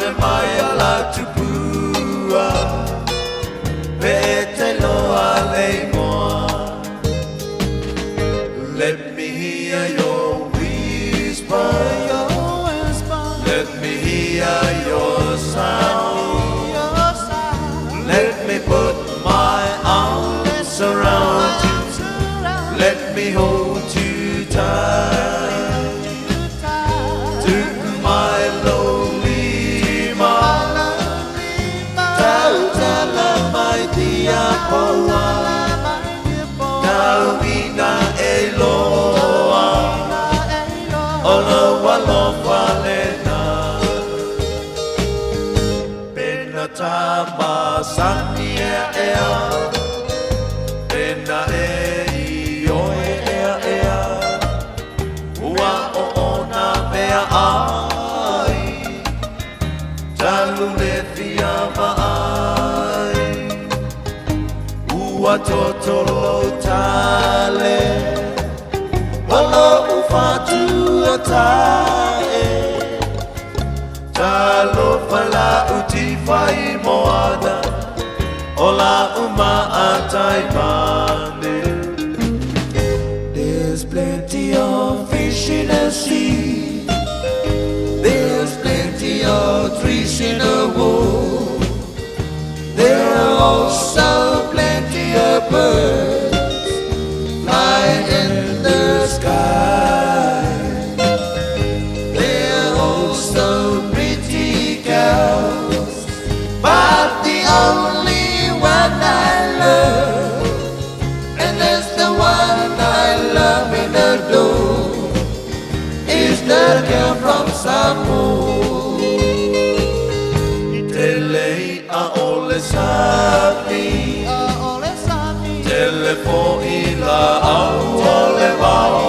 Mate mai ala tupua Pe te loa le moa. Let me hear your whisper. Let me hear your sound. Let me put my arms around you. Let me hold you tight. To my lonely ma Tautala mai tia poa Tauina e loa O lo alofa lena Pena tama sani ea ea Pena e i oe ea ea Ua o ona mea ai Talu le fia maai Ua totolo tale O lo ufatua tae Talo fala uti fai moana O la uma atai mane. There's plenty of fish in the sea. There's plenty of trees in the wood. There are also plenty of birds flying in the sky. There are also pretty girls, but the only one I love, and that's the one I love in the door, is the girl from Samoa. I te lei a o le sami, Tele i la au o le vao,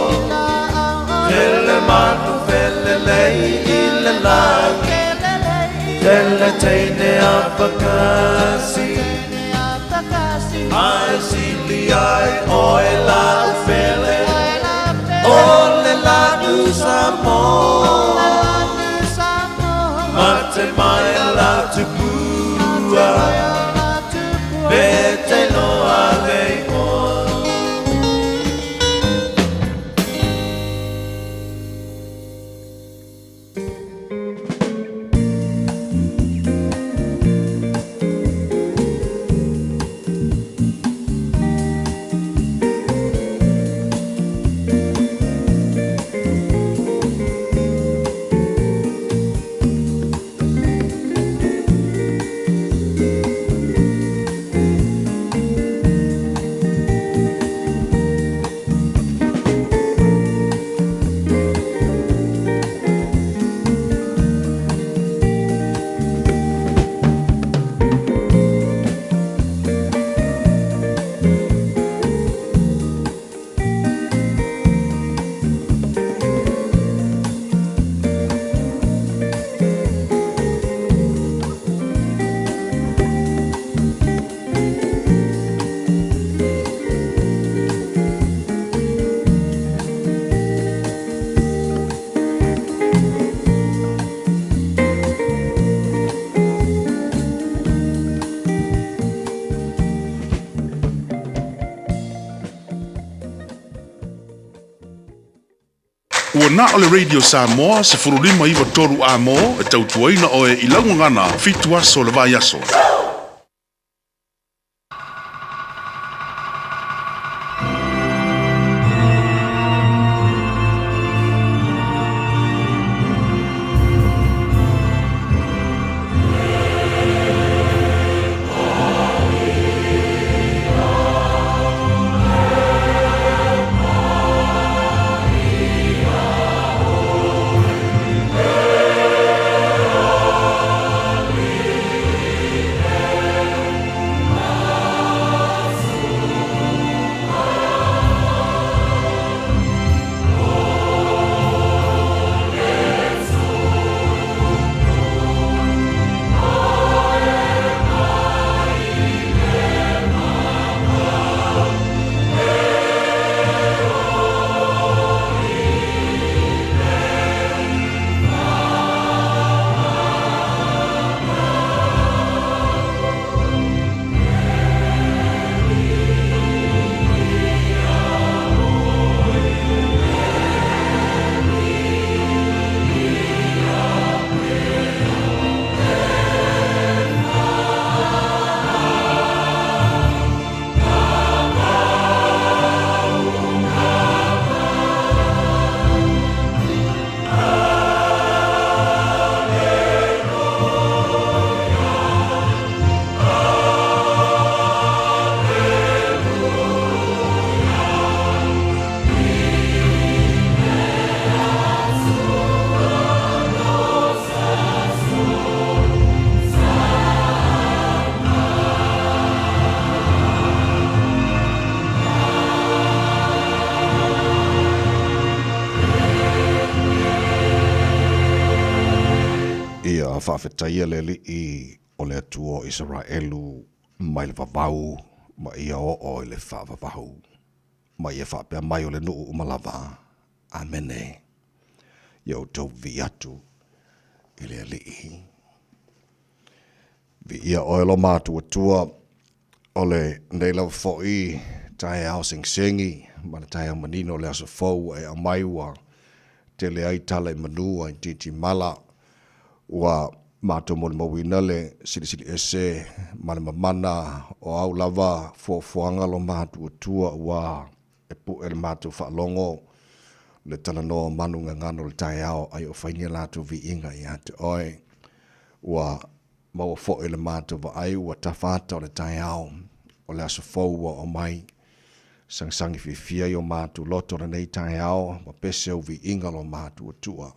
Tele manu fele lei i le lagi, Tele teine a pakasi, Ai sili ai oe la ufele, O le lanu Samoa. Mate mai la tupua, Pe te loa le imoa. Ua na o le Radio Samoa 1593 amo e tautuaina oe i laugagana 7 aso le vai aso. Faafetaia le Alii o le Atua o Isaraelu mai le vavau ma ia oo i le faavavau, ma ia faapea mai o le nuu uma lava. Amene. Ia outou vivii atu i le Alii. Viia oe lo matou Atua, o lenei lava foi taeao segisegi ma le taeao manino o le aso fou ua e aumai ua tele ai tala i manu a i titimala. Ua matou molimauina le silisili ese ma le mamana o au lava fuafuaga lo matou Atua ua e pu'e le matou faalogo le talanoa o manu gagana o le taeao ai o fai ni a latou viiga ia te oe. Ua maua foi le matou vaai ua tafa ata o le taeao o le aso fou ua oo mai. Sagisagi fiafia ai o matou loto lenei taeao ma pese ou viiga lo matou Atua.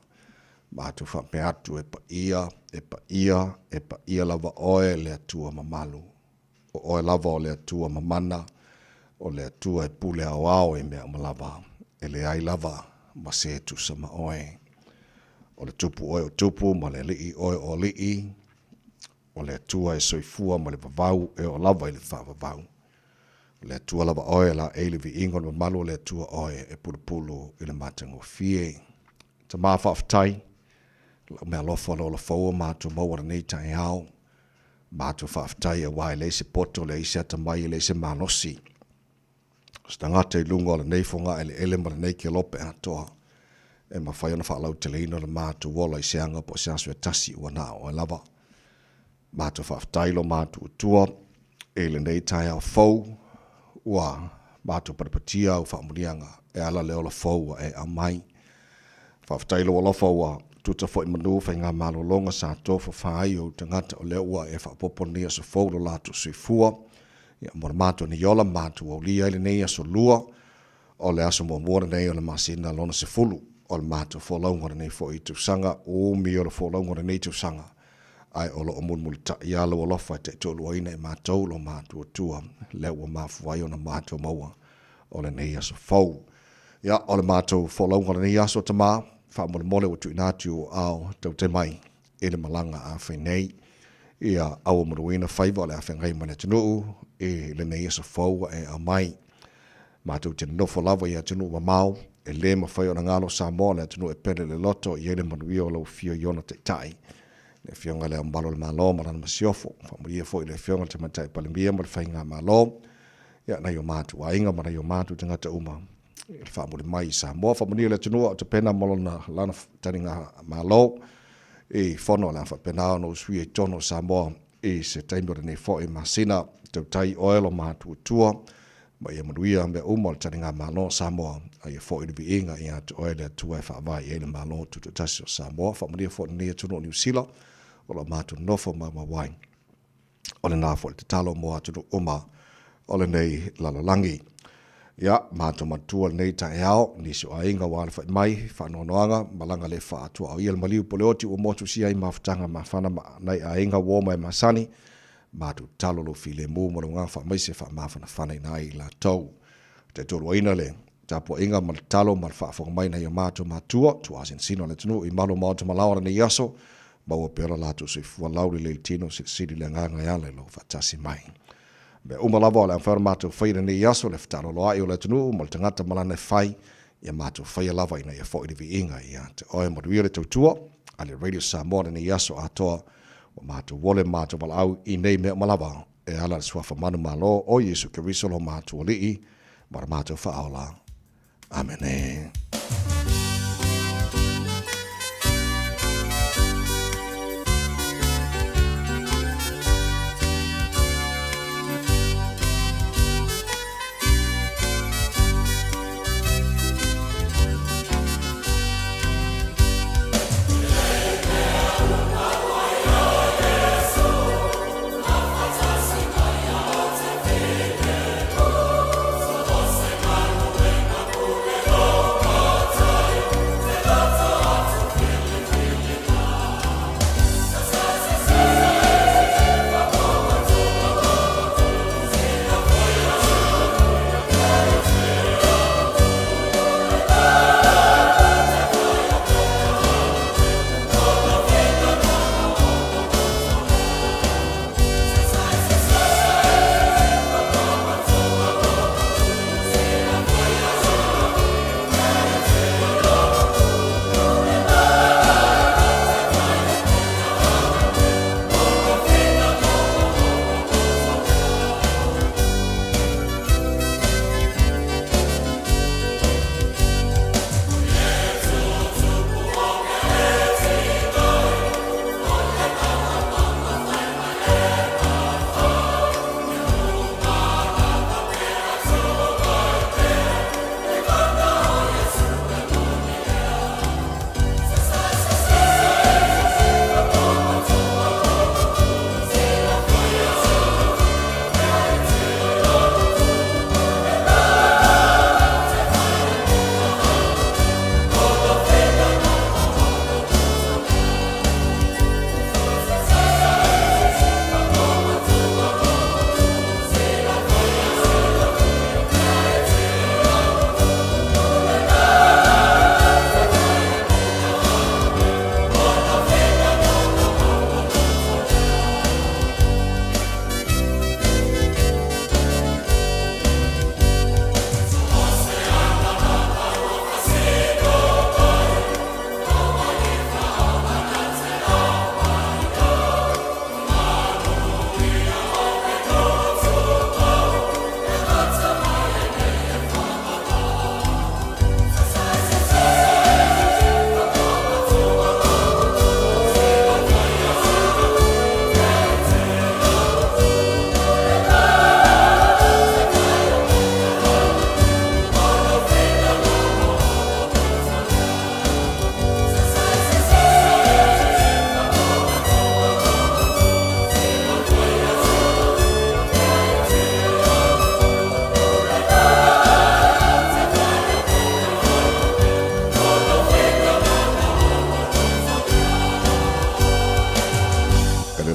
Matou faapea atu e paia, e paia, e paia lava oe le Atua mamalu. O oe lava o le Atua mamana, o le Atua e pule aoao i mea uma lava, e leai lava ma se e tusa ma oe. O le Tupu oe o tupu ma le Alii oe o alii, o le Atua e soifua ma le vavau e oo lava i le faavavau. O le Atua lava oe e laei le viiga o le mamalu o le Atua oe e pulupulu i le matagofie. Tama faafetai, lau meaalofa o le ola fou o matou maua lenei taeao. Matou faafetai aua e leai se poto, leai se atamai, e leai se malosi o se tagata i luga o lenei fogaeleele ma lenei kelope atoa e mafai ona faalauteleina le matou ola i se aga po o se aso e tasi ua na o oe lava. Matou faafetai lo matou Atua i lenei taeao fou ua matou patapatia au faamanuiaga e ala le ola fou ua e aumai. Faafetai i lou alofa ua tuta foi manu faigamalologa sa tofafa ai ou tagata o lea ua e faaopoopo lenei aso fou lo latou soifua. Ia, mo le matou nei ola, matou aulia ai lenei aso lua, o le aso muamua lenei o le masina lona 10 o le matou folauga o lenei foi tausaga, umi o le folauga o lenei tausaga, ae o lo o mulimulitai lava lou alofa e taitoaluaina e matou lo matou Atua, lea ua mafua ai ona matou maua o lenei aso fou. Ia, o le matou folauga o lenei aso, Tama, faamolemole ua tuuina atu i ou aao taute mai i le malaga a fai nei. Ia auamanuina faiva o le a feagai ma le atunuu i lenei aso fou ua e aumai. Matou te nonofo lava i atunuu mamao, e le mafai ona galo Samoa, le atunuu e pele le loto, e i ai le manuia o lau afio i ona taitai, le Afioga i Le Ao Mamalu o le Malo ma lana Masiofo. Faamanuia foi i le Afioga i le Tamaitai Palemia ma le Faigamalo. Ia, nai o matou aiga ma nai o matou tagata uma i le faamuli mai i Samoa. Faamanuia le atunuu a o tapena ma lona lana taliga malo i fono o le a faapena ona usuia i totonu o Samoa i se taimi o lenei foi masina. Tautai oe lo matou Atua ma ia manuia mea uma o le taliga malo o Samoa, a ia foi le viiga ia te oe le Atua e faavae i ai le Malo Tutoatasi o Samoa. Faamanuia foi lenei atunuu o Niu Sila o lo o matou nofo maumau ai. O lena foi le tatalo mo atunuu uma o lenei lalolagi. Ia, matou manatua lenei taeao, nisi o aiga ua alafai mai, faanoanoaga, malaga le faatuaoia le maliu po le oti ua motusia ai mafutaga mafana ma nai aiga uo ma e masani, matou tatalo lou filemu ma lou agaga faamaise faamafanafanaina ai i latou. Taitoluaina le tapuaiga ma le tatalo ma le faafofoga mai nai o matou matua, tuaasinosino a le atunuu i malu o maota malaoa lenei aso, Maua pea lo latou soifua laulelei i le tino, silisili le agaga e ala i lou faatasi mai. Mea uma lava o le a mafai ona matou faia i lenei aso, le fetaaloloai o le atunuu ma le tagata ma lana e fai, ia matou faia lava ina ia foi le viiga ia te oe. Manuia le tautua a le Radio Samoa lenei aso atoa, ua matou ole ma matou valaau i nei mea uma lava e ala i le Suafa manumalo o Iesu Keriso lo matou Alii ma lo matou Faaola. Amene.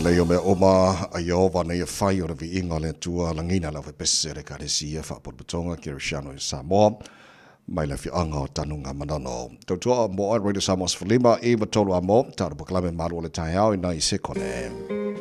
Lelei o mea uma a Ieova na ia fai o le viiga o le Atua lagiina le aufepese a le Ekalesia Faapotopotoga Kerisiano i Samoa mai le afioaga o Tanugamanono. Tautua mo oe Radio Samoa 15 93 a mo, tatou polokalame malu o le taeao i nai sekone.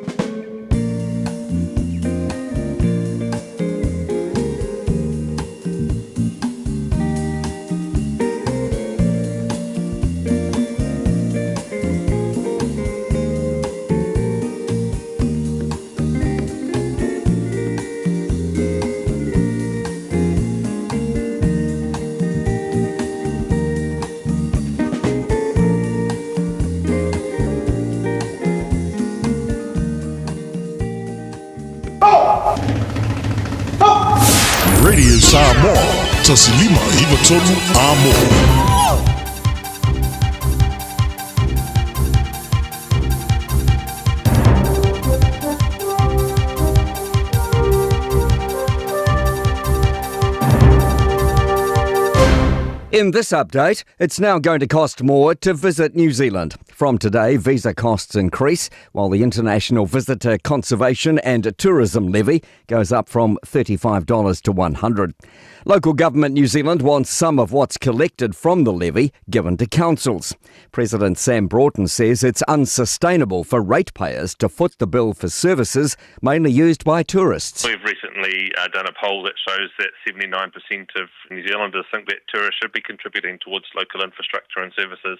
Radio Samoa, 1593 Amo. In this update, it's now going to cost more to visit New Zealand. From today, visa costs increase, while the International Visitor Conservation and Tourism Levy goes up from $35 to $100. Local government New Zealand wants some of what's collected from the levy given to councils. President Sam Broughton says it's unsustainable for ratepayers to foot the bill for services mainly used by tourists. We've recently done a poll that shows that 79% of New Zealanders think that tourists should be contributing towards local infrastructure and services.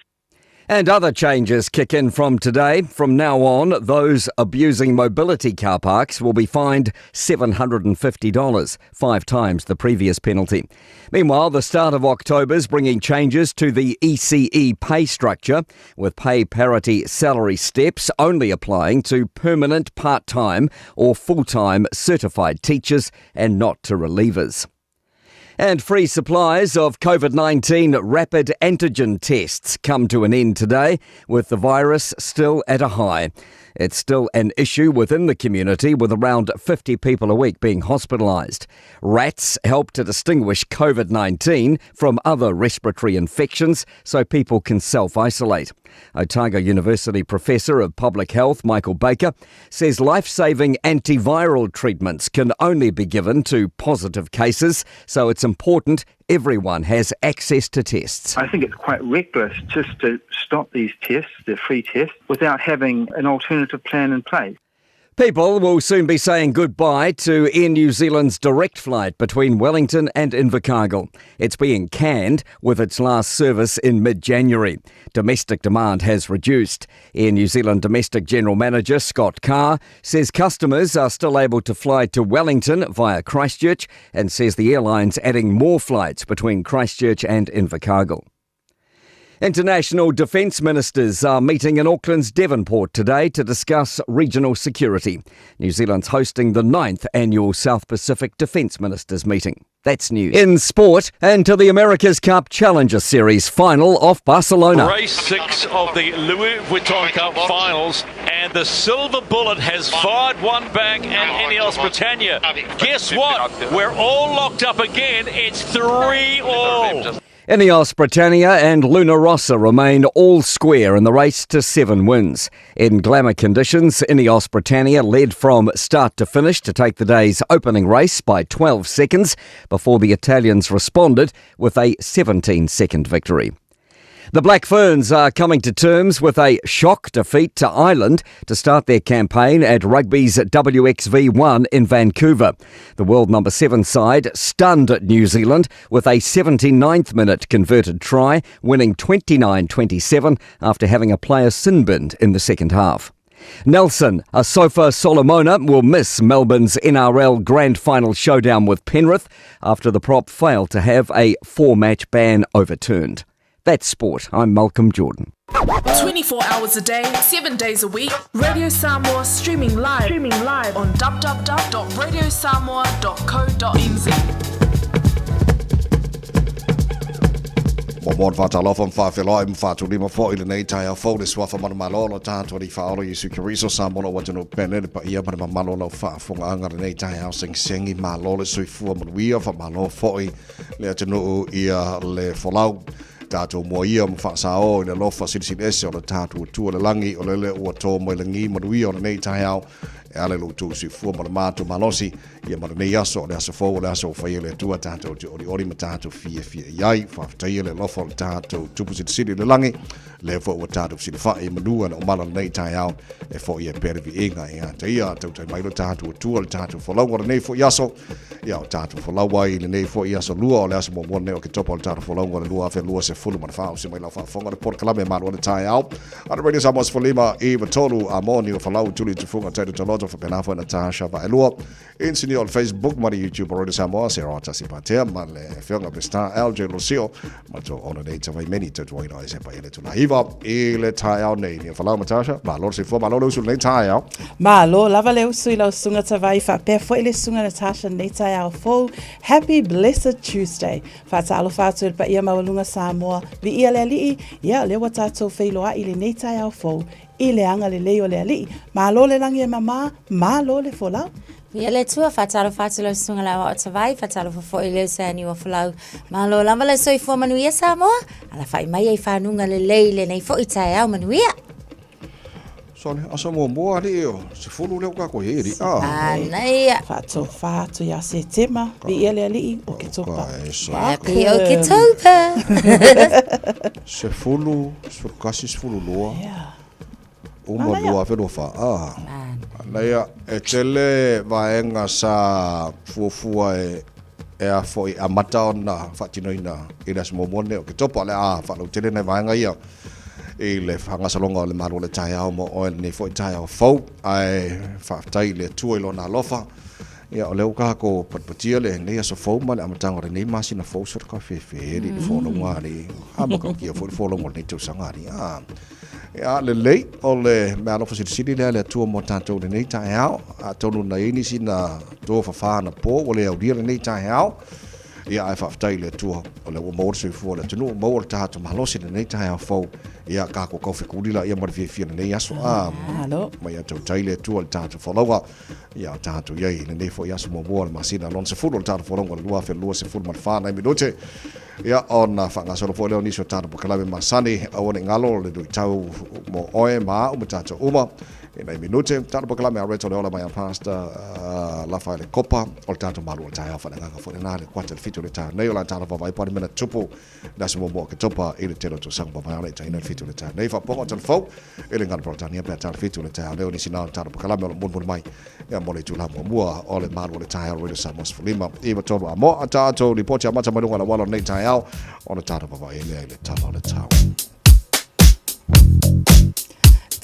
And other changes kick in from today. From now on, those abusing mobility car parks will be fined $750, five times the previous penalty. Meanwhile, the start of October is bringing changes to the ECE pay structure, with pay parity salary steps only applying to permanent part time or full time certified teachers and not to relievers. And free supplies of COVID 19 rapid antigen tests come to an end today, with the virus still at a high. It's still an issue within the community, with around 50 people a week being hospitalised. Rats help to distinguish COVID 19 from other respiratory infections so people can self isolate. Otago University Professor of Public Health Michael Baker says life saving antiviral treatments can only be given to positive cases, so it's important everyone has access to tests. I think it's quite reckless just to stop these tests, the free tests, without having an alternative plan in place. People will soon be saying goodbye to Air New Zealand's direct flight between Wellington and Invercargill. It's being canned with its last service in mid January. Domestic demand has reduced. Air New Zealand Domestic General Manager Scott Carr says customers are still able to fly to Wellington via Christchurch and says the airline's adding more flights between Christchurch and Invercargill. International defence ministers are meeting in Auckland's Devonport today to discuss regional security. New Zealand's hosting the ninth annual South Pacific Defence Ministers meeting. That's news. In sport, and to the America's Cup Challenger Series final off Barcelona. Race six of the Louis Vuitton Cup finals, and the silver bullet has fired one back at Ineos Britannia. Guess what? We're all locked up again. It's 3 all. Ineos Britannia and Luna Rossa remain all square in the race to seven wins. In glamour conditions, Ineos Britannia led from start to finish to take the day's opening race by 12 seconds before the Italians responded with a 17 second victory. The Black Ferns are coming to terms with a shock defeat to Ireland to start their campaign at rugby's WXV1 in Vancouver. The world number 7 side stunned New Zealand with a 79th minute converted try, winning 29 27 after having a player sin binned in the second half. Nelson Asofa Solomona will miss Melbourne's NRL Grand Final showdown with Penrith after the prop failed to have a four match ban overturned. That's sport. I'm Malcolm Jordan. 24 hours a day, 7 days a week, Radio Samoa streaming live, streaming live on www.radiosamoa.co.nz. Mo mo whātalofa mwhawheloa i mwhātulima fo i lenei tai a fo le suafa manumalo lo tātua ni whaoro Yesu Keriso sa mono watunu pene le paia ma le mamalo lau whaafonga anga lenei tai au sengisengi malo le soifua manuia wha malo foi le atunuu ia le folau. Tatou moa ia ma faasao i le alofa silisili ese o le tatou Atua i le lagi, o lele ua to mai lagi manuia o lenei taeao e ala i lo outou soifua ma le matou malosi, ia ma lenei aso, o le aso fou, o le aso ua faia e le Atua tatou te olioli ma tatou fiafia i ai. Faafetaia le alofa o le tatou Tupu Silisili i le lagi, lea foi ua tatou fesilafai i manu ana omala lenei taeao e foi ai pea le viiga ia te ia. Tautai mai lo tatou Atua le tatou folauga o lenei foi aso, ia o tatou folau ai i lenei foi aso lua, o le aso muamua lenei o Oketopa o le tatou folauga o le 2024. Usi mai lau faafofoga le polokalame e malu ai le taeao a le Radio Samoa 15 93 a moni o Folau Tuli Tufuga Taito Taloto faapena foi Natasha Vaelua inisinia o le Facebook ma le YouTube o Radio Samoa Sarah Tasi Patea ma le afioga Pestar LJ Losio ma to ona nei tavaimeni tautuaina ai se paia le tulaiva i le taeao nei. Nia Folau Natasha, malo le soifua, malo le usu i lenei taeao. Malo lava le usu i lau susuga Tavai faapea foi le susuga Natasha i lenei taeao fou. Happy Blessed Tuesday. Faatalofa atu i le paia maualuga Samoa, viia le Alii, ia o lea ua tatou feiloai i lenei taeao fou i le agalelei o le Alii. Malo le lagi e mama, malo le folau. Viia le Atua, faatalofa atu lau susuga i le Aoao Tavai, faatalofa foi i le uso ia Niuafolau. Malo lava le soifua manuia Samoa, alafai mai i fanuga lelei i lenei foi taeao manuia. Sole, aso muamua alii o 10 lea ua tatou i ai alii. Ah. Manaia. Faatofa atu ia Setema, viia le Alii, Oketopa. Happy Oketopa. 10, 11, 12. Yeah. Uma 2024. Ah. Manaia, e tele vaega sa fuafua e e a foi amata ona faatinoina i le aso muamua lenei o Oketopa. O le a faalautele nai vaega ia i le faagasologa o le malu o le taeao mo oe lenei foi taeao fou. Ae faafetai i le Atua i lona alofa. Ia, o lea ua tatou patipatia lenei aso fou ma le amataga o lenei masina fou, sort ka fefe i le folauga alii. A matautia foi le folauga o lenei tausaga alii. A, ia, lelei, o le meaalofa silisili lea a le Atua mo tatou i lenei taeao. Atonu na i ai nisi na tofafa anapo ua le aulia lenei taeao. Ia, ae faafetai i le Atua, o lea ua maua le soifua o le atunuu, ua maua le tatou malosi i lenei taeao fou. Ia, tatou tau fekuli laia ma le fiafia i lenei aso. A, mai ia tautai le Atua i le tatou folauga. Ia, o tatou i ai i lenei foi aso muamua o le masina lona 10 o le tatou folauga o le 2024 nai minute. Ia, ona faagasolo foi lea o nisi o tatou polokalame masani, aua ne i galo le luitau mo oe ma au ma tatou uma. I nai minute, tatou polokalame a Reto Leola mai a Pastor Lafaele Kopa o le tatou malu o le taeao faaleagaga foi lena le kuata le 7 o le taeao nei o la tatou vaavaai po o le mea na tupu le aso muamua o Oketopa i le tele o tausaga mavae ona i taina le 7 o le taeao nei. Faapopoga o Talafou i le gagana Peretania pe a ta le 7 o le taeao nei o nisi na o le tatou polokalame o lo o mulimuli mai ia mo le itula muamua o le malu o le taeao Radio Samoa 15 93 a mo a tatou lipoti amata mai luga o le auala o lenei taeao ona tatou vaavaai lea i le tala o le tau.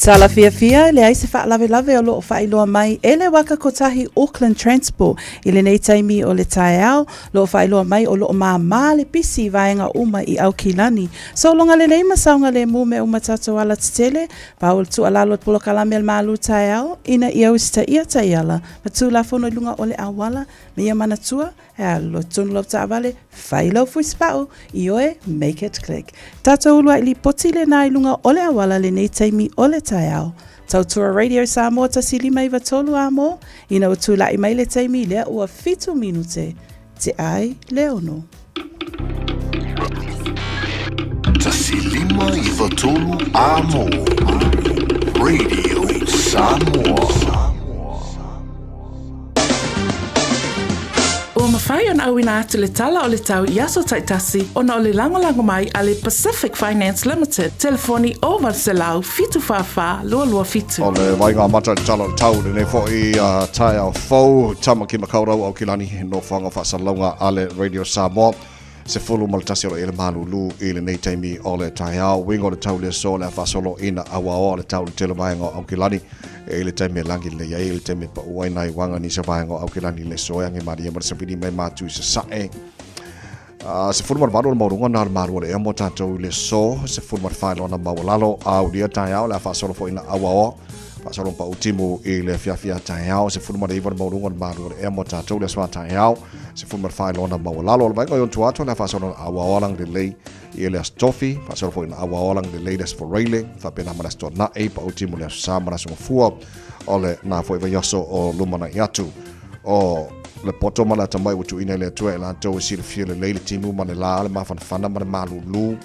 Tala fiafia, e leai se faalavelave o lo o faailoa mai e le waka kotahi Auckland Transport i lenei taimi o le taeao, lo o faailoa mai o lo o māmā le pisi i vaega uma i Aukilani. Sologa lelei ma saogalemu mea uma tatou ala tetele, pau o le tuualalo i le polokalame a le Malu Taeao ina ia usitaia taiala ma Tulafono i luga o le auala ma ia manatua E alu tonu lau taavale, fai lau fuisipau, ioe, make it click. Tatou uluai lipoti lena i luga o le auala lenei taimi o le taeao. Tautua Radio Samoa 1593 a mo, ina ua tula'i mai le taimi lea ua 7 minute te ai le ono. 1593 a mo Radio Samoa. Ua mafai ona auina atu le tala o le tau i aso taitasi ona o le lagolago mai a le Pacific Finance Limited, telefoni 0800 744 227. O le vaaiga amata i le tala o le tau i lenei foi taeao fou, Tamaki Makaurau Aukilani, nofoaga faasalalauga a le Radio Samoa. 11 o lo o i ai le malulu i lenei taimi o le taeao. Uiga o le tau i le aso o le a faasolo ina auaoa le tau i le tele o vaega o Aukilani. E i le taimi e lagi lelei ai, e i le taimi e pau ai nai uaga nisi o vaega o Aukilani i le aso e age malie ma le savili mai matu i sasae. 18 o le maualuga na o le malu o le ea mo tatou i le aso, 14 i lona maualalo, a ulia taeao o le a faasolo foi ina auaoa. Faasolo pau timu i le afiafi a taeao, 19 le maualuga o le malu o le ea mo tatou i le aso a taeao, 14 i lona maualalo. O le vaega i ona tua atu o le a faasolo ina auaoa lagi lelei i le Aso Tofi, faasolo foi ina auaoa lagi lelei le Aso Faraile, faapena ma le Aso Toonai, pau timu i le Aso Sa ma le Aso Gafua o lena foi vaiaso o lumanai atu. O. Le poto ma le atamai ua tuuina i le Atua e latou e silafia lelei le timu ma le la, le mafanafana ma le malūlū,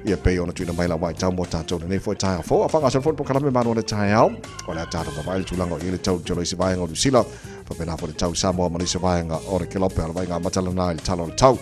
ia pei ona tuuina mai lau vaitau mo tatou lenei foi taeao fou. A faagasolo foi le polokalame malu o le taeao, o le a tatou vaavaai le tulaga o i ai le tau i le isi vaega o Niu Sila, faapena foi le tau i Samoa ma nisi vaega o le Kelope. O le vaaiga amata lena i le tala o le tau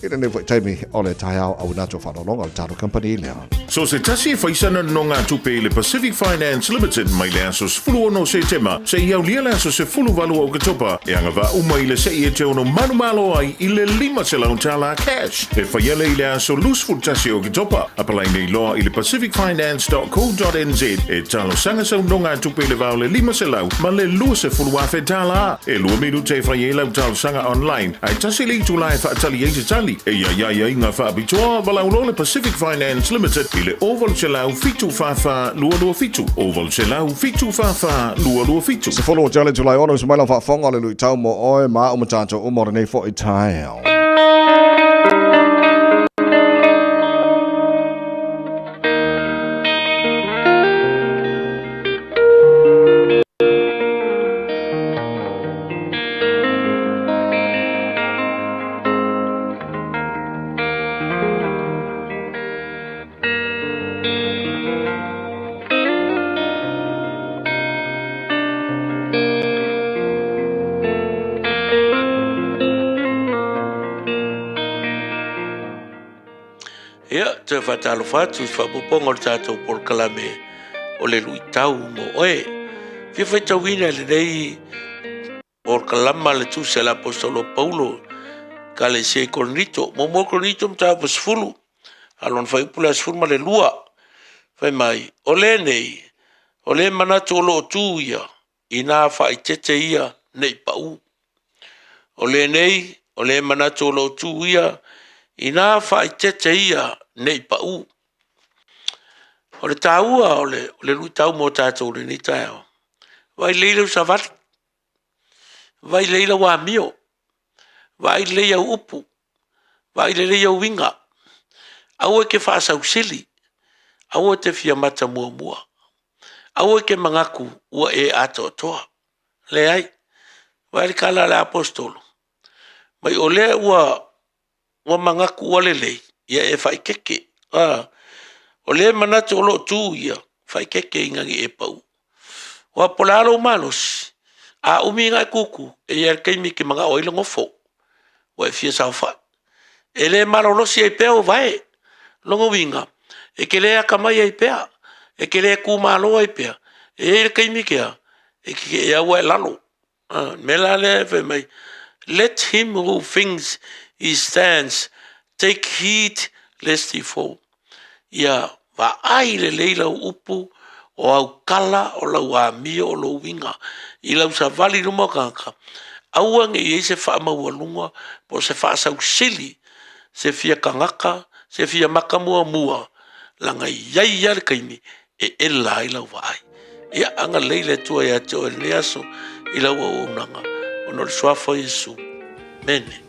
i lenei foi taimi o le taeao auina atu o faaaloaloga o le tatou kamupani lea. So se tasi e fai sana nonogatupe i le Pacific Finance Limited mai le aso 16 Setema seia aulia le aso 18 o Oketopa e agavaa uma i le se'i e te ono manumalo ai i le $500 cash e faia lea i le aso 21 o Oketopa. Apalai nei loa i le pacificfinance.co.nz e talosaga sau nonogatupe i le va o le $500 ma le $20,000. E lua minute e fai ai lau talosaga online, ae tasi le itula e faatali ai se tali. E iai ai aiga faapitoa, valaau loa le Pacific Finance Limited i le 0800 744 227, 0800 744 227. 10 o Jale July 6 uso mai lau faafofoga o le luitau mo oe ma au ma tatou uma o lenei foi taeao. Ia, toe faatalofa atu i faaopoopoga o le tatou polokalame o le luitau mo oe. Fia faitauina i lenei polokalama le tusi a le Aposetolo Paulo Ekalesia i Korinito. Muamua Korinito mataupu 10, a lona fuaiupu le 12. Fai mai, o lenei, o le manatu o lo o tu ia, inā faaeteete ia ne i pau. O lenei, o le manatu o lo o tu ia, inā faaeteete ia ne i pau. O le taua o le, o le luitau mo tatou i lenei taeao, vaai lelei lau savali, vaai lelei lau amio, vaai lelei au upu, vaai lelei au uiga. Aua e te faasausili, aua e te fia mata muamua, aua e te manatu ua e atoatoa. Leai, vaai le tala a le Aposetolo, mai o lea ua ua manatu ua lelei, ia e faaeteete. A, o lea manatu o lo o tu ia, faaeteete ina ne i e pau. Aua po o le a lou malosi, a umi ona e tutu, e i ai lava le taimi e te manao ai le nofo, ua e fia saofai. E le malolosi ai pea ou vae. Lona uiga, e te le atamai ai pea, e te le tumalo ai pea. E i ai le taimi kea, e te te ea ua e lalo. O le mea la lea e fai mai, let him who thinks he stands take heed lest he fall. Ia vaai lelei lau upu, o au tala, o lau amio, o lou uiga i lau savali i luma o tagata, aua ne i i ai se faamaualuga po o se faasausili, se fia tagata, se fia maka muamua, leaga e i ai lava le taimi e ela ai lau vaai. Ia agalelei le Atua ia te oe i lenei aso i lau auaunaga, ona o le Suafa o Iesu. Mene.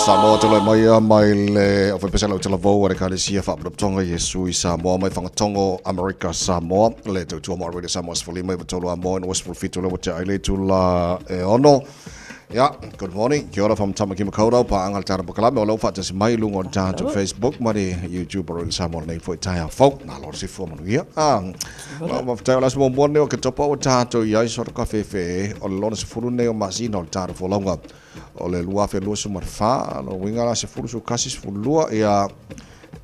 Samoa tulai mai ia mai le Ofisa Lau Talavou a le Ekalesia Faapotopotoga Iesu i Samoa mai Fagatogo Amerika Samoa le tautua mo Radio Samoa 15 i 3 Amoa no 17 le ua ai le itula e ono. Yeah, good morning. Kia ora from Tamaki Makaurau, pāanga le tāna pakalame o lau whaatasi mai lunga o le tātou Facebook ma le YouTube o Radio Samoa nei foi taia fau. Nā lora si fua manuia. Ah, la mawhtai o las mo nei o ke topa o tātou i ai sora ka whewhe o le lona se furu nei o masina o le tātou folonga o le 2024 lo winga la se furu su kasi se furu lua ia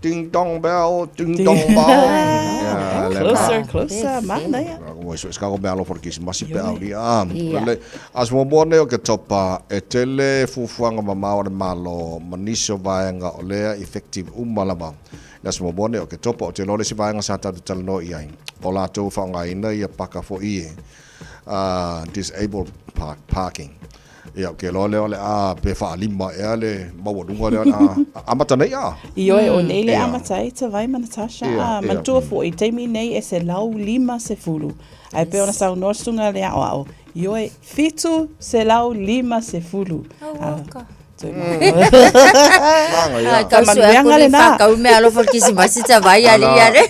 Ding dong bell, ding dong bell. Yeah, closer, closer, mana ia. Mo so ska go mea for kisi masi pe au lia. Le as mo mo nei o ke topa e tele fufuanga mamao o le malo ma nisi o vaega o lea effective uma lava. Le aso muamua nei o Oketopa, ou te iloa le isi vaega sa tatou talanoa i ai, o latou faaaogaina ia paka foi e disabled parking. Ia, ou te iloa lea o le a pe faalima ea le maualuga lea o le a amata nei a. Ioe, o nei le amata ai Tavai ma Natasha, a manatua foi, taimi nei e 150. Ae pei ona saunoa le susuga le aoao, ioe, 750. Auaka. Manaia. Tau sue aku Faamanuiaga le lena. whakau mea alofa o le Kisimasi Tavai ali Ala. ale.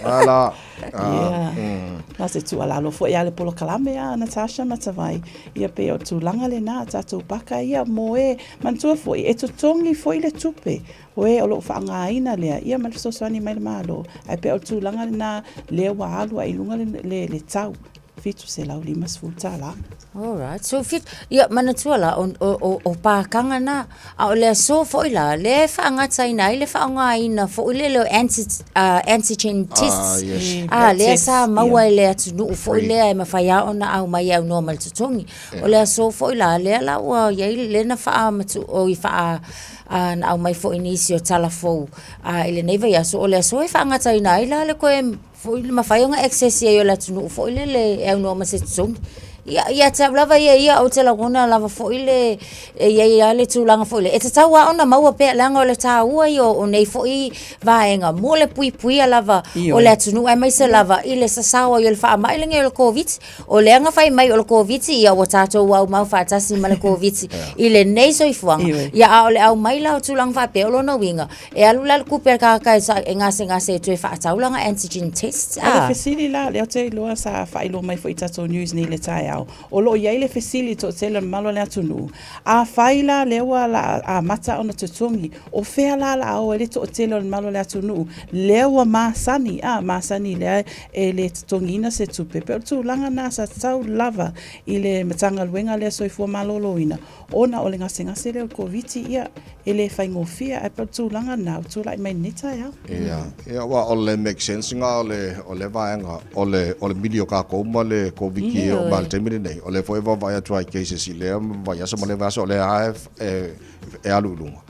Ala. Yeah. Na se tuualalo foi a le polokalame a Natasha ma Tavai, ia pei o tulaga lena a tatou paka ia mo e manatua foi e totogi foi le tupe o e o loo faaaogaina lea ia ma le fesoasoani mai le Malo, ae pei o le tulaga lena lea ua alu ai i luga le, le, le tau $750. Alright, so fit, ia manatua la, o, o, o, o pākanga nā, a o le aso foi la, lea e faagataina ai le faaaogaina foi lele o anti, uh, antigen tests. Ah, yes. Ah, lea Tests, sa maua yeah. e le atunuu foi Free. lea e mawhai a ona au mai au noa ma le totogi. O le aso foi la, lea la ua iai lea na whaamatu, o i whaa, uh, na au mai foi nisi o tala fou. Uh, i lenei vaiaso, o le aso e faagataina ai la le koe Foi le mafai ona access i ai o le atunuu foi lele e aunoa ma se totogi. Ia, ia te au lava ia ia, ou te lagona lava foi le, e i ai lava le tulaga foi lea, e tatau lava ona maua pea, leaga o le taua ia o nei foi vaega mo le puipuia lava o le atunuu, aemaise lava i le sasao ai o le faamai lenei o le Koviti. O lea na fai mai o le Koviti, ia ua tatou aumau faatasi ma le Koviti i lenei soifuaga. Ia, a o le aumai la o tulaga faapea, o lona uiga, E alu la le kupe a le tagata e sa, e gasegase e toe faatau lana antigen test, O le a. fesili la, lea ou te iloa sa faailoa mai foi i tatou news nei i le taeao. taeao, o lo o i ai le fesili i toatele o le mamalu o le atunuu, Afai la lea ua la amata ona totogi, o fea la la o ai le toatele o le mamalu o le atunuu lea ua masani, a, masani lea e le totogiina se tupe. Pei o le tulaga lena sa tatau lava i le Matagaluega lea Soifua Maloloina ona o le gasegase lea o le Koviti, ia, e le faigofie, ae pei o le tulaga lena ua tulai mai i lenei taeao. Ia, ia aua o le make sense lena o le, o lea vaega, o le, o le mili o kākou ma le Koviti e oo mai lava i le taimi lenei, o lea foi e vaavaai atu lava i cases i lea vaiaso ma lea vaiaso, o lea lava e, e, e alu i luga.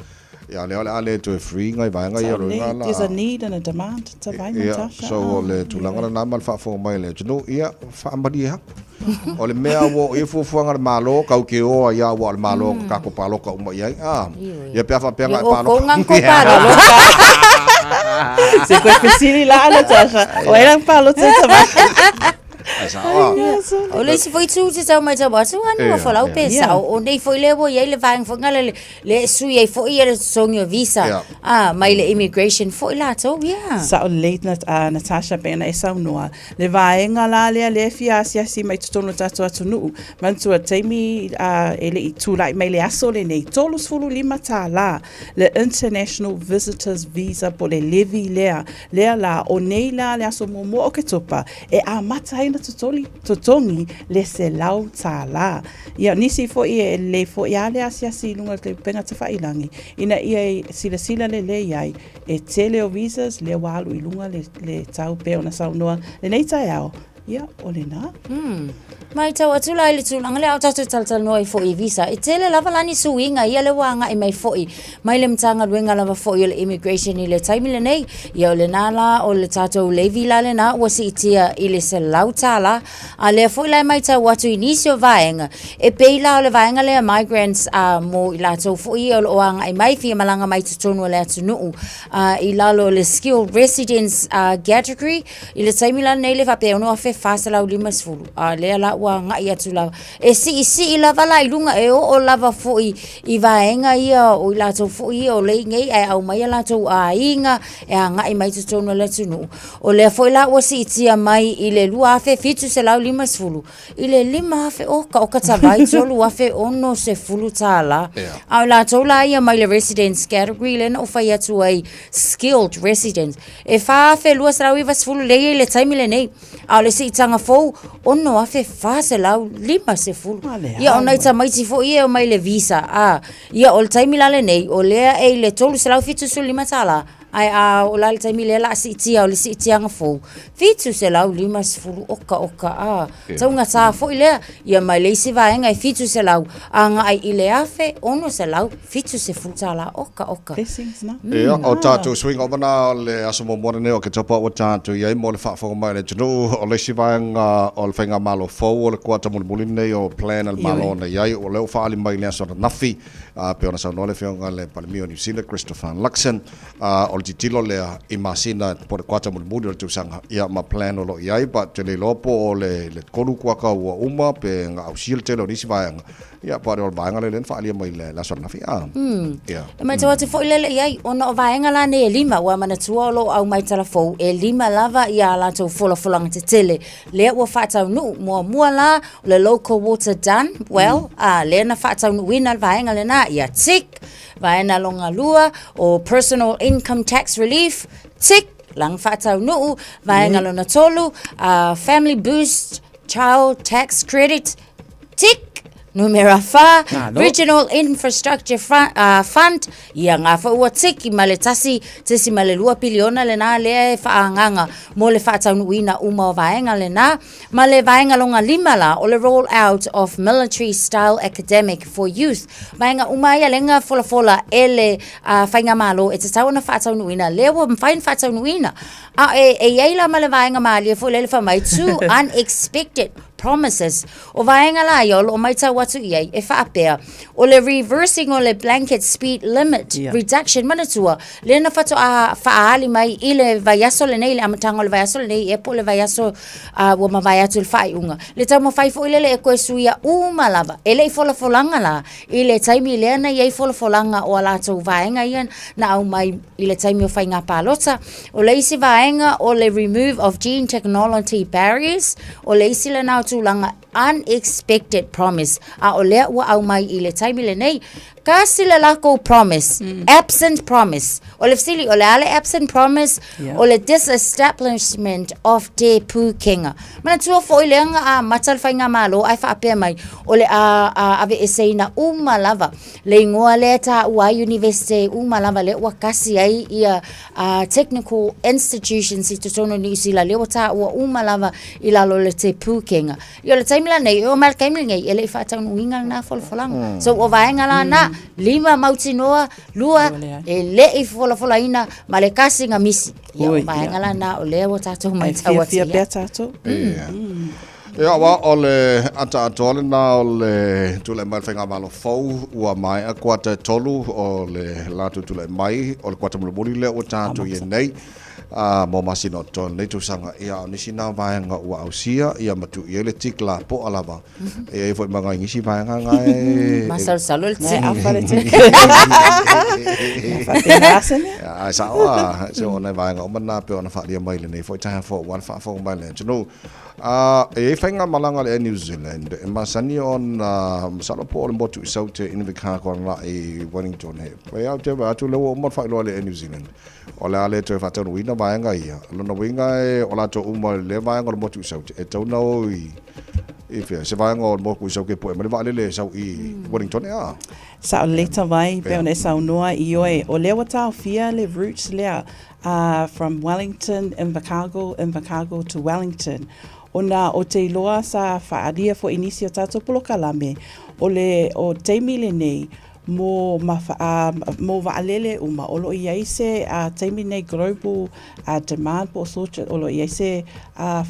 Ia, o lea o le a le toe free nai vaega ia, o lona uiga la... There's a need and a demand, ta vai Ia, Natasha. so o le tulaga lena ma le faafofoga mai a le atunuu, ia, faamalie atu. O le mea ua oo i ai fuafuaga a le Malo, kau ke o ai lava aua o le Malo na tatou palota uma i ai, a. Ia pe a faapea na e palota. Se koe fesili la, Natasha. O ai la palota i ta Ai sao a. O le isi foi itu te tau matau atu, anu ua folau pe sao. O nei foi lea ua i ai le vaega foi ngale le e sui ai foi ia le totogi o visa. A, mai le immigration foi latou, ia. Sao lelei Natasha pei ona e saunoa. Le vaega la lea lea e fia asiasi mai totonu o le tatou atunuu, manatua taimi e le i tulai mai le aso lenei, $35 le International Visitors Visa po o le levy lea. Lea la, o nei la le aso muamua o Oketopa e amata ai ona totogi le $100. Ia, o nisi foi e lelei foi lava le asiasi i luga o le upega tafailagi ina ia silasila lelei ai E tele o visas lea ua alu i luga le, le tau pei ona saunoa lenei taeao, ia, o lena. Mm. Matau atu la i le tulaga lea a o tatou talatalanoa ai foi i visa, e tele lava la ni suiga ia lea ua agai mai foi mai le Matagaluega lava foi o le Immigration i le taimi lenei. Ia o lena la o le tatou levy la lena ua siitia i le $100, a lea foi la e matau atu i nisi o vaega, e pei la o le vaega lea migrants uh, mo i latou foi ia o lo o agai mai fia malaga mai totonu o le atunuu uh, i lalo o le skilled residence uh, category i le taimi la lenei le faapea 6,450 a lea la ua agai atu lava e siisii lava la i luga e oo lava foi i vaega ia o i latou foi ia o lei nei ae aumai a latou aiga e agai mai totonu o le atunuu o lea foi la ua siitia mai i le 2,750 i le 5,000 oka oka tavai 3,060 tālā. Yeah. A o latou la ia mai le residence category lea na ou fai atu ai skilled residence. E 4,290 lea i le taimi lenei. A o le siitaga fou 6,450. Ia o nai tamaiti foi ia e omai le visa. A, ia o le taimi la lenei o lea e i le 375 tālā. Ae a oo la i le taimi lea la a siitia o le siitiaga fou, 750 oka oka a taugata foi lea, ia ma le isi vaega e 700 agai i le 1670 tala oka oka. Blessings na. Ia, o tātou suiga uma nā o le aso muamua lenei o Oketopa ua tātou i ai mo le faafofoga mai a le atunuu. O le isi vaega o le faigamalo fou o le kuata mulimuli lenei o plan a le Malo na i ai, o lea ua faaali mai i le aso ananafi, A pei ona saunoa le Afioga i le Palemia o Niu Sila, Christopher Luxon, a o le tilotilo lea i masina po o le kuata mulimuli o le tausaga, ia ma plan o lo o i ai, but te le iloa po o le le 3 kuaka ua uma pe na ausia le tele o nisi vaega, ia but o le vaega lea lea na faaalia mai i le aso ananafi, a. Ia. E matau atu foi lele i ai, ona o vaega la nei e lima, ua manatua o lo o aumai talafou, e lima lava ia a latou folafolaga tetele lea ua faataunuu. Muamua la, o le local water done well, mm. a lea na faataunuuina le vaega lena, ia tick. Vaega longa lua, o personal income tax relief, tick. Langa faataunuu. Vaega mm. lona tolu, uh, family boost child tax credit, tick. Numera whā, Regional Infrastructure Fund, uh, Fund ia ngā whaua tiki ma le tasi, tesi ma le lua piliona le nā lea e whaanganga mō le faataunuuina uma o vaega lenā, ma le vaega lona lima la o le roll out of military style academic for youth. Vaega uma ia lenga folafola e le uh, faigamalo e tatau ona faataunuuina, lea ua mafai ona faataunuuina. A e, e i ai la ma le vaega malie foi lea le fai mai, two unexpected promises. O vaega la ia o lo o matau atu i ai e faapea, o le reversing o le blanket speed limit yeah. reduction, manatua, lea na faatoa faaali mai i le vaiaso lenei, le amataga o le vaiaso lenei, ia po o le vaiaso uh, ua mavae atu i le faaiuga. Le taumafai foi lele e koe suia uma lava, e le i folafolaga la, i le taimi lea na i ai folafolaga o a latou vaega ia na aumai i le taimi o faiga palota. O le isi vaega o le remove of gene technology barriers, o le isi lena o tulaga. unexpected promise, a o lea ua aumai i le taimi lenei. Kasi le lakou promise, absent promise. O le fesili, o le a le absent promise? O le disestablishment of Te Pūkenga. Manatua foi lea na amata le faigamalo ae faapea mai, o le a aveeseina uma lava le igoa lea e taua ai Iunivesite uma lava lea ua kasi ai ia technical institutions i totonu o Niu Sila, lea ua taua uma lava i lalo o le Te Pūkenga. Ia o le taimi lenei, e oo mai le taimi lenei, e le i faataunuuina lena folafolaga. So o vaega la na, lima mautinoa, lua e le i folafolaina ma le kasi na misi. Ia o vaega la na o lea ua tatou matau atu i ai. Pea tatou. Ia, aua o le ataatoa lena o le tulai mai o le Faigamalo fou, ua maea kuata e tolu o le latou tulai mai, o le kuata mulimuli lea ua tatou i ai nei. ā, mo masina o totoe o lenei tausaga, ia, a o nisi na vaega ua ausia, ia, ma tuu i ai le tick lapoa lava. E i ai foi ma nai nisi vaega na e... Masalosalo le tick. Afa le tick. Faapena se mea. Ae sao a, se o nai vaega uma na pei ona faaalia mai i lenei foi taeao fou aua le faafofoga mai a le atunuu. Ā, e i ai faigamalaga a le Air New Zealand e masani ona, masalo po o le motu i Saute, Invercargill agai i Wellington, he, e au te vaai atu lea ua uma ona faailoa e le Air New Zealand. O le a le toe faataunuuina vaega ia. O lona uiga e o latou uma i lea vaega o le motu i Saute, e tatau ona o i, i fea, se vaega o le motu i Saute e pue mai le vaalele e sau i Wellington, ea? Sao leta mai, pei ona e saunoa i oe, o lea ua taofia le route lea from Wellington, Invercargill, Invercargill to Wellington. Ona o te iloa sa faaalia foi i nisi o tatou polokalame, o le o taimi lenei, Mō ma, mō vaalele uma, o lo o i ai se taimi nei global demand po o shortage, o lo o i ai se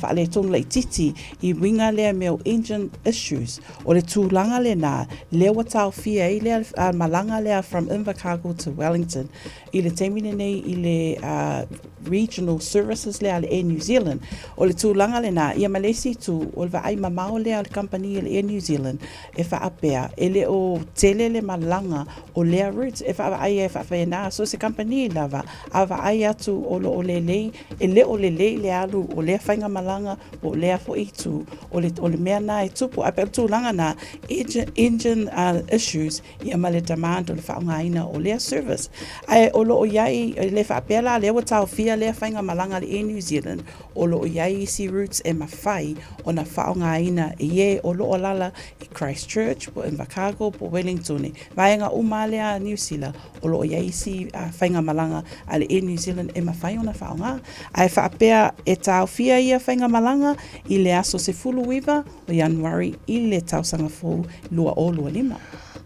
faaletonu laitiiti i uiga lea mea o engine issues. O le tulaga lena, lea ua taofia ai lea malaga lea from Invercargill to Wellington i le taimi lenei i le regional services lea a le Air New Zealand. O le tulaga lena, ia ma le isi itu, o le vaai mamao lea a le kamupani a le Air New Zealand, e faapea, e le o tele le malaga o lea route e vaavaai ai faapena, so se kamupani lava, a vaai atu o lo o lelei, e le o lelei le alu o lea faigamalaga po o lea foi itu, o le, o le mea na e tupu. Ae pei o le tulaga na, engine, engine issues, ia ma le demand o le faaaogaina o lea service. Ae o lo o i ai, e le faapea la lea ua taofia lea faigamalaga a le Air New Zealand, O lo o i ai isi routes e mafai ona faaaogaina i e o lo o alaala i Christchurch po o Invercargill po o Wellingtone. Vaega uma lea a Niu Sila, o lo o i ai isi faigamalaga a le Air New Zealand e mafai ona faaaoga. Ae faapea e taofia ia faigamalaga i le aso 19 o Ianuari i le tausaga fou 2025.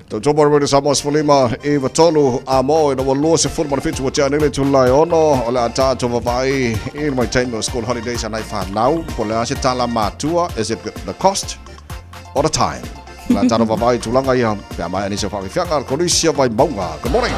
Tautopa Radio Samoa 15 i 3 a mo ina ua 27 ua tea nei le itula e ono o le a tatou vavaai i le vaitaimi o school holidays a nai whanau po le a se tala matua is it the cost or the time o le a tatou vavaai i tulaga ia pe a maea nisi o faafiafiaga a le Kolisi o Vaimauga. Good morning.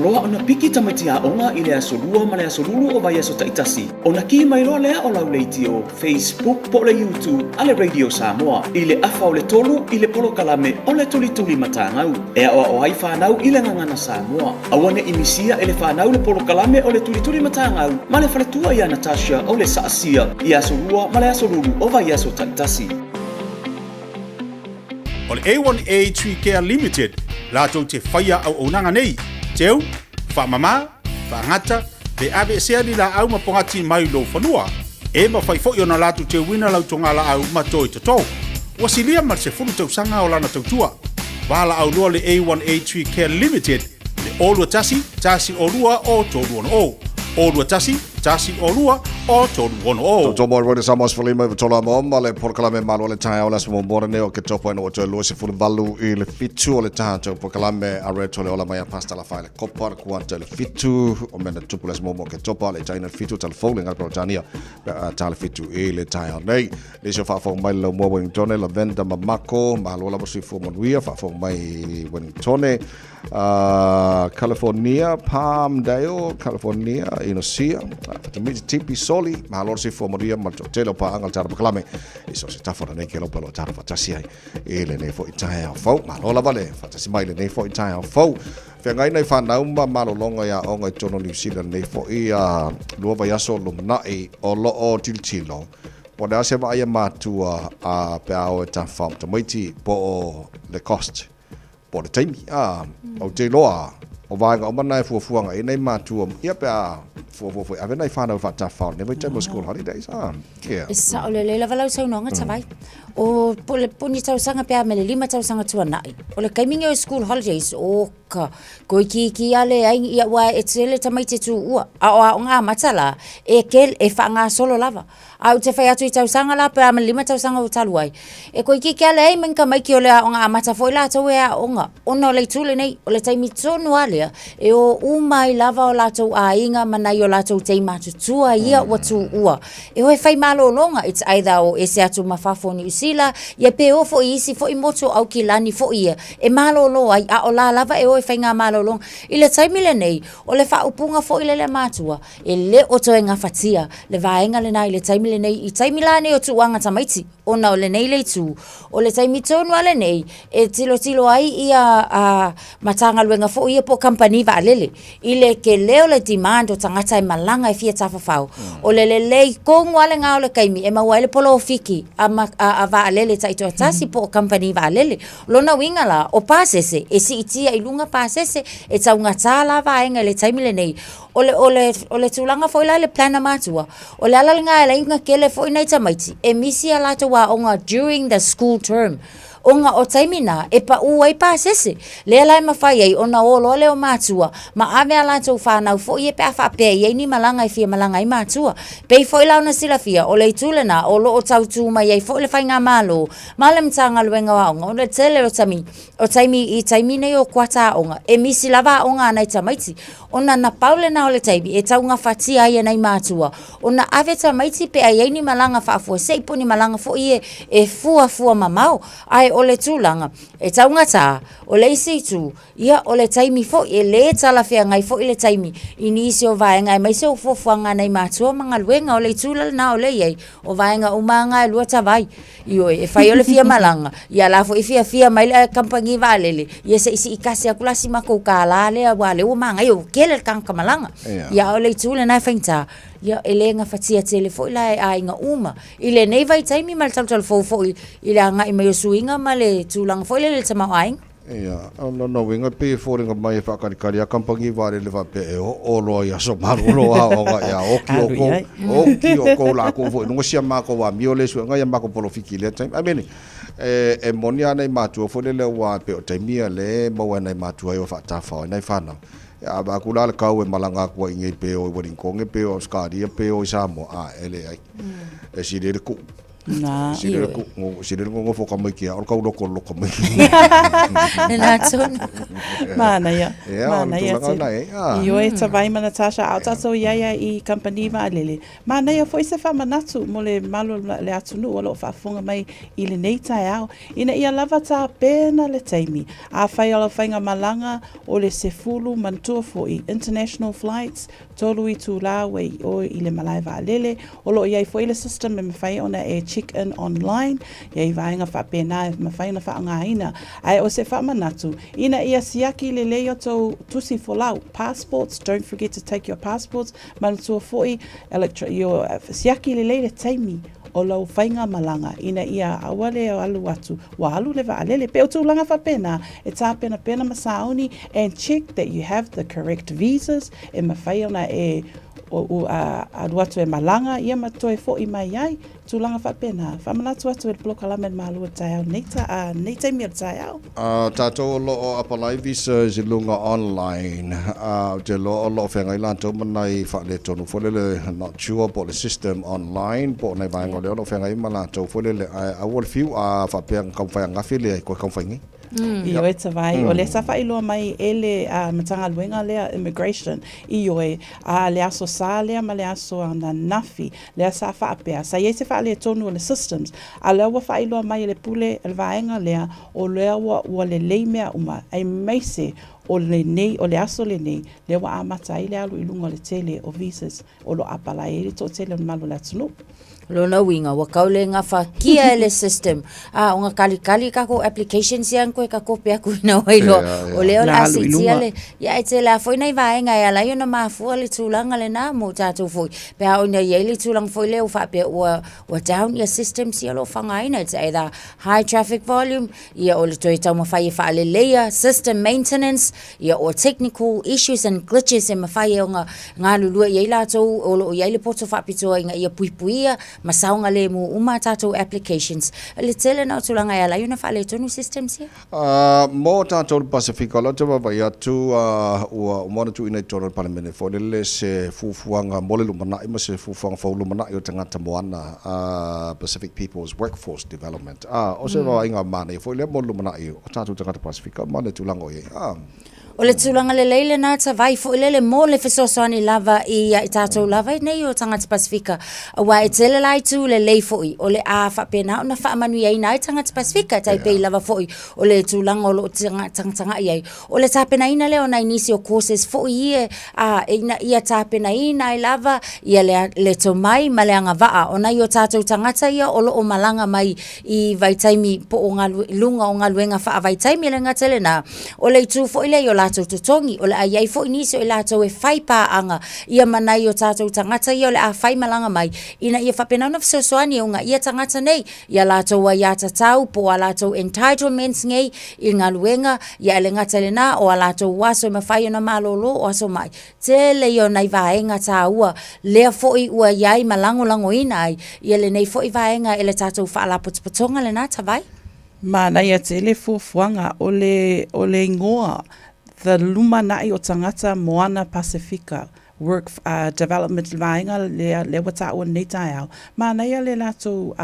loa ona piki tamaiti aoga i le aso Lua ma le aso Lulu o vaiaso taitasi, ona ki mai loa lea o lau leitio, Facebook po o le YouTube a le Radio Samoa i le afa o le tolu i le polokalame o le Tulituli Matagau e aoao ai fanau i le gagana Samoa. Aua ne i misia e le fanau le polokalame o le Tulituli Matagau ma le faletua ia Natasha o le Saasia i aso Lua ma le aso Lulu o vaiaso taitasi. O le A1A Tree Care Limited latou te faia auaunaga nei, teu, faamama, faagata, pe aveesea ni laau ma pogati mai lou fanua. E mafai foi ona latou teuina lau togalaau ma toi toto. Ua silia ma le 10 tausaga o lana tautua. Valaau loa le A1A Tree Care Limited i le 021 102 o 360. 021 102 o 360. Toto mo Royal Samoa Sefulima i Vatola mo ma le polokalame malo le taeao le aso muamua lenei o Oketopa ina ua toe 28 i le fitu o le tatou polokalame a Red Tole Ola mai a Pastor Lafai le Kopa le kuata i le fitu o mea na tupu le aso muamua o Oketopa le China le fitu tala fou le ngala Peretania pe a ta le fitu i le taeao nei. Nisi o faafofoga mai le laumua Wellingtone, Lavenda Mamako, malo lava soifua manuia, faafofoga mai Wellingtone, California, Palmdale, California, Inosia, Fatamiti Tipi Soli, malo le soifua manuia ma le toatele o paaga le tala pakalame, i so se tafa o lenei kelope o lo o tatou faatasi ai i lenei foi taeao fou. Malo lava le faatasi mai i lenei foi taeao fou. Feagai nai fanau ma malologa i aoga i totonu o Niu Sila lenei foi lua vaiaso lumanai o lo o tilotilo Po o le a se vaai a matua a pe a o e tafafao ma tamaiti po o le cost po o le taimi a ou te iloa o vaega uma na e fuafuaga i ai nai matua ia pe a fuafua foi ave nai whanau whaatawhao nei vaitaimi o school holidays a yeah. E sao lelei lava lau saunoaga Tavai. O po le po ni tausaga pe a me le lima tausaga tuanai. O le taimi nei o school holidays o ka ko ikiiki a leai ia ua e tele tamaiti e tuua. A o aoga amata la e kele e faagasolo lava. A ou te fai atu i tausaga la pe a ma le lima tausaga ua talu ai, e koikiki a leai mai ni tamaiti o le aoga amata foi latou e aoga, ona o le itu lenei, o le taimi tonu a lea, e o uma ai lava o latou aiga ma nai o latou tei matutua ia ua tuua. E o e fai malologa, it's either o ese atu ma fafo o Niu Sila, ia pe o foi i isi foi motu o Aukilani foi ia, e malolo ai, a o la lava e o e fai ngā malologa. I le taimi lenei, o le faaupuga foi lea le matua, E le o toe gafatia le vaega lena i le taimi lenei, i taimi la nei o tuuaga tamaiti, ona o lenei le itu, o le taimi tonu lava lenei e tilotilo ai ia a Matagaluega foi ia po o kamupani vaalele i le tele o le demand o tagata e malaga e fia tafafao. O le lelei tonu lava lena o le taimi e maua ai le polofiki a a vaalele taitoatasi po o kamupani vaalele. O lona uiga la, o pasese, e siitia i luga pasese, e taugata la vaega i le taimi lenei. O le, o le, o le tulaga foi la i le plan a matua, o le ala lena e ala ai ona tele foi nai tamaiti e misi a latou aoga during the school term, ona o taimi na e pau ai pasese. Lea la e mafai ai ona o loa lea o matua ma ave a latou fanau foi ia pe a faapea e i ai ni malaga e fia malaga ai matua. Pei foi la ona silafia, o le itu lena o lo o tautu mai ai foi le Faigamalo ma le Matagaluega o Aoga, ona o le tele o taimi, o taimi i taimi nei o kuata aoga, e misi lava aoga a nai tamaiti. Ona na pau lena o le taimi e taugafatia ai e nai mātua, ona ave tamaiti pe a i ai ni malaga faafuasei po o ni malaga foi e, e fuafua mamao. Ae o le tulaga, e taugatā, o le isi itu, ia, o le taimi foi, e lē talafeagai foi le taimi i nisi o vaega aemaise o fuafuaga a nai mātua ma galuega. O le itu la lena o lea i ai, o vaega uma lava na e lua tavai. Ioe, e fai o le fia malaga, ia la foi e fiafia mai le kamupani vaalele, ia se i siitasi atu la si matou kālā lea aua o lea ua manaia ua tele le tagata malaga. Ia a o le itu lena e faigata, ia e le gafatia tele foi la e aiga uma i lenei vaitaimi ma le talutalufou foi i le agai mai o suiga ma le tulaga foi lele i le tamaoaiga. Ia, o lona uiga e pei e foliga mai e faakalikali a kamupani vaalele faapea e oo loa i aso malolo aoga ia oki oukou, oki oukou lakou foi i luga sia makou amio lea suega ia makou polofiki i lea taimi. I mean, e, e moni a nai matua foi lele aua e pei o taimi ia lea e maua e nai matua ai o faatafao ai nai fanau. Ia a vaai atu la le kau e malaga atu ai i nei pe o i Welingtonge pe o i Ausekaria pe o i Samoa, a e leai. E sili ai le tuu. Na. Sile le ku sile le ngofo ka mai kia o ka uloko loko mai. Na tonu. Manaia. Ia, o le Manaia tulaga tele. na e, a. Ioe, Tavai ma Natasha, a o tatou i ai i kamupani vaalele. Manaia foi se faamanatu mo le mamalu o le atunuu o lo o faafofoga mai i lenei taeao, ina ia lava tapena le taimi. Afai o lau faigamalaga o le 10, manatua foi, international flights, 3 itulā ua i o i le malae vaalele. O lo o i ai foi le system e mafai ona e check in online, i ai vaega faapena e mafai ona faaaogaina. Ae o se faamanatu, ina ia siaki lelei o tou tusi folau, passports, don't forget to take your passports, manatua foi electro, your, siaki lelei le taimi o lau faigamalaga ina ia aua le alu atu ua alu le vaalele. Pei o tulaga faapena e tapenapena ma sauni and check that you have the correct visas e mafai ona e alu atu e malaga ia ma toe fo'i mai ai, tulaga faapena. Faamanatu atu e le polokalame a le Malo o le taeao nei, nei taimi o le taeao. A tatou o lo o apalai visas i luga online, a ou te iloa o lo o feagai latou ma nai faaletonu foi lele, not sure po o le system online po o nai vaega o lea o lo o feagai ma latou foi lele, ae aua le fiu a faapea na taumafai ananafi le toe taumafai nei. Ioe Tavai, o lea sa faailoa mai e le Matagaluega lea Immigration, ioe, a le Aso Sa lea ma le aso ananafi, lea sa faapea, sa i ai se faaletonu o le systems, a o lea ua faailoa mai e le pule o le vaega lea, o lea ua, ua lelei mea uma, aemaise o lenei, o le aso lenei, lea ua amata ai le alu i luga o le tele o visas o lo o apalai ai le toatele o le mamalu o le atunuu. O lona uiga, ua kau le gafatia e le system, a o ga kalikali kakou applications ia koe ka kope aku ina ua iloa, o lea o le a siitia le, ia e tele lava foi nai vaega e ala ai ona mafua le tulaga lena mo tatou foi, pe a oo ina i ai le tulaga foi lea ua faapea ua, ua down ia systems ia o lo o faaaogaina, it's either high traffic volume, ia o le toe taumafai e faaleleia, system maintenance, ia or technical issues and glitches e mafai ai ona galulue i ai latou o lo o i ai le poto faapitoa ina ia puipuia ma saogalemu uma a tatou applications. O le tele na o tulaga e ala ai ona faaletonu systems ia. Mo tatou le Pasefika, o lea ou te vaavaai atu ua uma ona tuuina i totonu o le Palemene foi lele se fuafuaga mo le lumanai ma se fuafuaga fou lumanai o tagata moana, Pacific People's Workforce Development. O se vaaiga manaia foi lea mo le lumanai o tatou tagata Pasefika ma le tulaga o i ai. O le tulaga lelei lena Tavai foi lele mo le fesoasoani lava i a i tatou lava i nei o tagata Pasefika, aua e tele la itu lelei foi o le a faapena ona faamanuiaina ai tagata Pasefika, e tai pei lava foi o le tulaga o lo o tagatagai ai. O le tapenaina lea o nai nisi o courses foi ia a ina ia tapenaina ai lava ia le, le tomai ma le agavaa o nai o tatou tagata ia o lo o malaga mai i vaitaimi po o galu, luga o galuega faavaitaimi. E le gata i lena, o le itu foi lea i o latou totogi, o le a i ai foi nisi o i latou e fai paaga ia ma nai o tatou tagata ia o le a fai malaga mai, ina ia faapena ona fesoasoani e uunaia tagata nei i a latou aiatatau po o a latou entitlements nei i galuega, ia e le gata i lena, o a latou aso e mafai ona malolo, o aso mai. Tele ia o nai vaega taua lea foi ua i ai ma lagolagoina ai ia lenei foi vaega e le tatou Faalapotopotoga lena Tavai. Manaia tele fuafuaga o le o le igoa The Lumanai o Tagata Moana Pasefika Work Development vaega lea lea ua taua lenei taeao. Manaia le latou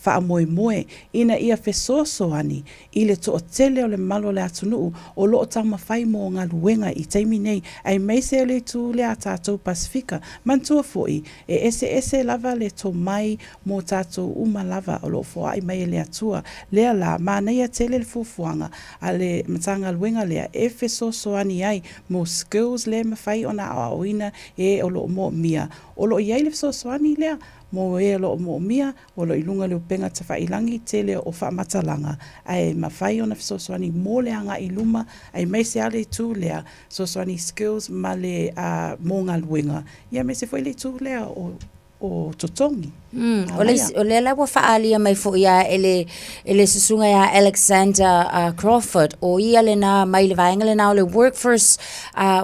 faamoemoe ina ia fesoasoani i le toatele o le mamalu o le atunuu o lo o taumafai mo galuega i taimi nei, aemaise o le itu lea a tatou Pasefika. Manatua foi, e eseese lava le tomai mo tatou uma lava o lo o foai mai e le Atua. Lea la, manaia tele le fuafuaga a le Matagaluega lea e fesoasoani ai mo skills lea e mafai ona aoaoina e o lo o moomia. O lo o i ai le fesoasoani lea mo e o lo o moomia O lo o i luga o le upega tafailangi tele o faamatalaga ae mafai ona fesoasoani mo le agai i luma aemaise lava le itu lea fesoasoani skills ma le mo galuega ia aemaise foi le itu lea o totogi. O le o lea la ua faaalia mai foi a e le e le susuga ia Alexander Crawford o ia lena mai le vaega lena o le Workforce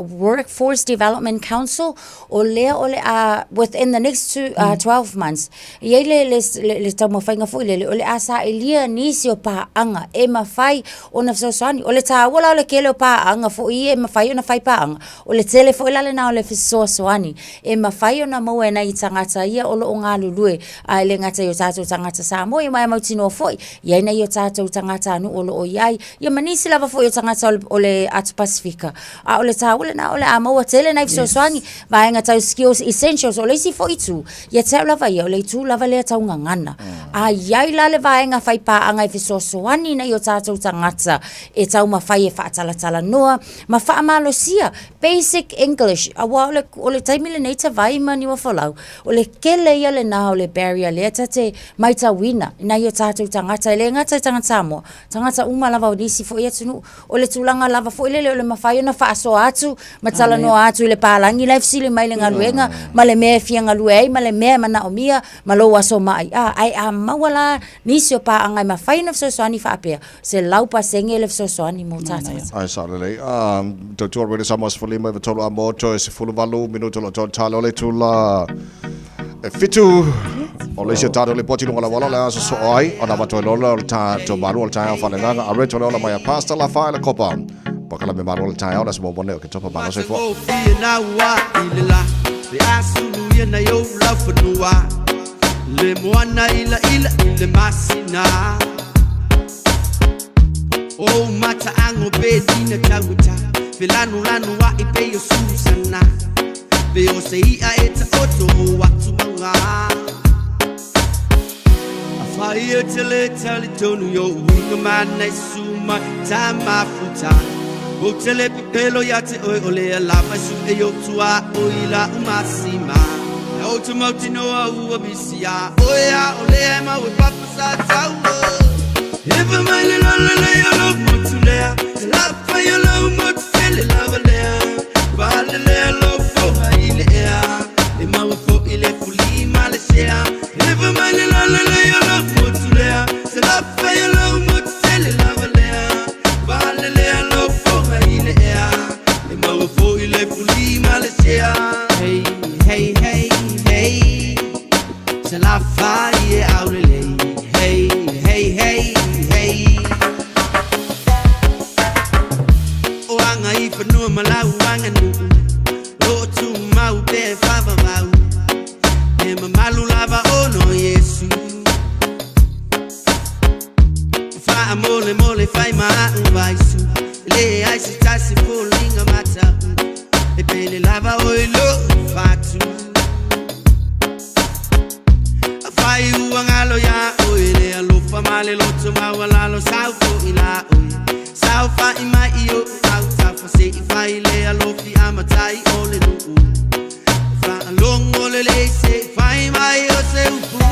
Workforce Development Council o lea o le a within the next two, 12 months E i ai le, le, le, le taumafaiga foi lele, o le a sailia nisi o paaga e mafai ona fesoasoani. O le taua la o le tele o paaga foi ia e mafai ona fai paaga, o le tele foi la lena o le fesoasoani e mafai ona maua e nai tagata ia o lo o galulue. galulue, a e le gata i o tātou tagata Samoa, ia ma e mautinoa foi, i ai nai o tātou tagatanuu o lo o i ai, ia ma nisi lava foi o tagata o le Atu Pasifika. A o le taua lena o le a maua tele nai fesoasoani, vaega tau skills essentials, o le isi foi itu, ia te au lava ia, o le itu lava lea tau gagana. A i ai la le vaega faipaaga e fesoasoani nai o tātou tagata e taumafai e faatalatalanoa ma faamalosia basic English, aua o le, o le taimi lenei Tavai ma Niuafolau, o le kele ia lena o le barrier lea ta te maitauina i nai o tātou tagata, e le gata i tagata Samoa, tagata uma lava o nisi foi atunuu, o le tulaga lava foi lele o le mafai ona faasoa atu ma talanoa atu i le palagi la e fesili mai le galuega ma le mea e fia galue ai ma le mea e manaomia ma lou aso mai. A, ae a maua la nisi o paaga e mafai ona fesoasoani faapea, 100% le fesoasoani mo tatou. Ae sao lelei. A, tautua Radio Samoa 15 i 3 a mo toe 18 minuta o lo o tala o le itula e fitu o le isi o tatou lipoti luga o le auala o le a sosoo ai ona avatu ai loa lea o le tatou malu o le taeao faaleagaga a Rachel Leola mai a Pastor Lafaele le Kopa Pakalame malu o le taeao le aso muamua nei o Oketopa malo soifua. Le asulu ia nai ou laufanua Le moana ila ila i le masina O mataago pe dina taugata Felanulanu a'i pei o Susana Pe o se i'a e taoto o atu mauga Afai e te le talitonu i o'u uiga mana e susu mai ta mafuta Ou te le pepelo ia te oe o lea lava e su'e i ou tuaoi la'u masima Ou te mautinoa ua misi iā oe a o lea e mau e papa sa taua Ewa mai le lolo lei o lou motu lea Te lafai o lou motu tele lava lea Pale lea lou foga i le ea E maua foi le fuli ma le sea Ewa mai le lolo lei o lou motu lea Te lafai o lou motu tele lava lea Pale lea lou foga i le ea E maua foi le fuli ma le sea Hey, hey, hey, hey Salafai e aulelei Hey, hey, hey, hey O aga i fanua ma lau aganuu O lo o tumau pea e faavavau E mamalu lava ona o Iesu Faamolemole fai ma a'u vaisu E leai se tasi foliga mata'u E pele lava oe i lo'u fatu Afai ua galo iā oe le alofa ma le loto maualalo Sau fo'i la oe Saofa'i mai i o'u autafa Se i fai le alofi a matai o le nu'u Faalogo lelei se i fai mai o se upu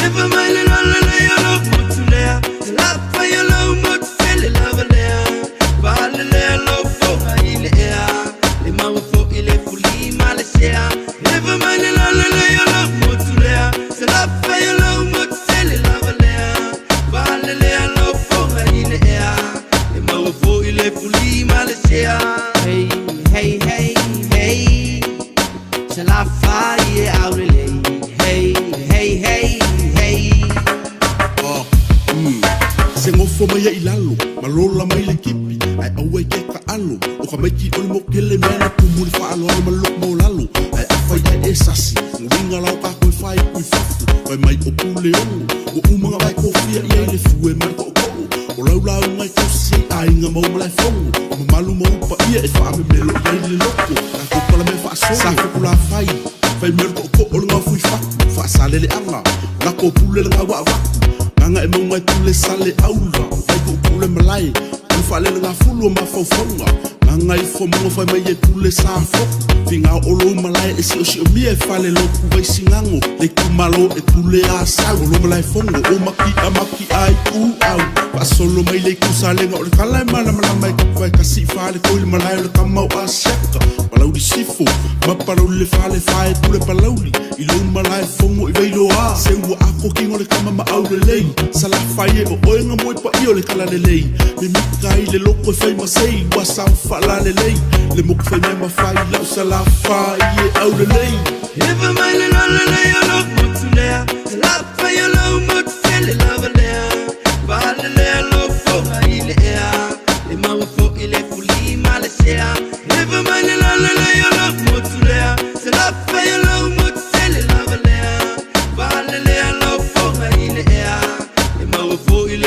Ewa mai le lolo lei o lou motu lea Te lafai o lou motu tele lava lea Pale lea lou foga i le ea E maua fo'i le fuli ma le sea Ewa mai le lolo lei o lou motu lea Te lafai o lou motu tele lava lea Pale lea lou foga i le ea E maua fo'i le fuli ma le sea Hey, hey, hey, hey Salafai e aulelei Hey, hey, hey, hey Ah, mm. Se gofo mai ai i lalo, ma lola mai le kipi, ae aua i ke kaʻalo, o ka maiki o le mokele mea na kumu i le faaaloalo ma le loko maulalo, ae afai ae e sasi, nguiga la o kākou e faaiku i fafo, fai mai o Puleono, ua uma ga vae kofia i ai le fue ma le koʻokoʻo, o lau lauga e tausi ai aiga ma ou malaefono, o mamalu ma ou paia e faamemelo i ai le loko, tatou palamea faasolo, sa Fokulafai, fai mai o le tootoo o le gaofo i fatu, faasaleleaga, lako pule le gaua avatu, gaga e mauga e pule sale aula, vai tuupule malae, o le faalelegafulu o mafaufauga, gaga ifo mauga fai mai e pule sa foku, figa o lou malae e siosiomia e fale loku vai sigago, le itumalo e pule a sau, o lo malaefono o maki'a maki'a ai u au, faasolo mai le itu salega o le tala e malamalama e kapa e kasi i fale koi le malae o le kama o Asiata, Palauli Sifo ma Palauli le fale fae pule Palauli i lou malae fogo i Vailoa se ua ako kingo le kama ma aulelei Salafai e o oe nga moe paia o le talalelei Mimika i le loko e fai ma sei ua sao faalalelei Le moku fai mea ma fai lau Salafai e aulelei Ewa mai le lolo lei o lou motu lea Salafai o lou motu tele lava lea Pale lea lou foga i le ea E maua fo'i le fuli ma le sea Ewa mai le lolo lei o lou motu lea Salafai o lou motu tele lava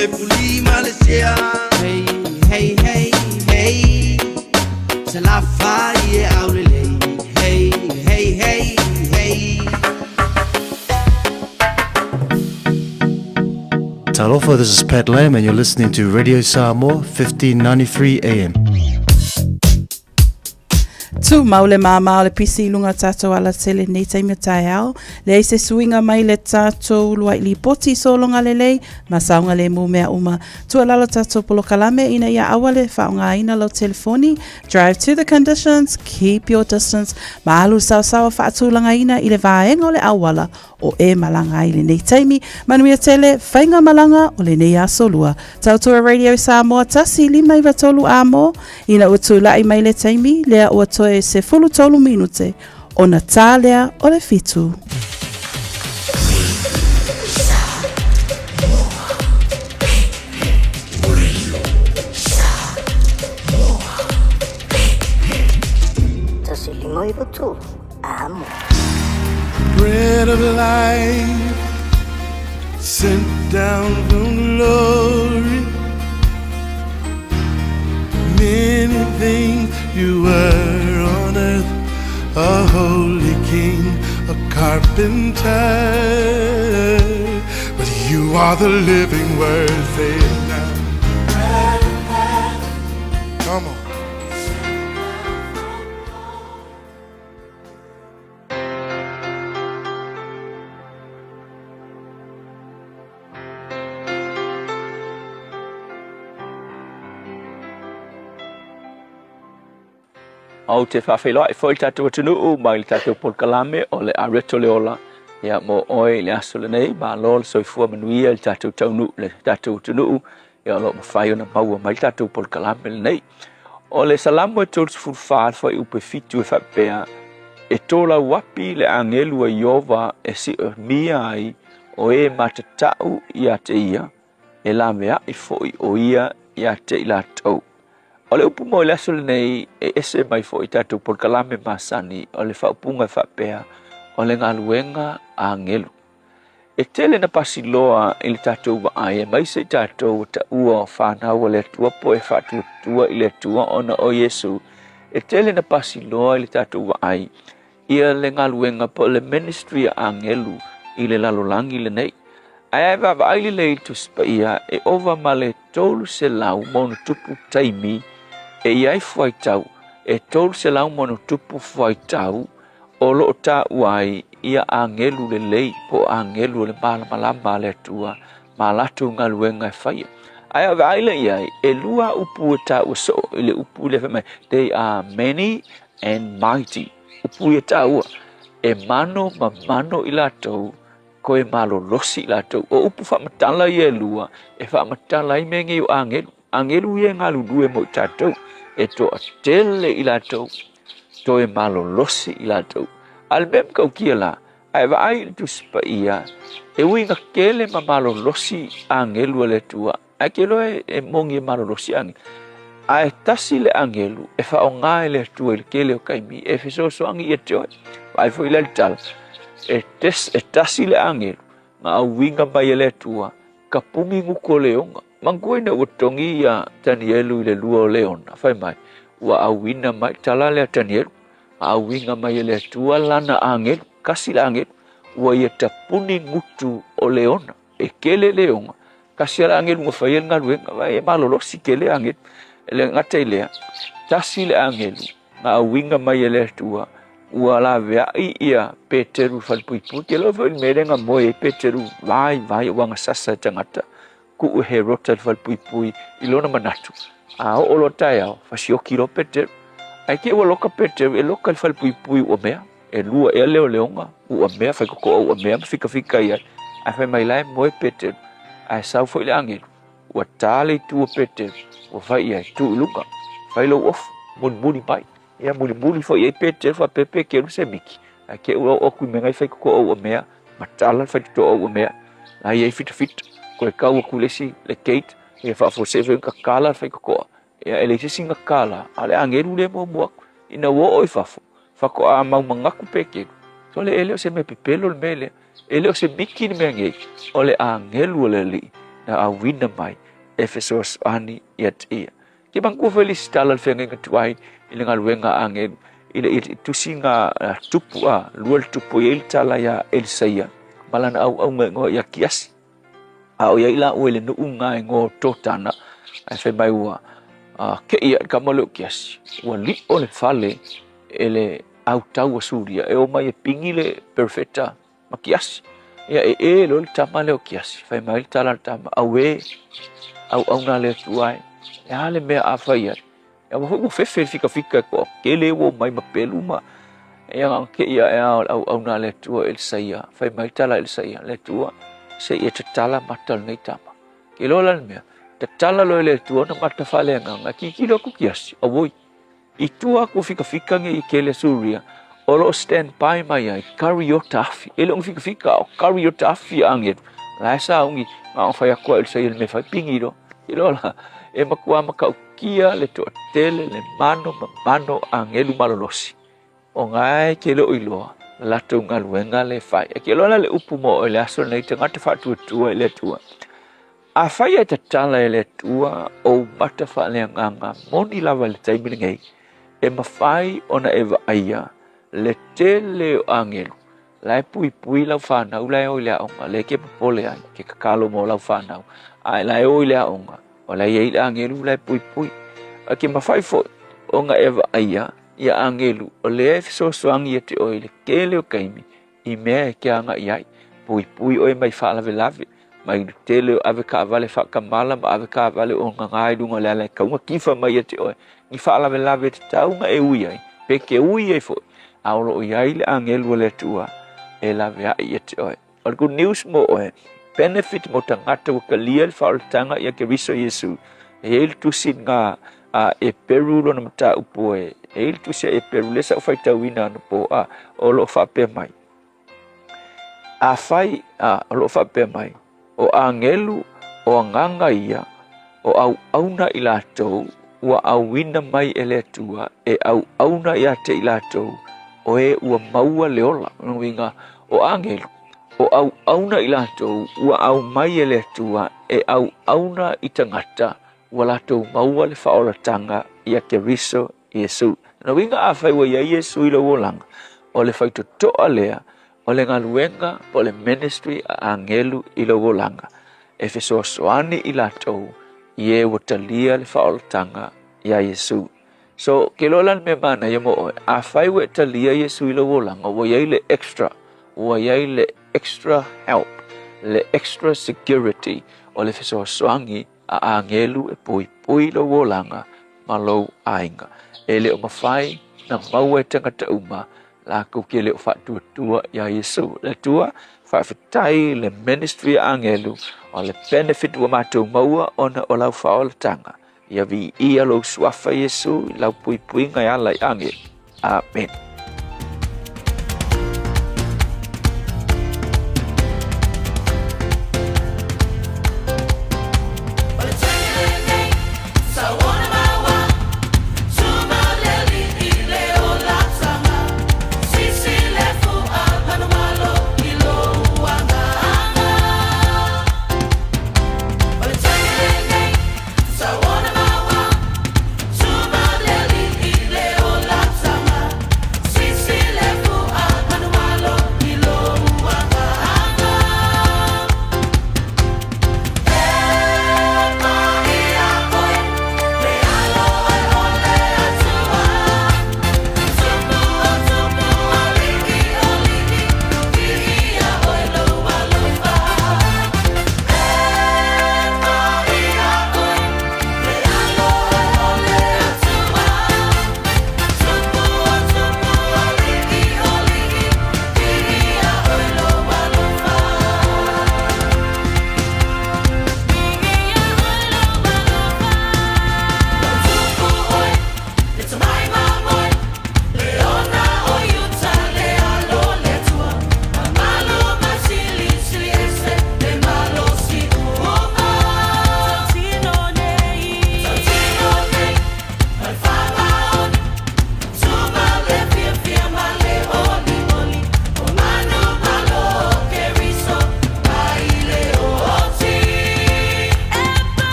le puli ma le sea. Hey, hey, hey, hey. Salafai e aulelei. Hey, hey, hey, hey. Talofa, this is Pat Lamb, and you're listening to Radio Samoa, 1593 AM. Tumau le māmā o le pisi i lunga o tātou alatele nei taimi o taeao. Leai se suiga mai le tātou uluai lipoti sologa lelei ma saogalemu mea uma. Tuualalo tātou polokalame ina ia aua le faaaogaina lau telefoni. Drive to the conditions, keep your distance. Ma alu saosaoa faatulagaina i le vaega o le auala o e malaga ai lenei taimi. Manuia tele, faiga malaga o lenei aso lua. Tautua Radio Samoa 1 5 9 3 amo, ina ua tula'i mai le taimi, lea ua toe 13 minute, ona tā lea o le 7. 1 5 9 3 amo. Bread of life sent down from glory. Many things you were on earth, a holy king, a carpenter. But you are the living word, say it now. Come on. Ou te faafeiloai foi i le tatou atunuu mai le tatou polokalame o le Areto le Ola. Ia mo oe i le aso lenei, malo le soifua manuia i le tatou taunuu le tatou atunuu, ia o lo o mafai ona maua mai le tatou polokalame lenei. O le Salamo e 34 le fuaiupu e 7 e faapea, E tolauapi le agelu a Ieova e siomia ai o e matatau ia te ia, e laveai foi o ia ia te i latou. O le upu mo i le aso lenei e ese mai foi i tatou polokalame masani, o le faaupuga e faapea, o le galuega a agelu. E tele na pasi loa i le tatou vaai, aemaise i tatou ua taua o fanau a le Atua po e faatuatua i le Atua ona o Iesu. E tele na pasi loa i le tatou vaai ia le galuega po o le ministry a agelu i le lalolagi lenei. Ae a e vaavaai lelei i le Tusi Paia, e ova ma le 300 ma ona tupu taimi e i ai fuaitau, e 300 ma ona tupu fuaitau o lo o taua ai ia agelu lelei po o agelu o le malamalama a le Atua ma latou galuega e faia. Ae a vaai lea i ai, e lua upu e taua soo i le upu lea fai mai, they are many and mighty. Upu ia taua, e mano ma mano i latou, koe malolosi i latou. O upu faamatala ia e lua, e faamatala ai mea nei o agelu. Agelu ia e galulue mo i tatou, e toatele i latou, toe malolosi i latou. A le mea matautia la, a e vaai i le Tusi Paia, e ui ina tele ma malolosi agelu a le Atua, ae ke iloa e moni e malolosi agelu. Ae tasi le agelu e faaaoga e le Atua i le tele o taimi e fesoasoani ia te oe. Vaai foi la i le tala, e, tes, e tasi le agelu na auiga mai e le Atua tapuni gutu o leona. Manatua ina ua togi ia Tanielu i le lua o leona, fai mai, ua auina mai, tala lea Tanielu, na auina mai e le Atua lana agelu, kasi le agelu, ua ia tapuni gutu o leona, e kele leona, kasi le agelu na faia le galuega, vaai e malolosi kele agelu. E le gata i lea, tasi le agelu, na auina mai e le Atua, ua laveai ia Peteru i falepuipui. Ke loa foi le mea lea na moe ai Peteru, vaivai o agasasa e tagata, tuu e Herota i le falepuipui i lona manatu, a oo loa taeao, fasioki loa Peteru. Ae te i ua loka Peteru, e loka i le falepuipui ua mea, e lua ea leoleoga, ua mea, faitotoa ua mea ma fikafika i ai. Ae fai mai la e moe Peteru, ae sau foi le agelu, ua ta le itu o Peteru, ua fai i ai, tuu i luga, fai lou ofu, mulimuli mai. Ia mulimuli foi i ai Peteru, faapea Peteru se miki, ae te i ua oo atu i mea nai faitotoa ua mea, matala le faitotoa ua mea, la e i ai fitafita, toe tau atu i le isi le gate, ia faafuasei foi ona tatala le faitotoa. Ia e leai se isi gatala, a o le agelu lea e muamua atu. Ina ua oo i fafo, faatoa mau manatu Peteru, sole e le o se mea pepelo le mea lea, e le o se miki le mea nei, o le agelu o le Alii na auina mai e fesoasoani ia te ia. Ke manatua foi le isi tala le feagaiga tuai i le galuega a agelu i le i tusiga tupu a lua le tupu i ai le tala ia Elisaia ma lana auauga igoa ia Kiasi. A o i ai laua i le nuu ga igoa o Totana, ae fai mai ua keʻi aʻe le kama lea o Kiasi, ua liʻo le fale e le autau a Suria e o mai e pigi le perofeta ma Kiasi. Ia e ē loa le tama lea o Kiasi, fai mai le tala a le tama, Auē, auauna a le Atua e, le a le mea a fai ai? Ia ua foi ua fefe le fikafika e toatele ua omai ma pelu ma ia na ona keʻi aʻe lava o le auauna a le Atua Elisaia, fai mai le tala a Elisaia, Le Atua, se i e tatala mata o lenei tama. Ke iloa la le mea, tatala loa e le Atua ona mata faaleagaga, e tilotilo atu Kiasi, auoi, I tua atu o fikafika nei i kele Suria, o lo o stand by mai ai kariota afi. E le o ni fikafika, a o kariota afi a agelu. La e sauni, na ona fai atu a Elisaia i le mea fai, pigi loa. Iloa la, e matua matautia le toatele, le mano ma mano o agelu malolosi. O na e ke le o iloa la latou galuega le fai. E ke iloa la le upu mo oe i le aso lenei, tagata faatuatua i le Atua. Afai e tatala e le Atua ou mata faaleagaga moni lava i le taimi lenei, e mafai ona e vaaia le tele o agelu la e puipui lau fanau la e o i le aoga, lea e ke popole ai, ke tatalo mo lau fanau, a la e o i le aoga, o la e i ai le agelu la e puipui. A ke mafai foi ona e vaaia ia agelu o lea e fesoasoani ia te oe i le tele o taimi i mea e ke agai ai, puipui oe mai faalavelave, mai le tele o ave taavale faatamala ma ave taavale o gagā i luga o le ala e tau ona tifa mai ia te oe, ni faalavelave e tatau ona e ui ai, pe te ui ai foi, a o lo o i ai le agelu a le Atua e laveai ia te oe. O le good news mo oe, benefit mo tagata ua talia le faaolataga ia Keriso Iesu. E i ai le tusi na a Eperu lona mataupu e, e i ai le tusi a Eperu, lea sa ou faitauina anapo, a, o lo o faapea mai. Afai, a, o lo o faapea mai, o agelu o agaga ia, o auauna i latou ua auina mai e le Atua e auauna ia te i latou o e ua maua le ola. O lona uiga, o agelu, o auauna i latou ua aumai e le Atua e auauna i tagata ua latou maua le faaolataga ia Keriso Iesu. Lona uiga, afai ua i ai Iesu i lou olaga, o le faitotoa lea o le galuega po o le ministry a agelu i lou olaga, e fesoasoani i latou i e ua talia le faaolataga iā Iesu. So, ke iloa la le mea manaia mo oe, afai ua e talia Iesu i lou olaga, ua i ai le extra, ua i ai le extra help, le extra security o le fesoasoani a agelu e poipoi lou olaga ma lou aiga. E le o mafai na maua e tagata uma lakou ke le o faatuatua iā Iesu. Le Atua, faafetai le ministry a agelu o le benefit ua matou maua ona o lau faaolataga. Ia viia lou suafa Iesu i lau puipuiga e ala i agelu. Amen.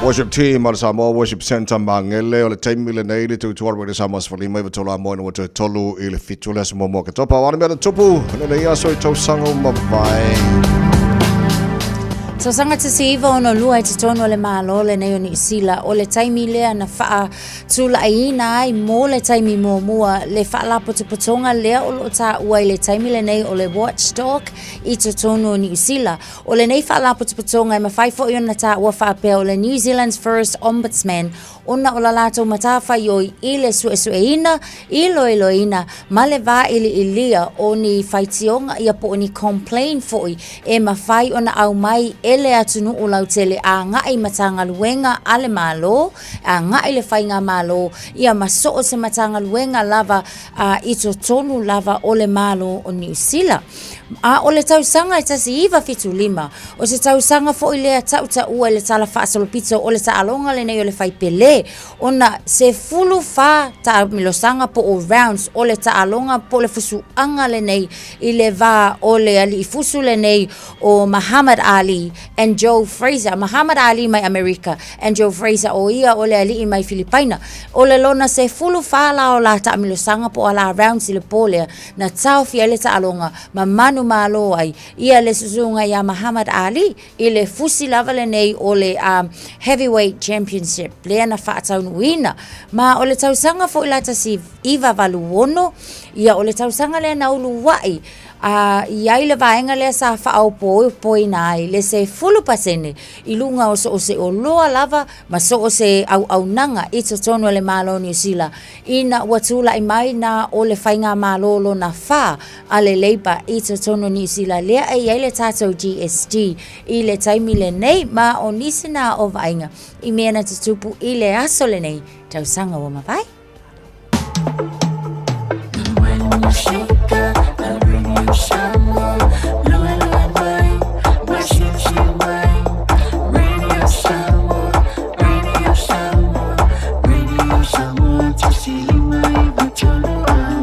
Worship Team a le Samoa Worship Centre Magele o le taimi lenei le tautua Radio Samoa 15 i tolu amoa ina ua toe tolu i le fitu le aso muamua Oketopa. O a ni mea na tupu lenei aso i tausaga ua mavae? Tausaga 1962 i totonu o le Malo lenei o Niu Sila, o le taimi lea na faatulaiina ai mo le taimi muamua le faalapotopotoga lea o lo o taua i le taimi lenei o le Watchdog i totonu o Niu Sila. O lenei faalapotopotoga e mafai foi ona taua faapea o le New Zealand's First Ombudsman ona o la latou matafaioi i le suesueina, iloiloina ma le vailiilia o ni faitioga ia po o ni complain foi e mafai ona aumai e le atunuu lautele agai i Matagaluega a le Malo, agai i le Faigamalo ia ma so o se Matagaluega lava i totonu lava o le Malo o Niu Sila. A o le tausaga e 1975, o se tausaga foi lea tautaua i le tala faasolopito o le taaloga lenei o le fai Pelé, ona 14 taamilosaga po o rounds o le taaloga po o le fusuaga lenei i le va o le alii fusu lenei o Muhammad Ali and Joe Frazier. Muhammad Ali mai Amerika and Joe Frazier o ia o le alii mai Filipaina. O le lona 14 la o la taamilosaga po o la rounds i le po lea, na taofi ai le taaloga ma manumalo ai ia le susuga iā Muhammad Ali i le fusi lava lenei o le Heavyweight Championship lea na faataunuuina. Ma o le tausaga foi la 1986, ia o le tausaga lea na uluai a i ai le vaega lea sa faaopoopoina ai le 10% i luga o so o se oloa lava ma so o se auaunaga i totonu o le Malo o Niu Sila Ina ua tulai mai nā o le Faigamalo lona whā a le Labour i totonu o Niu Sila lea e i ai le tātou GST i le taimi lenei ma o nisi nā o vaaiga i mea na tutupu i le aso lenei tausaga ua mavae.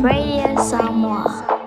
Radio Samoa.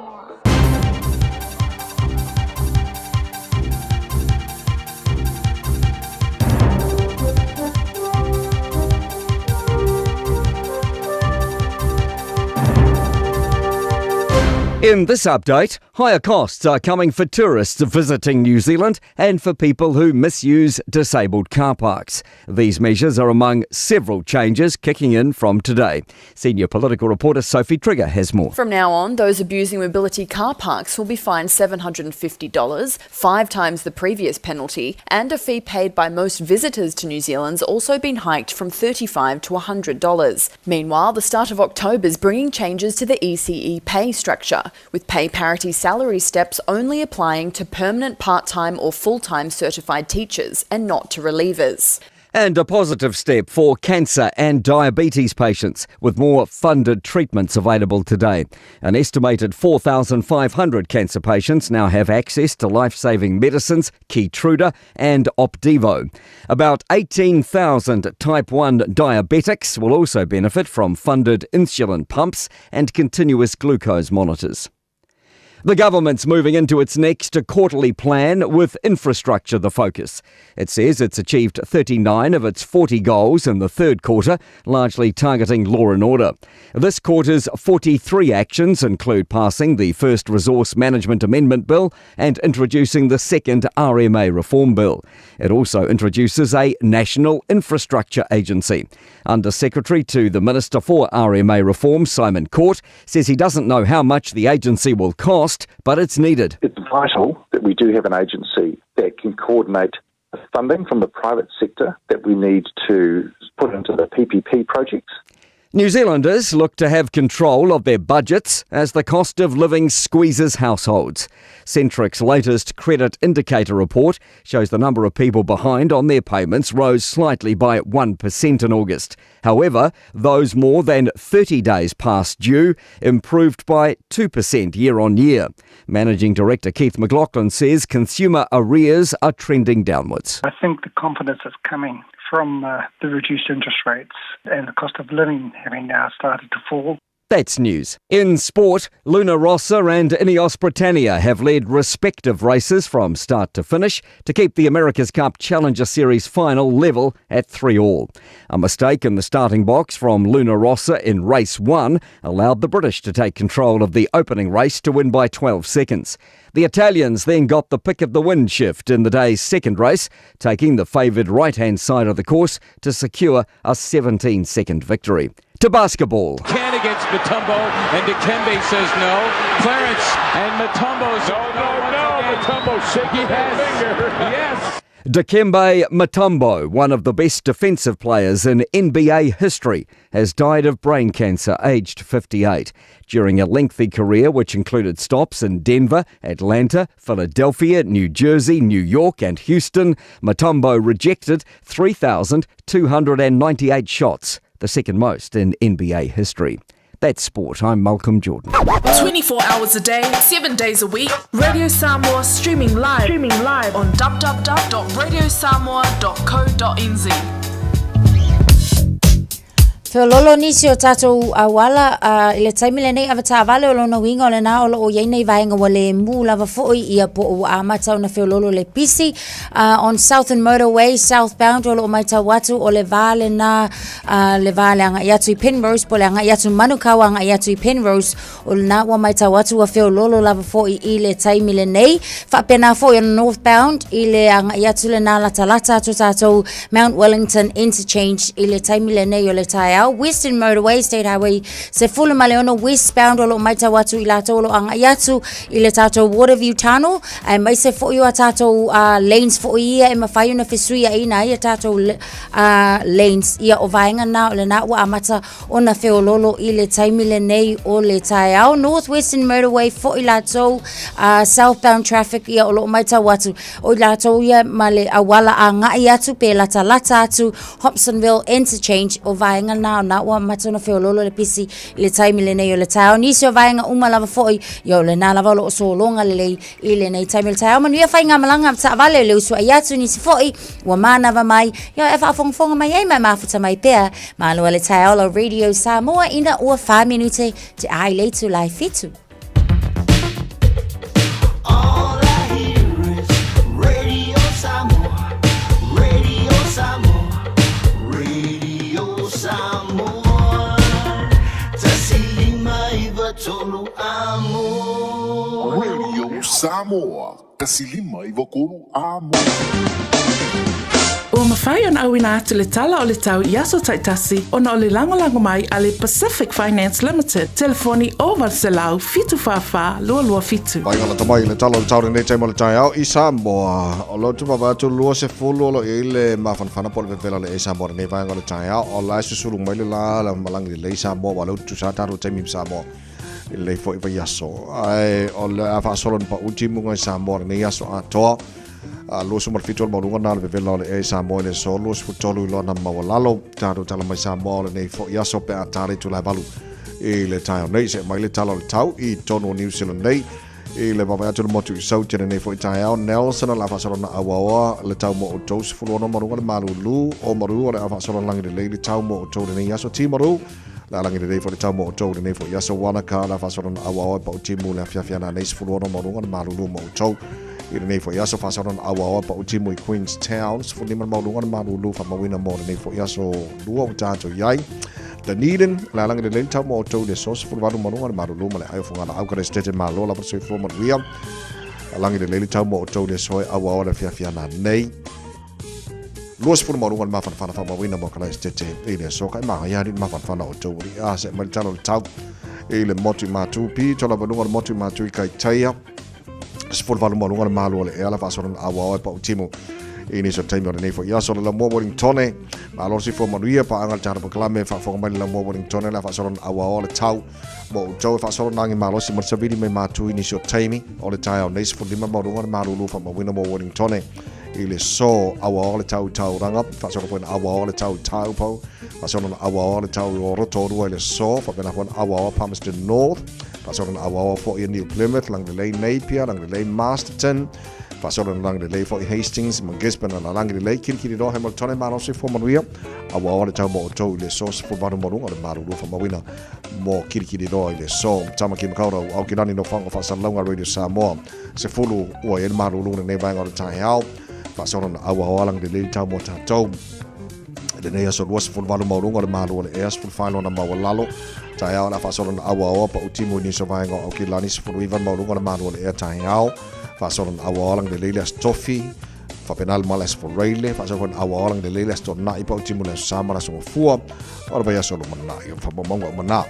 In this update, higher costs are coming for tourists visiting New Zealand and for people who misuse disabled car parks. These measures are among several changes kicking in from today. Senior political reporter Sophie Trigger has more. From now on, those abusing mobility car parks will be fined $750, five times the previous penalty, and a fee paid by most visitors to New Zealand's also been hiked from $35 to $100. Meanwhile, the start of October is bringing changes to the ECE pay structure, with pay parity salary steps only applying to permanent part-time or full-time certified teachers and not to relievers. And a positive step for cancer and diabetes patients, with more funded treatments available today. An estimated 4,500 cancer patients now have access to life saving medicines, Keytruda and Opdivo. About 18,000 type 1 diabetics will also benefit from funded insulin pumps and continuous glucose monitors. The government's moving into its next quarterly plan with infrastructure the focus. It says it's achieved 39 of its 40 goals in the third quarter, largely targeting law and order. This quarter's 43 actions include passing the first Resource Management Amendment Bill and introducing the second RMA Reform Bill. It also introduces a National Infrastructure Agency. Under Secretary to the Minister for RMA Reform, Simon Court, says he doesn't know how much the agency will cost, but it's needed. It's vital that we do have an agency that can coordinate the funding from the private sector that we need to put into the PPP projects. New Zealanders look to have control of their budgets as the cost of living squeezes households. Centric's latest credit indicator report shows the number of people behind on their payments rose slightly by 1% in August. However, those more than 30 days past due improved by 2% year on year. Managing Director Keith McLaughlin says consumer arrears are trending downwards. I think the confidence is coming from uh, the reduced interest rates and the cost of living having now started to fall. That's news. In sport, Luna Rossa and Ineos Britannia have led respective races from start to finish to keep the America's Cup Challenger Series final level at 3 all. A mistake in the starting box from Luna Rossa in race 1 allowed the British to take control of the opening race to win by 12 seconds. The Italians then got the pick of the wind shift in the day's second race, taking the favoured right hand side of the course to secure a 17 second victory. To basketball. Can against Mutombo, and Dikembe says no. Clarence and Mutombo's. No, no, no. Mutombo shaking yes. finger. Yes. Dikembe Mutombo, one of the best defensive players in NBA history, has died of brain cancer aged 58. During a lengthy career which included stops in Denver, Atlanta, Philadelphia, New Jersey, New York, and Houston, Mutombo rejected 3,298 shots, the second most in NBA history. That's sport. I'm Malcolm Jordan. 24 hours a day, 7 days a week. Radio Samoa streaming live, streaming live on www.radiosamoa.co.nz. Feololo nisi o tatou auala uh, i le taimi lenei avetaavale o lona uiga o lena o loo iai nei vaega ua le mu lava foi ia po o ua amata ona feololo le pisi uh, on Southern Motorway southbound o loo maitau atu o le va lena uh, le va le agai atu i Penrose po le agai atu Manukau agai atu i Penrose O lena ua matau atu ua feololo lava foi i le taimi lenei. Faapena foi o northbound i le agai atu lena latalata atu tatou Mount Wellington Interchange i le taimi lenei o le taeao. Western Motorway State Highway 16 westbound o loo matau atu i latou o loo agai atu i le tatou Waterview Tunnel aemaise foi o a tatou uh, lanes foi ia e mafai ona fesuiaina ai a tatou uh, lanes ia o vaega na o lena ua amata ona feololo i le taimi lenei o le taeao. North Western Motorway foi latou uh, southbound traffic ia o loo maitau atu o i latou ia ma le auala agai atu pe latalata atu Hobsonville Interchange o vaega na o na ua amata ona feololo le pisi i le taimi lenei o le taeao. Nisi o vaega uma lava foi ia o lena lava o loo sologa lelei i lenei taimi o le taeao. Manuia faigamalaga taavale le usuai atu nisi foi ua manava mai ia e faafogafoga mai ai ma e mafuta mai pea. Malo le taeao la Radio Samoa ina ua 4 minute te ai le itula e fitu. All I hear is Radio Samoa, Radio Samoa, Radio Samoa. Tasi lima iva tolu amo. Radio Samoa, 159 amo. Ua mafai ona auina atu le tala o le tau i aso taitasi ona o le lagolago mai a le Pacific Finance Limited, telefoni 0800 744 227. Mai lata mai le tala o le tau lenei taimi o le taeao i Samoa. O lo tu vava atu 20 o lo i le mafanafana po le vevela le e Samoa lenei vaega o le taeao. O la e susulu mai le la la malangi lelei Samoa wa leu tutusa tatou taimi Samoa i lenei foi vaiaso. Ae o le a faasolo ni pau timuga i Samoa lenei aso atoa. A 27 o le maualuga na o le vevela o le ea i Samoa i le aso 23 i lona maualalo. Tatou tala mai Samoa o lenei foi aso pe a ta le itula e valu i le taeao nei. Se'e mai le tala o le tau i tonu o New Zealand nei i le vaavaai atu le motu i Saute lenei foi taeao. Nelson o le a faasolo na auaoa le tau mo outou 16 maluga le malulu o maru o le a faasolo lagi lelei le tau mo outou lenei aso Timaru le a lagi lelei foi le tau mo outou lenei foi aso Wanaka le a faasolo na auaoa e pau timu le afiafi ana nei 16 maluga le malulu mo outou i lenei foi aso faasolo na auaoa e pau timu i Queenstown 15 maluga le malulu faamauina mo lenei foi aso lua ua tatou i ai Dunedin, le alagi lelei le tau mo outou i le aso 18 maluga le malulu ma le ai o fogalaau Karesetete malo lava le soifua manuia. Alagi lelei le tau mo outou i le aso e auaoa le afiafi ana nei. 20 maluga le mafanafana faamauina mo Karesetete i le aso ka e magaia ali le mafanafana o outou ali a se mai le tala o le tau i le motu i Matu pito lava luga o le motu i Matu i Kaitaia. 18 maluga le malu o le ea la faasolo na auao e pau timu i nisi o taimi o lenei foi aso le lamua Wellingtone malo le soifua manuia paaga le tatou polokalame faafofoga mai le lamua Wellingtone le faasolo na auao le tau mo outou e faasolo nagi malosi ma le savili mai matu i nisi o taimi o le taeao nei 15 maluga le malulu faamauina mo Wellingtone i le so auao le tau tauranga faasolo foi na auao le tau taupo faasolo na auao le tau o Rotorua i le so faapena foi na auao Palmerston North faasolo na auao foi i New Plymouth Langlelei Napier Langlelei Masterton Faasolo ina lagi lelei foi Hastings ma Gisborne na lalagi lelei Kirikiriroa Hamiltone malo soifua manuia aua oa le tau mo outou i le aso 18 maualuga o le malulu faamauina mo Kirikiriroa i le aso. Tamaki Makaurau Aukilani Nofoaga o Faasalalauga Radio Samoa 10 ua i ai le malulu lenei vaega o le taeao. Faasolo na auaoa lagi lelei le tau mo tatou. I lenei aso 28 maualuga o le malu o le ea 14 lona maualalo. Taeao o le a faasolo na auaoa pa utimu i nisi o vaega o Aukilani 19 maualuga o le malu o le ea taeao. Faasolo na auaoa lagi lelei le aso Tofi. Faapena le ma le aso Foreile. Faasolo foi na auaoa lagi lelei le aso Tona'i pa utimu le aso Sa ma le aso Gafua. O le vaiaso o lumanai o faamaumauga uma na.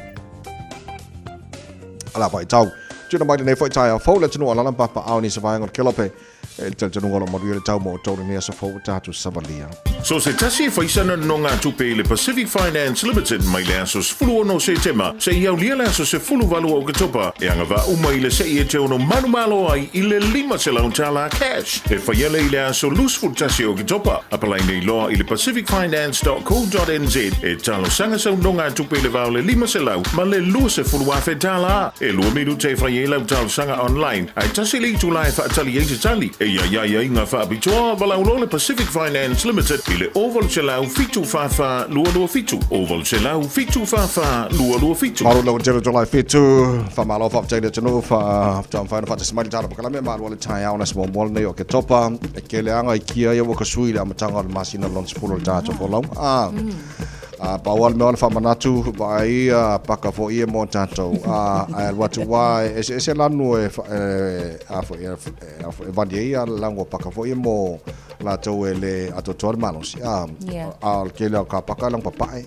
Ala faitau. Tuna mai lenei foi taeao fou le atunuu alala ma papaao nisi o vaega o le Kelope. E le talitonuga o lo o manuia le tau mo outou lenei aso fou ua tatou savalia. So se tasi e faisana nonogatupe i le Pacific Finance Limited mai le aso 16 o Setema seia aulia le aso 18 o Oketopa e agavaa uma i le se'i e te ono manumalo ai i le $500 cash e faia lea i le aso 21 o Oketopa. Apalai nei loa i le pacificfinance.co.nz e talosaga sau nonogatupe i le va o le $500 ma le $20,000. E lua minute e fai ai lau talosaga online, ae tasi le itula e faatali ai se tali. E i ai aiaiga faapitoa, valaau loa le Pacific Finance Limited i le 0800 744 227, 0800 744 227. Malu lau tele tolai fitu, whamalo whaptei le tunu, wha mawhai na whatasima mai le tala pakalame, malu ale taeao na smoa moa lenei o Oketopa, e kele anga i kia ia waka sui le amatanga o le masina lona 10 o le tātou folau. Ah. A pau lava le mea o le faamanatu vaai ia paka foi ia mo tatou a ae alu atu ua e eseese lanu e a foi e a foi e vali ai ia lango paka foi ia mo latou e le atoatoa le malosi a a o le tele o ka paka lang papae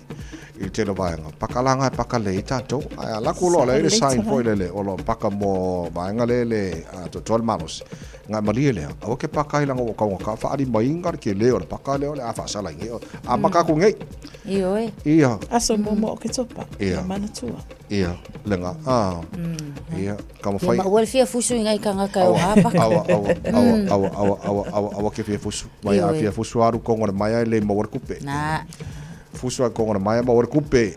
i le tele o vaega paka langa e paka lei tatou ae ala ku loa le sign foi lele o lo paka mo vaega le le atoatoa le malosi Ngai malie lea, aua ke paka ai langa ua kaunga ka whaari mai inga le ke leo le paka leo le a whaasala inge o. A maka ku ngei. Ioe. Ia. Aso momo o ke topa. Ia. Manatua. Ia, lenga. A. Ia, ka mo whai. Ia ma ua le fia fusu inga i kanga kai o ngā paka. Awa, awa, awa, awa, awa, awa, awa, awa ke fia fusu. Mai a fia fusu aru kongo le mai ai le maua le kupe. Nā. Fusu a kongo le mai a maua le kupe.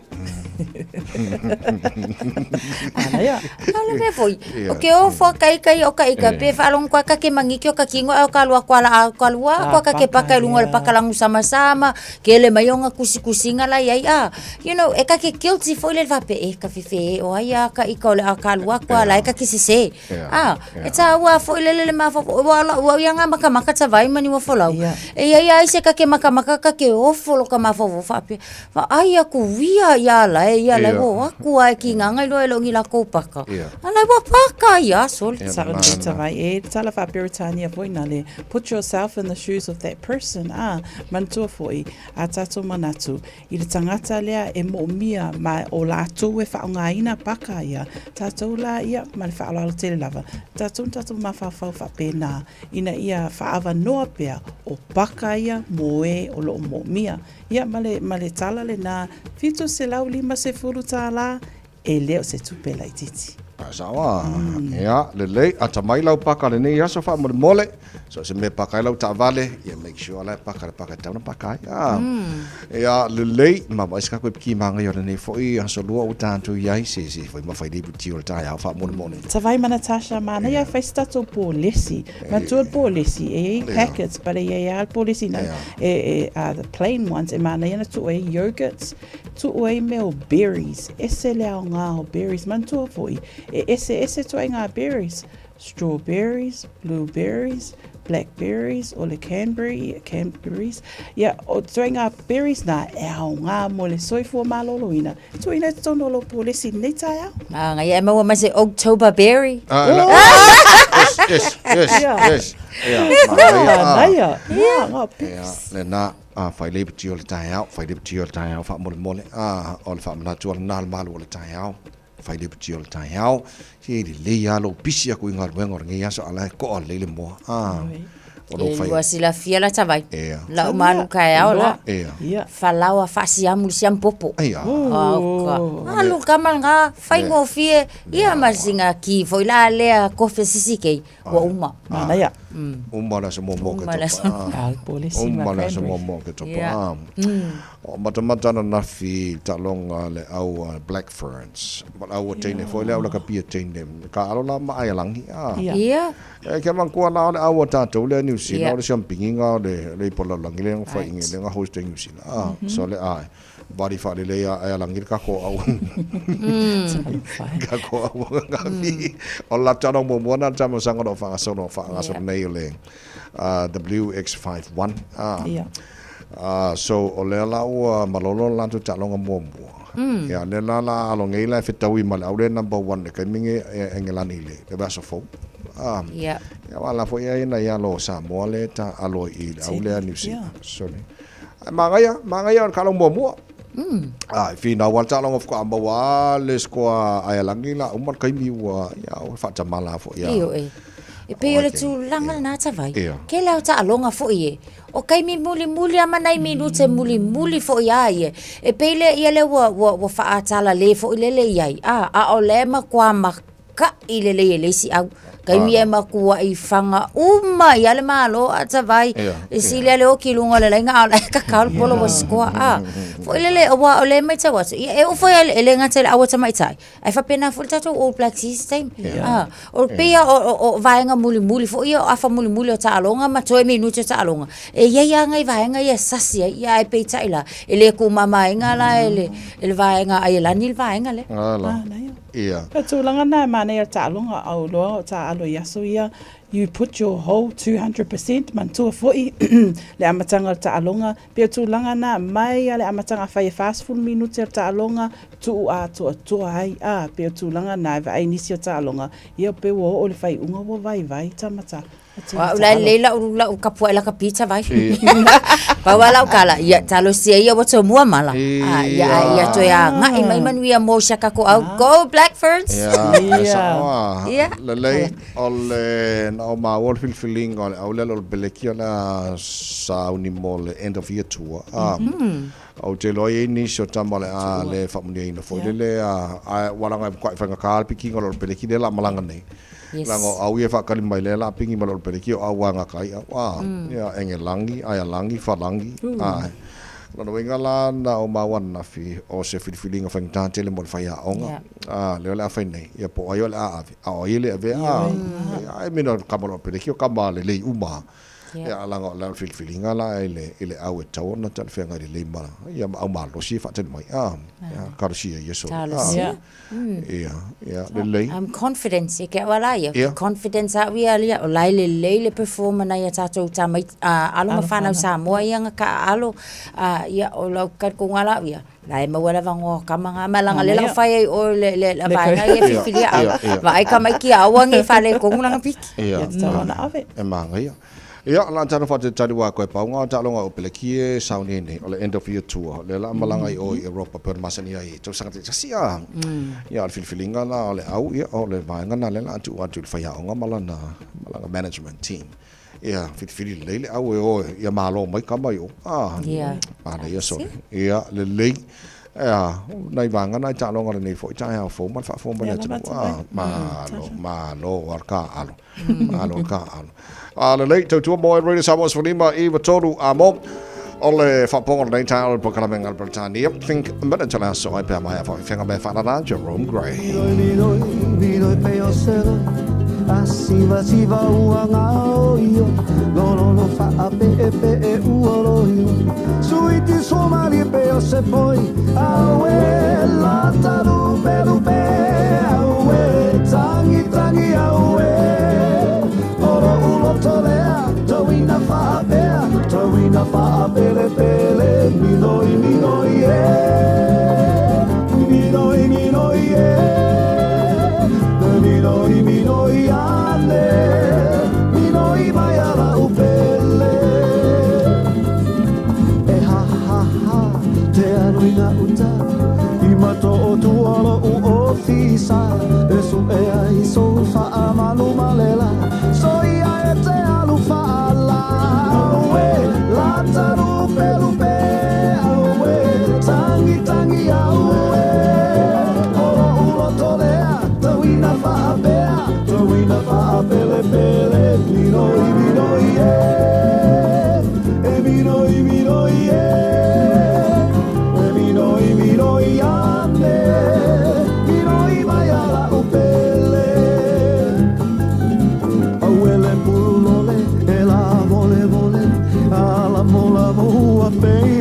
Ana ia. Ala mea foi. O ke o fo kai kai o ka ika pe whaalongo koa ka ke mangiki o ka kingo au ka lua koa la au ka lua koa ka ke paka i lunga o le pakalangu sama sama ke le mai o nga kusi kusinga la iai a you know e ka ke guilty foi le fape e ka fefe e o ai a ka ika o le a ka lua koa la e ka ke sese a e ta ua foi le le mafo ua la ua ia nga makamaka ta vai mani ua folau e iai ai se ka ke makamaka ka ke ofo lo ka mafo fape Vaai aku wia ia la e ia la wo aku ai ki ngā ngai loa e longi la paka. A lai wa paka ia sol. Sa o te vai e tala wha Peretania foi na le put yourself in the shoes of that person a manatua foi a tatou manatu i le tangata lea e moomia ma o latou e whaongaina paka ia tatou la ia ma le whaaloalo tele lava tatou na tatou mafaufau whapena ina ia whaavanoa pea o paka ia mo e o loo moomia Ia, ma le, ma le tala lenā, $750 e le o se tupe laitiiti. Sao a, ia, lelei, ata mai lau paka lenei aso faamolemole, so o se mea e paka ai lau taavale, ia make sure la e paka le paka e tatau ona paka ai. A, ia, lelei, ma vaai se kako e piki māngai o lenei foi aso lua ua tatou i ai, se, se foi mafai nei puti o le taeao faamolemole. Tavai ma Natasha, manaia e fai se tatou polesi. Matua le polesi, e i ai packets, but e i ai lava le polesi na, e, e, the plain ones, e manaia na tuu ai yogurts, tuu ai mea o berries, ese le aoga o berries, manatua foi, e ese ese atu ai ngā berries, strawberries, blueberries, blackberries, o le cranberry, cranberries, ia, o atu ai ngā berries nā, e aoga mo le soifua malōlōina, Tuuina i totonu o lou polesi i lenei taeao. Ah, ngai e maua mai se October berry. Ah, la- yes, yes, yes, yes. Ia, manaia, ah. Manaia. Ia, ngā Ia, lena, ah, fai lei piti o le taeao, fai lei piti o le taeao faamolemole, ah, o le faamanatu o lena le malu o le taeao, fai lei piti o le taeao, se lelei lava lou pisi aku i galuega o lenei aso, a la e koa lelei le moa, ah. O lou E fai. lua silafia la tavai. Ia. Lau malu kaeao la. Ia. Ia. Falaoa faasiamu le siamu popo. Ia. Auka. Alu kama nga faigofie. Ia ma singa ki foi la lea kofe sisi kei. Ua uma. Manaia. Uma le aso muamua o Uma le aso- Oketopa. Ah, po le isi ma Uma le aso cranberries. muamua o Oketopa. Ia. Ah. O matamata ananafi i le taaloga a le au a Black Ferns. Ma le au a teine foi le au lakapi a teine. Ka alo la ma Aialagi. Ah. Ia. Ia. E ke manatua la o le au a tatou lea New Zealand, Ia. o le siampigiga o le le ipo lalolagi lea na fai i le na host e New Zealand. Ah. So le ai. Vali faalelei a Aialagi le kako au. Kako au ananafi. O le latou taaloga muamua lena le taamilosaga o lo o faagasolo faagasolo nei o le WX51. Ah. Ia. So o lea la ua malolo le latou taaloga muamua. Ia lea la la alo nei la e fetaui ma le au lea number one i le taimi lenei e Engelani i le vaiaso fou. Ah. Ia. Ia aua la foi e i ai nai alo o Samoa lea e taaalo i le au lea New Zealand. So le ae manaia, manaia o le taaloga muamua. Ah, e finau lava le taaloga faatoa maua lava le score a Aialagi la uma le taimi ua ia ua faatamala foi ia. Ioe. E pei o le tulaga lena Tavai. Ia. Tele lava o taaloga foi e. O taimi mulimuli lava ma nai minute mulimuli foi a ia. E pei lea ia lea ua ua ua faatalale foi lele i ai, a, a o lea e matua maka'i lelei e le isi au. Taimi e matua'i faga uma ai lava le Malo a Tavai. E sili lava le oti i luga o le laina a o la e tatao le polo ua score a. Foi lele aua o lea e matau atu, ia e oo foi lava e le gata i le auatamaitai, Ae faapena foi le tatou All Blacks i isi taimi. Yeah. Ah, o pei yeah. o vaega mulimuli foi ia, o afa mulimuli o taaloga ma toe minute o taaloga. E i ai lava nai vaega ia e sasi ai, ia ae peitai la, e le tumamaina la e le, e le vaega Aielani le vaega lea. Ala. Ia. O tulaga na e manaia le taaloga, au loa o taaalo i aso ia, you put your whole 200%, manatua foi le amataga o le taaloga, Pei o tulaga na, mai a le amataga fai e 40 minute o le taaloga, tuu atoatoa ai, a, pei o tulaga na e vaai nisi o taaloga, ia pei ua oo i le faaiuga ua vaivai tama ta O au la e lelei lau, lau kapuaʻi lakapi Tavai. Pau lava lau tala, ia talosia ia ua tomua mala. A, ia, a ia toe agai mai manuia mo si a tatou au. Go Black Ferns! Ia, e sao a. Ia. Lelei. O le na o maua le filifiliga o le au lea o le pelekia le a sauni mo le end of year tour a ou te iloa e i ai nisi o tama o le a le faamuniaina foi lele a ae ua laga e matuai faigata le pikiga o le peleki lea la malaga nei leaga o au ia e faatali mai lea la pigi ma le peleki o au a gata ai au a ia Engelagi Aialagi Falagi a Lona uiga la na o maua ananafi o se filifiliga faigata tele mo le faiaoga a lea o le a fai nei ia po o ai o le a ave A o ai e le avea a, ai mena o kama loa peleki o kama lelei uma. Ia laga o le filifiliga la i le i le au e tatau ona talafeagai lelei ma ia ma au malosi e faatali mai a. Ia talosia ia sole. Talosia. Ia, ia lelei. I'm confident e ke au a la ia. Confidence au ia ia o la e lelei le perform a nai a tatou tamaiti alo ma fanau Samoa ia na taaalo ia o lau talitonuga la au ia La e maua lava ngoa kama nga ma langa le la fai ai o le le la vaega ia filifilia au. Vaai tamaiti ia aua nei faaletonu lana piki. Ia, ave. E manaia. Ia, la talo faatetali ua koe pauga o taaloga o Pelekie e sauni nei, o le end of year tour. Lea la malaga i o i Europa pei ona masani ai i tausaga taitasi a. Ia, o le filifiliga la o le au, ia, o le vaega lena lea la tuu atu i le faiaoga ma lana, ma lana management team. Ia, filifili lelei le au e o ia malo mai kama i o. Ah, Ia. Manaia sole. Ia, lelei. Ia, nai vaega na i taaloga lenei foi taeao fou ma le faafofoga mai le atunuu. Ah, malo, malo a le taaalo. Malo le taaalo. Ah, lelei, tautua mo e Radio Samoa 15 i 3 a mo. O le faapopoga o lenei taeao o le polokalame a Peretania. Think a minute o le aso ai pea mai a faafefega mea faalala Jerome Gray.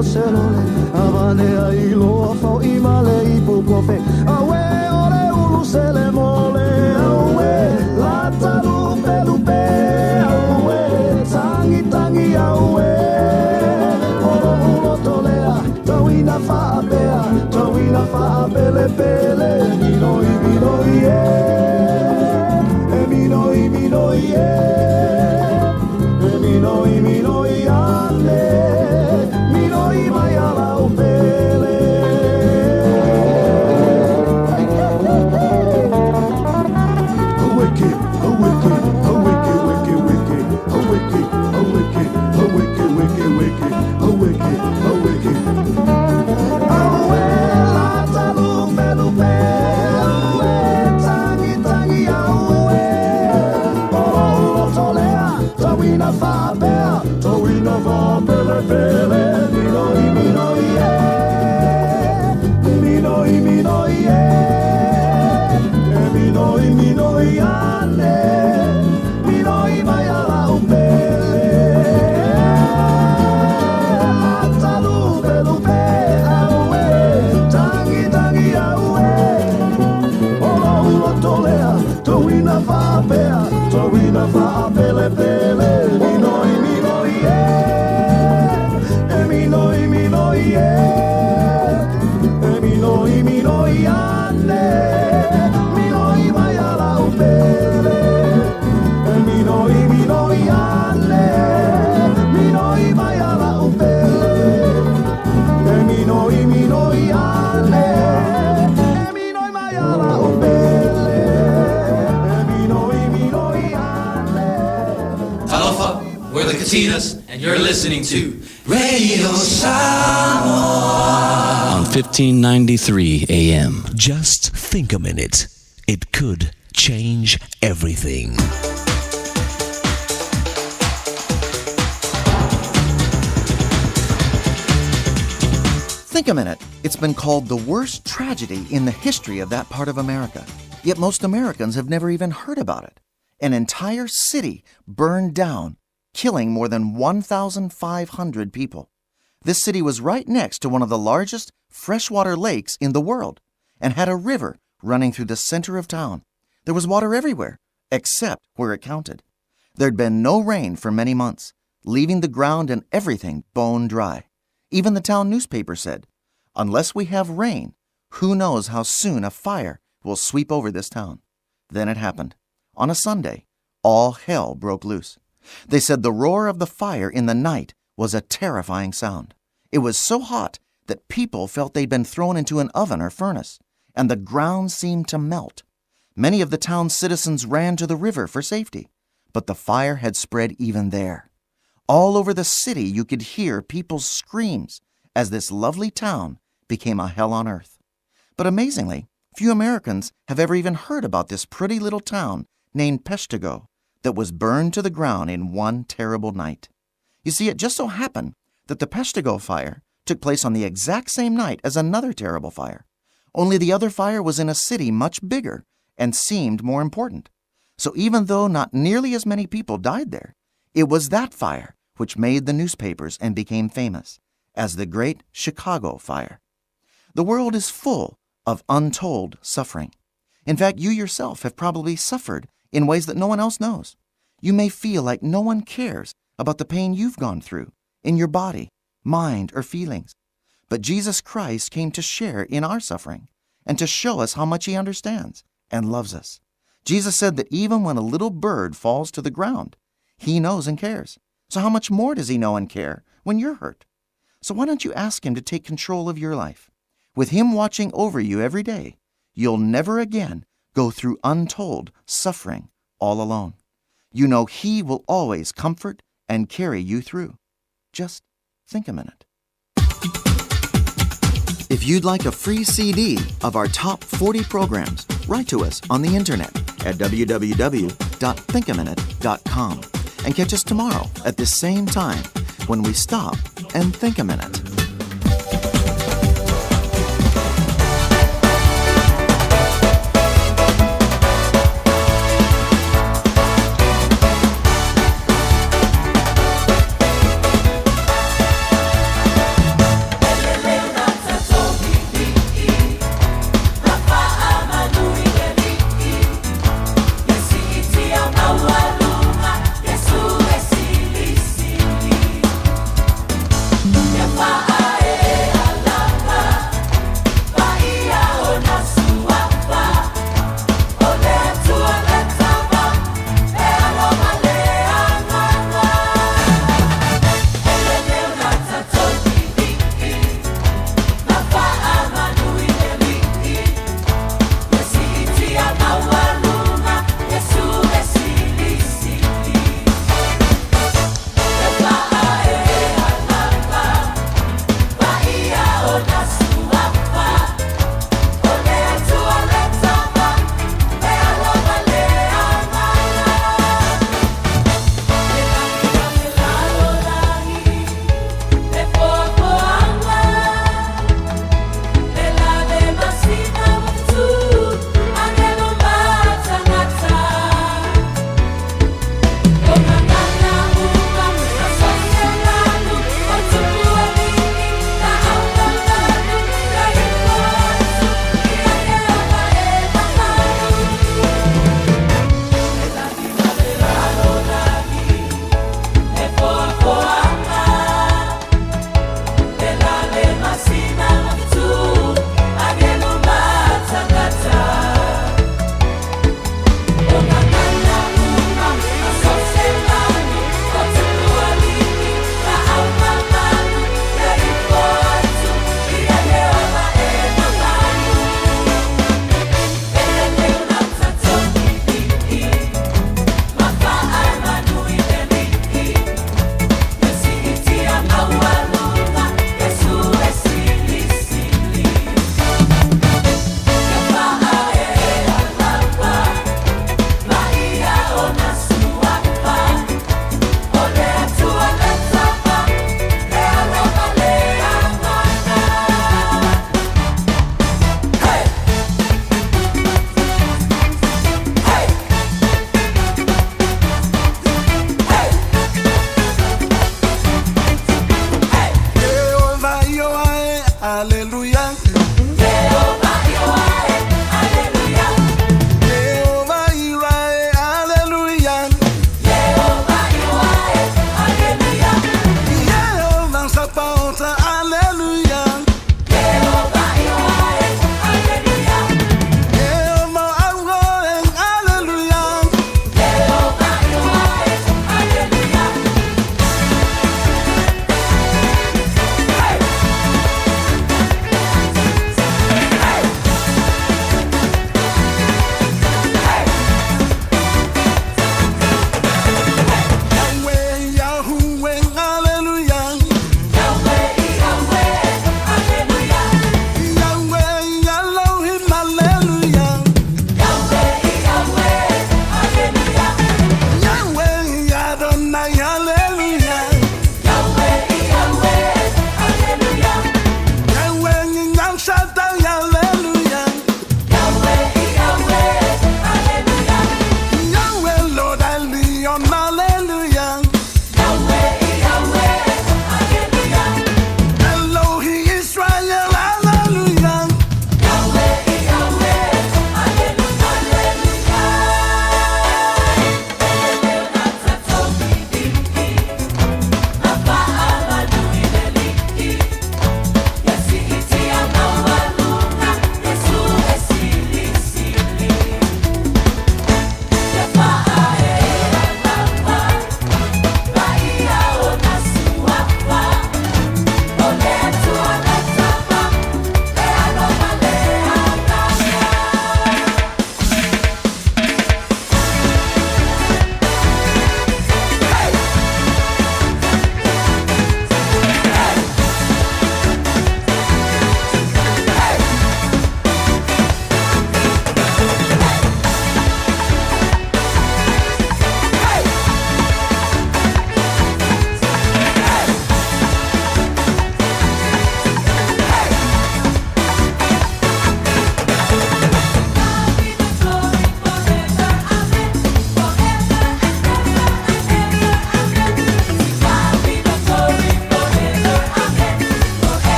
o se lole Avane ai loa fo'i ma le ipu kofe Auē o le ulu sele mole Auē lata lupe lupe Auē tangi tangi auē O lo'u loto lea Tauina faapea Tauina faapelepele Minoi minoi e E minoi minoi e E minoi minoi ane Minoi mai ala o pele Aweke, aweke, aweke, weke, weke Aweke, aweke, aweke, weke, weke Aweke, aweke Auē, lata lupe lupe Auē, tangi tangi auē O lo'u loto lea, tauina faapea Tauina faapelepele Minoi minoi e Minoi minoi e E minoi minoi ane Minoi mai ala o pele Lata lupe lupe auē Tangi tangi auē O lo'u loto lea Tauina faapea Tauina faapelepele Minoi minoi e E minoi minoi e E minoi minoi ane Minoi mai ala o pele E minoi minoi ane Minoi mai ala o pele E minoi minoi ane E minoi mai ala o pele E minoi minoi ane Talofa, we're the Katinas, and you're listening to Radio Samoa on 1593 AM. Just think a minute. It could change everything. Think a minute. It's been called the worst tragedy in the history of that part of America. Yet most Americans have never even heard about it. An entire city burned down, killing more than 1,500 people. This city was right next to one of the largest freshwater lakes in the world and had a river running through the center of town. There was water everywhere, except where it counted. There'd been no rain for many months, leaving the ground and everything bone dry. Even the town newspaper said, Unless we have rain, who knows how soon a fire will sweep over this town. Then it happened. On a Sunday, all hell broke loose. They said the roar of the fire in the night was a terrifying sound. It was so hot that people felt they'd been thrown into an oven or furnace, and the ground seemed to melt. Many of the town's citizens ran to the river for safety, but the fire had spread even there. All over the city, you could hear people's screams as this lovely town became a hell on earth. But amazingly, few Americans have ever even heard about this pretty little town named Peshtigo that was burned to the ground in one terrible night. You see, it just so happened that the Peshtigo fire took place on the exact same night as another terrible fire. Only the other fire was in a city much bigger and seemed more important. So even though not nearly as many people died there, it was that fire which made the newspapers and became famous as the Great Chicago Fire. The world is full of untold suffering. In fact, you yourself have probably suffered in ways that no one else knows. You may feel like no one cares about the pain you've gone through in your body, mind, or feelings. But Jesus Christ came to share in our suffering and to show us how much He understands and loves us. Jesus said that even when a little bird falls to the ground, He knows and cares. So, how much more does He know and care when you're hurt? So, why don't you ask Him to take control of your life? With Him watching over you every day, you'll never again go through untold suffering all alone. You know He will always comfort and carry you through. Just think a minute. If you'd like a free CD of our top 40 programs, write to us on the internet at www.thinkaminute.com and catch us tomorrow at this same time when we stop and think a minute.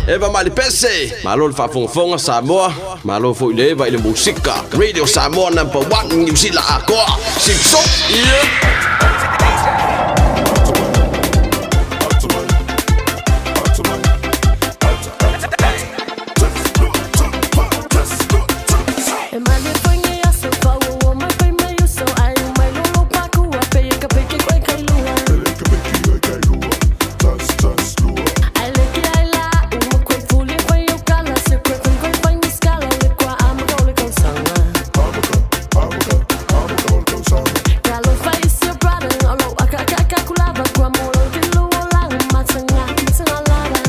Eva mai le pese. Malo le faafogafoga Samoa. Malo foi le Eva i le musika. Radio Samoa number 1 New Zealand atoa. Sip sop. Yeah. E malie foi nei aso faaauau mai fai mai uso ai mai lolo pakua pe e ka peke koe kai lua Ai le ke ai la uma koe fuli fai o kala se koe fai koe fai ni skala le kua amaka o le kausanga Kalo fai si o brother o lo aka aka aka kulava kua mo lo ke lo o langa matanga matanga lava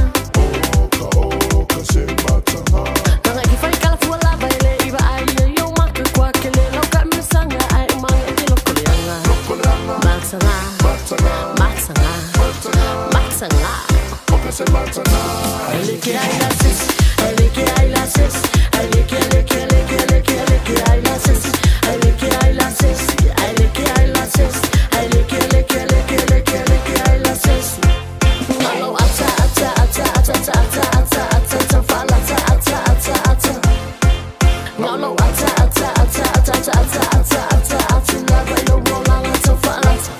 Nanga ki fai kala fua lava ele iwa ai ia yo maka kua ke le lau ka misanga ai umanga e te loko leanga Matanga Matanga Matanga Ele ke ai la sis Ele ke ai la sis Ele ke ele ke ele ke ele ke ele ke ai la sis Ele ke ai la sis Ele ke ai la sis Ele ke ele ke ele ke ele ke ele ke ai la sis Ngalo ata ata ata ata ata ata ata ata ata fala ata ata ata ata Ngalo ata ata ata ata ata ata ata ata ata lava ilo rolanga ata fala ata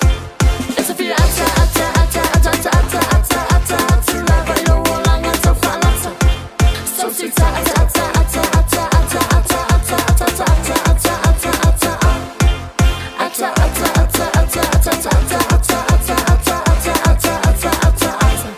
It's a fear ata ata ata ata ata ata ata ata ata lava ilo rolanga ata fala ata So si ta ata ata ata ata ata ata ata ata ata ata ata ata ata Ata ata ata ata ata ata ata ata ata ata ata ata ata ata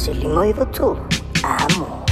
1,593 Amo.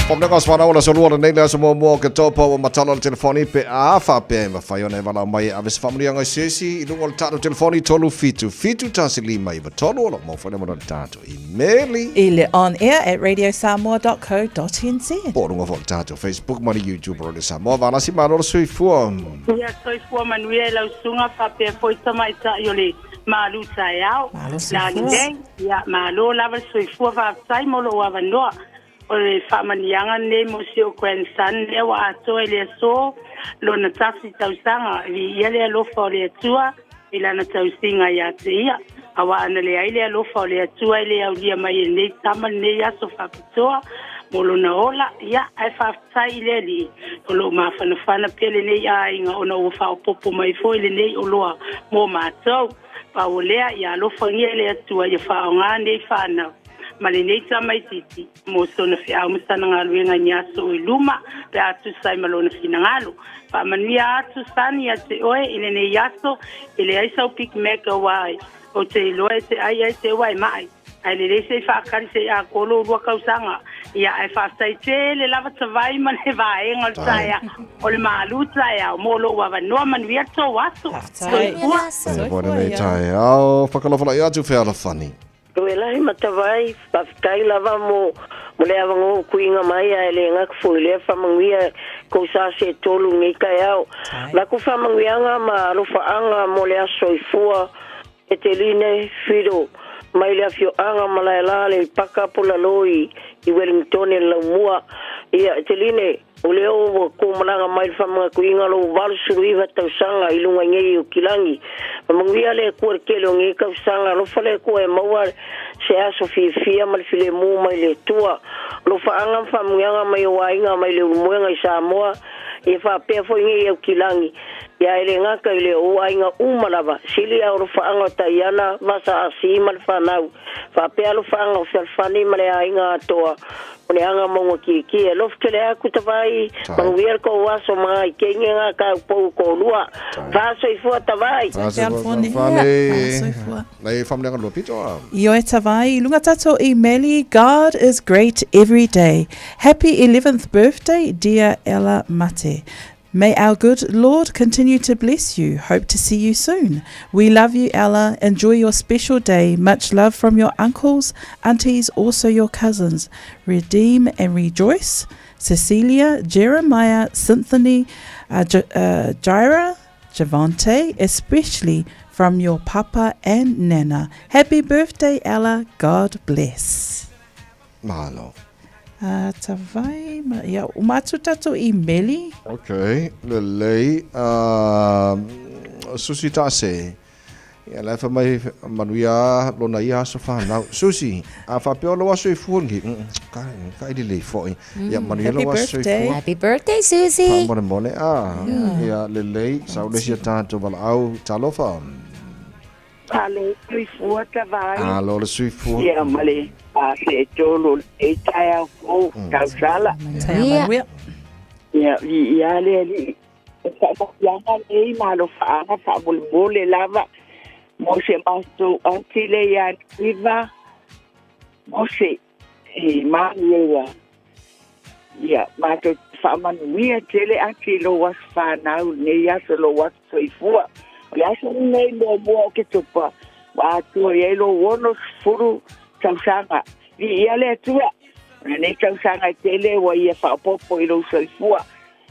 Faamanuiaga o se fanau o le aso lua lenei le aso muamua o Oketopa ua matala le telefoni pe a faapea e mafai ona e valaau mai e ave se faamanuiaga i se isi i luga o le tatou telefoni 37 7 1 5 9 3 o lo o maua foi le avanoa i le tatou imeli I le on air at radiosamoa.co.nz. Po o luga foi o le tatou Facebook ma le YouTube o Radio Samoa. Valasi malo le soifua. Ia soifua manuia i lau susuga faapea foi tamaitai o le malu taeao. Malo soifua. Lagi nei, ia malo lava le soifua faafetai mo lou avanoa. O le faamaniaga lenei mo si ou grandson lea ua atoa i le aso lona tasi tausaga. Viia le alofa o le Atua i lana tausiga ia te ia. Aua ana leai le alofa o le Atua e le aulia mai e lenei tama lenei aso faapitoa mo lona ola, ia, ae faafetai i le Alii o lo o mafanafana pea lenei aiga ona ua faaopoopo mai foi lenei oloa mo matou. Pau o lea, ia alofagia e le Atua ia faaaoga nei fanau. ma lenei tamaitiiti mo sona feau ma sana galuega i ni aso o i luma pe a tusa ai ma lona finagalo. Faamanuia atu Sani ia te oe i lenei aso, e leai sau Big Mac auā ou te iloa e te ai ai te ua e maʻi. Ae lelei se i faakali se i atoa lou lua kausaga. Ia, ae faafetai tele lava Tavai ma le vaega o le taeao o le malu taeao mo lou avanoa. Manuia le tou aso. Soifua. Soifua lenei taeao. Whakalofalai atu Fealofani. Tuelahi ma Tavai, faafetai lava mo mo le avanoa ua tuuina mai ae le gata foi i lea faamanuia kou sa se tolu i lenei taeao. Latou faamanuiaga ma alofaaga mo le aso soifua Eteline Fido mai le afioaga Malaela Aleipaka po lalo i i Wellingtone le Laumua. Ia, Eteline, o lea ua kou malaga mai le faamanatuina lou 89 tausaga i luga nei o Kilagi. Faamanuia le Atua i le tele o nei tausaga. Alofa le Atua e maua se aso fiafia ma le filemu mai le Atua. Alofaaga ma faamanuiaga mai ou aiga mai le Ulumoega i Samoa, ia faapea foi nei Aukilagi. Ia e le gata i lea, o aiga uma lava, sili a alofaaga o Taiana, Vasa Asi ma le fanau, faapea alofaaga o Fealofani ma le aiga atoa, o le aga mauga kiekie. Alofa tele atu Tavai, manuia le tou aso ma ngai keine nga tau pou toalua. Va soifua Tavai! Va soifua Fealofani. Nei whamleanga lua pito a. Ioe Tavai, i lunga tatou imeli, God is great every day. Happy 11th birthday dear Ella Mate. May our good Lord continue to bless you. Hope to see you soon. We love you, Ella. Enjoy your special day. Much love from your uncles, aunties, also your cousins. Redeem and rejoice. Cecilia, Jeremiah, Symphony, Jaira, Javante, especially from your papa and nana. Happy birthday, Ella. God bless. Malo. A tawai, ma, ia, uma atu tatou i meli. Ok, lelei. Susi Tase, ia la e fai mai manuia lona ia aso whanau. Susi, a whapea o lau aso i fua ngi. Ka, ka i lelei foi. Ia manuia Happy lau aso i birthday. fua. Happy birthday, Susie. Whaamore mole a. Ia lelei, sau le sia tātou walaau. Talofa. Alo soifua Tavai. Alo le soifua. Ia ma le faaseetolu o lenei taeao fou tausala. Taeao manuia. Ia, viia le Alii. O faamanuiaga nei ma alofaaga faamolemole lava mo se matou aunty lea ia Niva Mose e Manuela. Ia, matou te faamanuia tele atu i lou aso fanau i lenei aso, lou aso soifua. O le aso lenei muamua o Oketopa, ua atoa i ai lou 60 tausaga. Viia le Atua! O lenei tausaga e tele ua ia faaopoopo i lou soifua,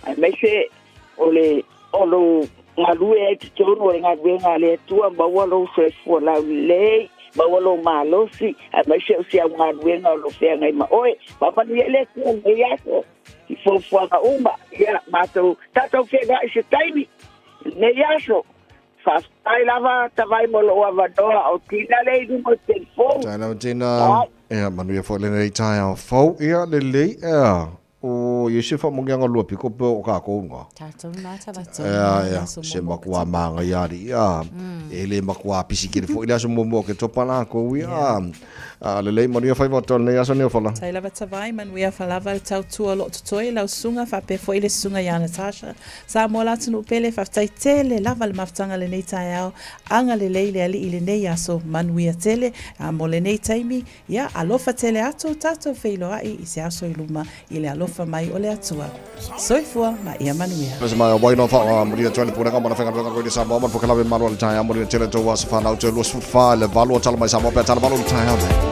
aemaise o le o lou galue ai i totonu o le galuega a le Atua, maua lou soifua laulelei, maua lou malosi, aemaise o si au galuega o lo o feagai ma oe. Faamanuia le Atua i lenei aso i fuafuaga uma. Ia, matou tatou feagai i se taimi i lenei aso. Faafetai lava Tavai mo lou avanoa, o Tina lea i luga o le telefoni. Tae lava Tina. Ia, manuia foi lenei taeao fou. Ia, lelei, ea. O ia se whamongianga lua piko pe o kākou ngā. Tātou nā tavatu. Ea, ea, se makua māngai a ri, a. E le makua pisi kere fo i le aso muamua ke topa lākou ia, a. A lelei manuia whai watoa lenei aso nei o whala. Tai lava tavai, manuia whalava le tautua o loo totoe, lau susuga faapea foi le susuga ia Natasha. Samoa la atunuu pele, faafetai tele lava le mafutaga lenei taeao, agalelei le Alii i lenei aso, manuia tele, a mo lenei taimi, Ia alofa tele atu tatou feiloai i se aso i luma i le alofa mai o le Atua. Soifua ma ia manuia. Pese mai wai no wha muri atu le pulega mana whenga whenga koe Samoa mana whakalawe manu le taia muri tele tau asa whanau te 24 le valo tala mai Samoa pea tala valo le taia mai.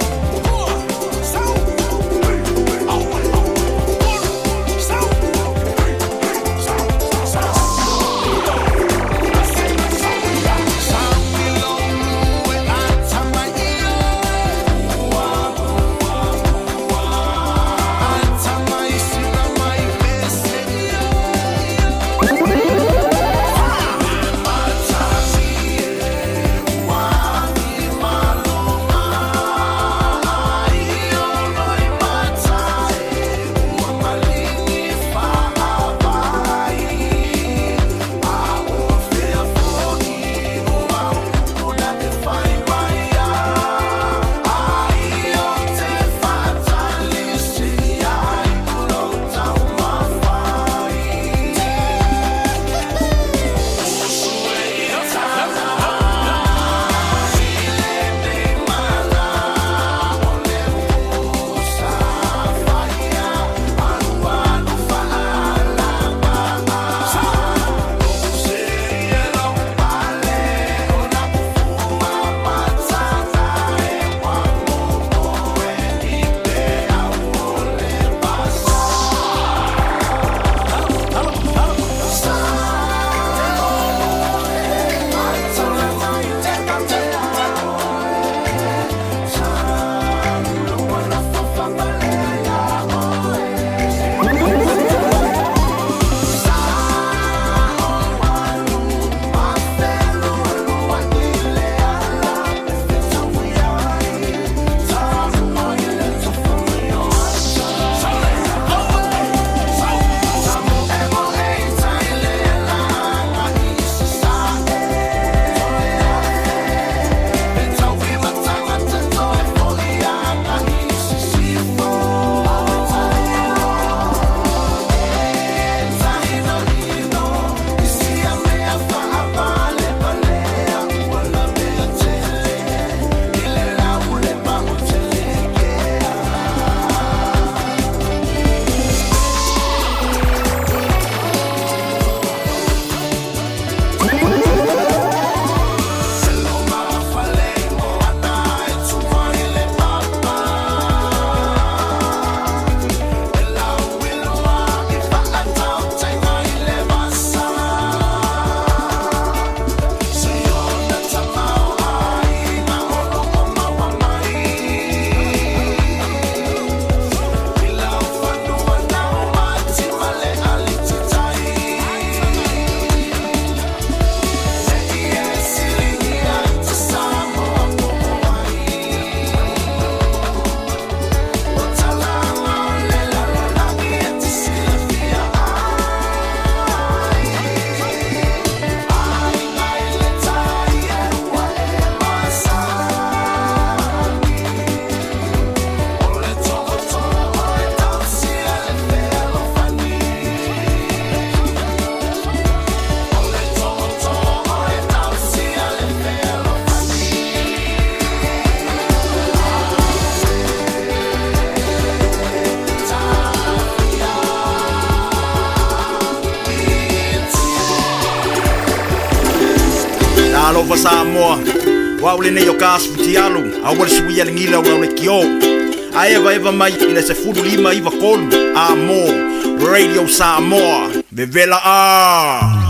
Talofa Samoa, o au lenei o ka aso fitialu, aua le suia le gila o lau leitio. Ae evaeva mai i le 15 93 A mo Radio Samoa, vevela a!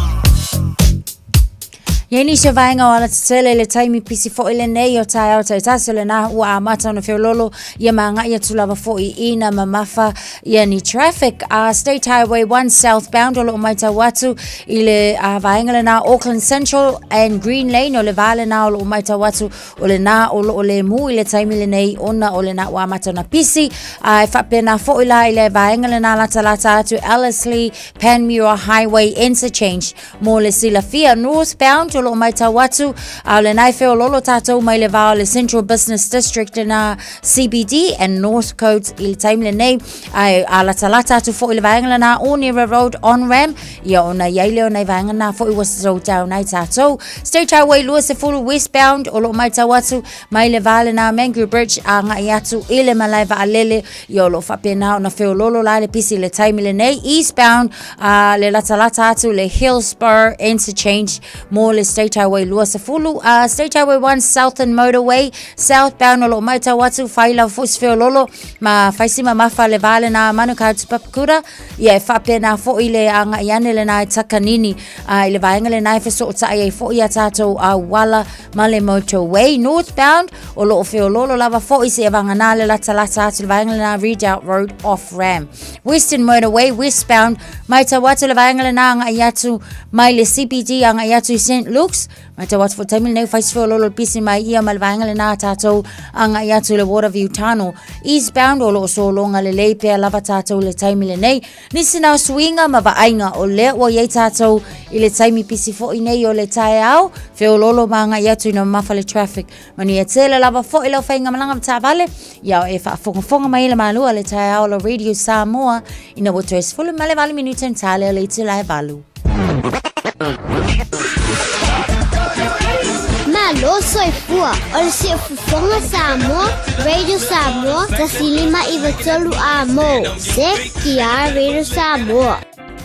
Iai nisi o vaega o alatetele i le taimi pisi foi lenei o taeao taitasi o lena ua amata ona feololo ia ma agai atu lava foi i na mamafa ia ni traffic. State Highway 1 southbound o lo o matau atu i le vaega lena Auckland Central and Green Lane o le va lena o lo o matau atu o lena o lo o lemu i le taimi lenei ona o lena ua amata ona pisi. E faapena foi la i le vaega lena latalata atu Ellerslie Panmure Highway Interchange. Mo le silafia, northbound o lo o matau atu, a o lena e feololo tātou mai le va o le Central Business District lena CBD and North Coast i le taimi lenei, a e latalata atu foi le vaega lena Onera Road on ramp, ia ona i ai lea o nai vaega na foi ua slow down ai tātou. State Highway 20 westbound o lo o matau atu mai le va lena Mangere Bridge agai atu i le malae vaalele, ia o lo o faapena ona feololo la le pisi i le taimi lenei. Eastbound a le latalata atu le Hillsborough Interchange mo le State Highway 20, State Highway 1 Southern Motorway southbound o lo o matau atu fai lava foi se feololo ma fai si mamafa le va lena Manukau to Papakura, ia e faapena foi le agai ane lena e Takanini i le vaega lena e fesootai ai foi a tātou auala ma le motorway. Northbound o lo o feololo lava foi seia vagana le latalata atu le vaega lena Redoubt Road off ramp. Western Motorway westbound matau atu le vaega lena agai atu mai le CBD agai atu i St Luke's, matau atu foi taimi lenei fai si feololo le pisi mai ia ma le vaega lena tātou agai atu le Waterview Tunnel. Eastbound o lo o sologa lelei pea lava tātou i le taimi lenei. Nisi na o suiga ma vaaiga o lea ua i ai tātou i le taimi pisi foi nei o le taeao, feololo ma agai atu ina mamafa le traffic. Manuia tele lava foi lau faigamalaga ma taavale, ia o e faafogafoga mai i le malua le taeao o le Radio Samoa ina ua toe 18 minute na ta lea o le itula e 8. Malo soifua, o le Siufofoga Samoa, Radio Samoa, 1593 A mo, CKR Radio Samoa.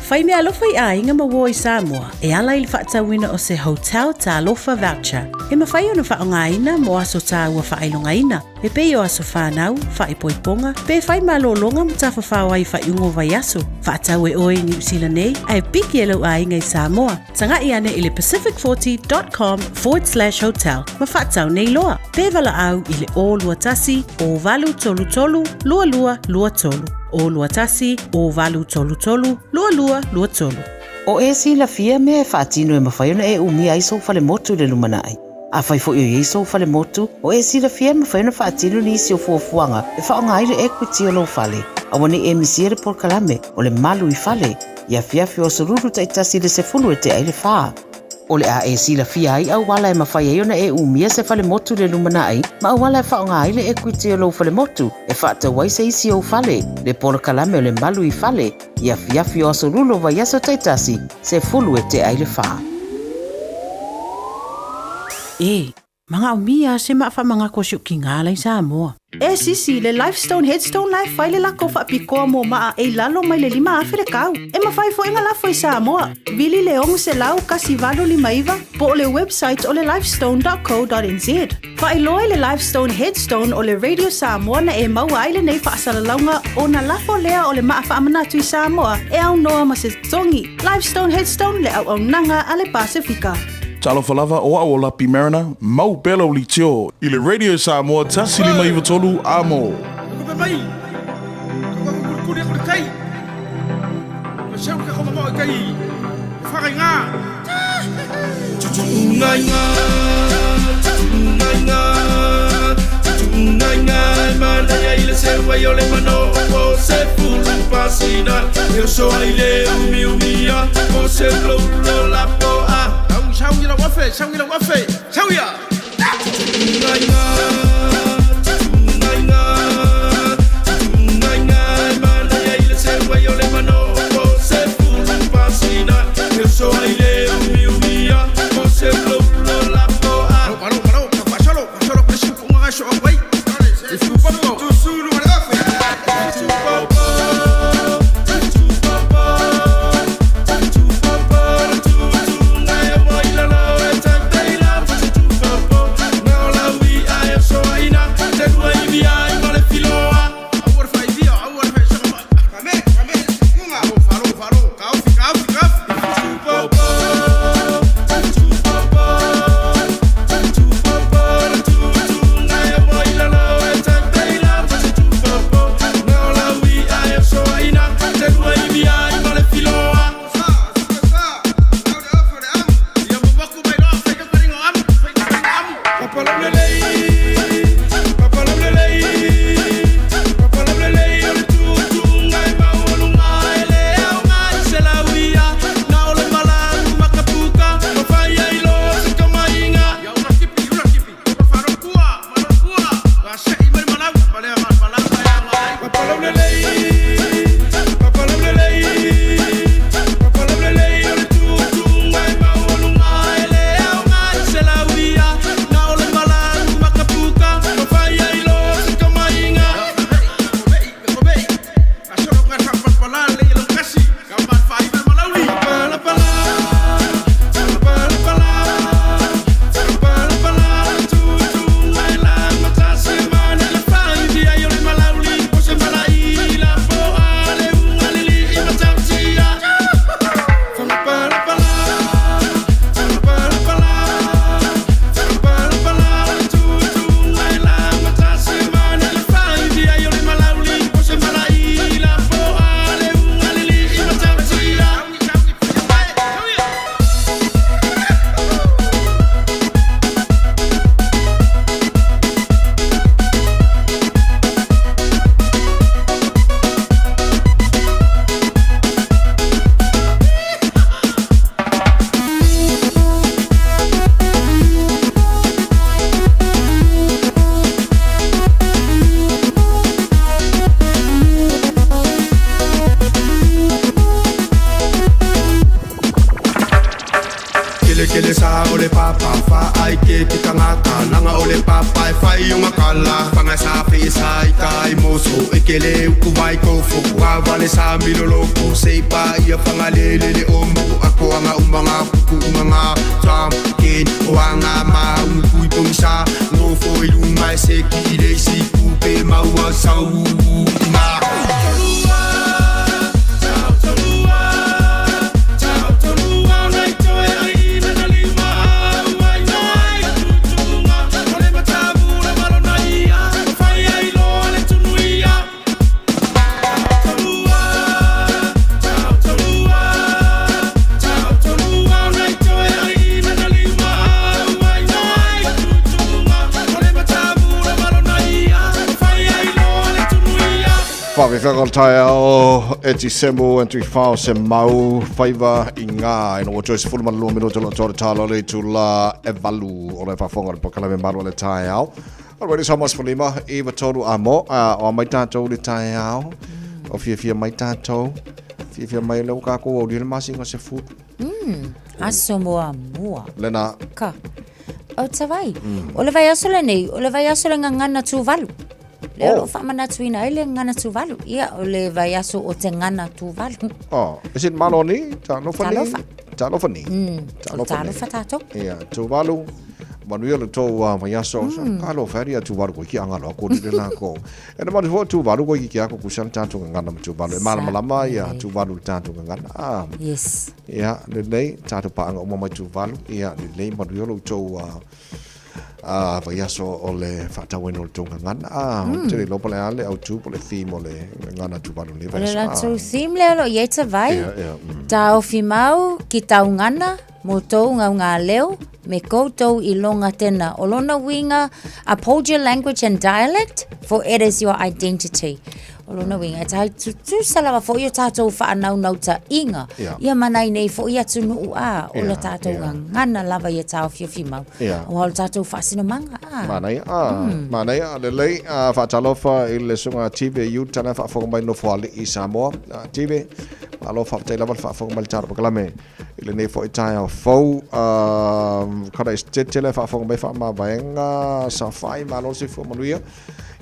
Fai meaalofa i aiga ma uo i Samoa e ala i le faatauina o se Hotel Talofa Voucher e mafai ona faaaogaina mo aso taua faailogaina e pei o aso fanau, faaipoipoga, pe fai malologa ma tafafao ai i faaiuga o vaiaso. Faatau e oe i Niu Sila nei ae piki e lou aiga i Samoa. Taga'i ane i le pacific40.com/hotel ma faatau nei loa. Pe valaau i le 021 0833 2223. 021 0833 2223. O e silafia mea e faatino e mafai ona e umia ai sou falemotu i le lumanai. Afai foi o i ai sou falemotu, o e silafia e mafai ona faatino nisi o fuafuaga e faaaoga ai le equity o lou fale. Aua ne i e misia le polokalame o le Malu i Fale i afiafi o aso Lulu taitasi i le 10 e tea i le 4. O le a e silafia ai auala e mafai ai ona e umia se falemotu i le lumanai ma auala e faaaoga ai le equity o lou falemotu e faatau ai se isi ou fale, le polokalame o le Malu i Fale i afiafi o aso Lulu o vaiaso taitasi, 10 e tea i le 4. E manaomia se ma'a faamanatu o si'utiga la i Samoa. E sisi, le Lifestone Headstone la e fai le lako faapitoa mo ma'a e i lalo mai le 5,000 le tau. E mafai foi ona lafo i Samoa. Vili le 600 1859 po o le website o le lifestone.co.nz. Faailoa i le Lifestone Headstone o le Radio Samoa na e maua ai lenei faasalalauga ona lafo lea o le ma'a faamanatu i Samoa e aunoa ma se totogi. Lifestone Headstone le auaunaga a le Pasefika. Talofa lava o au o Lapi Mariner, mau pea lau leitio i le Radio Samoa 1593 A mo. Kupe mai, ka kulikuli aku le tai. Ka seu ka koma kai whakainga. Tutungainga, tutungainga, tutungainga, mana ia i le seu ai o le mano o se fulu pasina. Eu sou ai le umi umia, o se lo lo la po a. Au sau i la wafe, sau i la wafe, sau ia. Tutungainga, tutungainga, tutungainga, mana ia i le seu ai o le mano o se fulu pasina. Eu sou ai le umi umia, o se lo lo la po a. Malo, malo, malo, solo, presi unga so wai. Ifu papo, tusulu wala afe. Ifu papo. le sa o le papa Whaai ke ke tangata Langa o le papa e whai o ngakala Whanga sa fe sa i kai moso E ke le uku vai kofo Wawa le sa miloloko Se pa ia whanga le le le omo Ako anga umanga kuku umanga Tom ken o anga ma uku i pongisa Ngofo i lunga e se ki le si kupe maua sau ma Faafefea o le taeao e Tisemu e Tuifao se mau faiva i ngā ina ua toe 12 minuta lo tō talo le itula e valu o le faafofoga le polokalame malu o le taeao. O le Radio Samoa 15 i tolu a mo a o mai tātou le taeao o fiafia mai tātou fiafia mai le o kākou au le masina se fulu. Aso muamua. Lena. Ka. O tawai. O le vaiaso lenei, o le vaiaso le gagana Tuvalu. Lea o lo o faamanatuina ai le gagana Tuvalu. Ia, o le vaiaso o te gagana Tuvalu. Oh, is it malo ni? Talofa ni? Talofa. Talofa ni. O talofa tātou. Ia, Tuvalu. Manuia le tou vaiaso. Ka alofa e ria Tuvalu koe ki anga loa ko ni le lako. E na manu fo Tuvalu koe ki ki ako kusa le tātou gagana ma Tuvalu. E malamalama ia Tuvalu le tātou gagana. Ah. Yes. Ia, lelei, tātou paanga uma mai Tuvalu. Ia, lelei, manuia lo tou vaiaso o le faatauina o le tou gagana. Ah, te le iloa po o le a le autu po o le theme o le gagana Tuvalu i lenei O le vaiaso. latou theme lea o lo o i ai Tavai, Ia, ia, Taofi mau ki taugana mo tou ngaugaleo me koutou iloga tena. O lona uiga, uphold your language and dialect, for it is your identity. O lona uiga, e tae tutusa lava foi o tatou faanaunauta-iga, ia ma nai nei foi atunuu a, o le tatou gagana lava ia taofiofi mau, aua o le tatou faasinomaga a. Manaia, a, manaia, lelei, a, faatalofa i le susuga Tive Utah na faafofoga mai Nofoalii i Samoa. A, Tive, malo faafetai lava le faafofoga mai le tala pakalame i lenei foi taeao fou. A, kada Esetete la e faafofoga mai faamavaega Safai, malo le soifua manuia.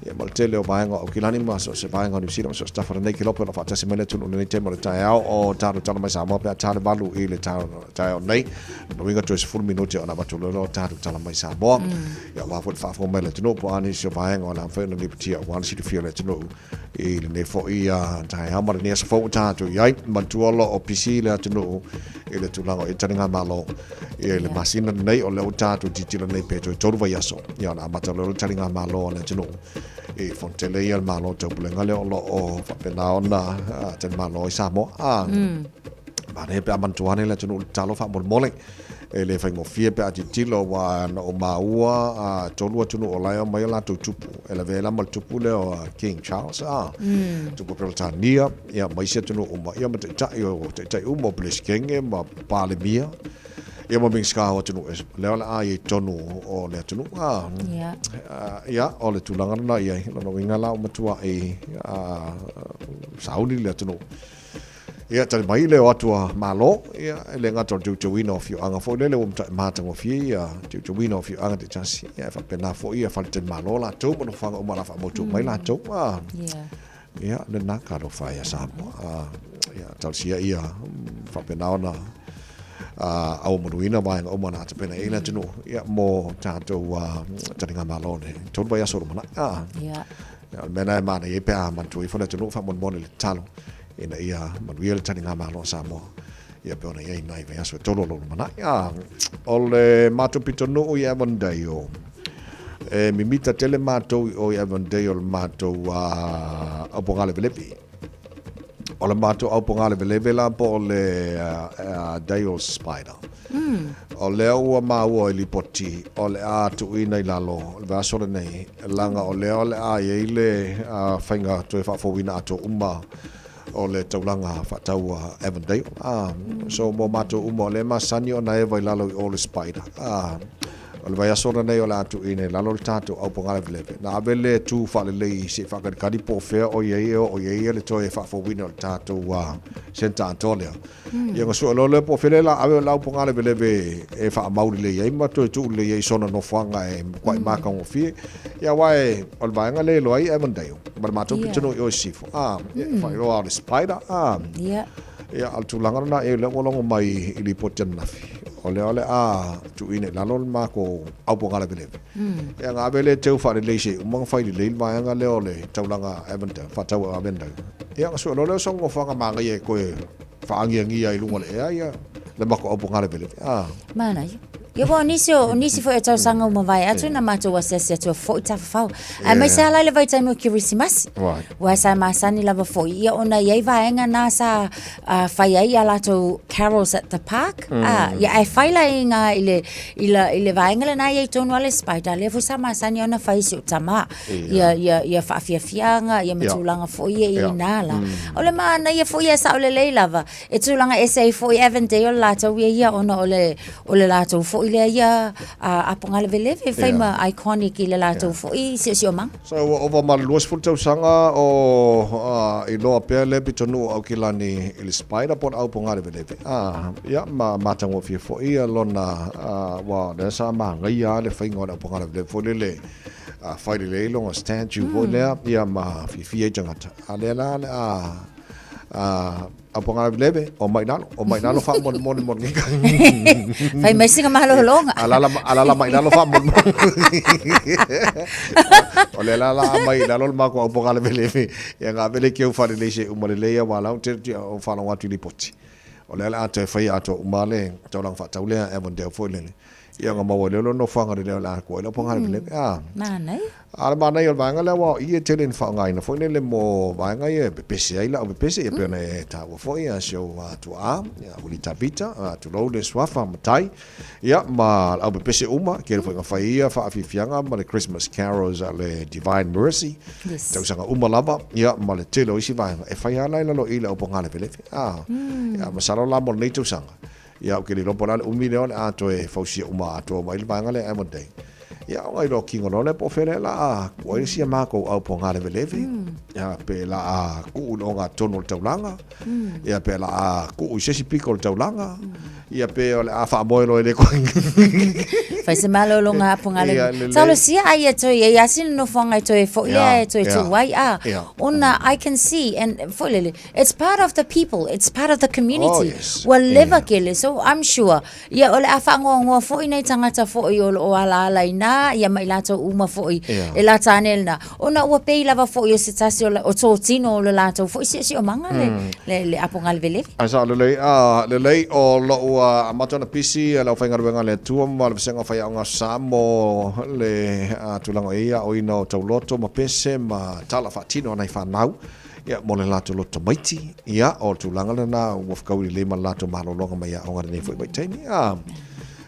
Ia ma le tele o vaega o Aukilani ma so o se vaega o Niu Sila ma so o se tafa lenei ke lope o lo o faatasi mai le atunuu i lenei taimi o le taeao o tatou tala mai Samoa pe a ta le 8 i le taeao nei. Lona uiga toe 10 minute ona avatu loa lea o tatou tala mai Samoa. Ia aua foi le faafofoga mai le atunuu po o a nisi o vaega o le a mafai ona lipotia aua le silafia o le atunuu i lenei foi taeao ma lenei aso fou ua tatou i ai. Manatua o lo o pisi le atunuu i le tulaga o ia taligamalo ia i le masina lenei o lea ua tatou tilotilo nei pe toe 3 vaiaso ia ona amata loa lea o le taligamalo a le atunuu i Fonotele ia le Malo Taupulega lea o lo o faapena ona talimalo ai Samoa. A, manaia pe a manatua ane le atunuu i le tatalo faamolemole. E le faigofie pe a tilotilo aua na ou maua a tolu atunuu o la e aumai o latou tupu. E lavea ai la ma le tupu lea o King Charles a, tupu o Peretania, ia ma isi atunuu uma, ia ma taitai o taitai uma o Peresetene ma Palemia, ia ma Minisita o atunuu ese. Lea o le a i ai i totonu o le atunuu a. Ia, o le tulaga lena i ai. Lona uiga la ua matuai sauni le atunuu. Ia, tali mai le o atu a Malo, ia, e le gata o le teuteuina o afioaga foi lele ua mata'i matagofie ia teuteuina o afioaga taitasi, ia, e faapena foi ia faletalimalo latou ma nofoaga uma o le a faamautu mai latou. A, ia, lena ka alofa ia Samoa. A, ia, talosia ia faapena ona auamanuina vaega uma na tapena i ai le atunuu, ia, mo tatou taligamalo i le 3 vaiaso o lumanai. A, ia, o le mea lena e manaia ai pe a manatua ifo le atunuu faamolemole i le tatalo. ina ia manuia le taligamalo a Samoa ia pei ona i ai nai vaiaso e tolu o lo o lumanai. A, o le matou pitonuu i Avondale, e mimita tele matou i o i Avondale o le matou aupogaleveleve. O le matou aupogaleveleve la po o le Dale Spider. O lea ua maua i lipoti o le a tuuina i lalo i le vaiaso lenei, leaga o lea o le a i ai le faiga toe faafouina atoa uma o le taulaga faatau a Avondale. So mo matou uma o lea e masani ona eva i lalo i o le Spider. O le vaiaso lenei o le a tuuina i lalo le tatou aupogalaveleve. Na ave le tu faalelei se i faakalikali po o fea o i ai e oo i ai le toe faafouina o le tatou centre atoa lea. Ia ona sue loa lea po o fea lea o le a ave le aupogalaveleve e faamau lelei ai ma toe tuu lelei ai i sona nofoaga e matuai matagofie. Ia aua o le vaega lea e iloa ai Avondale ma le matou pitonuu i o i sisifo. Ia e faailoa o le Spider. Ia, o le tulaga lena, o lea ua logo mai i lipoti ananafi, o lea o le a tuuina i lalo le matou aupogalaveleve. Ia, ona ave lea e teu faalelei se i uma ona fai lelei le vaega lea o le taulaga Avondale, faatau Avondale. Ia, ona sue loa lea o sona nofoaga manaia e toe faagiagia ai i luga o le ea ia le matou aupogalaveleve. Manaia. Ia aua o nisi o nisi foi o tausaga ua mavae atu na matou asiasi atu ai foi tafafao. Aemaise lava la i le vaitaimi o Kerisimasi. Aua sa masani lava foi ia ona e i ai vaega na sa fai ai a latou carols at the park. Ia ae fai la i ngā i le i la i le vaega lena e i ai tonu lava le spider lea foi sa masani ona fai e si ou tama. Ia ia ia faafiafiaga ia ma tulaga foi ia i ina la. O le manaia foi ia e sao lelei lava. E tulaga ese ai foi Avondale latou ia ia ona o le o le latou foi lea ia apogalewelewe e fai ma iconic i le latou foi siosiomaga. So ua ova ma le 20 tausaga o iloa pea lea pitonuu o Aukilani i le spider po o le aupogalewelewe. Ia ma matagofie foi lona aua o lea sa manaia lava le faiga o le aupogalewelewe foi lele a fai lelei lona statue foi lea ia ma fiafia ai tagata. A lea la o le a Aupogalaveleve, o mai lalo, o mai lalo faamolemole mo lenei Fai mai sina malologa. Alala, alala mai lalo faamolemole. O lea la la mai lalo le matou aupogalaveleve, ia ga vele keu faalelei se uma lelei aua la ou te o faalogo atu i lipoti. O lea o le a toe fai atoa uma le taulaga faatau lea Avondale foi lele. Ia ona maua ai lea o le nofoaga lelei o le a atu ai le aupogalaveleve. Manaia. A o le manaia o le vaega lea aua o i e tele ina faaaogaina foi lele mo vaega ia e pepese ai lau pepese, ia pei ona e taua foi si ou tuaa, ia Uli Tavita, tulou le suafa matai, ia ma le au pepese uma, tele foi ina fai ia faafiafiaga ma le Christmas carols a le Divine Mercy, tausaga uma lava, ia ma le tele o isi vaega e fai lava la i lalo i le aupogalaveleve. Ia masalo la mo lenei tausaga, Ia, ou te le iloa po o le a le umi lea o le a toe fausia uma atoa mai le vaega lea Avondale. Ia, ona iloa kino loa lea po o fea lea o le a tuu ai si a matou aupogalaveleve, ia, pe o le a tuu i le ogatotonu o le taulaga, ia, pe o le a tuu i se isi pito o le taulaga, ia, pe o le a faamoe loa e le toe. Fai se malologa apogaleleve. Talosia ai e toe i ai lava sina nofoaga e toe foi lea e toe tuu ai, a, ona I can see and foi lele, It's part of the people, it's part of the community. Oh, yes. Ua leva yeah. kele, so I'm sure. Ia, o le a whaangoangoa foi nei tangata foi o lo o ala ala i nā, ia mai lātou uma foi yeah. e la tāne lena. Ona ua pei lava foi o se tasi o, la, o tō tino o le lātou foi si si o manga le, le, le apo ngā lelevi. Ai sa lelei, a, lelei o lo ua amata ona pisi le aufaigaluega a le Atua ma le vasega o faiaoga sa mo le a, tulaga o ia o ina o tauloto ma pese ma tala faatino a nai whanau. Ia, mo le latou loto tamaiti, ia, o le tulaga lena ua fekaui lelei ma le latou malologa mai aoga lenei foi vaitaimi. A,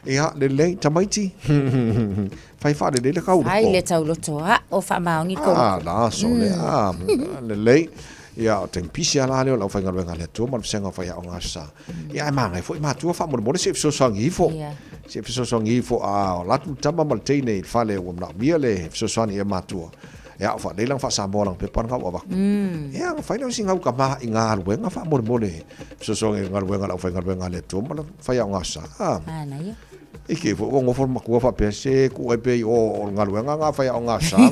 ia, lelei, tamaiti, fai faalelei le tauloto. Fai le tauloto, a, o faamaoni kou. A, la, so le, a, lelei. Ia, o taimi pisi lava la lea o le aufaigaluega a le Atua ma le vasega o faiaoga aso sa. Ia, ae magai foi matua faamolemole se i fesoasoani ifo. Se i fesoasoani ifo, a o latou tama ma le teine i le fale ua manaomia le fesoasoani e matua. E ao faalelei lana faa-Samoa lana pepa lena ua avatu. Ia, ona fai lea o si gau tama i galuega faamolemole, fesoasoani i galuega a le aufaigaluega a le Atua ma le faiaoga sa. Manaia. I te i foi ua nofo le matua faapea, se tuu ai pea i o o le galuega lena a faiaoga sa.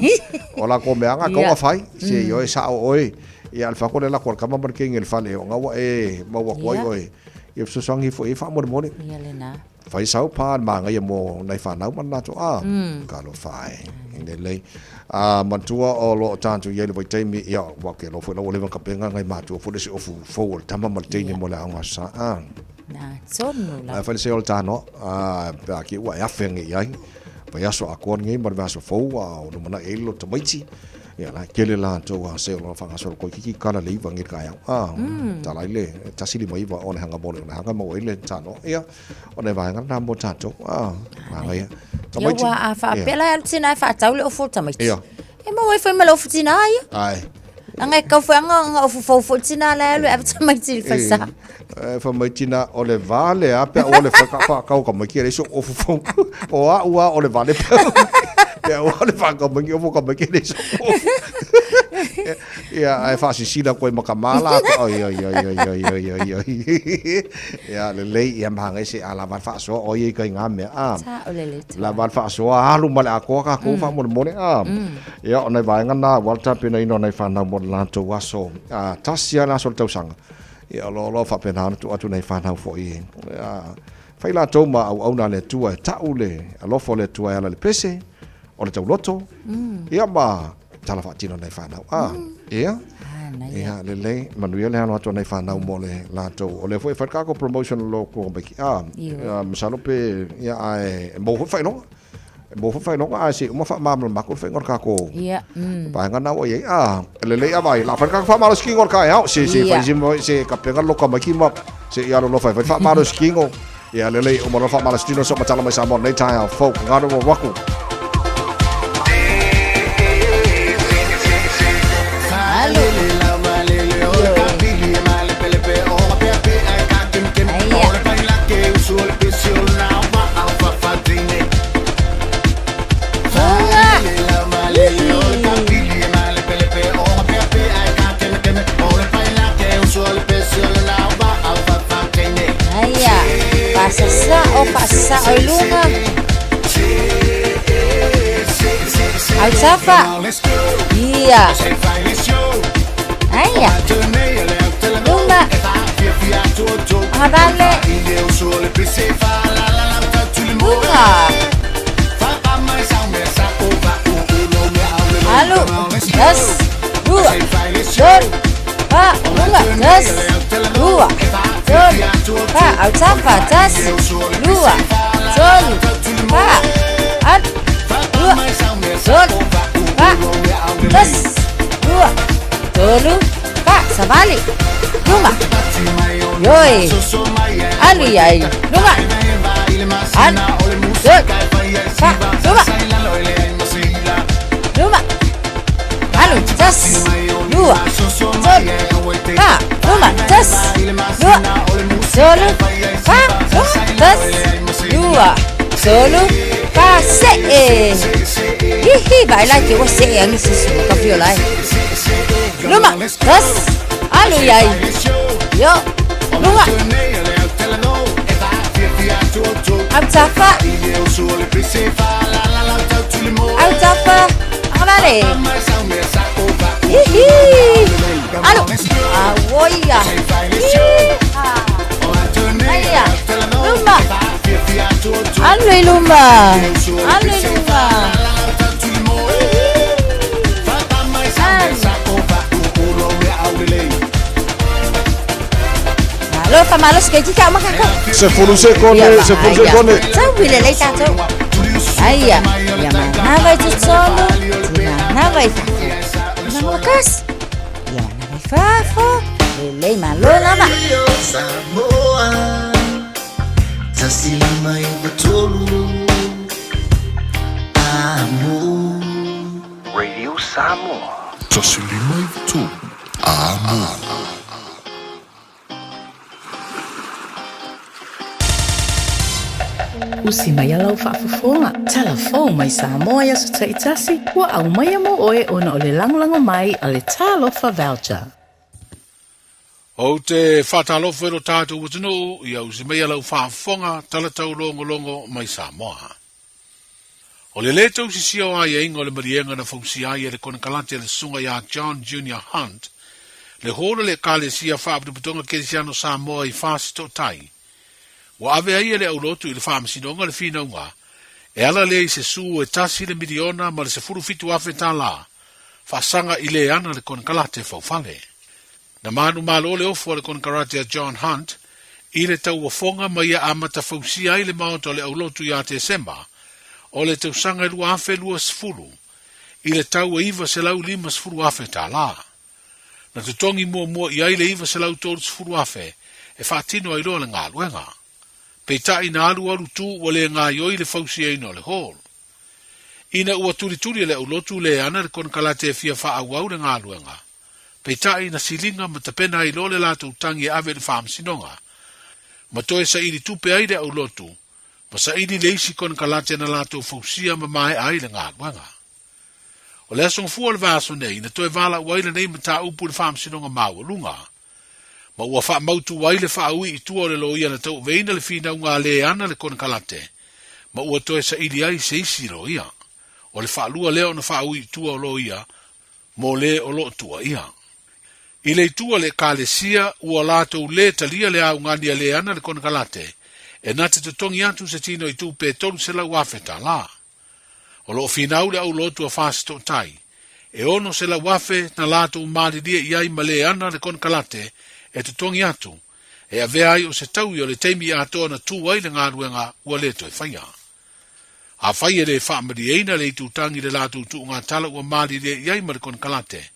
O latou mea lava na tatau ona fai, se ioe sao oe. Ia, a o le fatu o le alu atu a le tama ma le teine i le fale, o lena ua e maua atu ai oe. Ia fesoasoani ifo i ai faamolemole. Ia lena. Fai sau pa le manaia mo nai whanau ma le latou, ah, talofa e, lelei. A manatua o lo o tatou i ai le vaitaimi, ia, ua ke alofa foi la ua leva ona tapena nai matua foi le isi ofu fou o le tama ma le teine mo le aoga sa, ah. Na tonu la. Ae fai le se o le tanoa, ah, pe a ki ua e afe nei ai. Vaiaso atoa lenei ma le vaiaso fou, a o lumanai ai le loto tamaiti. Ia la tele latou a se o lona faagasolo toeitiiti tala le iva nei le taeao. Ah, tala ai le 159 o le hanga mo le ona hanga maua ai le tanoa. Ia, o le vaega lena mo tatou. Ah, manaia. Ia ua a faapea la e alu tina e faatau le ofu o le tamaiti. Ia. E maua ai foi ma le ofu tina ia. Ai. Anga e kau foi anga anga ofu fou foi tina la alu e ave tamaiti i le falesa. E fai mai tina o le va lea pe a ua le fai ka whakau ka mai ki le so ofu fou. O a ua o le va le pe pe a ua le whakau mai ki ofu ka mai ki le so ofu. Ia ai whaasisila koe ma ka mala ko oi oi oi oi oi oi oi oi. Ia lelei ia mahanga se a lava le faasoa o ia i kai ngā mea a. Sa o le le tua. Lava le faasoa alu ma le akoa ka kou faamolemole a. Ia o nai vaega na ua le tapenaina o nai whanau mo le latou aso. A tasi lava le aso o le tausaga. Ia o lo o lo faapena ona tuu atu nai whanau foi. A fai latou ma auauna a le Atua e tau le alofa o le Atua e ala i le pese o le tauloto. Ia ma tala faatino nai whanau. A, ia. Ia, lelei, manuia le alo atu o nai whanau mo le latou. O lea foi e fai le kākou promotion o lo kua maiki. A, masalo pe, ia, ae, e maua foi faailoga. E maua foi faailoga, ae se i uma faamalamalama le faiga o le kākou vaega na ua i ai. A, lelei a vai, la fai le kākou faamalosi kingo o le kaeao. Se, se, fai se, se kapega loka maiki ma, se i alolofa e fai le faamalosi kingo. Ia, lelei, uma loa faamalosi tino so matala mai Samoa nei taeao fou. Ngaro wa waku. Aia, faasasao, faasasao i luga. Autafa. Ia. Aia. Luma. Agavale. Luga. Alu. Tasi. Lua. Tolu. Fa. Luga. Tasi. Lua. Tolu. Fa. Autafa. Tasi. Lua. Tolu. Fa. Alu. Lua. Tolu. Fa. Tasi. Lua. Tolu. Fa. Savali. Luma. Ioe. Alu i ai. Luga. Alu. Tolu. Fa. Luma. Luma. Alu. Tasi. Lua. Tolu. Fa. Luma. Tasi. Lua. Tolu. Fa. Luma. Tasi. Lua. Tolu. Fa. Se'e. Hihi. Vaai la ke ua se'e agi sisi ua kafiola ai. Luma. Tasi. Alu i ai. Io. Luga. Autafa. Autafa. Agavale. Hihi. Alu. Auoia. Hiha. Aia. Luma. Alu i luma. Alu i luma. Malo faamalosi ke kika ma kākou. Sefulu sekone, sefulu sekone. Tau i lelei tātou. Aia, ia manava i totonu, te manava i fafo. Ia malakas, ia manava i fafo, lelei malo lava. Samoa, tasi lima iva tolu, amo. Radio Samoa. Tasi lima iva tolu, amo. Usi mai a lau faafofoga, tala fou mai Samoa i aso taitasi, ua aumaia mo oe ona o le lagolago mai a le Talofa Voucher. Ou te faatalofa i lo tatou atunuu ia usi mai a lau faafofoga tala taulogologo mai Samoa. O le lē tausisia o aiaiga o le maliega na fausia ai e le konekarate a le Susuga iā John Junior Hunt, le holo le Ekalesia Faaputuputoga Kerisiano Samoa i Fasitootai, ua ave ai e le aulotu i le Faamasinoga le finauga e ala lea i se sū e tasi le miliona ma le 17,000 tālā faasaga i le ana le konekarate faufale. Na manumalo le ofo a le konekarate a John Hunt i le tauofoga ma ia amata fausia ai le maota o le aulotu iā Tesema o le tausaga e 2020 i le tau e 950,000 tālā. Na totogi muamua i ai le 930,000 e faatino ai loa le galuega. Peitai na alualu tū ua le gaioi le fausiaina o le hall. Ina ua tulituli e le aulotu le ana le konekarate e fia faaauau le galuega, Peitai, na siliga ma tapena ai loa le latou tagi e ave i le faamasinoga, ma toe saili tupe ai le aulotu, ma saili le isi konekarate na latou fausia ma maea ai le galuega. O le aso gafua o le vaiaso nei, na toe valaau ai lenei mataupu i le Faamasinoga Maualuga, ma ua faamautu ai le faaui i tua o le loia na tauaveina le finauga a le ana le konekarate, ma ua toe saili ai se isi loia. O le faalua lea ona faaui i tua o loia mo le o lo o tuuaia. I le itu a le Ekalesia, ua latou lē talia le augani a le ana le konekarate e na te totogi atu se tino i tupe 300,000 tālā. O lo o finau le aulotu a Fasitootai, e 600,000 na latou malilie i ai ma le ana le konekarate e totogi atu, e avea ai o se taui o le taimi atoa na tū ai le galuega ua le toe faia. Afai e le faamalieina le itutagi i le latou tuugatala ua malilie i ai ma le konekarate,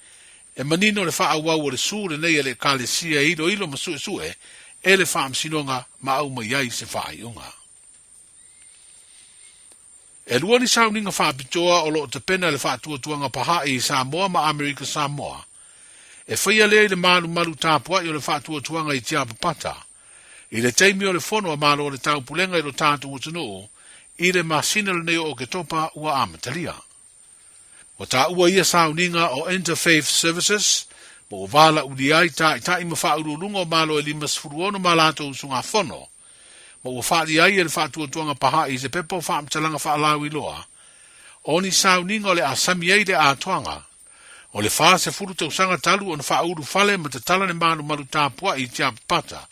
e manino le faaauau o le su lenei a le Ekalesia e iloilo ma suesue e le Faamasinoga ma aumai ai se faaiuga. E lua ni sauniga faapitoa o lo o tapena e le Faatuatuaga Pahaʻi i Samoa ma Amerika Samoa. E faia lea i le malumalu tapuaʻi o le Faatuatuaga i Tiapapata, i le taimi o le Fono a Malo o le Taupulega i lo tatou atunuu i le masina lenei o Oketopa ua amatalia. Ua taua ia sauniga o Interfaith Services ma ua valaaulia ai taitai ma faauluuluga o Malo e 56 ma latou usugafono, ma ua faaalia ai e le Faatuatuaga Pahaʻi i se pepa o faamatalaga faalauiloa o ni sauniga o le a sami ai le atoaga o le 40 tausaga talu ona faaulu fale ma tatala le malumalu tapuaʻi i Tiapapata,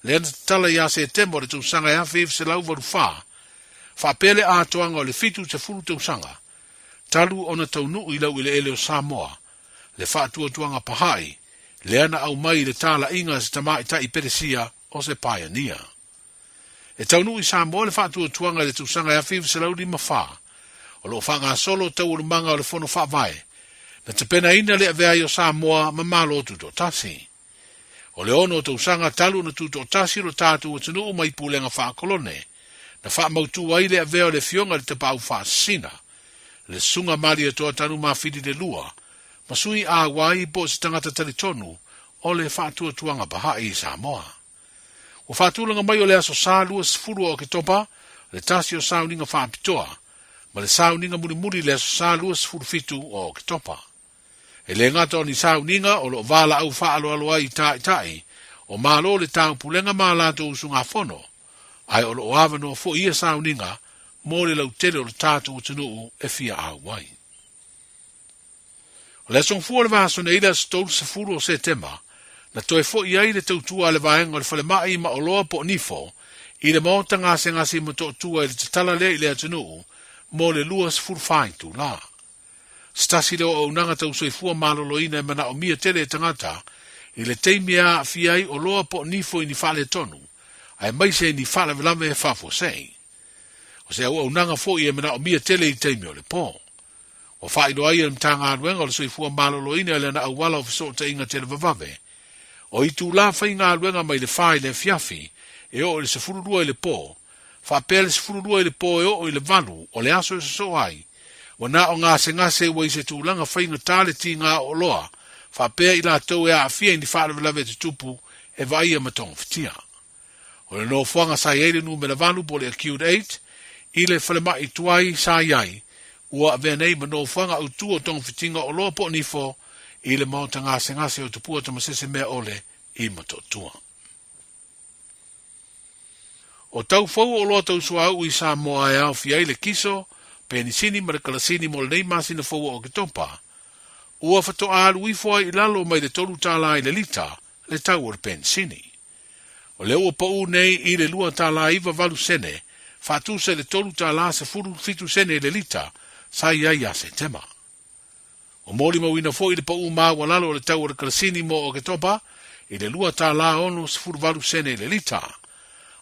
lea na tatala ia Setema o le tausaga e 1984, faapea le atoaga o le 70 tausaga talu ona taunuu i laueleele o Samoa le faatuatuaga pahaʻi lea na aumai i le talaiga a se tamaitai Peresia o se pioneer. E taunuu i Samoa le faatuatuaga i le tausaga e 1954, o lo o faagasolo taualumaga o le Fono Faavae, na tapenaina le avea ai o Samoa ma Malo Tutoatasi. O le ono tausaga talu ona tutoatasi lo tatou atunuu mai pulega faakolone, na faamautu ai le avea o le Afioga i le Tapaau Faasisina, le Susuga Malietoa Tanumafili le Lua, ma sui auai po o se tagata talitonu o le faatuatuaga pahaʻi i Samoa. Ua faatulaga mai o le Aso Sa 20 o Oketopa le tasi o sauniga faapitoa, ma le sauniga mulimuli i le Aso Sa 27 o Oketopa. E le gata o ni sauniga o lo o valaau faaaloalo ai i taitai o Malo le Taupulega ma a latou usugafono, ae o lo o avanoa foi ia sauniga mo le lautele o le tatou atunuu e fia auai. O le aso gafua o le vaiaso nei, le aso 30 o Setema, na toe foi ai le tautua a le vaega o le falemai ma oloa po o nifo i le maota gasegase i Motootua i le tatala lea i le atunuu mo le 24 itula. Se tasi lea o auaunaga tau soifua maloloina e manaomia tele e tagata i le taimi e aafia ai oloa po o nifo i ni faaletonu, aemaise i ni faalavelave faafuasei. O se auaunaga foi e manaomia tele i taimi o le po. Ua faailoa ai e le Matagaluega o le Soifua Maloloina i lana auala o fesootaiga televavave, o itula faigaluega mai le 4 i le afiafi e oo i le 12 i le po, faapea le 12 i le po e oo i le 8 o le aso e sosoo ai, ua na o gasegase ua i se tulaga faigata le tiga o oloa, faapea i latou e aafia i ni faalavelave tutupu e vaaia ma togafitia. O le nofoaga sa i ai le numera 8 po o le Acute 8 i le falemai tuai sa i ai, ua avea nei ma nofoaga autu o togafitiga oloa po o nifo i le maota gasegase o Tupua Tamasese Meaole i Motootua. O tau fou o oloa tau suauu i Samoa e aofia ai le kiso, penisini ma le kalasini mo lenei masina fou o Oketopa, ua faatoa alu ifo ai i lalo mai le $3 i le lita le tau o le penisini. O lea ua pau nei i le $2.98 sene, faatusa i le $3.17 sene i le lita sa i ai ia Setema. Ua molimauina foi le pau maualalo o le tau o le kalasini mo Oketopa i le $2.68 sene i le lita,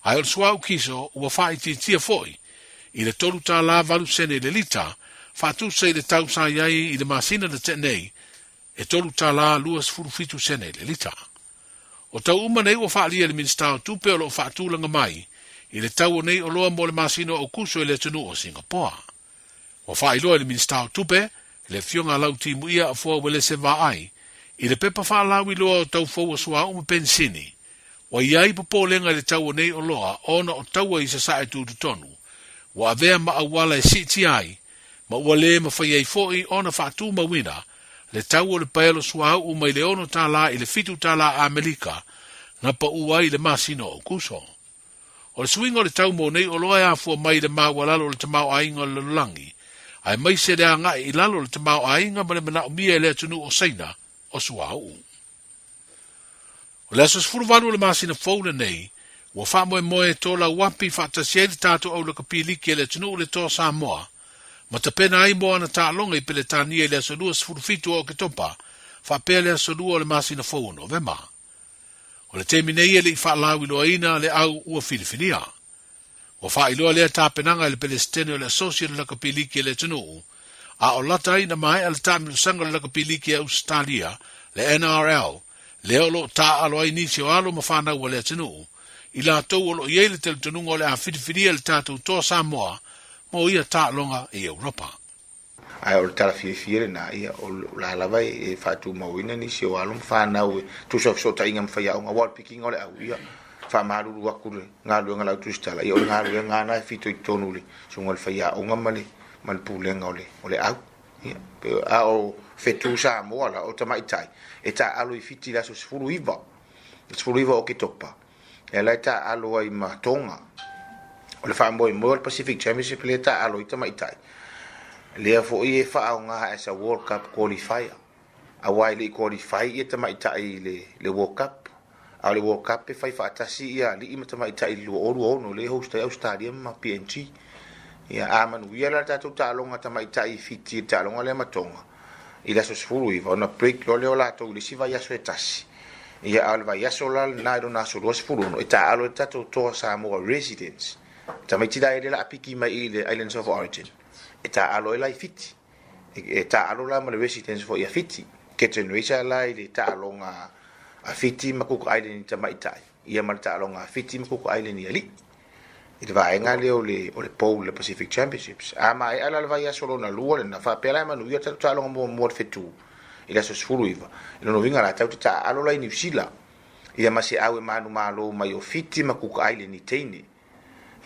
ae o le suauu kiso ua faaitiitia foi i le $3.08 sene i le lita, faatusa i le tau sa i ai i le masina na tea nei e $3.27 sene i le lita. O tau uma nei ua faaalia e le Minisita o Tupe o lo o faatulaga mai i le tau o nei oloa mo le masina o Aukuso i le atunuu o Singapoa. Ua faailoa e le Minisita o Tupe, le Afioga a Lau Timuia Afoa Uelese Vaai, I le pepa faalauiloa o tau fou o suauu ma penisini, ua i ai popolega i le tau o nei oloa ona o taua i sasae tutotonu, ua avea ma auala e siitia ai, ma ua lē mafai ai foi ona faatumauina le tau o le paelo suauu mai le ono tālā i le fitu tālā Amerika na paʻu ai i le masina o Aokuso. O le suiga o le tau mo nei oloa e afua mai i le maualalo o le tamaoaiga o le lalolagi, aemaise le agai i lalo o le tamaoaiga ma le manaomia e le atunuu o Saina o suauu. O le aso 18 o le masina fou lenei, ua faamoemoe e tolauapi faatasi ai le tatou au lakapi liki a le atunuu le Toa Samoa, ma tapena ai mo ana taaloga i Peletania i le aso 27 o Oketopa, faapea le aso 2 o le masina fou o Novema. O le taimi nei e le i faalauiloaina le au ua filifilia. Ua faailoa lea tapenaga e le Peresetene o le Associate Lakapi Liki a le atunuu, a o lata ai ina maea le taamilosaga o le Lakapi Liki a Ausetalia, le NRL, lea o lo o taaalo ai nisi o alo ma fanau a le atunuu, i latou o lo o i ai le talitonuga o le a filifilia le tatou Toa Samoa mo ia taaloga i Europa. Ae o le tala fiafia lena, ia, o la lava e faatumauina nisi o alo ma fanau e tusa o fesootaiga ma faiaoga, aua o le pikiga o le au, ia, faamalulu atu le galuega a le au tusitala, ia o le galuega lava lena e fitoitonu i le susuga i le faiaoga ma le ma le pulega o le o le au. Ia, a o fetu Samoa la, o tamaitai, e taaalo i Fiti i le aso 19, 19 o Oketopa, Lea la e taaalo ai ma Tonga. O le faamoemoe o le Pacific Championship lea e taaalo ai tamaitai, lea foi e faaaoga as a World Cup qualifier. Aua e le i qualify ia tamaitai i le, le World Cup. A o le World Cup e fai faatasi ia alii ma tamaitai i le 2026 lea e host ai Australia ma PNG. Ia, a manuia la le tatou taaloga tamaitai i Fiti i le taaloga lea ma Tonga, i le aso 19, ona break loa lea o latou i le isi vaiaso e tasi. Ia, a o le vaiaso la lena i lona aso 26, e taaalo ai le tatou toa Samoa Residents. Tamaiti la ia lea o le a piki mai i le Islands of Origin, e taaalo ai la i Fiti. E taaalo la ma le Residents foi a Fiti. Curtain raiser la i le taaloga a Fiti ma Cook Island i tamaitai, ia ma le taaloga a Fiti ma Cook Island i alii. I le vaega lea o le, o le bowl, le Pacific Championships. A maea la le vaiaso lona lua lena, faapea la e manuia le tatou taaloga muamua o le fetu i le aso 19. I lona uiga la, tatou te taaalo la i Niu Sila, ia ma se au e manumalo mai o Fiti ma Cook Island i teine.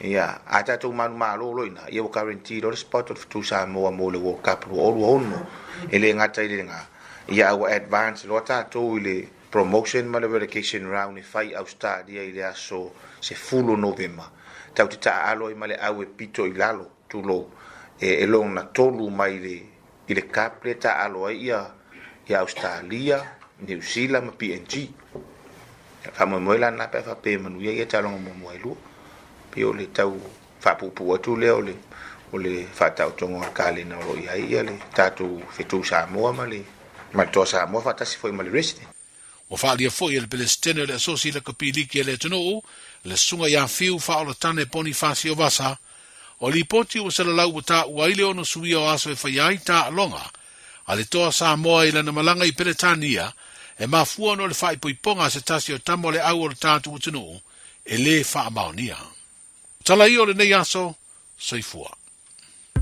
Ia, a tatou manumalo loa i ina, ia ua guarantee loa le spot o le fetu Samoa mo le World Cup 2026. E le gata i lena, ia a ua advance loa tatou i le Promotion ma le Relegation Round e fai i Ausetalia i le aso 10 o Novema. Tatou te taaalo ai ma le au e pito i lalo, tulou, e lona tolu mai le i le cup lea e taaalo ai ia ia Ausetalia, Niu Sila ma PNG. Faamoemoe la lena pe a faapea e manuia ia taaloga muamua e lua. Pei o le tau faapuupuu atu lea o le o le faataotoga o le kalena o lo o i ai ia le tatou fetu Samoa ma le ma le Toa Samoa faatasi foi ma le Resident. Ua faaalia foi e le Peresetene o le Asosi Lakapi Liki a le atunuu, le Susuga ia Fiu Faaolatane Ponifasio Vasa, o lipoti ua salalau ua taua ai le ono suia o aso e faia ai taaloga a le Toa Samoa i lana malaga i Peretania e mafua ona o le faaipoipoga a se tasi o tama o le au o le tatou atunuu e lē faamaonia. Tala ia o lenei aso, soifua.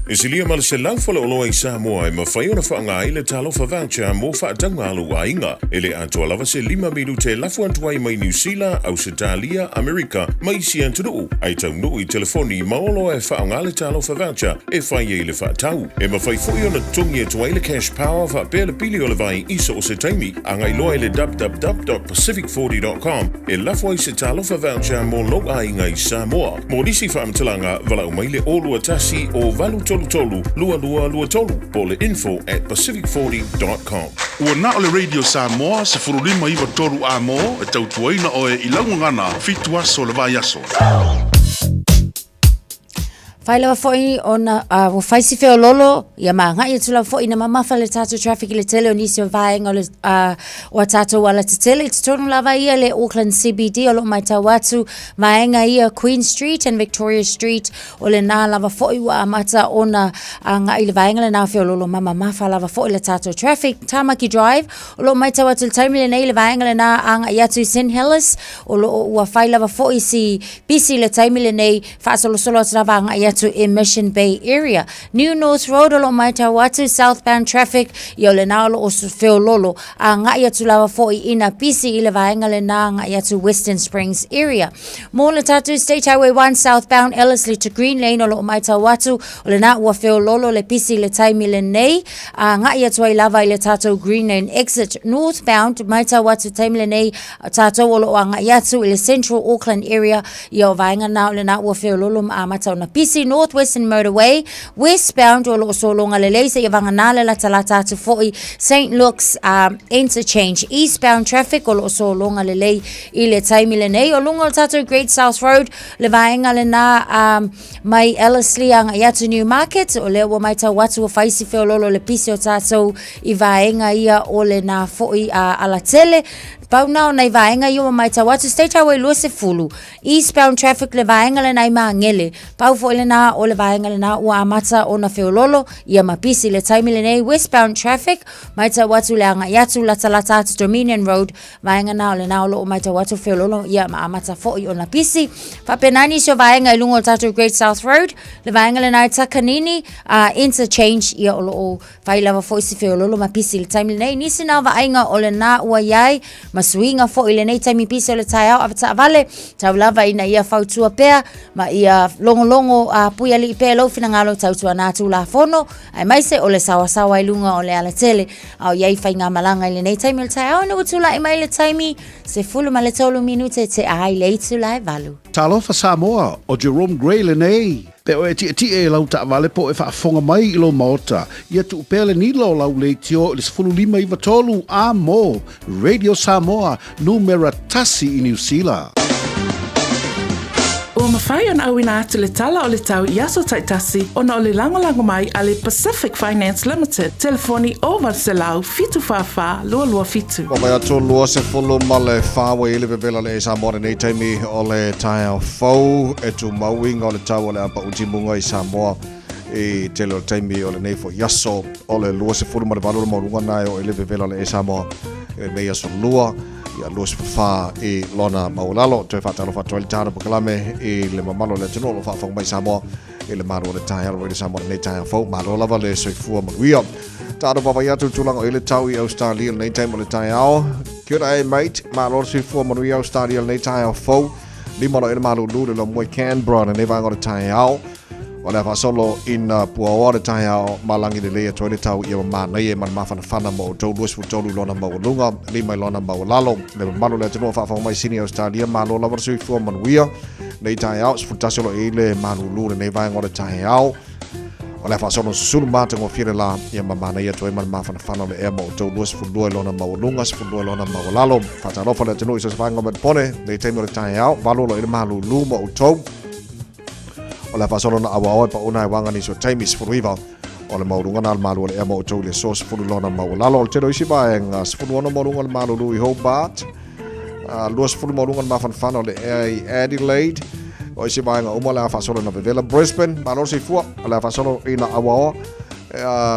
E silia ma le 100 faleoloa i Samoa e mafai ona faaaoga ai le Talofa Voucher mo faatauga a lou aiga. E le atoa lava se lima minute e lafo atu ai mai Niu Sila, Ausetalia, Amerika ma isi atunuu, ae taunuu i telefoni ma oloa e faaaoga le Talofa Voucher e fai ai le faatau. E mafai foi ona totogi atu ai le Cash Power faapea le pili o le vai i so o se taimi. Agai loa i le www.pacific40.com e lafo ai se Talofa Voucher mo lou aiga i Samoa. Mo nisi faamatalaga, valaau mai le 021 o 833 2223 po o le info at pacific40.com. Ua na o le Radio Samoa 1593 A-mo e tautuaina oe i lau gagana fitu aso o le vaiaso. Fai lava foi ona uh, ua fai si feololo ia ma agai atu lava foi ina mamafa le tatou traffic i le tele o nisi o vaega o le uh, o a tatou alatetele i totonu lava ia le Auckland CBD o lo o matau atu vaega ia Queen Street and Victoria Street o lena lava foi ua amata ona agai i le vaega lena feololo ma mamafa lava foi le tatou traffic. Tamaki Drive o lo o matau atu i le taimi lenei le vaega lena agai atu i St Heliers o lo o ua fai lava foi si pisi i le taimi lenei faasolosolo atu lava agai atu. atu i Mission Bay area. New North Road o lo o matau atu southbound traffic, ia o lena o lo o feololo agai atu lava foi ina pisi i le vaega lena agai atu Western Springs area. Mo le tatou State Highway 1 southbound Ellerslie to Green Lane o lo o matau atu o lena ua feololo le pisi i le taimi lenei agai atu ai lava i le tatou Green Lane exit. Northbound matau atu i le taimi lenei tatou o lo o agai atu i le Central Auckland area ia o vaega na o lena ua feololo ma amata ona pisi. North Western Motorway westbound o lo o sologa lelei seia vagana le latalata atu foi St Luke's interchange. Eastbound traffic o lo o sologa lelei i le taimi lenei. O luga o le tatou Great South Road le vaega lena mai Ellerslie agai atu Newmarket, o lea ua matau atu ua fai si feololo le pisi o tatou i vaega ia o lena foi alatele. Pau na o nai vaega ia ua matau atu State Highway 20 eastbound traffic le vaega lena i Magele, pau foi lena o le vaega lena ua amata ona feololo ia ma pisi le taimi lenei. Westbound traffic matau atu le agai atu latalata atu Dominion Road, vaega na o lena o lo o matau atu feololo ia ma amata foi ona pisi. Faapena nisi o vaega i luga o le tatou Great South Road, le vaega lena i Takanini interchange ia o lo o fai lava foi si feololo ma pisi i le taimi lenei. Nisi na o vaaiga o lena ua i ai ma suiga foi i lenei taimi pisi o le taeao avetaavale, tau lava ina ia fautua pea ma ia logologo a puialii pea i lou finagalo tautuana Tulafono, aemaise o le saoasaoa i luga o le alatele a o i ai faigamalaga i lenei taimi o le taeao ina ua tulai mai le taimi 13 minute tea ai le itula e 8. Talofa Samoa, o Jerome Gray lenei. Pe o e tietie i lau taavale po o e faafofoga mai i lou maota, ia tuu pea le nila o lau leitio i le 15 93 a mo Radio Samoa, numera tasi i Niu Sila. Ua mafai ona auina atu le tala o le tau i aso taitasi ona o le lagolago mai a le Pacific Finance Limited, telefoni 0800 744 227. Ua fai atu 24 ua i ai le vevela le Samoa lenei taimi o le taeao fou e tumau uiga o le tau o le a pau timuga i Samoa i tele o le taimi o lenei foi aso o le 28 le maualuga na e oo i le vevela le Samoa i lenei aso lua ia 24 i lona maualalo. Toe faatalofa atu ai le tano pakalame i le mamalu o le atunuu o lo o faafofoga mai Samoa i le malu o le taeao i le Samoa lenei taeao fou. Malo lava le soifua manuia. Tatou vaavaai atu i le tulaga o i ai le tau i Australia lenei taimi o le taeao. Kia ora e mate, malo le soifua manuia Australia lenei taeao fou. Lima loa i le malulu le lomua i Canberra lenei vaega o le taeao. O le a faasolo ina puaoa le taeao ma lagi lelei atu ai le tau ia manaia ma le mafanafana mo outou 23 lona maualuga, lima i lona maualalo. Le mamalu o le atunuu o faafofoga mai Sini Australia, malo lava le soifua manuia. Nei taeao, 11 o lo o i ai le malulu lenei vaega o le taeao. O le a faasolo susulu matagofie le la ia ma manaia atu ai ma le mafanafana o le ea mo outou 22 i lona maualuga, 12 i lona maualalo. Faatalofa le atunuu i so o se vaega o Melpone, nei taimi o le taeao, 8 o lo o i le malulu mo outou. O le a faasolo na auaoa e pauna e waga nisi o taimi 19 o le maualuga na o le malu o le ea mo outou i le aso 10 lona maualalo. O le tele o isi vaega 16 maualuga o le malulu i Hobart, 20 maualuga o le mafanafana o le ea i Adelaide. O isi vaega uma o le a faasolo na vevela Brisbane, malo le soifua, o le a faasolo ina auaoa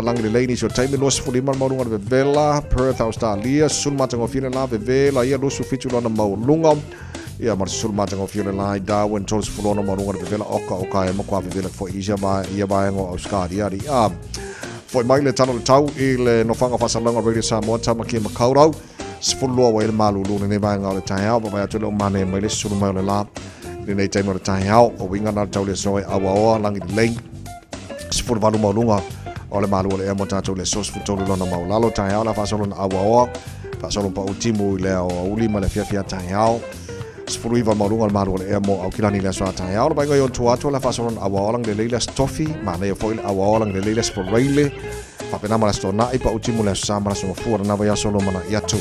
lagi lelei nisi o taimi 25 le maualuga o le vevela Perth, Australia, susulu matagofie le la vevela ia 27 lona maualuga. Ia ma le susulu matagofie o le la i Darwin, 36 maualuga o le vevela oka o ka e matua vevela foi i isia ia vaega o Australia. Ali, a foi mai le tala o le tau i le nofoaga faasalalauga Radio Samoa, Tamaki Makaurau, 12 ua i le malulu lenei vaega o le taeao, vaavaai atu le o manaia mai le susulu mai o le la i lenei taimi o le taeao. O uiga na le tau le aso e auaoa lagi lelei, 18 maualuga o le malu o le ea mo tatou le aso 13 lona maualalo taeao la faasolo na auaoa faasolo pau timu i le ao auli ma le afiafi a taeao 19 maualuga o le malu o le ea mo Aukilani le aso a taeao le vaega i ona tua atu la faasolo na auaoa lagi lelei le aso tofi manaia foi le auaoa lagi lelei le aso Foraile faapena ma le aso Toonai pau timu le aso Sa ma le aso Gafua lena vaiaso lo manaia atu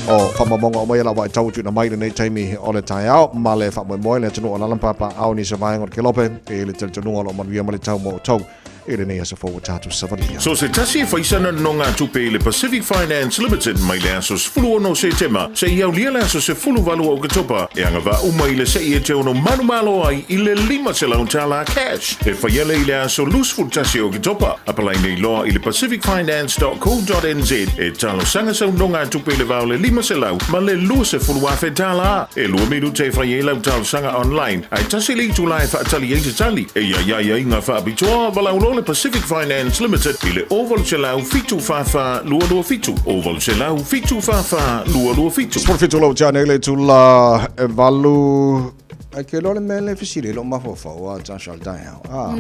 o faamaumauga uma ia la vaitau ua tuuina mai i lenei taimi o le taeao ma le faamoemoe le atunuu o alaala ma papaaao i nisi o vaega o le Kelope e i le talitonuga o lo o manuia ma le tau mo outou. i lenei aso fou ua tatou savalia. So se tasi e fai sana nonogatupe i le Pacific Finance Limited mai le aso 16 Setema seia aulia le aso 18 o Oketopa e agavaa uma i le se'i e te ono manumalo ai i le $500 cash e faia lea i le aso 21 o Oketopa. Apalai nei loa i le pacificfinance.co.nz e talosaga sau nonogatupe i le va o le 500 ma le $20,000. E lua minute e fai ai lau talosaga online, ae tasi le itula e faatali ai se tali. E i ai aiaiga faapitoa, valaau loa le Pacific Finance Limited i le 0800 744 227, 0800 744 227. 17 lau tia nei le itula e valu. Ai ke loa le mea le fesili i lou mafaufau a Tasha le taeao. Ah.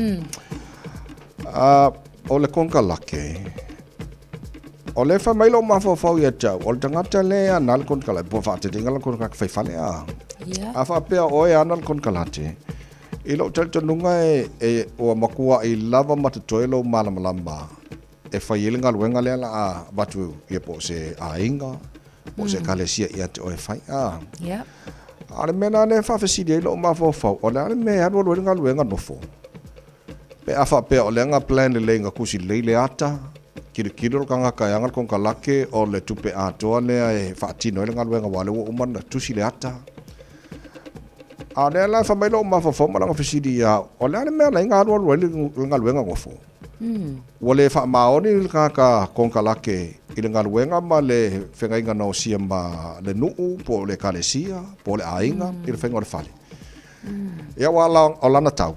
Ah, o le konekarate. O le fai mai lou mafaufau ia te au, o le tagata lea e ana le konekarate, po o faateteina lana konekarate fai fale a. Yeah. A faapea o oe e ana le konekarate, i lou talitonuga e, e, ua matuai lava ma totoe lou malamalama e fai ai le galuega lea la a avatu ia po o se aiga, po o se ekalesia ia te oe e fai a. Yeah. A o le mea la lea e faafesili ai lou mafaufau, o le a le mea e alualu ai le galuega nofo? Pe a faapea o lea na plan lelei na tusi lelei le ata, tilotilo le tagata e ana le konekarate o le tupe atoa lea e faatino ai le galuega aua o lea ua uma ona tusi le ata. A o lea la e fai mai lou mafaufau ma lana fesili ia au, o le a le mea la e alualu ai le galuega nofo? Ua le faamaoni le tagata konekarate i le galuega ma le feagaiga na osia ma le nuu po o le ekalesia po o le aiga i le faiga o le fale. Ia aua la o lana tau,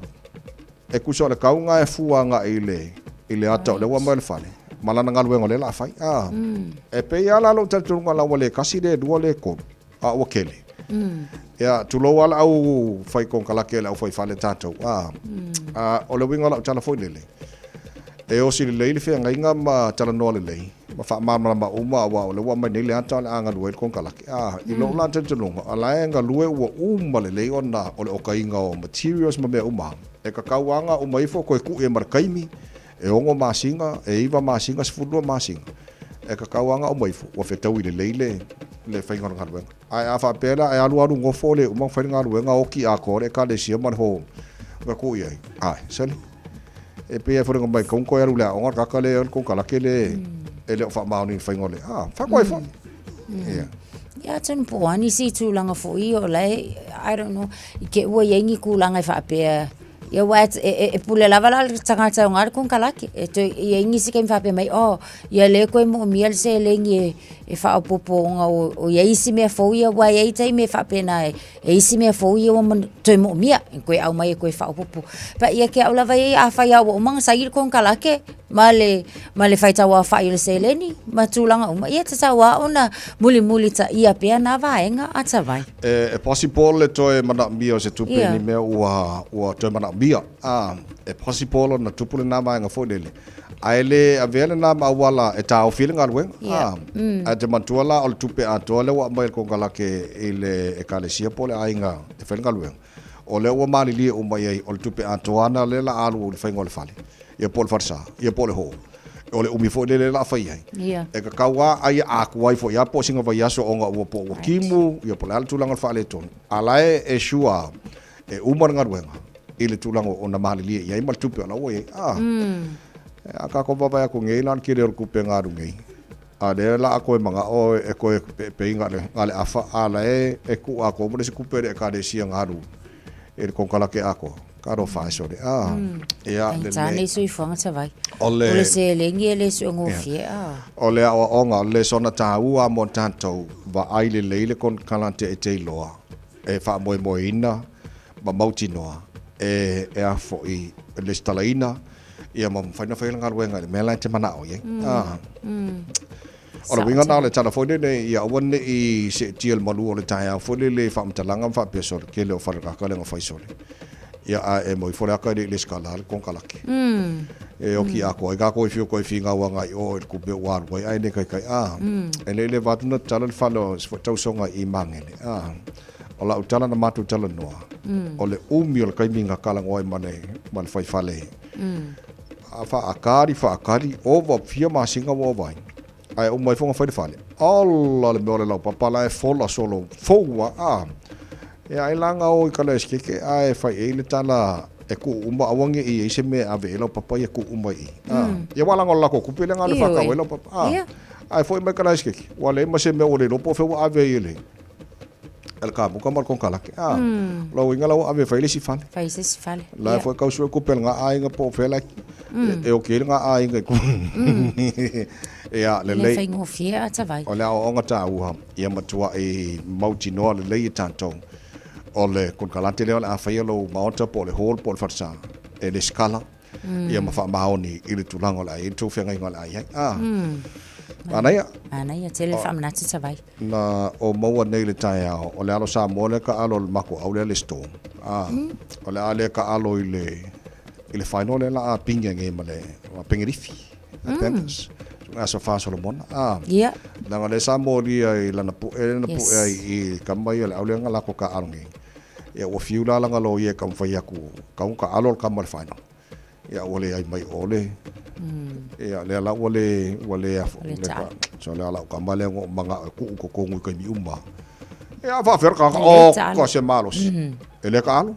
e tusa o le kauga e fua agai i le i le ata o lea ua aumai o le fale, ma lana galuega o lea o le a fai. A, e pei lava la lou talitonuga la ua le tasi, le lua, le tolu, a ua tele. Ia, tulou lava le au fai konekarate le au fai fale tatou, a, a o le uiga o lau tala foi lele, e osi lelei le feagaiga ma talanoa lelei, ma faamalamalama uma aua o lea ua aumai nei le ata o le a galue ai le konekarate. A, i lou la talitonuga, o la e galue ua uma lelei ona o le okaina o materials ma mea uma, e tatau lava ona uma ifo toe tuu i ai ma le taimi, e ono masina, e iva masina, 12 masina, e tatau lava ona uma ifo ua fetaui lelei le le faiga o le galuega. Ae a faapea la e alualu nofo le uma ona fai le galuega oti atoa le ekalesia ma le hall na tuu i ai, ae, sole. E pei e foliga mai kau toe alu i le aoga le tagata lea o le konekarate le e le o faamaoni i le faiga o le a faakoa ai foi. Ia. Ia atonu po o a nisi tulaga foi o la e I don't know i te i ua i ai ni tulaga e faapea ia aua e e e pule lava la le tagata e ona le konekarate e toe i ai nisi taimi faapea mai oh ia lea e toe moomia le seleni e e faaopoopo ona o i ai isi mea fou ia aua e i ai taimi e faapena e E isi mea fou ia ua toe moomia, e toe aumai e toe faaopoopo. But ia te au lava ia, afai lava ua uma ona saini le konekarate ma le, ma le faitauaofai o le seleni ma tulaga uma, ia e tatau lava ona mulimulitaia pea na vaega atawai. E possible le toe manaomia o se tupe ni mea ua, ua toe manaomia. A, e possible ona tupu lena vaega foi lele. Ae le avea lena ma auala e taofi ai le galuega. A, ae te manatua la o le tupe atoa lea ua aumai e le konekarate i le Ekalesia po o le aiga e fai le galuega, o lea ua malilie uma i ai o le tupe atoa lena lea o le a alu i le faiga o le fale, ia po o le falesa, ia po o le hall. O le umi foi lele o le a fai ai. E tatau lava ai a tuai foi lava po o sina vaiaso ona ua po ua timu, ia po o le a le tulaga o le faaletonu, a o la e sure lava e uma le galuega i le tulaga ona malilie i ai ma le tupe o la ua i ai. A, a tatou vaavaai atu nei la i le tele o le tupe na alu nei, a o lea o le a toe manao e toe peipei na o le afa, a o la e tuu atoa ma le isi tupe a le Ekalesia na alu i le konekarate atoa. Talofa e sole. A, ia, Faigata lenei soifuaga Tavai. O le seleni e le suegofie. A. O le aoaoga, o le lesona taua mo tatou, vaai lelei le konekarate e te iloa e faamoemoeina ma mautinoa e e a foi e lesitalaina ia ma mafai ona fai le galuega i le mea la e te manao i ai. Ah. O le uiga na o le tala foi lele ia aua ne i seetia le malu o le taeao foi lele i faamatalaga ma faapea sole tele o fale kaka lea na fai sole. Ia a e moi fole aka le i lesitala le konekarate. E oki atoa ai tatou e fiu toe finau agai i o i le tupe ua alu ai ae le taitai a. E le i leva atu na tatala le fale o se foi tausoga i Magele a. O lau tala na matou talanoa, o le umi o le taimi na talanoa ai ma le, ma le fai fale. A faakali, faakali, ova fia masina ua ova ai. Ae uma ifo na fai le fale. Ola le mea o le laupapa la e fola solo fou lava a. Ia ai la na o i Kalaesikeke ae fai i ai le tala E kuu uma aua ne i ai se mea e ave i ai lau papa ia kuu uma i i. A, ia ua laga o le latou tupe lea na alu e faatau ai lau papa. A, ae foi mai ka laisikeke, ua leai ma se mea ua le iloa po o fea ua ave ai e le e le kamuka ma le konekarate. A, o lona uiga la ua ave e fai le isi fale. Fai se isi fale. La e foi tau sue tupe a lena aiga po o fea la e oti ai lena aiga i Ia, lelei. Le faigofie a Tavai. O le aoaoga taua, ia matuai mautinoa lelei e tatou o le konekarate lea o le a faia lou maota po o le hall po o le falesa e lesitala ia ma faamaoni i le tulaga o le a i ai le tou feagaiga o le a i ai. A, manaia. Manaia tele le faamanatu Tavai. Na ou maua nei i le taeao, o le alo Samoa lea taalo a le matou au lea le Storm. A, o le a lea taalo i le i le final lea la a pigi nei ma le Pengerifi. Panthers. Aso Fa Solomona. A, yeah. Leaga o lea sa molia i lana pu'e lea na pu'e ai i kama ia le au lea na lako taalo nei. Ia ua fiu la lana loia e taumafai atu tau na taalo le kama i le final. Ia ua leai mai o le ia lea la ua le ua le afo Le taalo. So lea lau kama lea na ou mana'o e tuu i totonu i taimi uma. Ia a faafefea le tagata E le o taalo. ka se malosi. E le taalo.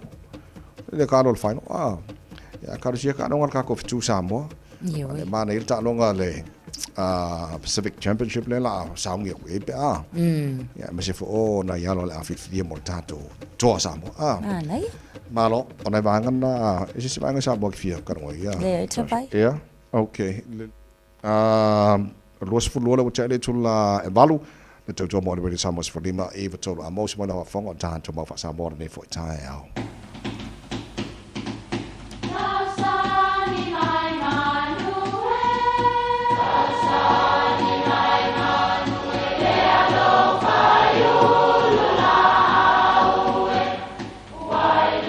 E le taalo i le final. A ia talosia taaloga a le tatou fetu Samoa. Ioe. Le manaia le taaloga a le Pacific Championship lea la a sauni atu i ai pe a. Ia aemaise foi o nai alo o le a filifilia mo le tatou toa Samoa. A. Manaia. Malo, o nai vaega na, e se isi vaega Samoa ki fia kanoa ia. Leai Tavai. Ia, okay. 22 le ua tea le itula e 8, le tautua mo le Radio Samoa 15 93 a mau se mai le faafofoga o tatou mau faa-Samoa lenei foi taeao.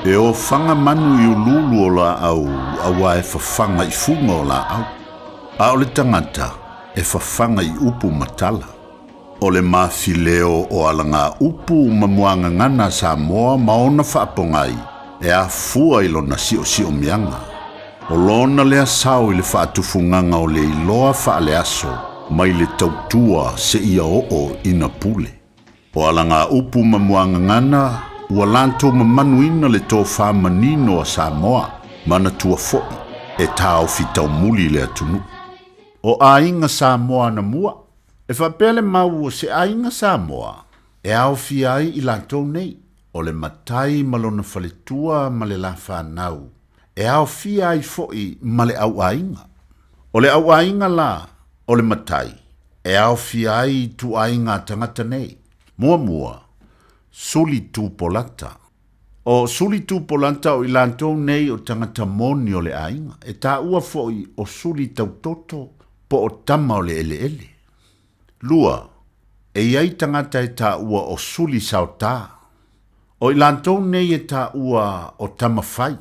E ofaga manu i uluulu o laau auā e fafaga i fuga o laau, a o le tagata e fafaga i upu ma tala. O le mafileo o alagaupu ma muagagana a Samoa ma ona faapogai e afua i lona siosiomiaga. O lona lea sao i le faatufugaga o le iloa faaleaso mai le tautua seia oo ina pule. O alagaupu ma muagagana ua latou mamanuina le tofa manino a Samoa, manatua foi e taofi taumuli le atunuu. O aiga Samoa anamua, E faapea le mau o se aiga Samoa e aofia ai i latou nei, o le matai ma lona faletua ma le la fanau, e aofia ai foi ma le auaiga. O le auaiga la o le matai e aofia ai ituaiga a tagata nei. Muamua, suli tupolata. O suli tupolata o i latou nei o tagata moni o le aiga, e taua foi o suli tautoto po o tama o le eleele. Lua, e i ai tagata e taua o suli saotā. O i latou nei e taua o tama fai.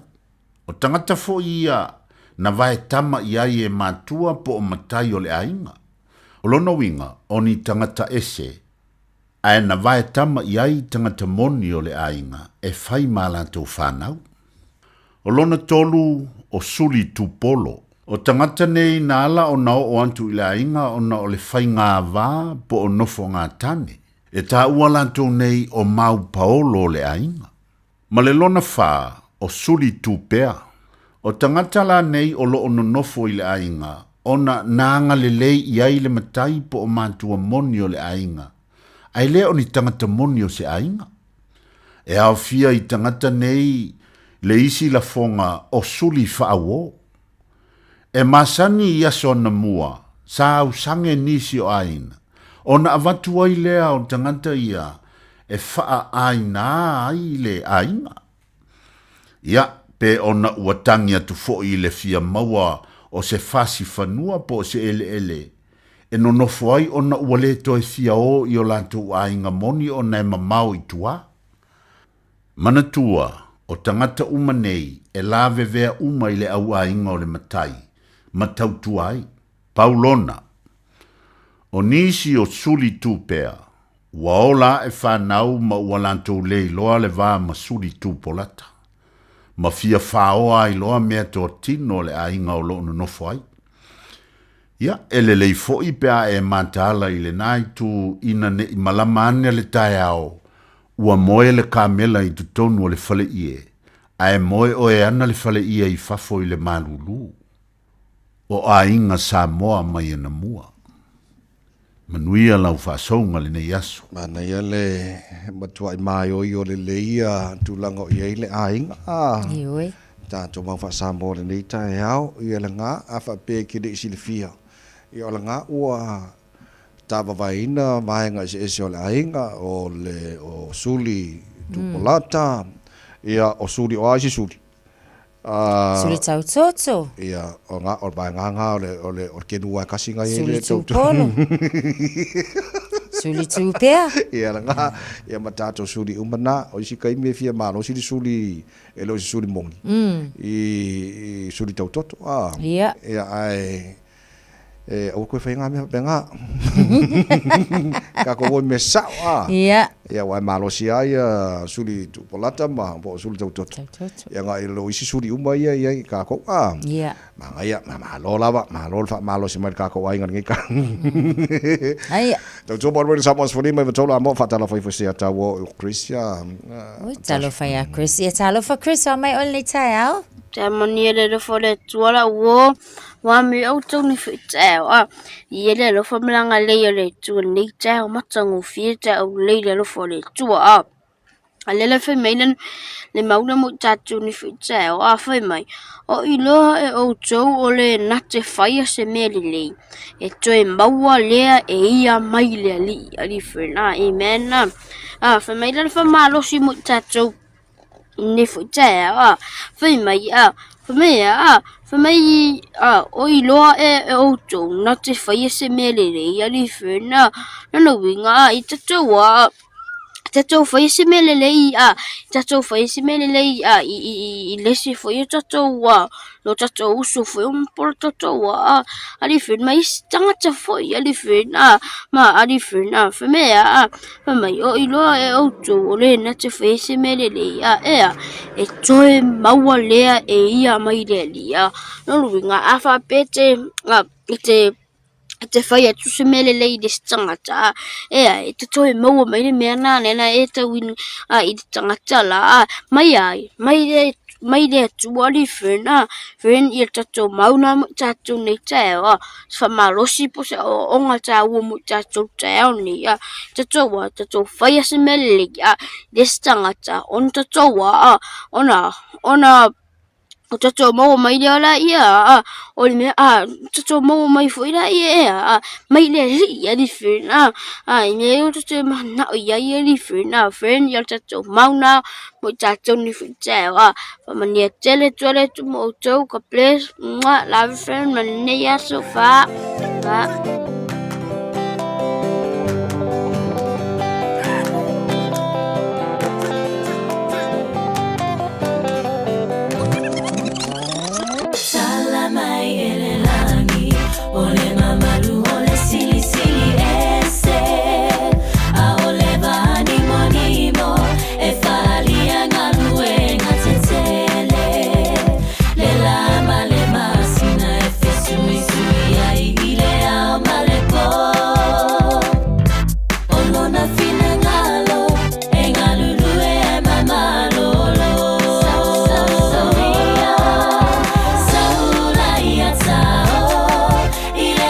O tagata foi ia na vae tama i ai e matua po o matai o le aiga. O lona uiga, o ni tagata ese, ae na vae tama i ai tagata moni o le aiga e fai ma latou fanau. O lona tolu o suli tupolo. O tagata nei na ala ona oo atu i le aiga ona o le faigā-vā po o nofo-gā-tane. E taua latou nei o mau paolo o le aiga. Ma le lona whā, o suli tupea. O tagata la nei o loo nonofo i le aiga, ona na agalelei i ai le matai po o matua moni o le aiga, ae le o ni tagata moni o se aiga. E aofia i tagata nei le isi lafoga o suli faauō. E masani i aso anamua, sa ausage nisi o aiga, ona avatu ai lea o tagata ia e faaʻāinā ai le aiga. Ia, pe ona ua tagi atu foi i le fia maua o se fasi fanua po o se eleele e nonofo ai ona ua le toe fia o i o latou aiga moni ona e mamao i tua. Manatua, o tagata uma nei e lavevea uma i le auaiga o le matai ma tautua ai. Pau lona. O nisi o suli tupea, ua ola aʻe fanau ma ua latou le iloa le va ma suli tupolata, ma fia faoa ai loa mea toatino o le aiga o loo nonofo ai. Ia, e lelei foi pe a e mataala i lena itu ina neʻi malama ane le taeao, ua moe le kamela i totonu o le faleie, Ae moe oe ana le fale ia i fafo i le malulu. O aiga Samoa mai anamua. Manuia lau faasouga lenei aso. Manaia le matuai maioio lelei ia tulaga o i ai le aiga a. Ioe. Tatou mau faa-Samoa i lenei taeao, ia lena, a faapea e te le i silafia, ia o lena ua tavavaeina vaega eseese o le aiga, o le o suli tupolata, ia o suli o a isi suli? Suli tautoto. Ia, o nga, o le vaega nga o le, o le, o le kenu wae kasi ngai Suli tupolo. Suli tupea. Ia lena, ia ma tatou suli uma na, o isi taimi e fia malosi le suli, e le o se suli moni, i suli tautoto, a. Ia. Ia, ae, E aua koe whai ngā mea whapenga. Ka ko woi me sao a. Ia. Ia wai malosi a ia suli tupolata ma po suli tautoto. Tautoto. Ia ngā i lo isi suli uma ia ia i ka kou a. Ia. Ma ngā ia, ma malo lava, malo le whaamalosi mai le ka kou ai ngā ngi ka. Aia. Tautua mo le Samoa sefuli mai vatola a mo whaatala whai whai sea tau o Chris ia. Oi, talofa ia Chris. Ia talofa Chris, o mai ole nei taeao. Te mani e le alofa o le Atua lau uo, Ua me outou nei foi taeao, a i e le alofa ma le agalelei o le Atua i lenei taeao matagofie taeao lelei le alofa o le Atua, a. A lea la e fai mai le, le mau lea mo i tatou nei foi taeao, a fai mai, O iloa e outou o le na te faia se mea lelei, e toe maua lea e ia mai le Alii, Alii Fern, a, amen, a. A, fai mai la le faamalosi mo i tatou, Nei foi taeao, a, fai mai, a, fai mai, a, fai mai, a, o iloa e, e outou, na te faia se mea lelei, alii Fern, a, lona uiga, a, i tatou, a, tatou faia se mea lelei, a, tatou faia se mea lelei, a, i, i, i, i le isi foi o tatou, a, lo tatou uso foi o po lo tatou, a, alii Fern, ma isi tagata foi, alii Fern, a, ma alii Fern, a, fai mai, a, Fai mai, o iloa e outou o le na te whai se mea lelei, a ea, e toe maua lea e ia mai le Alii, a no luiga, a whaapea te, a, i te, i te whai atu se mea lelei i le se tangata, a, ea, e te toe maua mai le mea nā nena e tau in, a, i te tangata la, a, mai ai, mai le, mai le Atua li Fern, a, Fern ia tatou mauna mo i tatou nei taeao, a, se faamalosi po o se aoaoga taua mo i tatou taeao nei, a, tatou a, tatou faia se mea lelei, a, le isi tagata, ona tatou a, a, ona, ona, o tatou maua mai lea laia, a, o le mea, a, tatou maua mai foi laia ea, a, mai le Alii, Alii Fern, a, a, i mea ia tatou te mananao i ai, Alii Fern, a, Fern ia tatou mauna, mo i tatou nei foi taeao, a, Faamanuia tele atu le Atua mo outou. God bless. Mwah. Love you friend. Ma lenei aso. Fa. Fa. Tala mai e le lagi, o le mamalu o le silisili ese. A o le vānimonimo e whaalia galuega tetele. Le lā ma le masina e fesuisui ai i le ao ma le pō. O lona finagalo e galulue ai ma malolo. Saulaia tao i le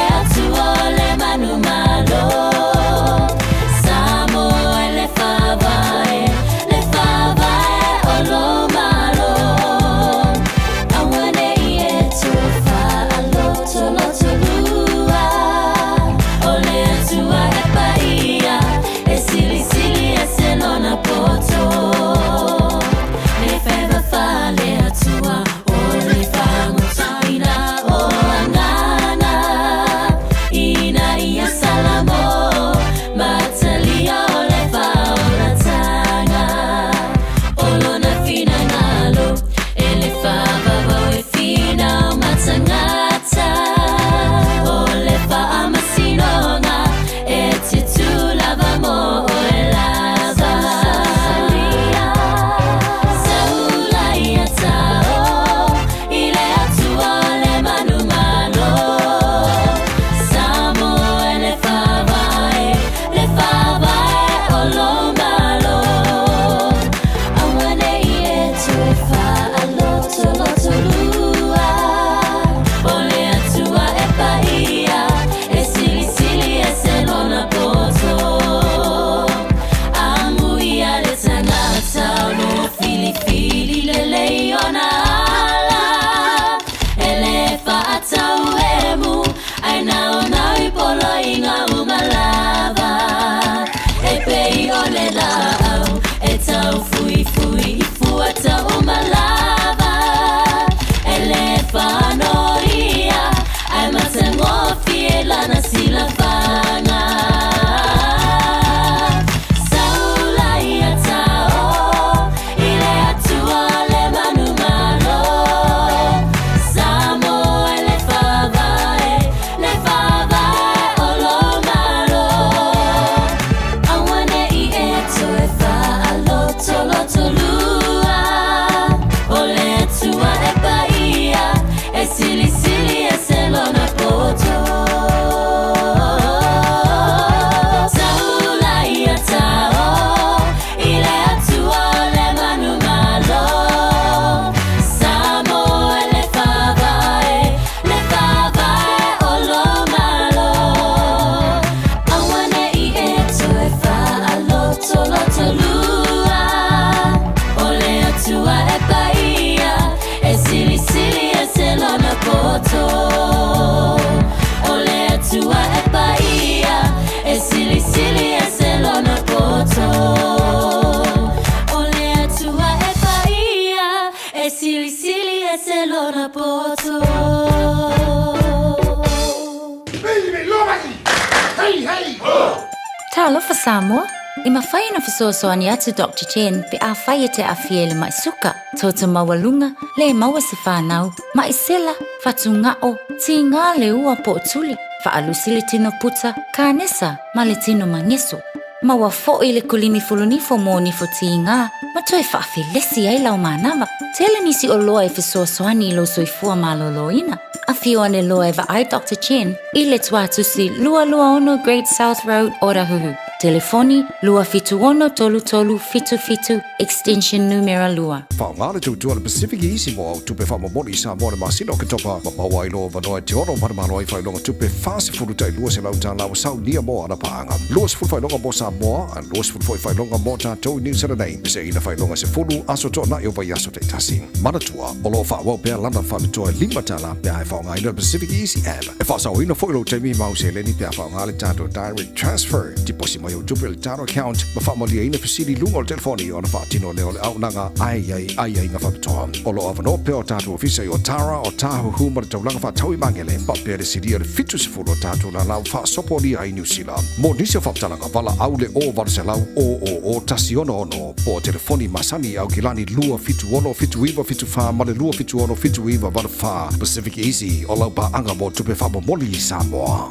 Talofa Samoa! E mafai ona fesoasoani atu Doctor Chen pe afai e te aafia i le ma'i suka, toto maualuga, le maua se fanau, ma'i sela, fatuga'o, tigā le ua po o tuli, faalusi le tino puta, kanesa ma le tino mageso. Maua fo'i le kulimi fulunifo mo nifo tigā ma toe faafelesi ai lau manava. Tele nisi oloa e fesoasoani i lou soifua malōlōina. Afio ane loa e vaai Doctor Chen i le Tuatusi 226 Great South Road, Otahuhu. Telefoni, 276 3377, extension numera 2. Faaaoga le tautua a le Pacific Easy mo au tupe faamomoli i Samoa i le masina o Oketopa ma maua ai lou avanoa e te ono manumalo ai faailoga tupe $40 tai $200 ua saunia mo ana paaga. 20 faailoga mo Samoa, a 20 foi faailoga mo tatou i Niu Sila nei, feseaiina faailoga 10 aso toanai o vaiaso taitasi. Manatua, o lo o faaauau pea lana faapitoa e $5 pe a e faaaogaina le Pacific Easy App. E faasaoina foi lou taimi ma au seleni pe a faaaoga le tatou Direct Transfer. Tiposi mai au tupe i le tatou account ma faamaliaina fesili i luga o le telefoni ona faatino lea o le auaunaga a e i ai aiaiga faapitoa. O lo o avanoa pea o tatou ofisa i Otara, Otahuhu ma le taulaga faatau i Magele, faapea le silia i le 70 o tatou lala ua faasopolia ai i Niu Sila. Mo nisi o faamatalaga, valaau le 0800 000 166 po o telefoni masani i Aukilani 276 7974 ma le 276 7984. Pacific Easy, o lau paaga mo tupe faamomoli i Samoa.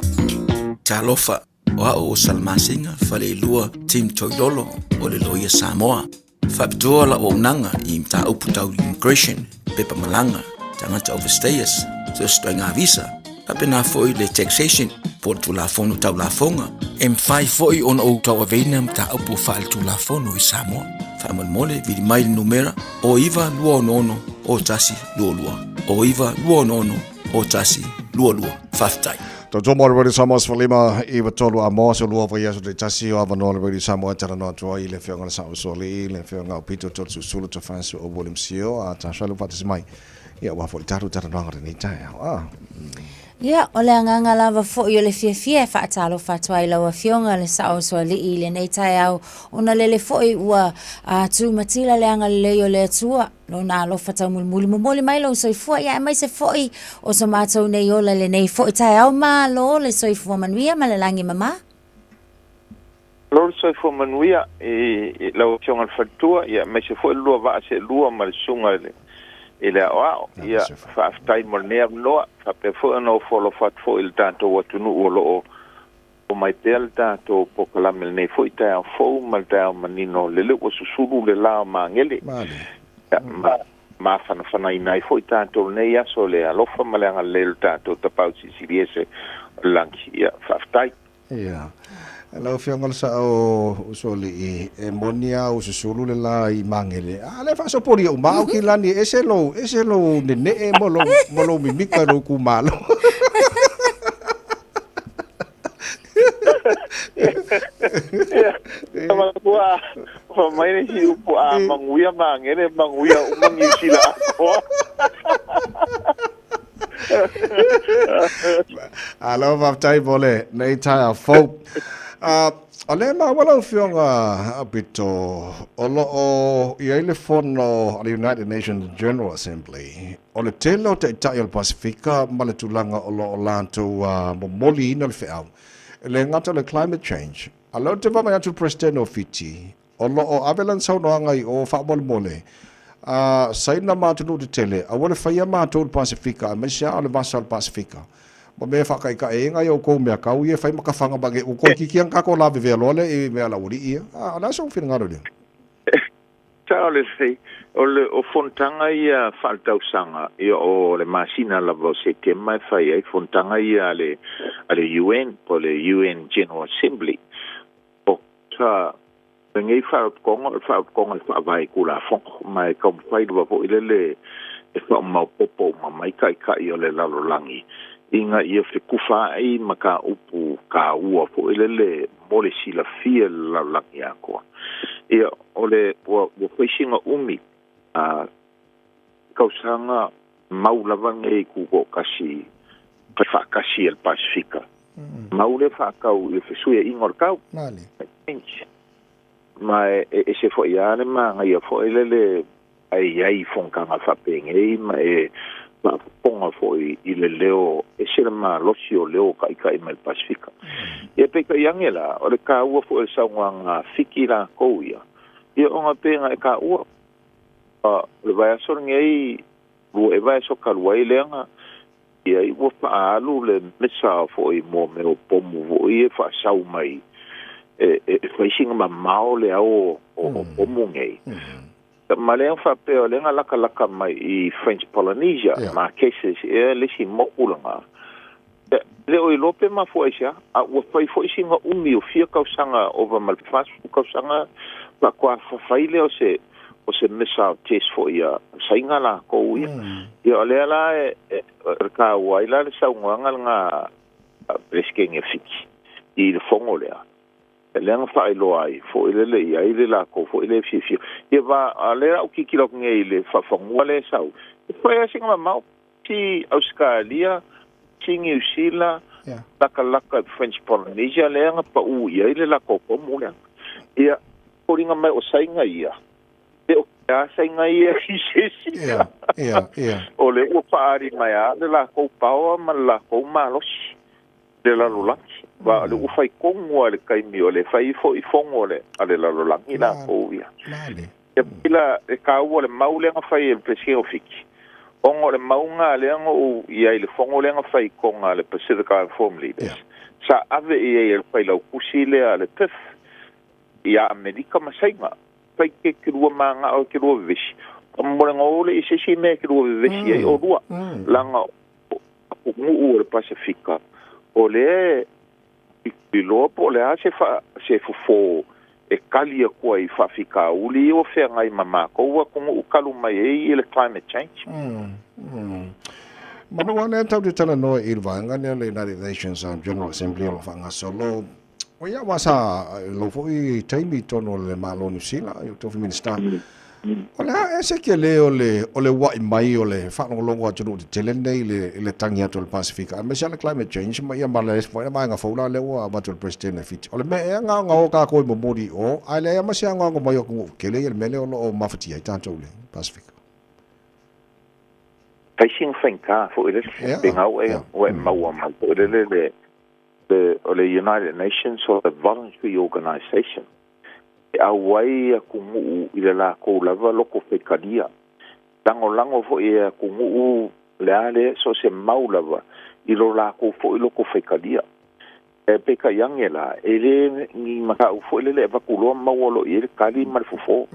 Talofa, o au o Salamasina Faleilua Tim Toilolo o le Loia Samoa. Faapitoa lau auaunaga i mataupu tau immigration, pepa malaga, tagata overstayers, so o se ituaiga visa, faapena foi le taxation po o le Tulafono Tau Lafoga. E mafai foi ona ou tauaveina mataupu faaletulafono i Samoa. Faamolemole, vili mai le numera o 9266 0122, o 9266 0122. Faafetai. Tautua mo le Radio Samoa 15 i tolu a moa so lua vai aso te tasi o avanoa le Radio Samoa e talanoa atu ai i le afioga i le Sao Usoalii, le afioga o Pito Tolesulusulu Tofasu o William Sio a Tasha le faatasi mai. Ia ua foi le tatou talanoaga lenei taeao. Ah. Ia, o le agaga lava foi o le fiafia e faatalofa atu ai i lau Afioga le Sao Usoalii i lenei taeao, ona lele foi ua tumatila le agalelei o le Atua, Lona alofa taumulimuli momoli mai lou soifua, ia aemaise foi o so matou nei ola i lenei foi taeao. Malo le soifua manuia ma le lagi mama. Malo le soifua manuia i lau Afioga i le Faletua, ia aemaise foi le lua vaa seelua ma le Susuga i le i le Aoao. Ia, faafetai mo lenei avanoa, faapea foi ona ofo alofa atu foi i le tatou atunuu o lo o mai pea le tatou polokalame i lenei foi taeao fou ma le taeao manino lele ua susulu le la o Magele. Ia, ma mafanafanaina ai foi tatou i lenei aso le alofa ma le agalelei o le tatou Tapaau Silisili Ese o le Lagi. Ia, faafetai. Ia. Lau Afioga i le Sao Usoalii, e moni lava ua susulu le la i Magele, a o lea e faasopolia uma au Kilani, e ese lou, ese lou nenee ma lou, ma lou mimika i lou itumalo. Ua fai mai le isi upu a manuia Magele, manuia uma Niu Sila atoa. Alo, faafetai mo lenei taeao fou. O lea e maua lau Afioga Aupito, o lo o i ai le fono a le United Nations General Assembly, o le tele o taitai o le Pasefika ma le tulaga o lo o latou momoliina le feau, e le gata o le climate change, a o lea ou te vaavaai atu i le Peresetene o Fiti, O lo o ave lana saunoaga i o faamolemole a Saina ma atunuu tetele, aua le faia matou i le Pasefika, aemaise lava o le vasa o le Pasefika. Ma mea e faakaekae ai nai outou mea kau ia e fai ma kafaga ma ua toeitiiti lava ona tatou lavevea loa lea i mea a le aualii ia. A, o le a sou finagalo i lea? Sao lelei, o le o fonotaga ia faaletausaga, ia o le masina lava o Setema e fai ai fonotaga ia a le a le UN po o le UN General Assembly. O sa lenei faaupukoga o le faaupukoga e faavae i Tulafono, ma e taumafai lava foi lele e faamaopopo uma mai taitai o le lalolagi ina ia fetufaai mataupu taua foi lele mo le silafia i le lalolagi atoa. Ia, o le, ua, ua fai sina umi a tausaga mau lava nei tutoatasi fai faatasi e le Pasefika. Mau lea faatau i le fesuiaiga o le tau. Ma e ese foi lava le manaia foi lele a e i ai i fonotaga faapenei ma e faafofoga foi i le leo ese le malosi o leo o taʻitaʻi mai le Pasefika. Ia peitai ane la, o le taua foi o le saunoaga a Fiti latou ia, ia ona pei ona e taua, o le vaiaso lenei, lua ea vaiaso talu ai lea na i ai ua faaalu le missile foi mo mea o pomu foi ia e faasau mai e fai sina mamao le ao o pomu nei. Ma lea faapea o lea na latalata mai i French Polynesia, Marquesas ea le isi moku lena. E le o iloa pe mafua aisea, a ua fai foi sina umi o fia tausaga ova ma le 40 tausaga faatoa fafai lea o se o se missile test foi a Saina lakou ia. Ia o lea la e e taua ai la le saunoaga lena a Peresetene Fiti i le fono lea. Lea na faailoa ai foi lele i ai le lakou foi lea fiafia. Ia va a lea ou tilotilo atu nei i le faafanua lea e sau, e fai lava sina mamao si Ausetalia, si Niu Sila, latalata i French Polynesia lea na pau i ai le latou pomu lea. Ia, foliga mai o Saina ia, e o a Saina ia i se isi. O lea ua faaali mai lava le latou power ma le latou malosi. Le lalolagi. Aua o lea ua fai tonu lava i le taimi o le fai foi fono a le lalolagi latou ia. Ia pei la e taua le mau lea na fai e le Peresetene o Fiti, ona o le mau lena lea na ou i ai i le fono lea na fai i Toga a le Pacific Island Forum Leaders, sa ave i ai e le Failautusi lea a le PIF ia Amerika ma Saina. Fai ke ke lua manao e ke lua vevesi. Mo le ngō le i se isi mea e ke lua vevesi ai olua. Leaga atunuu o le Pasefika, o lea e iloa po o le a se, fa, se fofo e kali atu ai i faafitauli ia ua feagai ma matou atunuu talu mai ai i le climate change. Manu lava lea tatou te talanoa i le vaega lea o le United Nations General Assembly o lo o faagasolo. O ia aua sa lou foi taimi i totonu o le Malo o Niu Sila, i ou tofi Minisita. O le a ea se tele o le, o le ua'i mai o le faalogologo a atunuu tetele nei i le, i le tagi atu o le Pasefika, aemaise lava le climate change ma ia ma le isi foi vaega fou la lea ua avatu e le Peresetene Fiti. O le mea ea gaogao tatou e momoli i o, ae leai lava ma se agoago mai o atunuu tetele ia i le mea lea o lo o mafatia ai tatou i le Pasefika. Fai sina faigata foi lele, pe gau e, ua e maua mai foi lele le, le, o le United Nations o le voluntary organisation e auai atunuu i le lakou lava loko faitalia. Lagolago foi e atunuu le a le so o se mau lava i lo lakou foi loko faitalia. E peitai ane la, e le ni mataupu foi lele e avatu loa maua loa i ai le tali ma le fofo.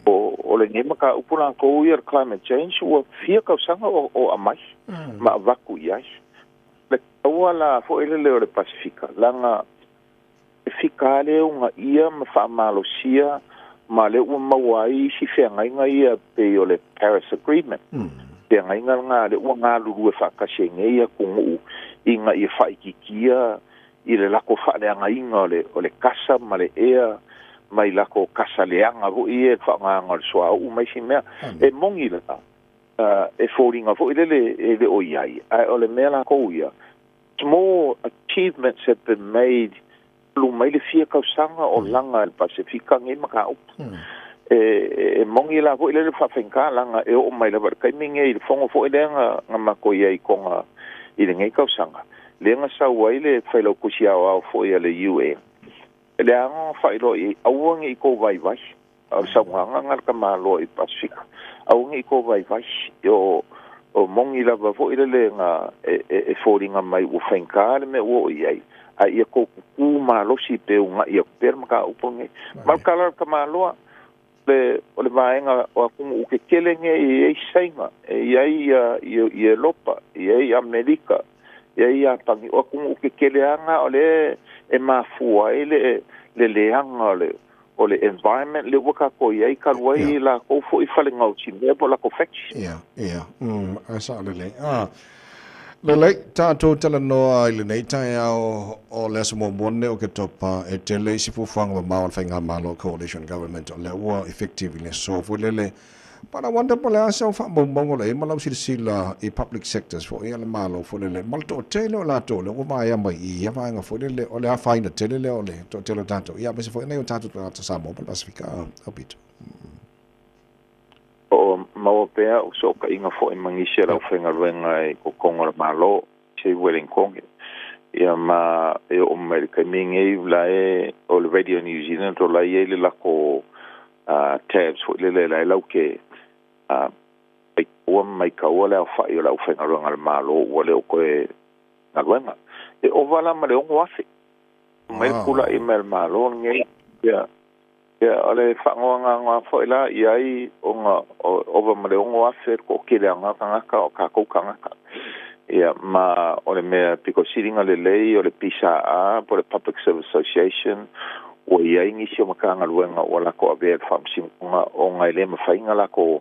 O, o lenei mataupu lakou ia le climate change ua fia tausaga o, o aumai ma avatu i ai. Le taua la foi lele o le Pasefika, leaga e fika lava le uunaia ma faamalosia ma lea ua maua ai isi feagaiga ia pei o le Paris Agreement. Feagaiga lena lea ua galulue faatasi ai nei atunuu ina ia faaitiitia i le latou faaleagaina o le o le kasa ma le ea mai latou kasa leaga foi ia i le faaaogaina o le suauu ma isi mea. E moni la, e foliga foi lele e le o i ai, ae o le mea lakou ia, small achievements have been made talu mai le fia tausaga o laga e le Pasefika nei mataupu. E moni la foi lele faafaigata laga e oo mai lava i le taimi nei i le fono foi lea na matou i ai i Toga i lenei tausaga, lea na sau ai le Failautusi Aoao foi a le UN, le aga na faailoa i ai, aua ne i tou vaivai. A o le saunoaga lena a le tamaloa i Pasefika, aua ne i tou vaivai, o, o moni lava foi lele na e, e, e foliga mai ua faigata le mea ua oo i ai, a ia tou kukū malosi pe unaʻi atu pea le mataupu lenei. Ma o le tala a le tamaloa, le, o le vaega o atunuu tetele nei e i ai Saina, e i ai ia, ia, ia Elopa, e i ai Amerika, e i ai Iapani, o atunuu tetele lava na o lea e mafua ai le, le leaga o le, o le environment lea ua tatou i ai talu ai lakou foi fale gaosi mea po o lakou factories. Ia, ia, ae sao lelei. Ah, lelei, tatou talanoa i lenei taeao o le aso muamua lenei o Oketopa, e tele isi fuafuaga mamao a le Faigamalo, Coalition Government, o lea ua effective i le aso foi lele. But I wonder po o le a sau faamaumauga o lo o i ai ma lau silasila i public sectors foi a le Malo foi lele, ma le toatele o latou lea ua vaea mai i ia vaega foi lele, o le afaina tele lea o le toatele o tatou, ia aemaise foi nai o tatou tagata Samoa ma le Pasefika aupito. O Maua pea o fesootaiga foi ma nisi o le aufaigaluega i totogo o le Malo, se Wellington. Ia ma e oo mai le taimi lenei la e o le Radio New Zealand o la e i ai le latou tabs foi lele la e laute maitaua ma maitaua le aofai o le aufaigaluega a le Malo ua le o toe galuega. E ova la ma le 6,000 mai le tulai mai o le Malo lenei. Ia Ia, o le faanoanoa foi la i ai ona ova ma le 6,000 le toateleaga o tagata o tatou tagata. Ia, ma o le mea pito sili ona lelei o le PSA po o le Public Service Association, ua i ai nisi o Matagaluega ua latou avea i le Faamasinoga ona e le mafai ona latou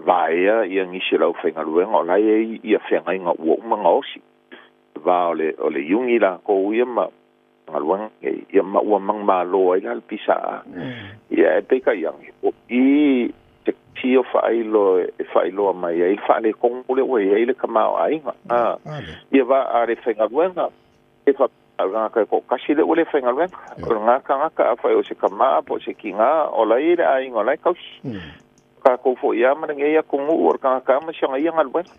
vaea ia nisi o le aufaigaluega o la e i ai ia feagaiga ua uma ona osi i le va o le iuni latou ia ma galuega nei, ia ma ua manumalo ai la le PSA. Ia ae peitai ane, o i te tio faailo e faailoa mai ai le faaletonu lea ua i ai le tamaoaiga. A, ia va a le faigaluega, e faapea o le tagata e toatasi lea ua le faigaluega. O lena tagata afai o se tama po o se tina, o la e i ai le aiga o la e tausi. Tatou foi lava ma lenei atunuu o le tagata lava ma si ana ia galuega.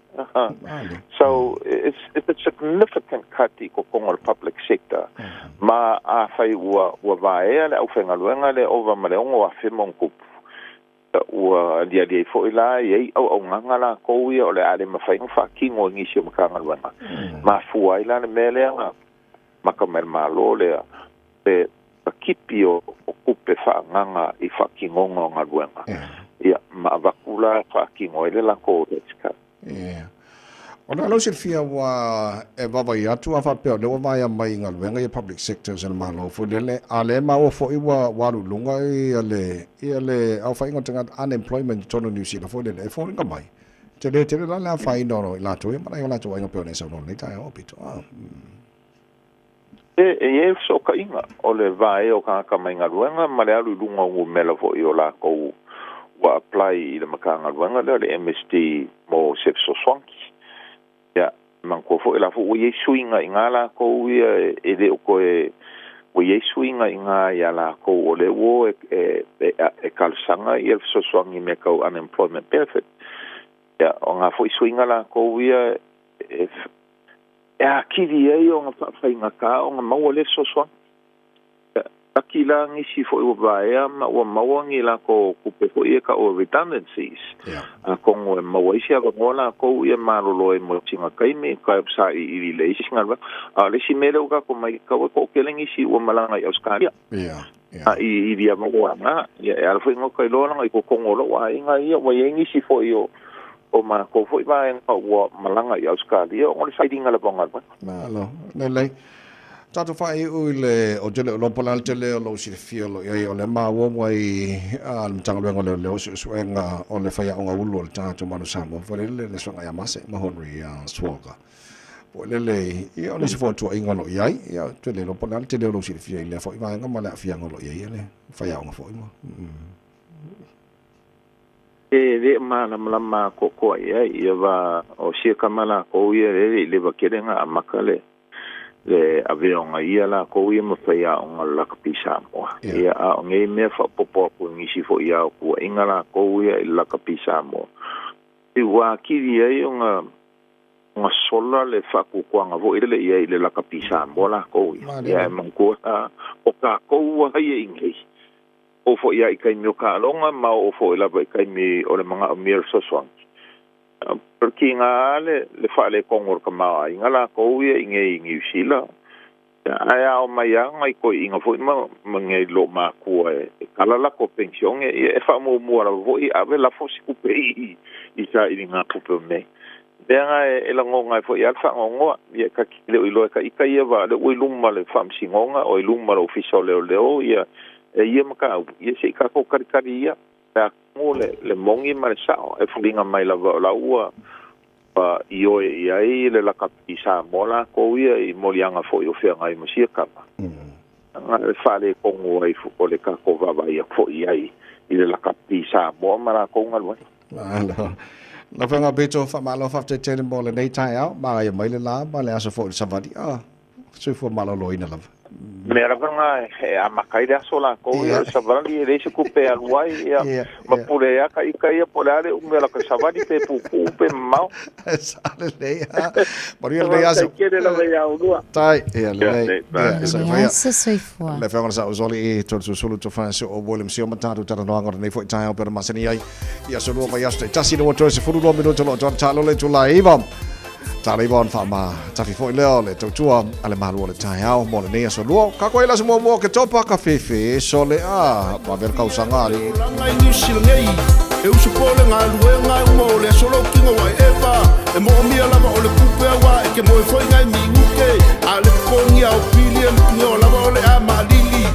So it's it's a significant cut i totonu o le public sector ma afai ua ua vaea le aufaigaluega lea ova ma le 6,000 ma ona tupu, ua aliali ai foi la i ai auaunaga latou ia o le a le mafai ona faatino e nisi o Matagaluega. Mafua ai la le mea lea na maka mai le Malo lea le pakipi o tupe faaagaga i faatinoga o galuega, ia, ma avatu la e faatino ai le latou tax cut. Ia. Ona o lou silafia ua e vaavaai atu a faapea o lea ua vaea mai i galuega ia public sectors a le Malo foi lele, a o lea e maua foi ua ua alu i luga ia le ia le aofaiga o tagata unemployment i totonu o Niu Sila foi lele e foliga mai tele tele la le afaina o i latou ia ma nai o latou aiga pei ona e saunoa i lenei taeao aupito. E i ai le fesootaiga o le vaea o tagata mai galuega ma le alu i luga o numera foi o latou ua apply i le Matagaluega lea o le MSD mo se fesoasoani. Ia, manatua foi la foi ua i ai suiga i ina latou ia e le o toe ua i ai suiga i ina ia latou o lea ua o e talosaga ia le fesoasoani i mea tau unemployment benefit. Ia, o na foi suiga latou ia e E atili ai ona faafaigata ona maua lea fesoasoani. Laki la nisi foi ua vaea ma ua maua ni latou tupe foi ia e tau o redundancies. Atonu e maua ai se avanoa latou ia malolo ai mo sina taimi, kai sailiili i le isi galuega. A o le isi mea lea ua tatou matau e toatele nisi ua malaga i Ausetalia. A i ili avanoa na, ia e ala foi ona ota iloa leaga i totonu o lou aiga ia ua i ai nisi foi o o matou foi vaega ua malaga i Ausetalia ona o le sailiga lava o galuega. Malo, lelei. Tatou faaiu i le, ou te le o iloa po o le a le tele o lou silafia o lo o i ai, o lea maua ua i a le Matagaluega o Leoleo suesuega o le faiaoga ulu o le tatou Malo Samoa foi lele le suega ia Mase ma Henry Swalker. Foi lele, ia o nisi foi o tuuaiga o lo o i ai, ia ou te le iloa po o le a le tele o lou silafia i lea foi vaega ma le aafiaga o lo o i ai le faiaoga foi ma. E le malamalama atoatoa i ai ia va o sia tama lakou ia e le i leva tele na amata le le aveoga ia lakou ia ma faiaoga o le lakapi Samoa. Ia a o nei mea faaopoopo atu i nisi foi ao tuuaiga lakou ia i le lakapi Samoa, i ua atili ai ona ona sola le faatuatuaga foi lele i ai i le lakapi Samoa lakou ia. Ia ae manatua la o takou ua ia i nei. Oo foi lava i taimi o taaloga ma oo foi lava i taimi o le manaomia o le fesoasoani. O le tiga lava le faaletonu o le tamaoaiga latou ia i nei i Niu Sila, ae ao mai lava nai toeaiina foi ma nai loomatua e kala latou penisione, ia e faamuamua lava foi ave lafo se tupe i sailiga tupe o mea. Mea na e lagona ai foi lava le faanoanoa, ia ta te le o iloa e ta ita ia va lea ua i luma o le Faamasinoga o i luma o le Ofisa o Leoleo ia e ia mataupu, ia se i tatou talitali ia le atumu le le moni ma le sao e foliga mai lava o la ua ua ioe i ai le lakapi Samoa latou ia i moliaga foi o feagai ma sia tama. Na le faaletonu ai o le tatou vaavaai atu foi i ai i le lakapi Samoa ma latou galuega. Malo. Lau Afioga Pito, faamalo faafetai tele mo lenei taeao, magaia mai le la ma le aso foi o le savali. Ah. Soifua maloloina lava. Mea lava lena e amata ai le aso latou, ia, o le savali e leai se tupe e alu ai, ia, ma pule ai lava ta ita ia po o le a le umi o lata savali pe puupuu pe mamao. E sao lelei lava. Manuia lenei aso. Faafetai tele lava ia oulua. Tai, ia lelei. Ia, soifua ia. Soifua. Le afioga i le Sausoli i Tolesulusulu Tofa Soo William Sio ma tatou talanoaga o lenei foi taeao pei ona masani ai i aso lua vaiaso taitasi ina ua toe 12 minute o lo o toa taalo le itula e 9. Tala iwa ona whaama tafi foi lea o le tautua a le malu o le taeao mo lenei aso lua. Ka koe i le aso muamua o Oketopa ka fefe sole a vave le kausaga ali. Tulaga i Niu Sila nei, e uso po le galuega e uma o le aso lou tino ai eva. E moomia lava o le kupe auā e ke moe foi ngai mi uke. A le totogi a o pili e mutinoa lava o le a maalili.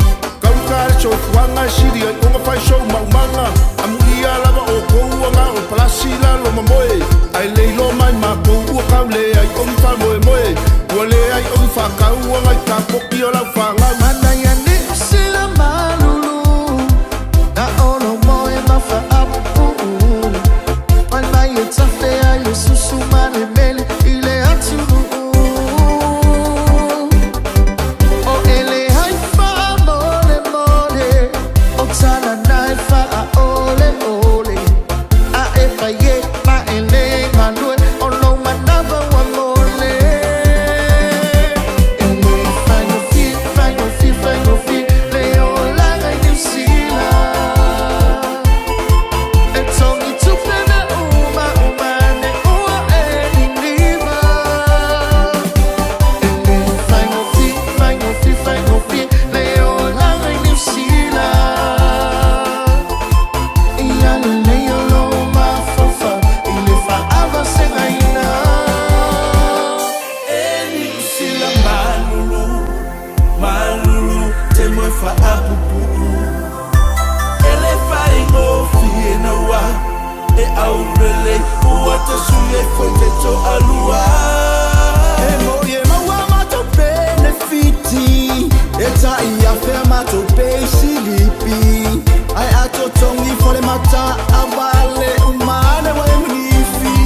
Kaulika le soifuaga e sili ai ona fai sou maumaga. Amuia lava outou ua gao le palasi i lalo mamoe. Ae le iloa mai matou ua kau leai o ni faamoemoe. Ua leai o ni faatauaga i kapoki o lau fanau. Manaia Niu Sila malulu Na olo moe ma faapuupuu Fai mai e tafe ai le susu ma le mele i le atunuu O ele ai faamolemole O talana e faaoleole A e fai e ma e le galue O lou manava ua mole E le faigofie, faigofie, faigofie Le olaga i Niu Sila E togi tupe mea uma uma ane ua e liliva E le faigofie, faigofie, faigofie Le olaga i Niu Sila Ia lelei o lou mafaufau I le faavasegaina E Niu Sila malulu, malulu te moe faapuupuu E le faigofie naua e aulelei ua tasui ai foi te toalua. E moi e maua matou penefiti E tai afea matou peisilipi Ae a totogi fale mata avale uma ane ua e munifi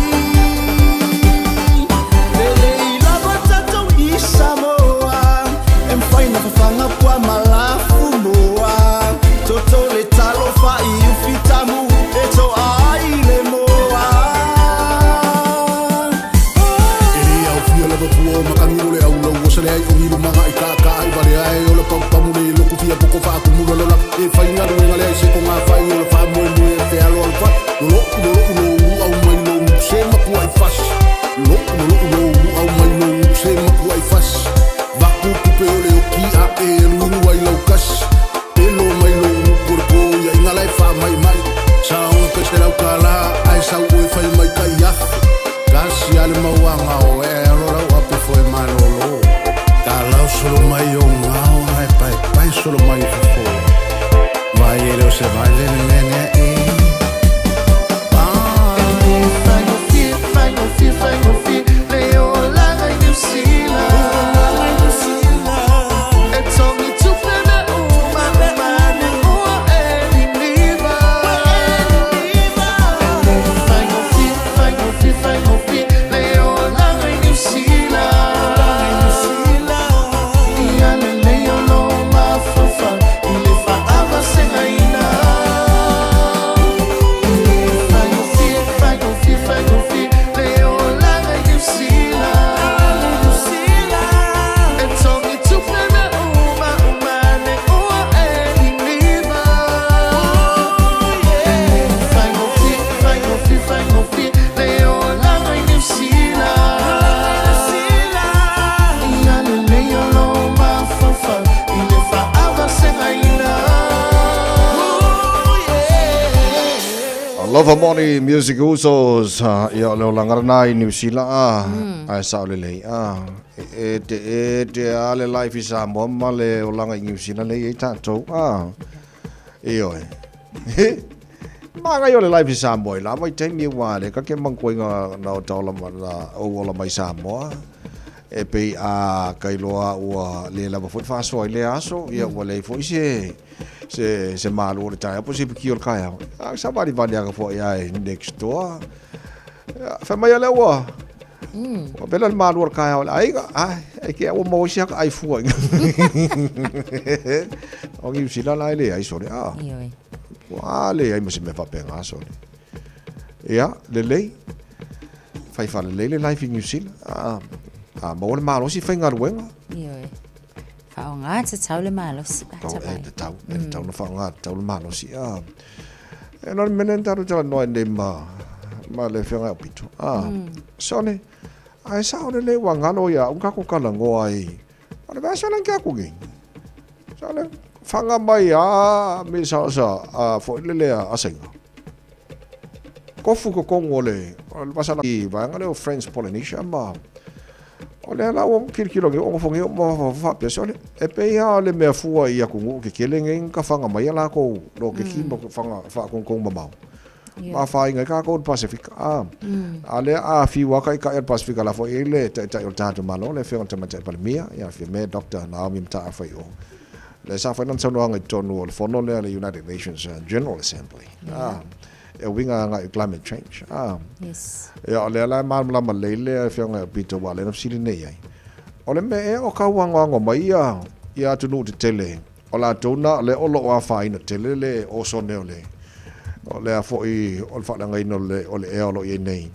Lelei lava tatou i Samoa E mafai na fafaga pua ma lafu moa Toto le talo fa'i ufi tamu e to'a ai le moa. E le aofia lava pua o makani o le aulau o sale ai o ngilumaga i kaakaa ai vale ae o le pamupamu le loku fia poko faakumu lalola e fai galuega leai se ko gafai o le faamoemoe e fealo alo fa lolo'u lolo'u loulu au mai lou se makua i fasi lo'u lolo'u loulu au mai lou se makua i fasi vaku kupe o le oki a e aluilu ai lau kasi Pelo mai lou upu o le po ia i gala e faamaimai Saoga kai $100 ae sau oe fai mai kai afe Kasi a le mauaga o e alo lau ape foe malolo Talau solo mai o ngao ae paepae solo mai o fofo Vai e le o se vai le le mea nea e Faigofie, faigofie, faigofie le olaga i Niu Sila. E togi tupe mea uma uma ane ua e liliva. E faigofie, faigofie, faigofie le olaga i Niu Sila. Ia lelei o lou mafaufau i le faavasegaina. Faigofie, faigofie, faigofie le olaga i Niu Sila. E togi tupe mea uma uma ane ua e liliva. Faigofie, faigofie, faigofie le olaga i Niu Sila. Ia lelei o lou mafaufau i le faavasegaina. Love Money Music Usos ia o le olaga lena i Niu Sila a ae sao lelei a e te e te a le life i Samoa ma le olaga i Niu Sila lea e i ai tatou a ioe Magai o le life i Samoa i la vaitaimi aua le ka ke mankuaiga na o taola na ou ola mai Samoa e pei a kailoa ua le lava foi le faasoa i lea aso ia ua leai foi se se se malu o le taeao po o se piki o le taeao. A savalivali aka foi ae next door. Fai mai a lea ua Ua vela le malua o le taeao i le aiga, ai, e ke ua maua ai se aka ai fua. O Niu Sila la e leai sole, a. Ioe. Ua leai ma se mea faapena sole. Ia, lelei. Fai faalelei le life i Niu Sila. A, a maua le malosi faigaluega. Ioe. Faaaoga tatau le malosi pa Tau, e tatau, e tatau na faaaoga tatau le malosi. A, e no le mea lea na tatou talanoa ai nei ma, ma le afioga ia Aupito. A, sole, ae sao lelei ua galo ia au na tatou talanoa ai. O le vasa la ke aku nei. Sole, faga mai a me sa sa a foi lele a saina. Kofu i totonu o le vasa i vaega lea o French Polynesia ma o lea la ua kilokilo nei ua nofo nei ma faapea sole e pei lava o le mea fua i atunuu tetele nei na tafaga mai a latou loketi ma faga faatogitogi mamao ma afaina ai tatou i le Pasefika a a lea a fiu lava taitai o le Pasefika la foi i ai le taitai o le tatou Malo le afioga i le Tamaitai Palemia ia Fiame Doctor Naomi Mataafa i o lea sa fai lana saunoaga i totonu o le fono lea a le United Nations General Assembly a e uiga agai i climate change. Ah. Yes. Ia, o lea la e malamalama lelei le afioga ia Peter aua o lea na fesili nei ai. O le mea ea o tauanoano mai ia, ia atunuu tetele, o latou na o lea o lo o afaina tele le osone o le, o lea foi o le faaleagaina o le, o le ea o lo o i ai nei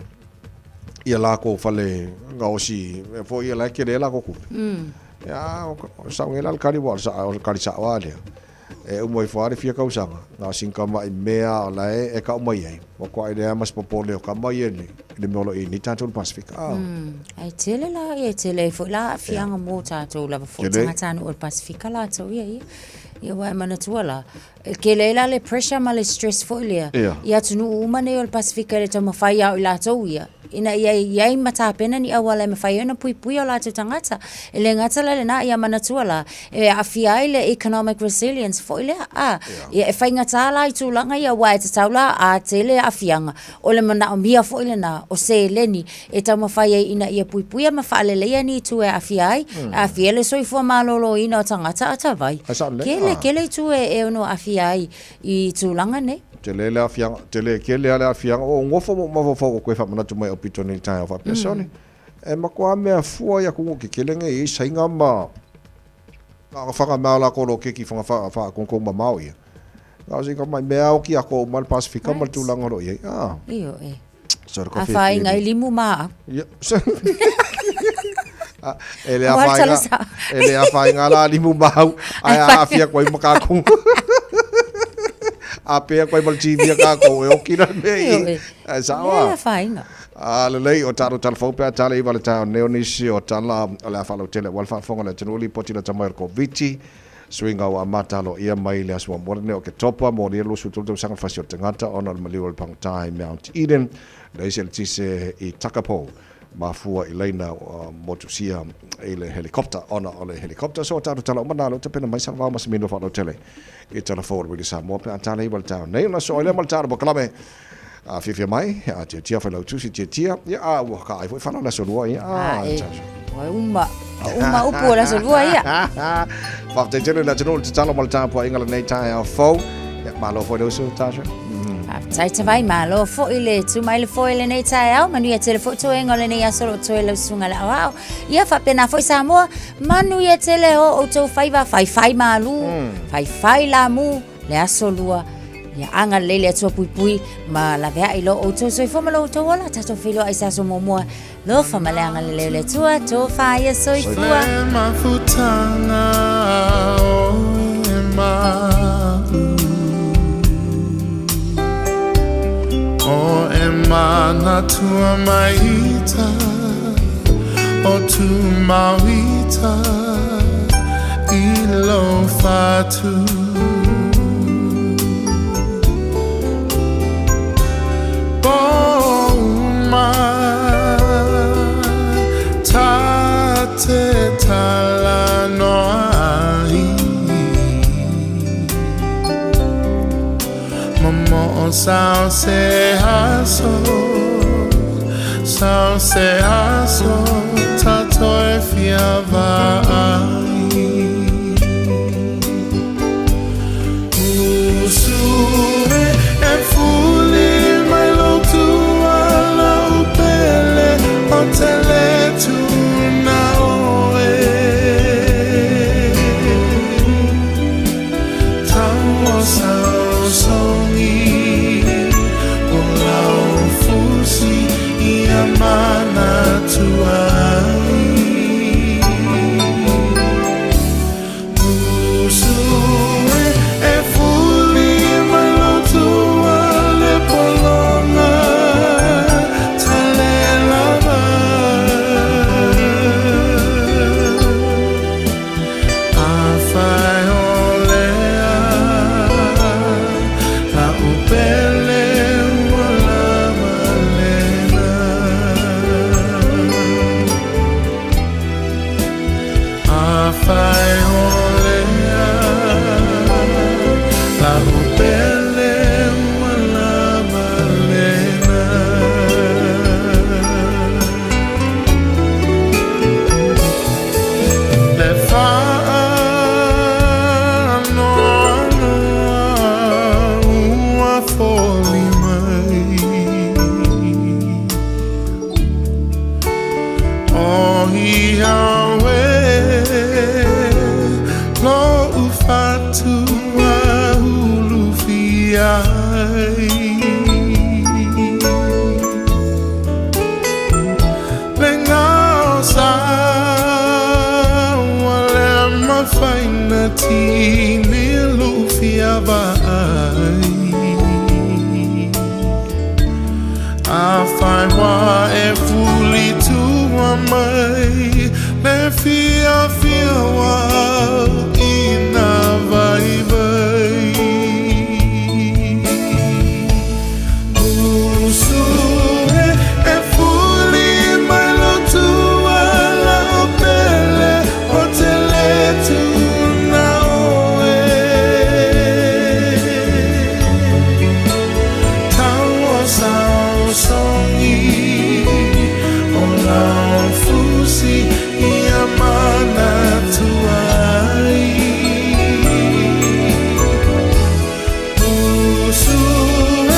ia lakou fale gaosi, mea foi ia la e tele ai lakou tupe. Ia, o sao nei la le kali, aua o le kali sao lava lea. E uma ifo lava le fia tausaga, na o sina tamai mea o la e e kau mai ai, matua leai ma se popole o kama ia i le mea o lo o i ai nei tatou i le Pasefika. Ah. Ae tele la, ia e tele ai foi la aafiaga mo tatou lava foi Tele. tagatanuu o le Pasefika latou ia ia. Ia ua e manatua la, e tele ai la le pressure ma le stress foi lea Ia. i atunuu uma nei o le Pasefika i le taumafai lava o i latou ia ina ia i ai ma tapena ni auala e mafai ai ona puipuia o latou tagata. E le gata la i lena, ia manatua la, e aafia ai le economic resilience foi lea, a, ia e faigata la i tulaga ia aua e tatau la a tele aafiaga, o le manaomia foi lena o seleni e taumafai ai ina ia puipuia ma faaleleia ni itu e aafia ai, e aafia ai le soifua maloloina o tagata atawai. Ai sao lelei. Tele, tele itu e ono aafia ai i tulaga nei. Tele le aafiaga, tele tele lava le aafiaga. Ua ou nofo ma ou mafaufau ua toe faamanatu mai aupito nei i le taeao faapea, Sole, e matua mea fua i atunuu tetele nei e i ai Saina ma na ona faga mai lava o latou loketi i faga faatogitogi mamao ia. Na o sina mai mea oki atoa uma le Pasefika ma le tulaga o lo o i ai. Ah. Ioe. Sole ka Afaina ai limu ma au. Ia. E le afaina, e le afaina la limu ma au, ae aafia atu ai ma kākou. A pea atu ai ma le TV a kākou, e oki la mea i. Ae sao a. E le afaina. A lelei, o tatou tala fou pe a tala iva le taeao nei o nisi o tala o le a faalautele aua le faafofoga a le atunuu lipoti lata mai o le Koviti suiga ua amata aloaia mai le aso muamua lenei o Oketopa molia 23 tausaga le fasi o le tagata ona o le maliu o le pagota i Mount Eden leai se eletise i Takapou mafua i laina ua motusia i le helicopter ona o le helicopter so o tatou tala uma na lea ua tapena mai Salavao ma Semino faalautele i tala fou o le Radio Samoa pe a tala iva le taeao nei ona soo ai lea ma le tala polokalame A fiafia mai, a tiatia Failautusi, tiatia, ia, a ua ka ai foi whana le aso lua, ia, a, e, ua uma, uma upu o le aso lua, ia. Whafetai tele le atunuu le tatalo ma le tapuaiga lenei taeao fou. Ia, malo foi le uso, Tasha. Faafetai Tavai, malo foi le tu mai le foe lenei taeao, manuia tele foi toega o lenei aso o lo o toe lau susuga le aoao. Ia, faapena foi Samoa, manuia tele o outou faiva, faifai malu, faifai lamu, Le aso lua, ia agalelei le Atua puipui ma laveai lo outou soifua ma lo outou ola, tatou feiloai i se aso muamua. Lofa ma le agalelei o le Atua, tofa ia soifua. Le mafutaga o e malu O e manatua maita O tu mauita I lo fatu Pouma Ta te talanoa ai Momoo sao se aso Sao se aso Ta toe fia vaai Usu e e fuli mai lou tua lau pele O te Afai na tini lou fia vaai Afai ua e fuli tua mai Le fiafia o au i na vaivai Usu e e fuli mai lou tua la'u pele Ou te le tuuna oe Tau o saosaogi O lau fusi ia manatua ai Usu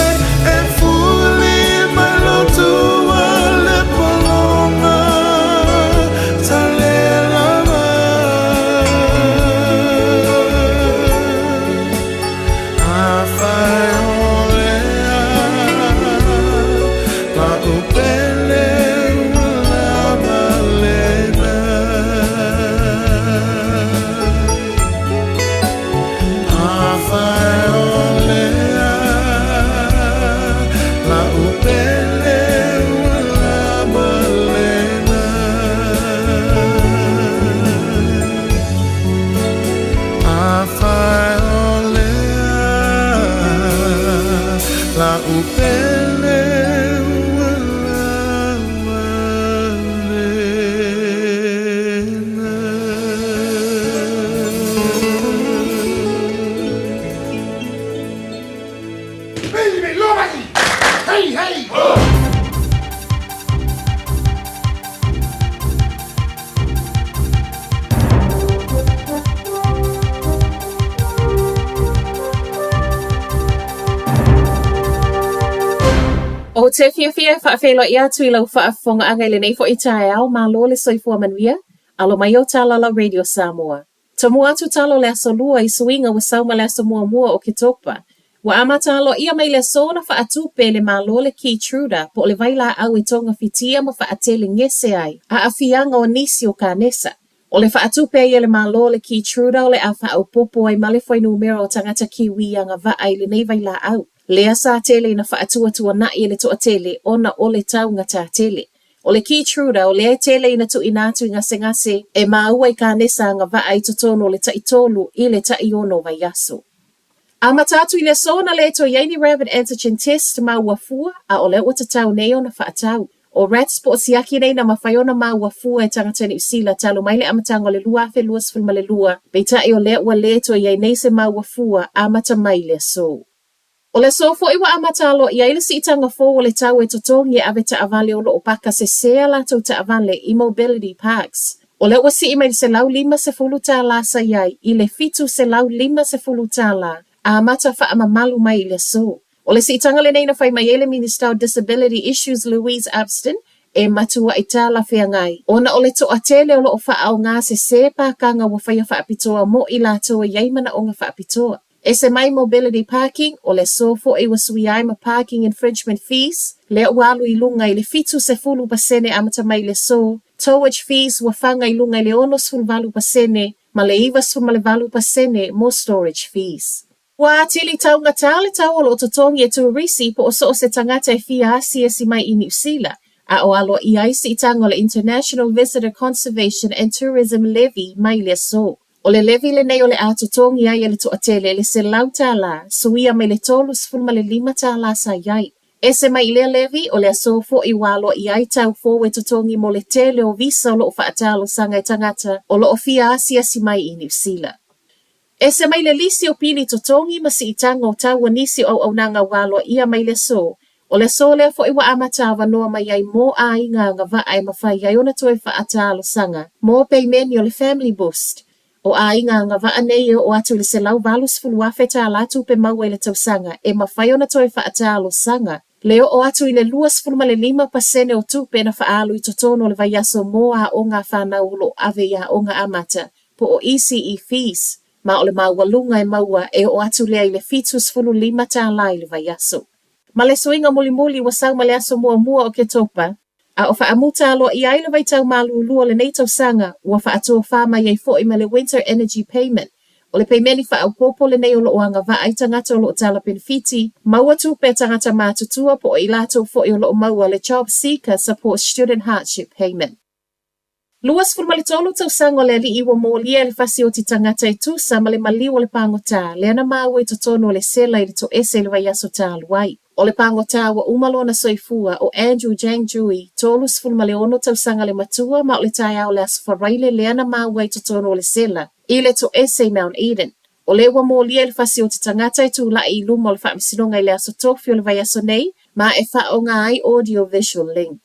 e e fuli mai lou tua le pologa talelava Afai o lea la'u pele ua lava lena Afai o lea la'u pele ua lava lena Afai o lea la'u pele ua lava lena. Ou te fiafia e faafeiloai atu i lau faafofogaaga i lenei foi taeao, malo le soifua manuia, alo mai o Talala Radio Samoa. Tomua atu tala o le Aso Lua i suiga ua sau ma le aso muamua o Oketopa. Ua amata aloaia mai le aso ona faatupe e le Malo le Keytruda po o le vailaau e togafitia ma faatele gese ai aafiaga o nisi o kanesa. O le faatupe ai e le Malo le Keytruda o le a faaopoopo ai ma le fuainumera o tagata Kiwi agavaa i lenei vailaau. Lea sa tele ina faatuatuanai e le toatele ona o le taugata tele. O le Keytruda, o lea e tele ina tuuina atu i gasegase e maua i kanesa agavaa i totonu o le taitolu i le taiono vaiaso. Amata atu i le aso na le toe i ai ni rapid antigen test maua fua, a o lea ua tatau nei ona faatau. O RATs po o siaki nei na mafai ona maua fua e tagata Niu Sila talu mai le amataga o le 2022, peitai o lea ua le toe i ai nei se maua fua amata mai i le aso. O le aso foi ua amata aloaia ai le siitaga fou o le tau e totogi e ave taavale o lo o paka sesē a latou taavale i Mobility Parks. O lea ua sii mai le $150 sa i ai i le $750 amata faamamalu mai i le aso. O le siitaga lenei na fai mai ai le Minista o Disability Issues Louise Upston e matuai talafeagai ona o le toatele o lo o faaaoga sesē pakaga ua faia faapitoa mo i latou e i ai manaoga faapitoa. Ese mai mobility parking, o le aso foi ua suia ai ma parking infringement fees, lea ua alu i luga i le 70% amata mai i le aso, towage fees ua faga i luga i le 68% ma le 98% mo storage fees. Ua atili taugata le tau o lo o totogi e turisi po o so o se tagata e fia asiasi mai i Niu Sila, a o aloaia ai siitaga o le International Visitor Conservation and Tourism Levy mai le aso. O le levy lenei o le a totogi ai e le toatele le $100, suia mai le $35 sa i ai. Ese mai i lea levy, o le aso foi ua aloaia ai tau fou e totogi mo le tele o visa o lo o faatalosaga e tagata o lo o fia asiasi mai i Niu Sila. Ese mai le lisi o pili totogi ma siitaga o tau o nisi o auaunaga ua aloaia mai le aso, O le aso lea foi ua amata avanoa mai ai mo aiga agavaa e mafai ai ona toe faatalosaga mo peimeni o le Family Boost. O aiga agavaa nei e oo atu i le $180,000 tupe maua i le tausaga e mafai ona toe faatalosaga le oo atu i le 25% o tupe na faaalu i totonu o le vaiaso mo aoga a fanau o lo o ave i aoga amata po o ECE fees ma o le maualuga e maua e oo atu lea i le $75 i le vaiaso. Ma le suiga mulimuli ua sau ma le aso muamua o Oketopa, A o faamuta aloaia ai le vaitau malūlū o lenei tausaga, ua faatofā mai ai foi ma le Winter Energy Payment. O le peimeni faaopoopo lenei o lo o agavaa ai tagata o lo o tala penefiti, maua tupe a tagata matutua po o i latou foi o lo o maua le Job Seeker Support Student Hardship Payment. 23 tausaga o le alii ua molia e le fasioti tagata e tusa ma le maliu o le pagota lea na maua i totonu o le sela i le toese i le vaiaso talu ai. O le pagota ua uma lona soifua, o Andrew Jang Jui, 36 tausaga le matua ma o le taeao o le Aso Faraile lea na maua i totonu o le sela i le toese i Mount Eden. O lea ua molia e le fasioti tagata e tulai i luma o le faamasinoga i le Aso Tofi o le vaiaso nei ma e faaaoga ai audio visual link.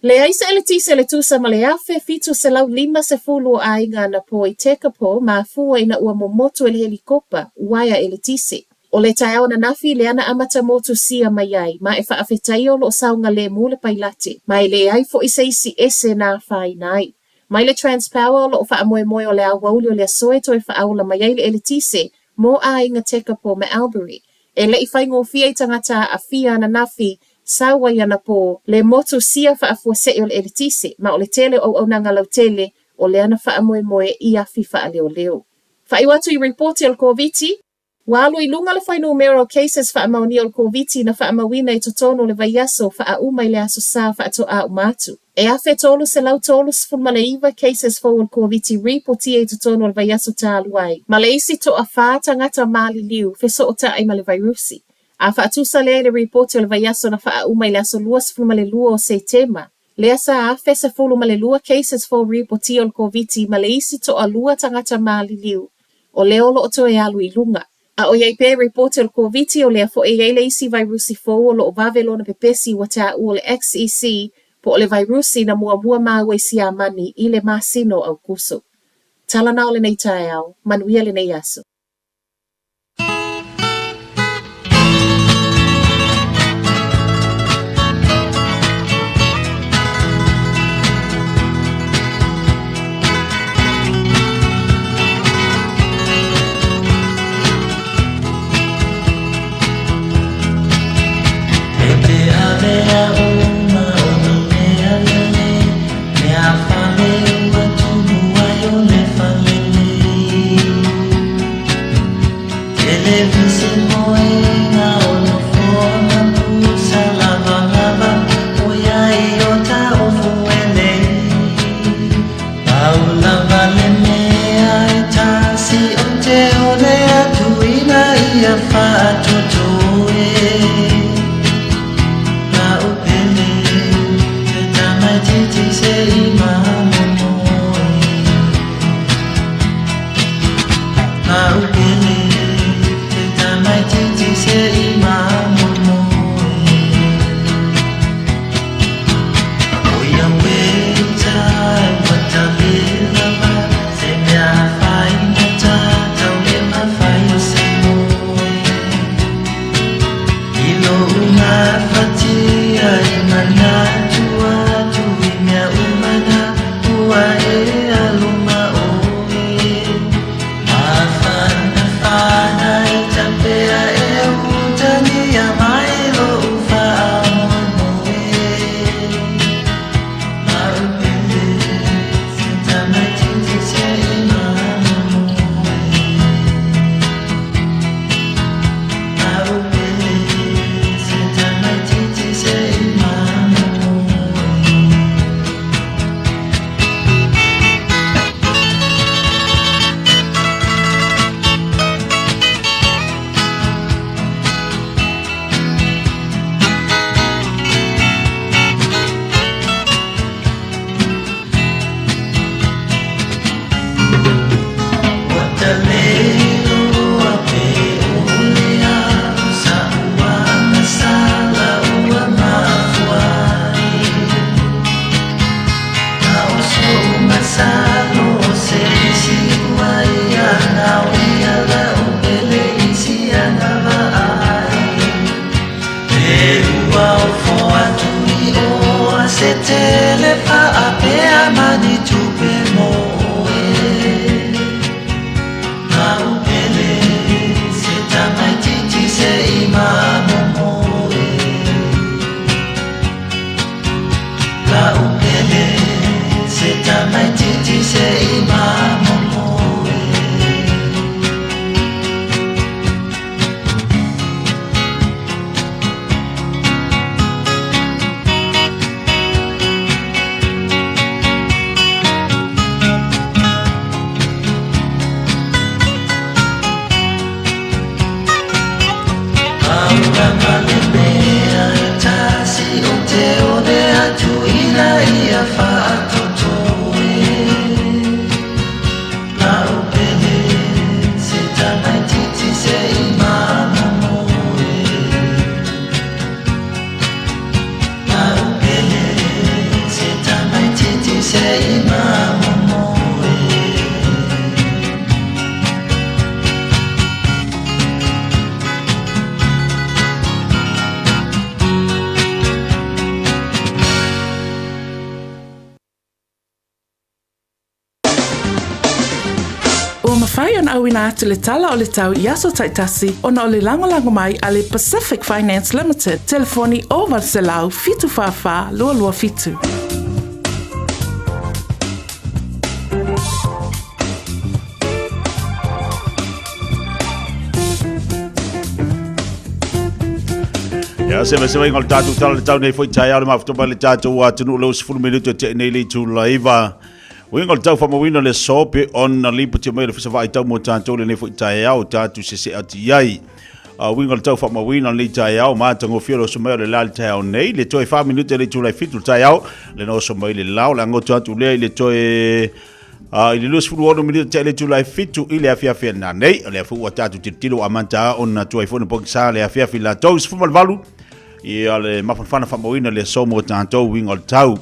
Leai se eletise le tusa ma le 1,750 o aiga anapo i Tekapo mafua ina ua momotu e le helikopa uaea eletise. O le taeao ananafi lea na amata motusia mai ai ma e faafetaia o lo o saogalemu le pailate ma e leai foi se isi ese na afaina ai. Mai le Transpower o lo o faamoemoe o le aoauli o le aso e toe faaola mai ai le eletise mo aiga Tekapo ma Albury. E le i faigofie i tagata aafia ananafi sau ai anapo le motusia faafuasei o le eletise, ma o le tele o auaunaga lautele o lea na faamoemoe i afi faaleoleo. Faaiu atu i ripoti o le Koviti, Ua alu i luga le fuainumera o cases faamaonia o le Koviti na faamauina i totonu o le vaiaso faauma i le Aso Sa faatoa uma atu. E 1,339 cases fou o le Koviti ripotia i totonu o le vaiaso talu ai, ma le isi toafa tagata maliliu fesootai ma le vairusi. A faatusa lea i le ripoti o le vaiaso na faauma i le aso 22 o Setema, lea sa 1,012 cases fou ripotia o le Koviti ma le isi toalua tagata maliliu, o lea o lo o toe alu i luga. A o i ai pea ripoti o le Koviti, o lea foi e i ai le isi vairusi fou o lo o vave lona pepesi ua taua o le XEC, po o le vairusi na muamua maua i Siamani i le masina o Aokuso. Tala na o lenei taeao, manuia lenei aso. mafai ona auina atu le tala o le tau i aso taitasi ona o le lagolago mai a le Pacific Finance Limited, telefoni 0800 744 227. Ia, se se mai ngol tātou tala le tau nei foi taeao le mafuta mai le tātou atunuu le 10 minuto te nei le itula iva. Uiga o le tau faamauina le aso pe ona lipoti mai le Ofisa Vaaitau mo tatou lenei foi taeao tatou sese'e atu i ai. Uiga o le tau faamauina lenei taeao matagofie le oso mai o le la i le taeao nei le toe 4 minute le itula e 7 le taeao le na oso mai le la o le agoto atu lea i le toe i le 26 minute tea le itula e 7 i le afiafi nanei. O lea foi ua tatou tilotilo ua amata ona tuai foi na pogisa le afiafi latou 18 ia le mafanafana faamauina le aso mo tatou uiga o le tau.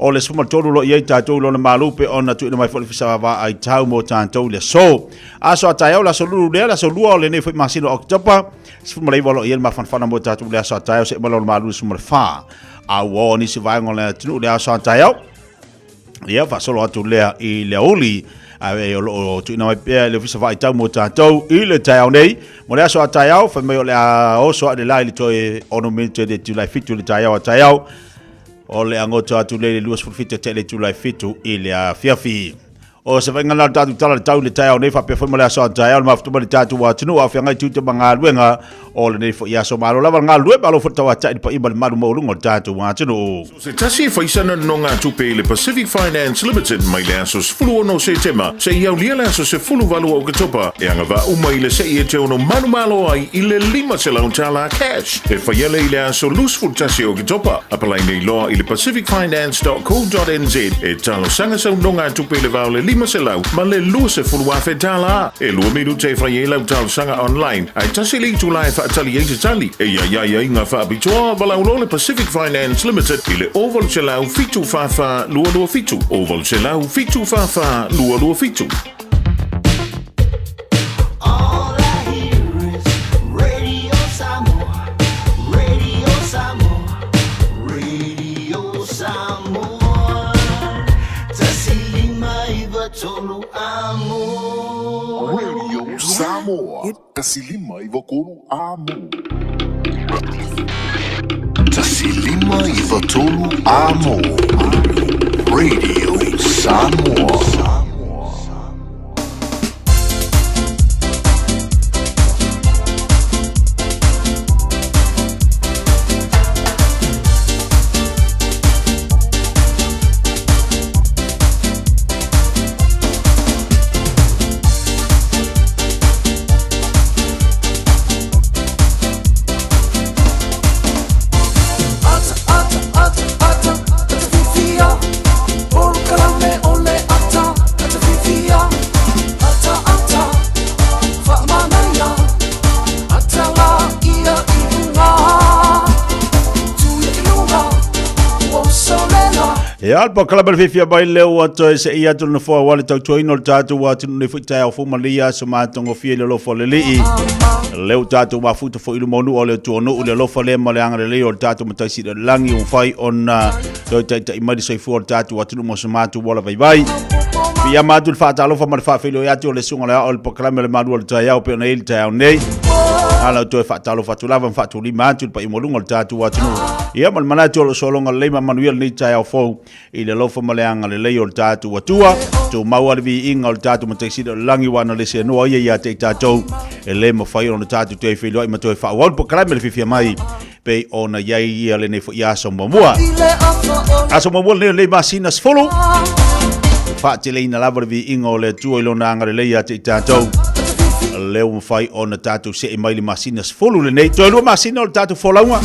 O le 13 o lo o i ai tatou i lona malu pe ona tuuina mai foi le Ofisa Vaai Tau mo tatou i le aso. Aso a taeao, le aso lulu lea, le aso lua o lenei foi masina o Oketopa, 19 o lo o i ai le mafanafana mo tatou i le aso a taeao, seia mai lona malu i le 14. A ua oo nisi vaega o le atunuu i le aso a taeao, ia faasolo atu lea i le aoauli ae o lo o tuuina mai pea i le Ofisa Vaaitau mo tatou i le taeao nei. Mo le aso a taeao, fai mai o le a oso ae le la i le toe 6 minute i le itula e 7 i le taeao a taeao. O le agoto atu lea i le 27 tea i le itula e 7 i le afiafi. O se faiga lena o le tatou tala i le tau i le taeao nei faapea foi ma le aso a taeao le mafuta mai le tatou atunuu a o feagai tiute ma galuega o lenei foi aso. Malo lava le galulue, malo foi le tauatai i le paia ma le malu maualuga o le tatou atunuu. So se tasi e fai sana nonogatupe i le Pacific Finance Limited mai le aso 16 o Setema seia aulia le aso 18 o Oketopa e agavaa uma i le se'i e te ono manumalo ai i le $500 cash e faia lea i le aso 21 o Oketopa. Apalai nei loa i le pacificfinance.co.nz e talosaga sau nonogatupe i le va o le $500 ma le $20,000. E lua minute e fai ai lau talosaga online ae tasi le itula e faatali ai se tali. Eia i aiaiga faapitoa, valaau loa le Pacific Finance Limited i le 0800 744 227, 0800 744 227. All I hear is Radio Samoa, Radio Samoa, Radio Samoa. Tasi lima iva tolu amo. Radio Samoa, tasi lima iva tolu amo. 1593 amo. Radio Samoa. Ata, ata, ata, ata, ata fifia. Polokalame o le ata, ata fifia. Ata, ata, faamanaia. Ata la ia i luga. Tuia i luga, ua usolela. Ia, le polokalame le fiafia mai lea ua toe seia atu le nofoa aua le tautuaina o le tatou atunuu nei foi taeao fou ma lenei aso matagofie i le alofa o le Alii. Lea ua tatou mafuta foi i luma o nuu o le Atua nuu le alofa lea ma le agalelei o le tatou Matai Sili o le Lagi ua mafai ona toe taitai mai le soifua o le tatou atunuu mo so matou ola vaivai. Piiama atu le faatalofa ma le faafeiloai atu o le susuga o le ao o le polokalame o le malu o le taeao pei ona i ai le taeao nei. A lau toe faatalofa atu lava ma faatulima atu le paia maualuga o le tatou atunuu. Ia ma le manatu o lo o sologa lelei ma manuia lenei taeao fou i le alofa ma le agalelei o le tatou Atua. Tumau le viiga o le tatou Matai Sili o le Lagi ua ana le seanoa ia ia te i tatou e le mafai ona tatou toe feiloai ma toe faaauau le polokalame le fiafia mai pei ona i ai ia lenei foi aso muamua. Aso muamua lenei o lenei masina 10. Faateleina lava le viiga o le Atua i lona agalelei ia te i tatou. Lea ua mafai ona tatou see mai le masina 10 lenei. Toe lua masina o le tatou folauga.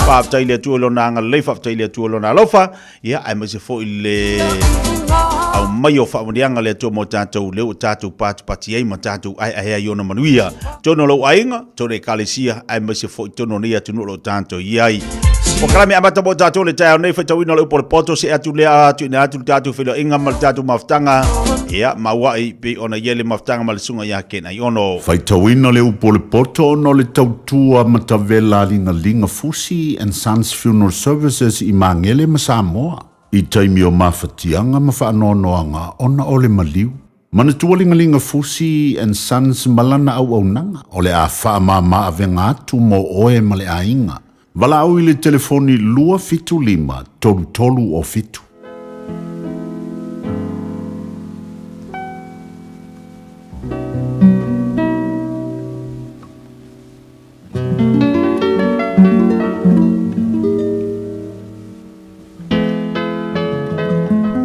Faafetai i le Atua i lona agalelei, faafetai i le Atua i lona alofa. Ia, aemaise foi le aumai o faamanuiaga a le Atua mo tatou, lea ua tatou patipati ai ma tatou aeae ai i ona manuia. Totonu o lou aiga, totonu o ekalesia, aemaise foi totonu o nei atunuu o lo o tatou i ai. Polokalame amata mo tatou le taeao nei, faitauina o le upu o le poto, see atu lea tuuina atu le tatou feiloaiga ma le tatou mafutaga. Ia, mauai pei ona i ai le mafutaga ma le susuga ia Kenaiono. Faitauina le upu o le poto ona o le tautua matavela ligaliga Fusi and Sons Funeral Services i Magele ma Samoa, i taimi o mafatiaga ma faanoanoaga ona o le maliu. Manatua Ligalinga Fusi and Sons ma lana auaunaga o le a faamama avega atu mo oe ma le aiga. Valaau i le telefoni 275 3307.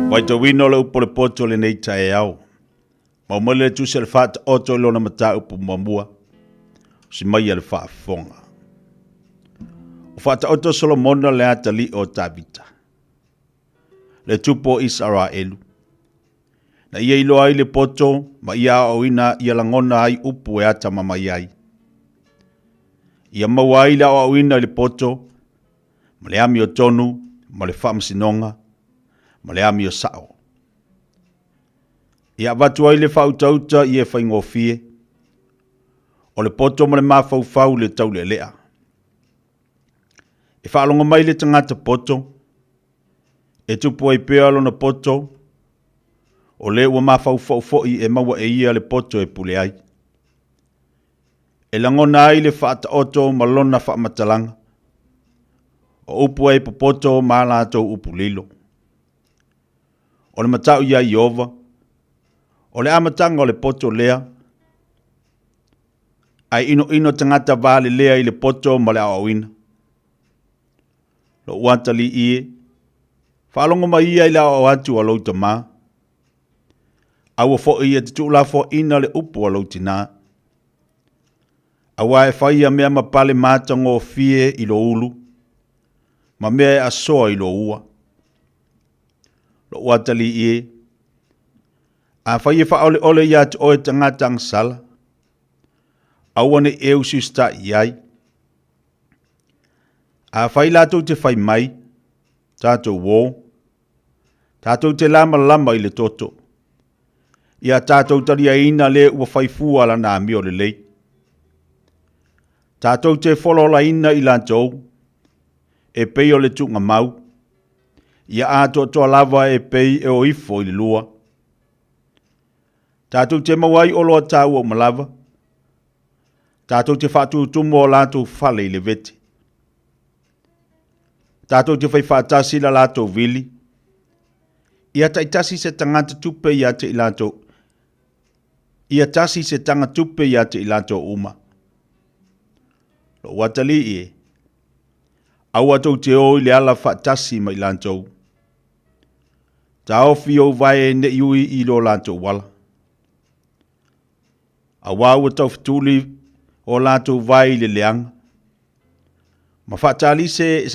Vaitauina o le upu o le poto o lenei taeao. Mau mai le tusi a le Faataoto i lona mataupu muamua, si mai a le faafofoga. O Faataoto Solomona le atalii o Tavita, le tupu o Isaraelu. Na ia iloa ai le poto ma ia aoaoina ia lagona ai upu e atamamai ai. Ia maua ai le aoaoina i le poto ma le amiotonu ma le faamasinoga ma le amio sao. Ia avatu ai le faautauta i e faigofie, o le poto ma le mafaufau i le taulealea. E faalogo mai le tagata poto, e tupu ai pea lona poto, o le ua mafaufau foi e maua e ia le poto e pule ai. E lagona ai le faataoto ma lona faamatalaga, o upu ai popoto ma a latou upu lilo. O le matau iā Ieova, o le amataga o le poto lea, ae inoino tagata valelea i le poto ma le aoaoina. Lou atalii e, faalogo mai ia i le aoao atu a lou tamā. Aua foi e te tuulafoaina le upu a lou tinā. Aua e fai ia mea ma pale matagofie i lou ulu, ma mea e asoa i lou ua. Lou atalii e, afai e faaoleole ia te oe tagata agasala, aua ne i e usiusitaʻi i ai. Afai latou te fai mai, tatou uō, tatou te lamalama i le toto, ia tatou taliaina le ua fai fua lana amio lelei. Tatou te fololaina i latou, e pei o le tuugamau, ia atoatoa lava e pei e o ifo i le lua. Tatou te maua ai oloa taua uma lava, tatou te faatutumu o latou fale i le vete. Tatou te fai faatasi la latou vili, ia taitasi se tagata tupe ia te i latou, ia tasi se taga tupe ia te i latou uma. Lou atalii e, aua tou te o i le ala faatasi ma i latou. Taofi ou vae ne i ui i lo latou ala. Aua ua taufetuli o latou vae i le leaga, ma faatalise e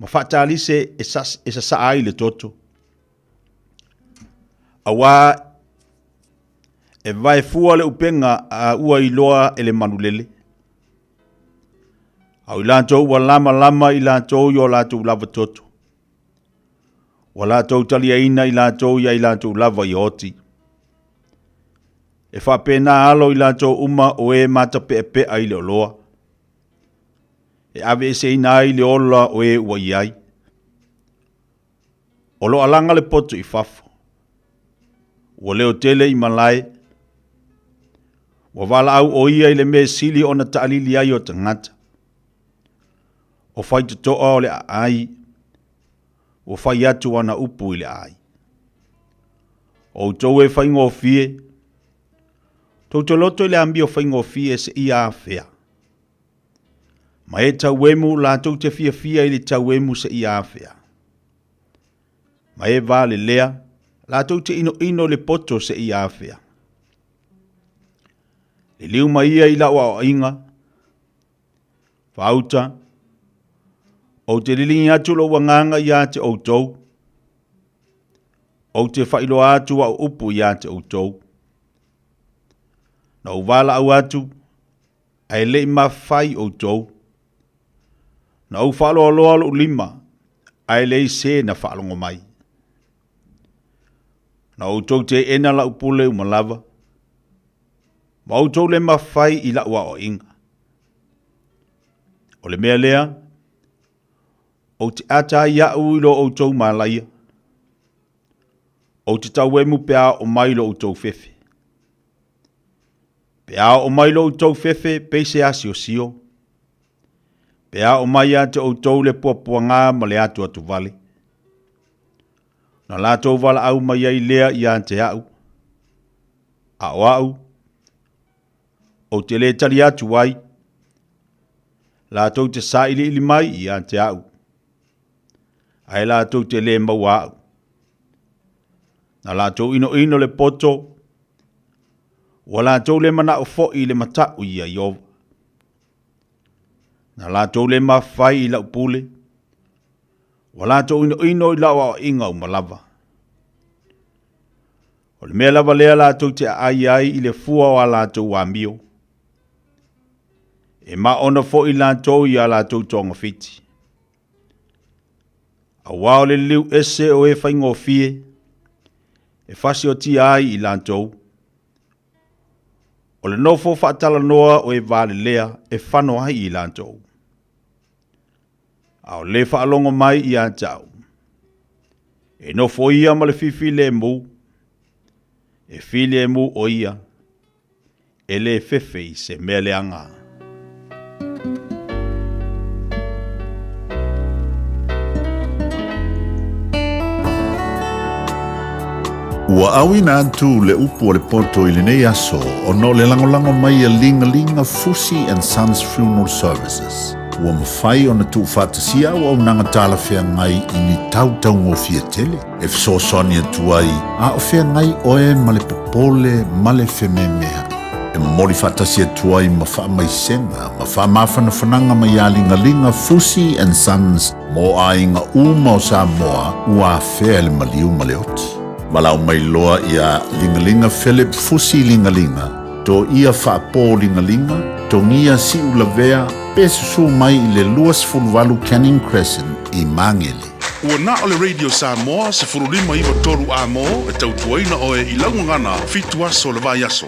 ma faatalise e, sas, e sasaa ai le toto. Aua e vae fua le upega a ua iloa e le manulele. A o i latou ua lamalama i latou i o latou lava toto. Ua latou taliaina i latou ia i latou lava ia oti. E faapena alo i latou uma o e matapeapea i le oloa. E aveeseina ai le ola o e ua i ai. O lo alaga le poto i fafo. Ua leo tele i malae. Ua valaau o ia i le mea sili ona taalili ai o tagata. O faitotoa o le aai, ua fai atu ana upu i le aai. O outou e faigofie, tou te loto i le amio faigofie seia afea. Ma e tauemu latou te fiafia i le tauemu seia afea. Ma e valelea, latou te inoino i le poto seia afea. Liliu mai ia i lau aoaiga, Faauta, ou te liligi atu lou agaga ia te outou, ou te faailoa atu au upu ia te outou. Na ou valaau atu, ae le i mafai outou. Na ou faaloaloa lou lima, ae leai se na faalogo mai. Na outou teena lau pule uma lava, ma outou le mafai i lau aoaiga. O le mea lea, ou te ata ai au i lo outou malaia. Ou te tauemu pe a oo mai lo outou fefe. Pe a oo mai lo outou fefe pei se asiosio. Pe a oo mai ia te outou le puapuaga ma le atuatuvale. Ona latou valaau mai ai lea ia te au, a o au, ou te lē tali atu ai, latou te sailiili mai ia te au, ae latou te lē maua au. Na latou inoino le poto, ua latou lē manao foi i le mataʻu ia Ieova. Na latou lē mafai i lau pule, ua latou inoino i lau aoaiga uma lava. O le mea lava lea latou te aai ai i le fua o a latou amio. E maona foi latou i a latou togafiti. Auā o le liliu ese o e faigofie, e fasiotia ai i latou. O le nofo faatalanoa o e valelea e fano ai i latou. A o le faalogo mai ia te au, e nofo ia ma le fifilemu, e filemu ʻo ia, e lē fefe i se mea leaga. Ua auina atu le upu a le poto i lenei aso ona o le lagolago mai a Ligalinga Fusi and Sons Funeral Services. Ua mafai ona tuufaatasia auaunaga talafeagai i ni tau taugofie tele e fesoasoani atu ai a o feagai oe ma le popole ma le fememeaʻi. E momoli faatasi atu ai ma faamaisega ma faamafanafanaga mai ia Ligaliga Fusi and Sons mo aiga uma o Samoa ua afea e le maliu ma le oti. Valaau mai loa ia Ligaliga Philip Fusi Ligaliga, Toia Faapo Ligaliga, Togia Siulavea pe susu mai i le 28 Canning Crescent i Magele. Ua na o le Radio Samoa 15 9 3 A mo e tautuaina oe i lau gagana fitu aso o le vaiaso.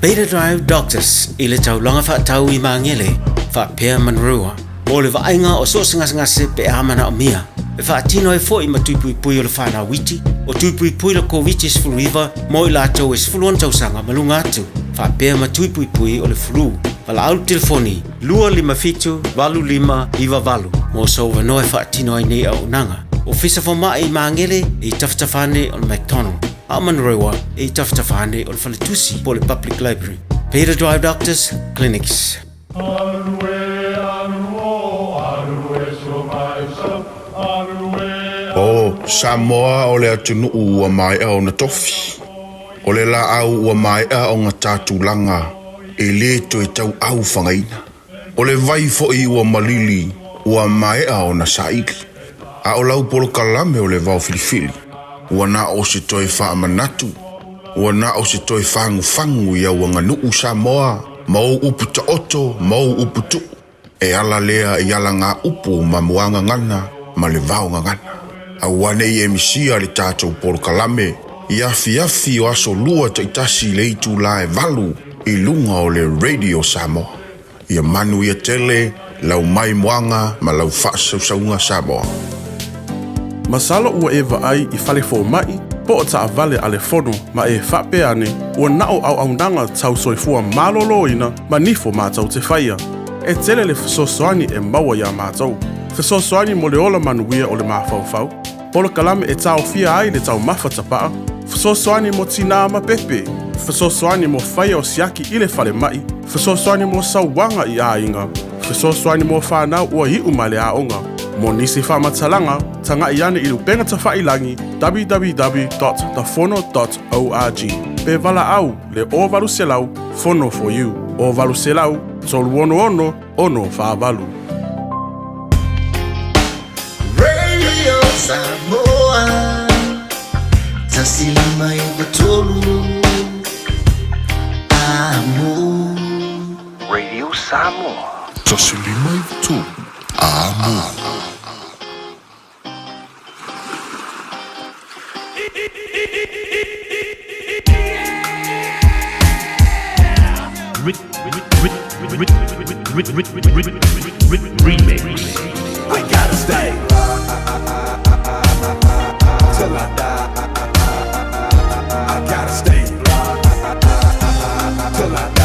Beta Drive Doctors i le taulaga faatau i Magele faapea Manurewa mo le vaaiga o so o se gasegase pe a manaomia. E faatino ai foi ma tui puipui o le fanau iti, o tui puipui le Koviti-19 mo i latou e 16 tausaga ma luga atu, faapea ma tui puipui o le flu. Valaau le telefoni 257 8598 mo sou avanoa e faatino ai nei auaunaga. Ofisa Fomai i Magele e i tafatafa ane o le McDonald, a o Manurewa e i tafatafa ane o le Faletusi po o le Public Library. Beta Drive Doctors Clinics. O Samoa o le atunuu ua maea ona tofi. O le laau ua maea ona ta tulaga e le toe tauau fagaina. O le vai foi ua malili ua maea ona saili. A o lau polokalame o le vao filifili, ua na o se toe faamanatu, ua na o se toe fagufagu i au aganuu Samoa ma ou upu taoto ma ou upu tuu. E ala lea i alagaupu ma muagagana ma le vaogagana. Aua ne i e misia le tatou polokalame i afiafi o aso lua taitasi i le itula e 8 i luga o le Radio Samoa. Ia manuia tele lau maimoaga ma lau faasausauga Samoa. Masalo ua e vaai i fale fomai po o taavale a le fono ma e faapea ane ua na o auaunaga tau soifua maloloina ma nifo matou te faia. E tele le fesoasoani e maua iā matou. Fesoasoani mo le ola manuia o le mafaufau, polokalame e taofia ai le taumafa tapaa, fesoasoani mo tinā ma pepe, fesoasoani mo faia o siaki i le falemai, fesoasoani mo sauaga i aiga, fesoasoani mo fanau ua iu mai le aoga. Mo nisi faamatalaga, tagai ane i le upega tafailagi www.thefono.org pe valaau le 0800 Fono for you 0800 366 648. Radio Samoa 159 Amo. Radio Samoa. 159 Amo. Remix. We gotta stay till I die. I gotta stay till I die.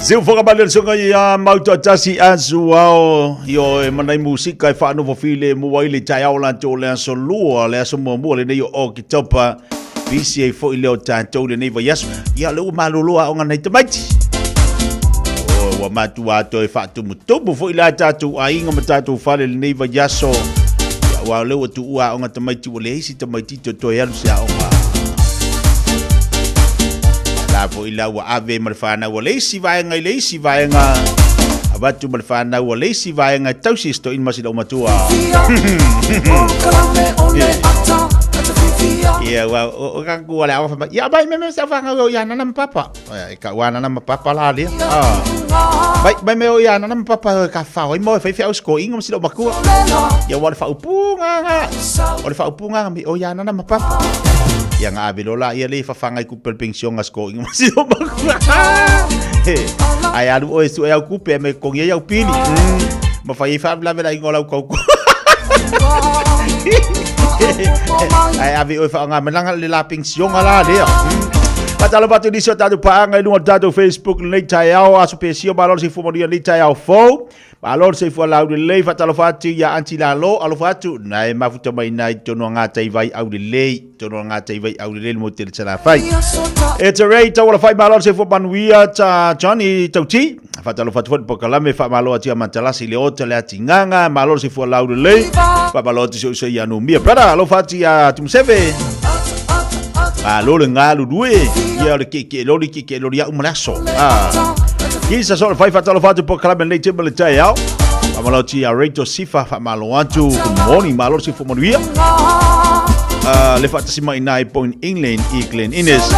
Siu foka male le sunga ia mautoatasi asu ao io e manai musika e whaanofo file mua i le taeao latou le aso lua le aso muamua lenei o Oketopa pisi ai foi leo tatou lenei vaiaso ia le ua malolo aoga nai tamaiti o ua matua toe faatumutumu foi la tatou aiga ma tatou fale lenei vaiaso ia ua le ua tuua aoga tamaiti ua leai se tamaiti toe toe alu se aoga la foi la ua ave ma le whanau a le isi vaega i le isi vaega avatu ma le whanau a le isi vaega e tausi se toeaina ma sina matua. Ia, ua, o ka kua le awa whamai, ia, mai, me, me, sa whangau o ia nana ma papa. E ka ua nana ma papa la lea. Ah. Mai, mai me o ia nana ma papa ka whao, ai mo e whai whiau sko inga ma sina makua. Ia, ua le whaupunga nga. O le whaupunga nga mi o ia nana ma papa. Ia nga ave lola ia le whawhangai kupe le pension nga sko inga ma sina makua. Ai alu oe su e au kupe me kongi ai au pili. Ma whai e whaavelawe la ingo lau kau. Ai ave oe whaanga melanga le la pension la lea. Fatalo batu nisi o tātou paanga i lunga o tātou Facebook lenei taeao, aso pesio malo le soifua manuia lenei taeao fou. Malo le soifua laulelei, faatalofa atu ia Aunty Lalo, alofa atu, na e mafuta mai nai tonu a ngā taivai aulelei, tonu a ngā taivai aulelei le mo tele salafai. E te rei tauala whai malo le soifua manuia ta Johnny Tauti, faatalofa atu foi le pokalame, faamalo atu ia Matalasi le ota le atinganga, malo le soifua laulelei, faamalo atu se uso ia Numia. Brother, alofa atu ia Tumuseve. Malo le galulue, ia o le ke loli ke loli au ma le aso. Ah. Kisa so le whai faatalofa atu pokalame lenei tema le taeao. Faamalo atu ia Rachel Sifa, faamalo atu. Good morning, malo le soifua manuia. Le faatasi mai nai Point England i Glen Innes.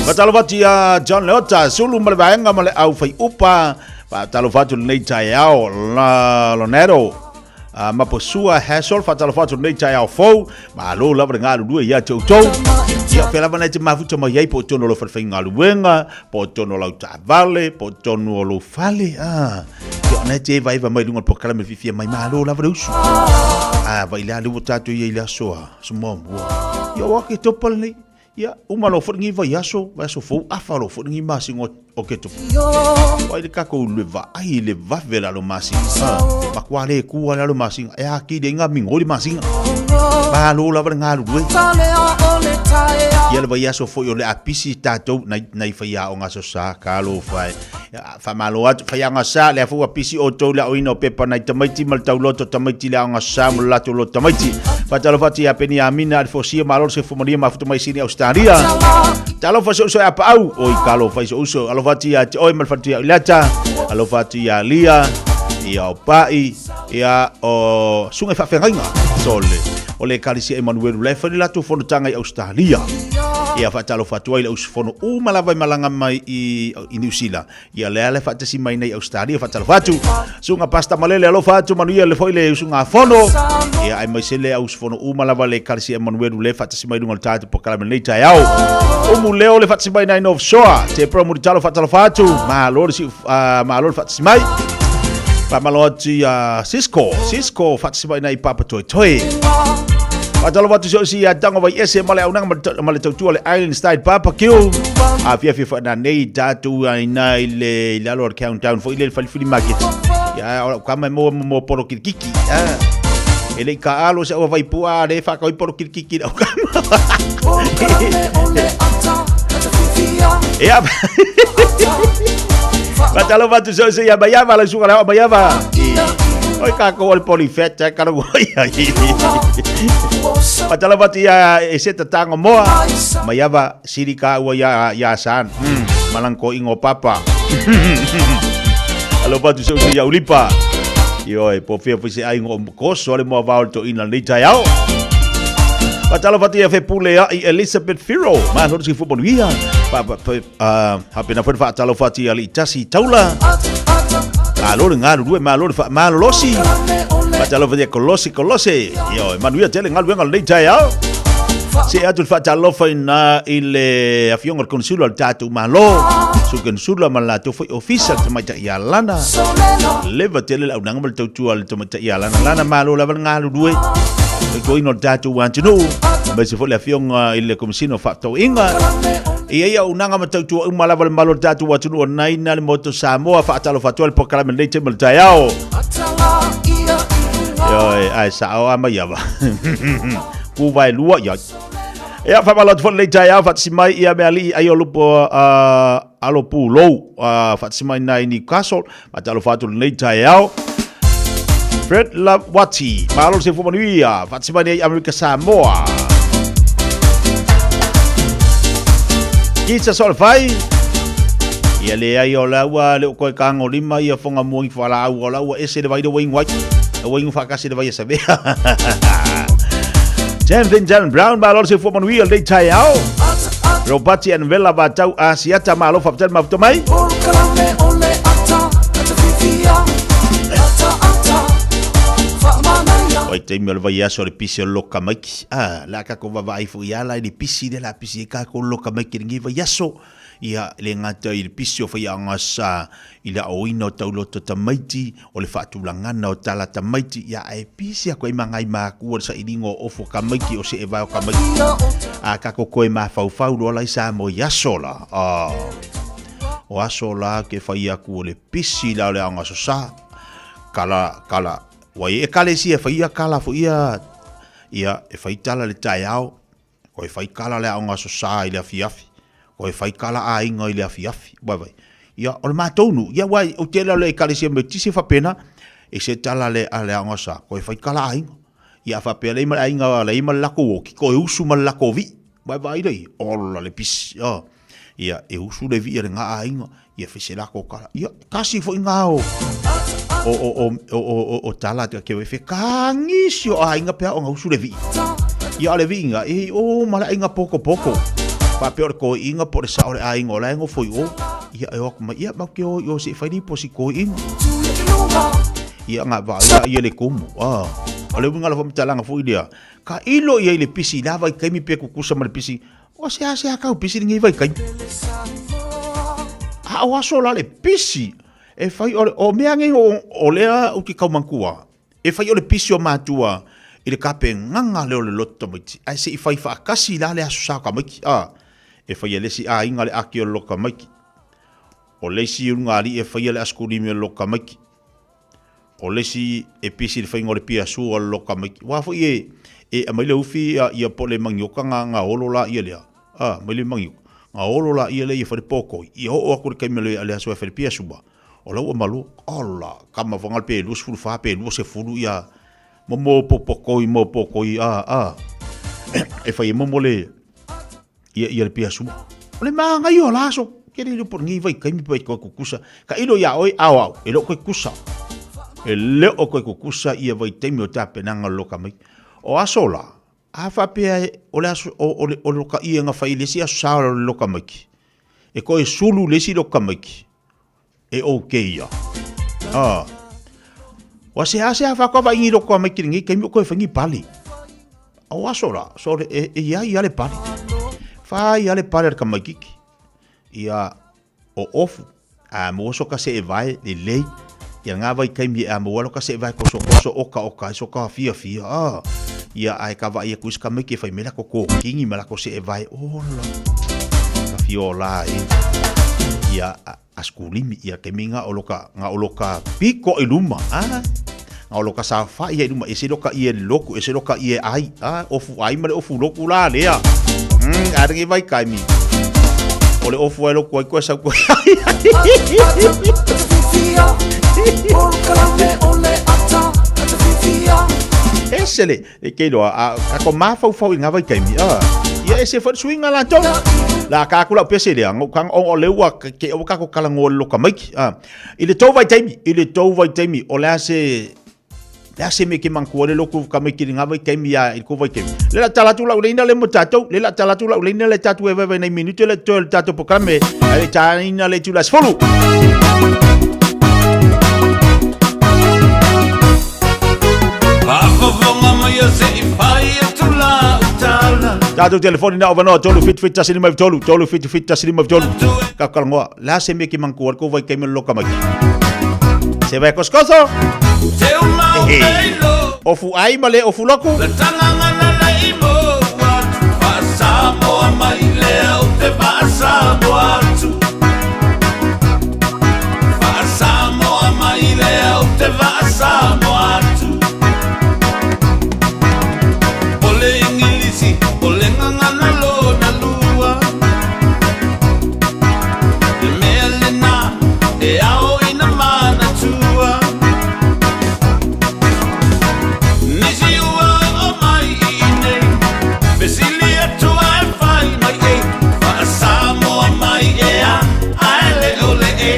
Faatalofa atu ia John Leota, Sulu ma le vaega ma le au whai upa. Faatalofa atu lenei taeao, la Lonero. Maposua Hassel, faatalofa atu lenei taeao fou. Malo lava le galulue ia te outou. Ia o fea lava nai te mafuta mai ai po o tonu o lau falefaigaluega, po o tonu o lau taavale, po o tonu o lou fale. Ah, ia o nai te evaeva mai luga o le polokalame fiafia mai malo lava le usu. Ah, vai le a le ua tatou ia i le aso a, aso muamua. Ia o Oketopa lenei. Ia, uma loa foi lenei vaiaso, vaiaso fou, afa loa foi lenei masina o Oketopa. Vai le tatou le vaai i le vave lalo masina. Ha, matua le kua lalo masina. E a ki le inga mingo le masina. Malo lava le galulue. Ia le vaiaso foi o le apisi tatou nai nai faiaoga aso sa talofa e. Faamalo atu faiaoga sa lea foi ua pisi outou le aoina o pepa nai tamaiti ma le tauloto tamaiti le aoga sa ma le latou loto tamaiti. Faatalofa atu ia Peniamina Alifosia malo le soifua manuia mafuta mai Sini Australia. Talofa se uso e apaau oi talofa i se uso alofa atu ia te oe ma le faletua ia Uilata alofa atu ia Lia ia o Pai ia o suga i faafeagaiga sole o le Ekalesia Emanuelu la e fai le latou fonotaga i Australia. Ia faatalofa atu ai le usufono uma lava i malaga mai i i Niu Sila. Ia lea le faatasi mai nei Australia faatalofa atu. Suga Pasta Malele alofa atu manuia le foi le usugafono. Ia aemaise le au usufono uma lava le Ekalesia Emanuelu le faatasi mai luga o le tatou polokalame lenei taeao. Umu leo le faatasi mai nai North Shore. Te pro mulitalo faatalofa atu. Malo le siu, malo le faatasi mai. Faamalo atu ia Cisco. Cisco faatasi mai nai Papa Toetoe. Faatalofa atu se osi ia tango vai ese ma le aunaga ma le tautua le Island Style Barbecue. A fia fia fa nei tatou aina i le i lalo o le countdown foi le falifuli market. Ia o kama mo mo polo kirikiki. Ah. E le ka alo se vai pua le fa koi polo kirikiki au kama. Ia. Faatalofa atu se osi ia maiava la suka la maiava. Oi ka ko le polifet ka lo ia. Faatalofa atu ia e se tatango moa. Maiava siri ka ua ia ia san. Malang ko ingo papa. Alofa atu se osi ia ulipa. Ioe, po fia foi se ai ngo koso le moa vao to ina nei tai ao. Faatalofa atu ia fe pule ai Elizabeth Firo. Ma no si football ia. Pa pa ha pena foi faatalofa atu ia li tasi taula. Malo le ngalu lue malo le fa malo losi. Faatalofa ia kolosi kolose. Ioe, manuia tele ngalu enga nei tai ao. Se atu le faatalofa ina i le afioga o le konsula o le tatou Malo. Su konsula ma le latou foi ofisa le tamaitai ia Lana. Leva tele le aunaga ma le tautua a le tamaitai ia Lana. Lana malo lava le galulue. Tautuaina o le tatou atunuu. Aemaise foi le afioga i le Komesina o Faatauaiga. E i ai auaunaga ma tautua uma lava le malo o le tatou atunuu o naina le motu Samoa. Faatalofa atu ai le polokalame lenei taimi o le taeao. Ioe, ae sao a mai ava. Ku vai lua ia. Ia whamalo atu foi lenei taeao whaatasi mai ia mea alii ai o lupo alo pulou whaatasi mai nai Newcastle whaatalofa atu lenei taeao. Fred Lawati, malo se fumanuia, whaatasi mai nei Amerika Samoa. Kisa solfai. Ia le ai o laua le o koe kango lima ia fonga muangi whalau o laua ese le vai le waingu ai. Waingu whakasi le vai e savea. Jonathan John Brown, malo se fua manuia le tai ao. Robati and Vela Vatau Asiata, malo whapatali mafuta mai. Oi taimi o le vai aso le pisi o loka maiki. Ah, la ka ko vava ai fu ia la le pisi le la pisi e ka ko loka maiki le ngi vai aso. Ia, e le gata i le pisi o faiaoga sa i le aoina o tauloto tamaiti, o le faatulagana o tala tamaiti, ia ae pisi aku ai ma ngai makua le sailiga o ofo kamaiti o seevae o kamaiti. A kako koe mafaufau loa la i Samoa i aso la. Oh. O aso la ke fai aku o le pisi la o le aoga aso sa. Kala, kala, ua i ekalesia e fai ia kala fo ia, ia e fai tala le taeao, Koe whai kala le aoga aso sa i le afiafi. Koe whai kala aiga i le afiafi. Wai wai. Ia, o le mātou nu. Ia, wai, o te leo le ekalesia Methodist e whapena, e se tala le, a le aoga sa. Koe whai kala aiga. Ia, whapea le ima le aiga, le ima le lako oki, koe usu ma le lako vi. Wai wai lei, ola le pisi. Oh. Ia, e usu le vi a le ngā aiga. Ia, whai se lako kala. Ia, kasi foi ngā o, o, o, o, o, o, o, o tala te ke wefe kangisi o aiga pea o ngā usu le vi. Ia, o le vi inga, e, o, ma le aiga poko poko. Wha pea o le koi inga, po le sa o le aiga o la ingo foi o. Ia, e o aku mai, ia, mau ke o, i o se whai po si koi inga. Ia, ngā wā, ia, ia le kumu. Ah. O le winga la whamitalanga foi lea. Ka ilo ia i le pisi, la vai kaimi pe kukusa ma le pisi. O se ase a kau pisi lenei vai kai. A o aso la le pisi. E fai o le o mea nge o, o lea u ki kaumankua. E fai o le pisi o matua i le kape nganga leo le loto tamaiti. Ae se i fai whaakasi la le aso sa ka maiki. A, e fai e lesi a inga le aki o le loka maiki. O leisi unga ali e fai e le askulimi o le loka maiki. O le isi e pisi le faiga o le pia sua o le loka maiki. Wā foi e, e aumai le ufi ia, ia po le mangioka ngā, ngā olo la ia lea. A, mai le mangioka. Ngā olo la ia lea ia fai le pōkoi. Ia oo aku le kaimi le, le aso e fai le pia sua. O lau malo, ola, kama whanga le pe 24 pe 20 ia, mo mo popokoi, mo pōkoi, a, a. E fai e momo le, ia ia le pia sua. O le maangai o la aso, ke le po ngi vai kaimi pai ko kukusa. Ka ilo ia oi ao ao, e lo koe kusa. E le o koe kukusa ia vai taimi o tapenaga o le loka mai. O aso la, a faapea o le aso o, o le, o le loka ia nga fai le isi aso sa o le loka maiki. E koe sulu le isi loka maiki. E okay ia. Ah. Wa se ase a whakwa vai ngi loko mai ki ngi kaimi o koe whangi pali. O aso la, so le, e, e ia ia le pali. Wha ia le pali ar ka maikiki. Ia o ofu. A mo so ka se e vai le lei. Ia ngā vai kaimi a mo alo ka se e vai koso koso oka oka so ka fia fia. Ah. Ia ae ka vaai aku i se tamaiti e fai mai lako kokingi ma lako se'e vae ola. Ka fia ola ai. Ia a skulimi ia taimi nga o loka nga o loka piko i luma a nga o loka safa'i ia i luma ese loka ie loku ese loka ie ai a ofu ai ma le ofu loku la lea a renge vai kaimi o le ofu ai loku ai koe sau koe ese le E ke iloa, a, ka ko mafaufau i ngā vaitaimi, a, ia e se foi le suiga latou. La ka aku lau pese lea, ngau kanga o le ua ke o ka ko kala ngo le loka maiki. A, i le tou vaitaimi, i le tou vaitaimi, o le a se, le a se me ke mangkua le loku ka maiki le ngā vaitaimi a i le kou vaitaimi. Le la tala atu lau leina le mo tatou, le la tala atu lau leina le tatu e vaivai nei minute le toe le tatou pokrame, ai le tāina le tula sefulu. Tatou telefoni na o vanoa 377 153 377 153. Ka kalangoa, la se me ki mangkua ko vai kaimelo loka mai. Se vai koskoso. Ofu ai ma le ofu loku. Faa-Samoa mai lea ou te faa-Samoa atu. O le Igilisi, o le gagana lona lua. Le mea lena e ao ina manatua. Nisi ua oo mai i inei, fesili atu ae fai mai ei, Faa-Samoa mai ea, ae le o le e.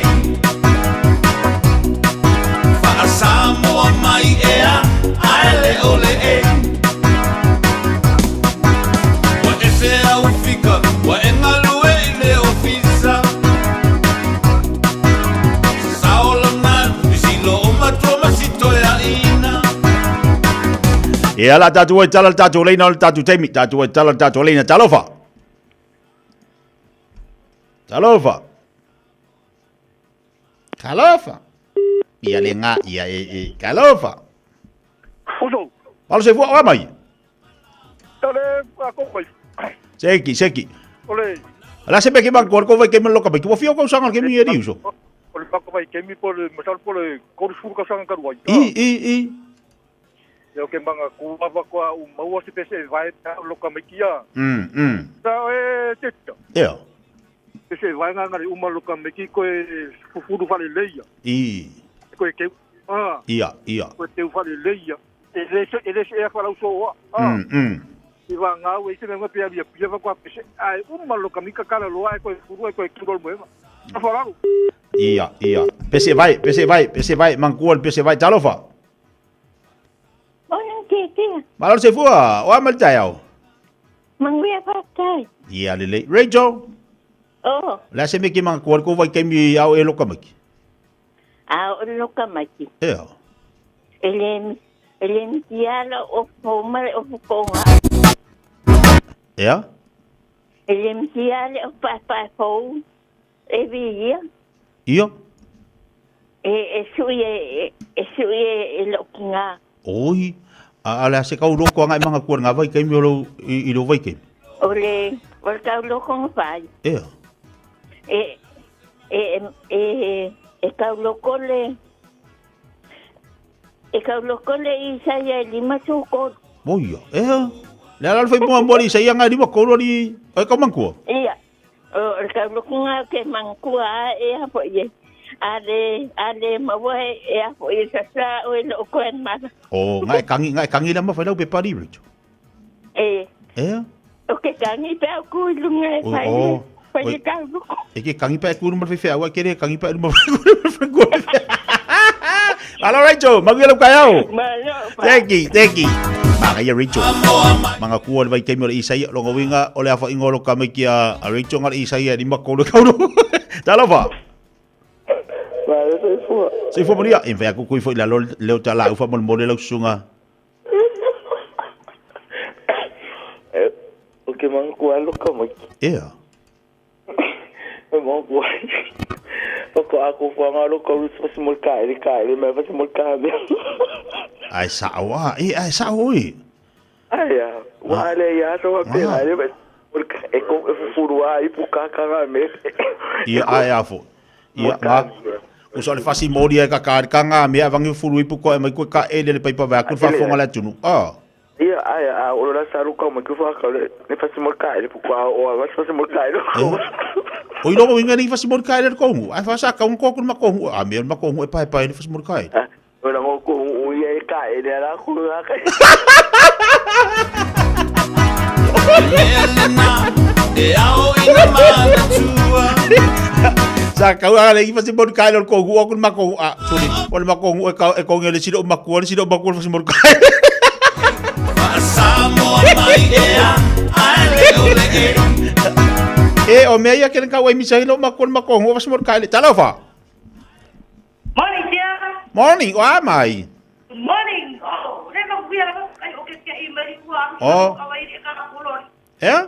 Faa-Samoa mai ea, ae le o le e. Ua ese au fika, ua e galue i le ofisa. Sasao lona, fisilo o matua ma si toeaina. Ia la tatou ai tala le tatou leina o le tatou taimi, tatou ai tala le tatou leina, talofa. Talofa. Talofa. Ia le ngā, ia e, e, talofa. Uso. Malo se fua, oa mai. Tale, a ko mai. Seki, seki. Ole. Ala se peke mang ko vai ke melo ka mai. Ua fia ko sanga ke mi e riuso. O le pako vai ke mi po le masal po le koru furu ka sanga karuai. I, i, i. Ia ke manga ku ava koa u maua se pese e vae ta loka mai kia. Ta e teta. Ia. Pese e vae nganga le uma loka mai ki koe fufuru fale leia. I. Koe ke ah. Ia, ia. Koe teu fale leia. E le se e le se e whalau so oa. Ah. I wa ngau e se me pia pia pia fa koa pese ai uma loka mika kala loa e koe furu e koe kilo moema. Whalau. Ia, ia. Pese vai, pese vai, pese vai, mangkua pese vai talofa. Ona tiatia. Malo se fua, o a mal taeao. Manuia faafetai. Ia lelei. Rachel. Oh. Le a se mea ke manatua le kou vaitaimi ao e loka mai. A o loka mai. Ea. E le e le miti ala o fou ma le o fukonga. Ea. E le miti ala o paepae fou e viia. Ia. E, e sui e, e sui e, e lou kinga. Oi, a, a le a se kau loko anga e manga kua ngā vai kaimi o lou, i, i lou vai kaimi. O le, o le kau loko nga vai. Ea. E, e, e, e kau loko le, e kau loko le i saia e lima tū kolu. Moia, ea. Le ala le whai mua mua li saia ngā lima kolu ali, ai kau mangkua. Ia. O le taulokuna ke mangkua a e a fo ie. A le, a le maua e, e a fo ie sa o e loo grandmother. O, nga e kangi, nga e kangi la mawhai lau pe pari, Rachel. E. Ea? O ke kangi pe au ku i lunga e whai le, whai le tauloko. E ke kangi pe ku luma whai aua kere kangi pe luma whai ku luma whai. Malo Rachel, manuia lau kaiao. Malo. Thank you, thank you. Manga ia Rachel. Manga kua le vaitaimi o le Isaia, longa uiga o le afainga o lo ka mai ki a Rachel nga le Isaia e lima kolu kaulu. Talofa. Malo soifua. Soifua manuia. E mawhai aku kui foi lalo leo ta lau fa molemole lau susunga. O ke manga kua lo ka mai. Ea. E mo kua. O ko aku fua lo kaulu se fasi mo ka ele ka ele mai fasi mo ka me. Ai sa o a, e ai sa o e. Ai a, wa le ia so wa pe ai le e ko e fufuru a ipu ka me. Ia ai afo. Ia nga. O so le fasi mori e ka ka ka nga me avangi furu ipu ko e mai ko ka ele le paipa va ku fa fonga la tunu. Ah. Ia ai a o la saru ka mo ku fa ka le ne fasi mo ka ele pu ka o a fasi mo ka ele. O i logo inga ni fasi mo ka ele ko ngu. Ai fa sa ka un ko ku ma ko ngu. A me ma ko ngu e pai pai le fasi mo ka ele. O la ngo ko u ia e ka ele ala ku ka. Sa kau ala i fasi mo ka ele ko ngu o ku ma ko a. Sorry. O le ma ko ngu e ka e ko ngele silo ma ku le silo ma ku fasi mo ka. E o mea ia kere kau ai misa hilo ma ko ma ko ngu fasi mo ka ele. Talofa. Morning, dear. Morning, o a mai. Morning. Oh, le ka kuia ai o ke ke i mai kua. Oh. Ka wai e ka kulo. Eh?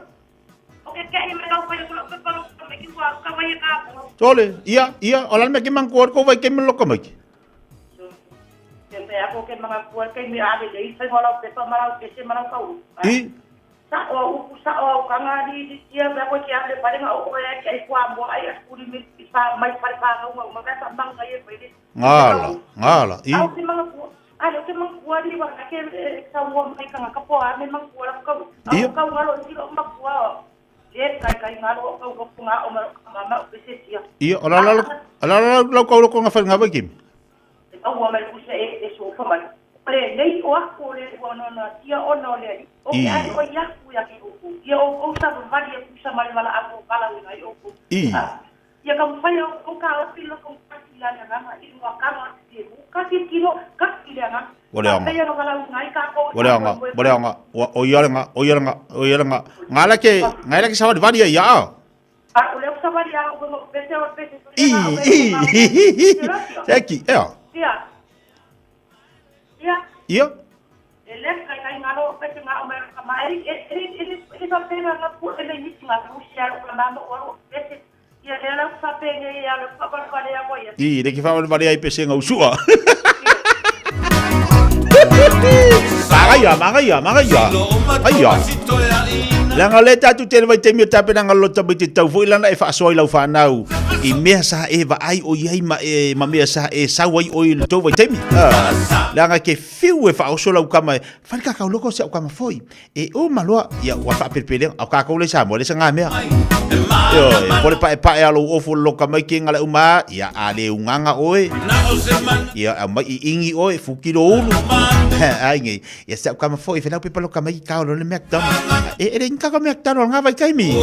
O ke ke i mai ka kuia kulo pe palo ka mai kua ka wai e ka kulo. Tole, ia, ia, o la me ke man ko ko vai ke me loko mai. Ke me ako ke mga kua ke mi ave le i fai ngola pe pa marau ke se marau kau. I Sa o upu sa o ka nga ni ia me ko ke ave pare nga o e ke ai kua mo ai a skuli mi pa mai pare pa nga uma ka mang ngai e pere. Ngala, ngala, i. Au ke mga kua. Ai ke mga kua ni wa ke sa mo mai ka nga kapo a me mga kua la kau. Ia. Au kau ngalo ti lo ma kua. Le kai kai ngalo kau ko nga o ma ma o se tia. Ia, o la la la la la kau loko nga fai nga vai kim. Au wa mai ku se e so fa mai. Le nei o aku le o no no tia o no le. O ke ai o ia ku ia ke o. Ia o o sa va ia ku sa mai wala apo kala u ngai o ku. I. Ia ka fai o ka o pilo ko ka ti la nga i wa ka ma ti ka ti kilo ka ti le nga. Wale anga. Ia no wala u ngai ka ko. Wale anga, wale anga. O ia nga, o ia nga, o ia nga. Ngala ke, ngala ke sa va ia ia. A o le sa va ia o no pese o pese. I, i. Seki, ea. Ia. Ia. Ia. Ele kai kai ngalo pese nga o me ka mai e e e e fa pena na pu ele ni nga u sia o ma mo o pese ia le la fa pena ia le fa fa le ko ia. I, le ki fa va ia pese nga usua. Magaia, magaia, magaia. Aia. Langa le tatu tele vai temi o tape nanga lota mai te tau foi lana e whaasoa i lau whanau. I mea sa e va ai o iai ma e ma mea sa e sau ai o i le tau vai temi. Langa ke fiu e whaoso lau kama e whare kakau loko se au kama foi. E o maloa ia ua whaapelpele au kakau le sa mo le sa ngā mea. Io, e pole pae pae alo ofu loka mai ke ngala uma ia a le unganga oe. Ia au mai i ingi oe fukiro ulu. Ai ngi. Ia se au kama foi whenau pepa loka mai kao lo le McDonald. E ere inga ka McDonald ngā vai kaimi.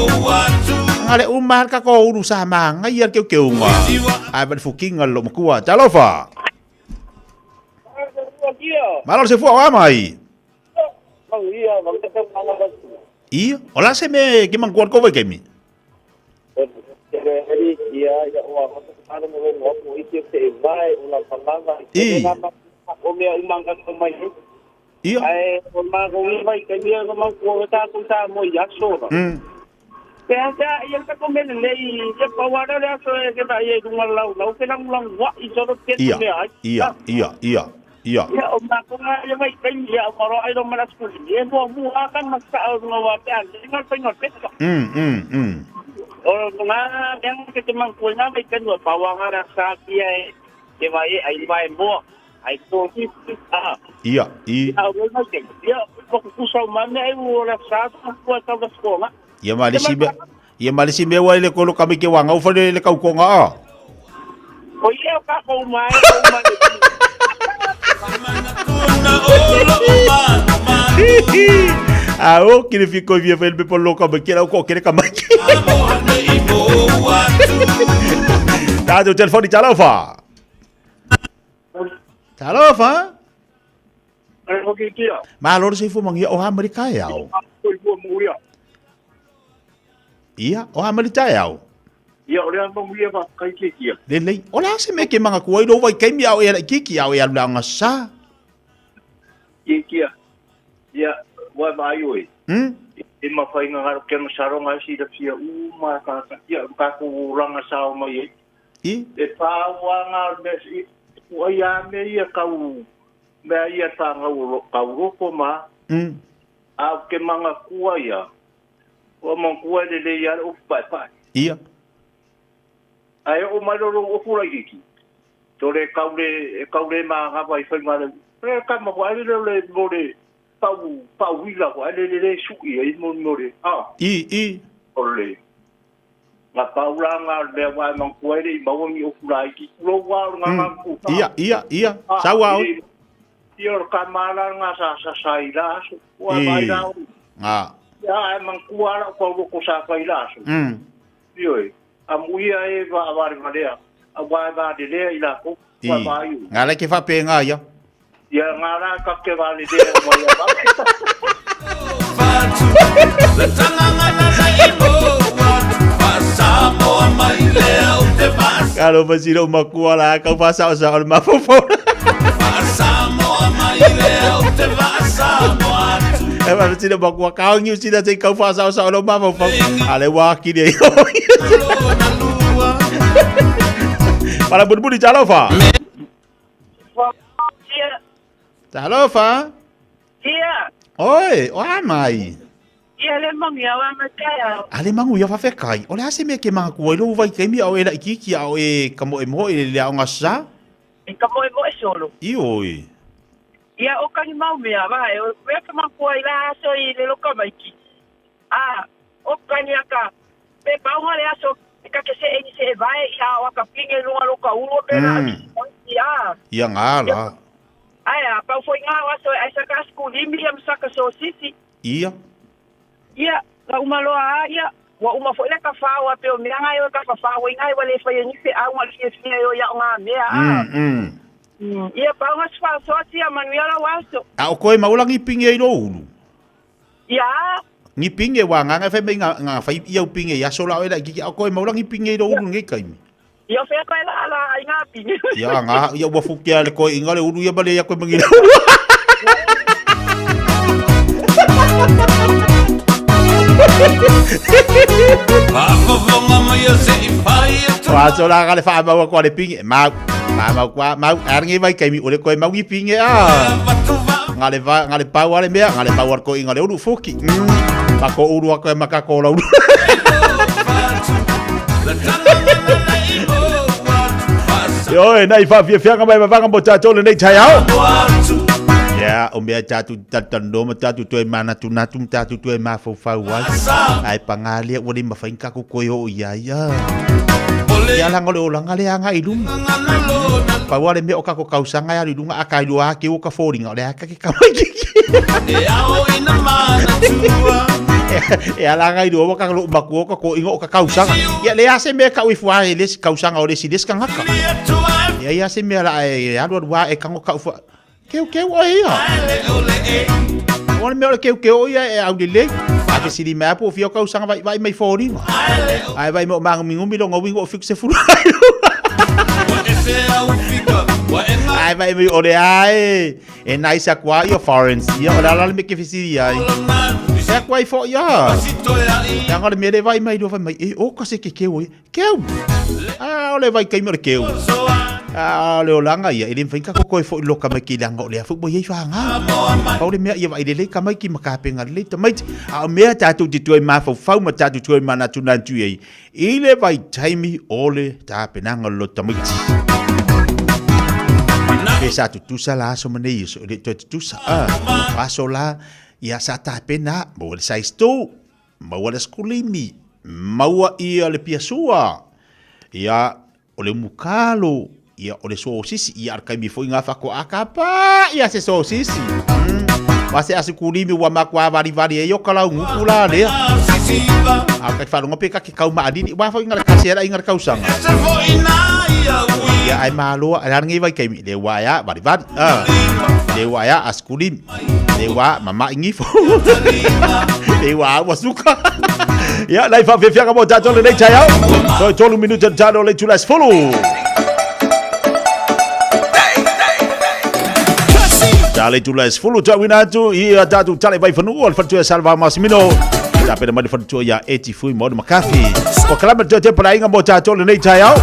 Ngā le uma ka ko uru sa ma ngai ia keu keu ngā. Ai vai fukinga lo makua. Talofa. Malo se fua wa mai. Ia, ola se me ke mangkuan ko vai kaimi. I. Ia. Ai o ma ko i vai ka ia ko ko ta ko ta mo ia so. Te ata ia ka ko mele le ia pa wa le so e ke ba ia dunga lau lau ke lang lang wa i so ke Ia. me ai. Ia, ia, ia. Ia. Ia o ma ko nga ia vai ka ia o ro ai ro mala skuli. Ia mo mu a kan ma sa o no wa pe an nga pe no pe. O nga yang ke te mang ko na vai ka no pa wa nga ra sa kia e ke vai ai vai mo. Ai ko ki a. Ia, i. A o mai ke. Ia ko ku sa ma me ai o la sa ko ta va skola. Ia malisi me. Ia malisi me wa ile ko lo kami ke wanga u fa le kau ko nga a. Ko ia ka ko mai ko mai. A o que le ficou via foi ele pelo loca que era o ko que ka mai. Ta do telefone talofa. Talofa. Ma loro se fu mangia o Amerika e au. Ia, o Amerika e au. Ia, o lea manguia wa kai kiki. Le lei, o la se me ke manga kuai lo vai kai mi au e la kiki au e alu nga sa. Kiki. Ia, wa mai oi. E ma whai ngā ngaro ke saronga si da fia u ma ka ia ka ko ranga sa o mai. I. E pa wa ngā me o ia me ia kau me ia tanga o kau roko ma. A ou te manatua ia, ua manatua e lelei lava le ofu paepae. Ia. Ae oo mai loa lou ofu laitiiti, tole e tau le, e tau le manava i faiga le, le tama foi lele o le, mo le pau, pau uila foi lele le sui ai mo, mo le, a. I, i. O le, na pau la na o le mea ua e manatua e le i maua ni ofu laiti, tulou lava o le gagana tusa. Ia, ia, ia, sau lava oe. Ia o le tama la lena sa sasa i la aso. Ua vaai la oe. A. Ia ae manatua lava lau tauloko sa fai i la aso. Ioe. Amuia e vaavalevalea, aua e valelea i latou. Ua vaai oe. Nga la ke faapena ia. Ia nga la ka ke valelea mai ia vale. Kalo pa sila umakua la kau fasa sa o le mafaufau. E ma sila makua kau ngiu sila sei kau fasa sa o le mafaufau. Ale wa kiri ai. Para budi talofa. Talofa. Ia. Oi, o a mai. Ia le mangi au ama taeao. A le mangu ia fafekai. O le a se mea ke makua i lou vaitaimi a o e laʻikiiki a o e kamoemoe i le aoga sa? E kamoemoe solo. Ioe. Ia o kani mau mea vae o mea ke makua i la aso i le loka maiki. A o kani aka pe paunga le aso e kake se e ni se e vae ia o aka pinge lunga loka ulu pe la ia. Ia ngā la. Ae a pau foi ngā o aso e ai saka skulimi ia msaka sosisi. Ia. Ia, na uma loa a ia, ua uma foi le ka fao a pe o mea ngai o ka fafao i ngai ua le fai ni feau ma le fiafia e o ia o ngā mea a. Ia pau nga sfaasoa tia manuia lau aso. A o koe maula ngi pinge i lou ulu? Ia. Ngi pinge wa nganga fai mai nga nga fai ia u pinge i aso la o e laʻikiki a o koe maula ngi pinge i lou ulu nei kaimi. Ia fea koe la ala ai ngā pinge. Ia nga ia ua fukia le koe inga le ulu ia ma le ia koe mangi le ulu. Wa so la ga le fa mau ko le pinge mau ma mau kwa mau arngi vai kaimi o le koe mau ngi pinge a. Nga le va nga le pau ale mea nga le pau ko inga le ulu fuki. Pa ko ulu a koe maka ko la ulu. Ioe, nei whaafiafianga mai mavanga mo tātou le nei taeao. Ia, o mea tātou talatalanoa ma tātou toe manatunatu ma tātou toe mafaufau ai. Ae pagā lea ua le mafai ni kako koe oo i a ia. Ia langa o le olaga lea agai i luma. Pau a le mea o kako kausaga e alu i luga a kailua ake ua ka foliga o le a kake kamaikiki. E ala agai lua ua ka lou matua o ka toʻiga o ka kausaga. Ia le a se mea kau ifo a e le isi kausaga o le isi le isi kagaka. Ia ia se mea la e alualu a e kago kau fua. Keukeu oe ia. O le mea o le keukeu o ia e aulelei. A fesili mai a po o fia o kausaga vai vai mai foliga. Ae vai mai o magumigumi lona uiga o fiku sefulu. Ae vai mai o le a e e nice aku a ia foreigns. Ia o le ala le mea ke fesili ai. E aku ai fo ia. Leaga o le mea le vai mai lua fai mai e o ka se ke keu ia. Keu! A o le vaitaimi o le keu. A o le olaga ia, e le mafai ona kokoe foi loka mai ki leaga o lea foi ua i ai faga. Pau le mea ia vaai lelei tamaiti ma tapena lelei tamaiti. A o mea tatou te toe mafaufau ma tatou toe manatunatu i ai i le vaitaimi o le tapenaga o le loto tamaiti. Pe sa tutusa la aso ma nei aso, e le toe tutusa. A, o aso la, ia sa tapena, maua le size 2, Maua le skulimi, maua ia le piasua, ia o le umukalo, ia o le sosisi, ia ar kaimi foi ngā whakoa ka pā ia se sosisi. Wa se asu kulimi ua makua varivari e ioka lau nguku la lea. A kai whalonga pe ka ke kau maalili, wa foi ngā le kasi era i ngā le kausanga. Ia ai māloa, ai rangi vai kaimi, le wa ia varivari, le wa ia askulimi. Le wa mama ingifo. Le wa ua suka. Ia, nai whawhiawhianga mō tātou le nei taeao. Toi tolu minuta te tāno le tula sefulu. Tā le tula sefulu tauina atu i a tātou tale vai whanua o le whatua Salva Masimino. Tā pena mai le whatua ia Eti Fui Maori Makafi. O kalama te te parainga mō tātou le nei taeao.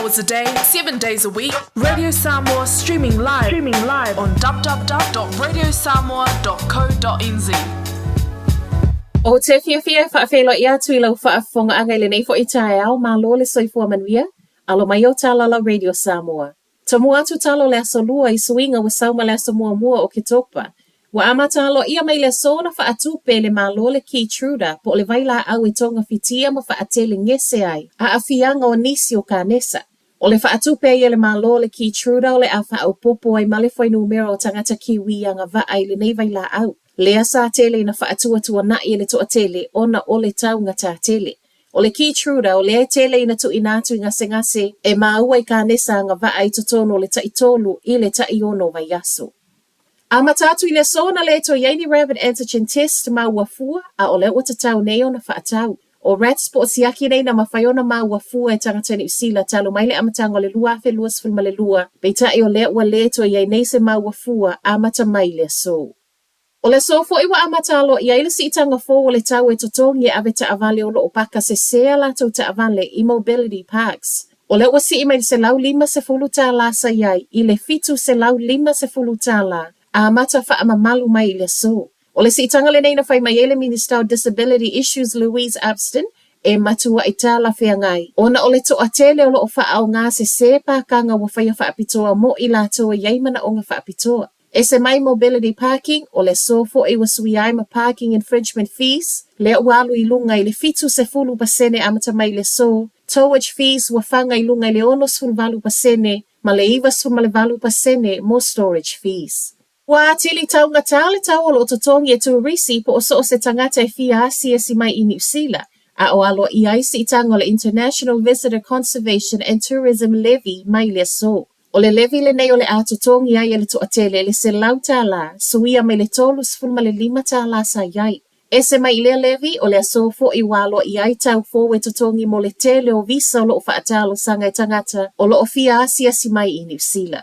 hours a day, 7 days a week. Radio Samoa streaming live, streaming live on www.radiosamoa.co.nz. Ou te fiafia e faafeiloai atu i lau faafofogaaga i lenei foi taeao, malo le soifua manuia, alo mai o talala Radio Samoa. Tomua atu tala o le Aso Lua i suiga ua sau ma le aso muamua o Oketopa. Ua amata aloaia mai le aso ona faatupe e le Malo le Keytruda po o le vailaau e togafitia ma faatele gese ai aafiaga o nisi o kanesa. O le faatupe ai e le Malo le Keytruda o le a faaopoopo ai ma le fuainumera o tagata Kiwi agavaa i lenei vailaau. Lea sa tele ina faatuatuanai e le toatele ona o le taugatā tele. O le Keytruda, o lea e tele ina tuuina atu i gasegase e maua i kanesa agavaa i totonu o le taitolu i le taiono vaiaso. Amata atu i le aso na le toe i ai ni rapid antigen test maua fua, a o lea ua tatau nei ona faatau. O RATs po o siaki nei na mafai ona maua fua e tagata Niu Sila talu mai le amataga o le 2022, peitai o lea ua le toe i ai nei se maua fua amata mai i le aso. O le aso foi ua amata aloaia ai le siitaga fou o le tau e totogi e ave taavale o lo o paka sesē a latou taavale i Mobility Parks. O lea ua sii mai le $150 sa i ai i le $750, amata faamamalu mai i le aso. O le siitaga lenei na fai mai ai le Minista o Disability Issues Louise Upston e matuai talafeagai ona o le toatele o lo o faaaoga sesē pakaga ua faia faapitoa mo i latou e i ai manaoga faapitoa. Ese mai mobility parking, o le aso foi ua suia ai ma parking infringement fees, lea ua alu i luga i le 70% amata mai i le aso, towage fees ua faga i luga i le 68% ma le 98% mo storage fees. Ua atili taugatā le tau o lo o totogi e turisi po o so o se tagata e fia asiasi mai i Niu Sila, a o aloaia ai siitaga o le International Visitor Conservation and Tourism Levy mai le aso. O le levy lenei o le a totogi ai e le toatele le $100, suia mai le $35 sa i ai. Ese mai i lea levy, o le aso foi ua aloaia ai tau fou e totogi mo le tele o visa o lo o faatalosaga e tagata o lo o fia asiasi mai i Niu Sila.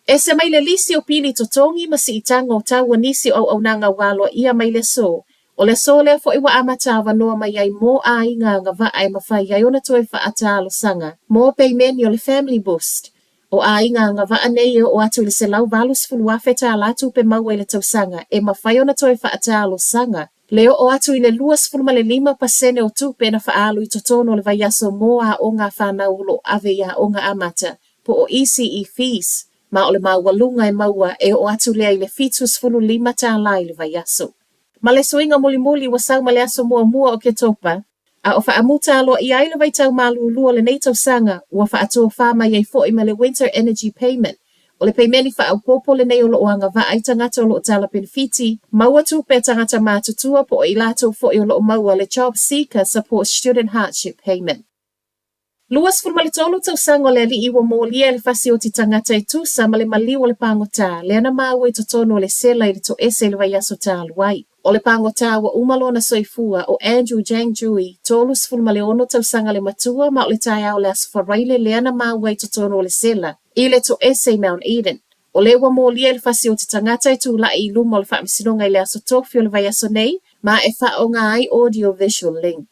Ese mai le lisi o pili totogi ma siitaga o tau o nisi o auaunaga ua aloaia mai le aso, o le aso lea foi ua amata avanoa mai ai mo aiga agavaa e mafai ai ona toe faatalosaga mo peimeni o le Family Boost. O aiga agavaa nei e oo atu i le $180,000 tupe maua i le tausaga e mafai ona toe faatalosaga le oo atu i le 25% o tupe na faaalu i totonu o le vaiaso mo aoga a fanau o lo o ave i aoga amata po o ECE fees ma o le maualuga e maua e oo atu lea i le $75 i le vaiaso. Ma le suiga mulimuli ua sau ma le aso muamua o Oketopa, a o faamuta aloaia ai le vaitau malūlū o lenei tausaga, ua faatofā mai ai foi ma le Winter Energy Payment. O le peimeni faaopoopo lenei o lo o agavaa ai tagata o lo o tala penefiti, maua tupe a tagata matutua po o i latou foi o lo o maua le Job Seeker Support Student Hardship Payment. 23 tausaga o le alii ua molia e le fasioti tagata e tusa ma le maliu o le pagota lea na maua i totonu o le sela i le toese i le vaiaso talu ai. O le pagota ua uma lona soifua, o Andrew Jang Jui, 36 tausaga le matua ma o le taeao o le Aso Faraile lea na maua i totonu o le sela i le toese i Mount Eden. O lea ua molia e le fasioti tagata e tulai i luma o le faamasinoga i le Aso Tofi o le vaiaso nei ma e faaaoga ai audio visual link.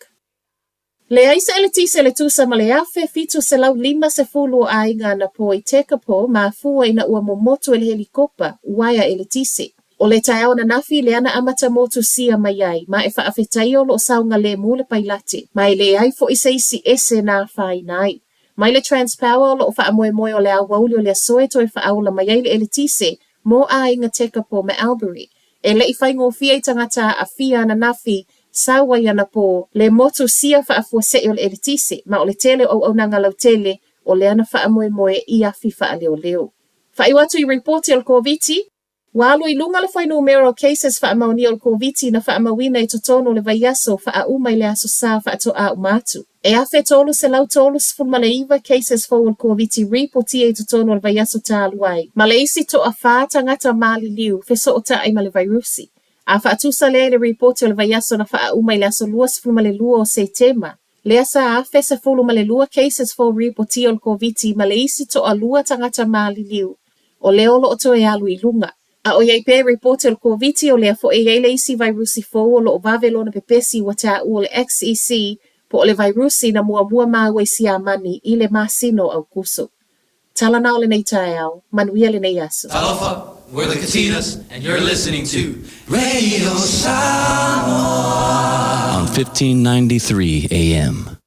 Leai se eletise le tusa ma le 1,750 o aiga anapo i Tekapo mafua ina ua momotu e le helikopa uaea eletise. O le taeao ananafi lea na amata motusia mai ai ma e faafetaia o lo o saogalemu le pailate ma e leai foi se isi ese na afaina ai. Mai le Transpower o lo o faamoemoe o le aoauli o le aso e toe faaola mai ai le eletise mo aiga Tekapo ma Albury. E le i faigofie i tagata aafia ananafi sau ai anapo le motusia faafuasei o le eletise, ma o le tele o auaunaga lautele o lea na faamoemoe i afi faaleoleo. Faaiu atu i ripoti o le Koviti, Ua alu i luga le fuainumera o cases faamaonia o le Koviti na faamauina i totonu o le vaiaso faauma i le Aso Sa faatoa uma atu. E 1,339 cases fou o le Koviti ripotia i totonu o le vaiaso talu ai, ma le isi toafa tagata maliliu fesootai ma le vairusi. A faatusa lea i le ripoti o le vaiaso na faauma i le aso 22 o Setema, lea sa 1,012 cases fou ripotia o le Koviti ma le isi toalua tagata maliliu, o lea o lo o toe alu i luga. A o i ai pea ripoti o le Koviti, o lea foi e i ai le isi vairusi fou o lo o vave lona pepesi ua taua o le XEC. po o le vairusi na muamua maua i Siamani i le masina o ʻAukuso. Tala na o lenei taeao, manuia lenei aso. Talofa, we're the Katinas, and you're listening to Radio Samoa on 1593 AM.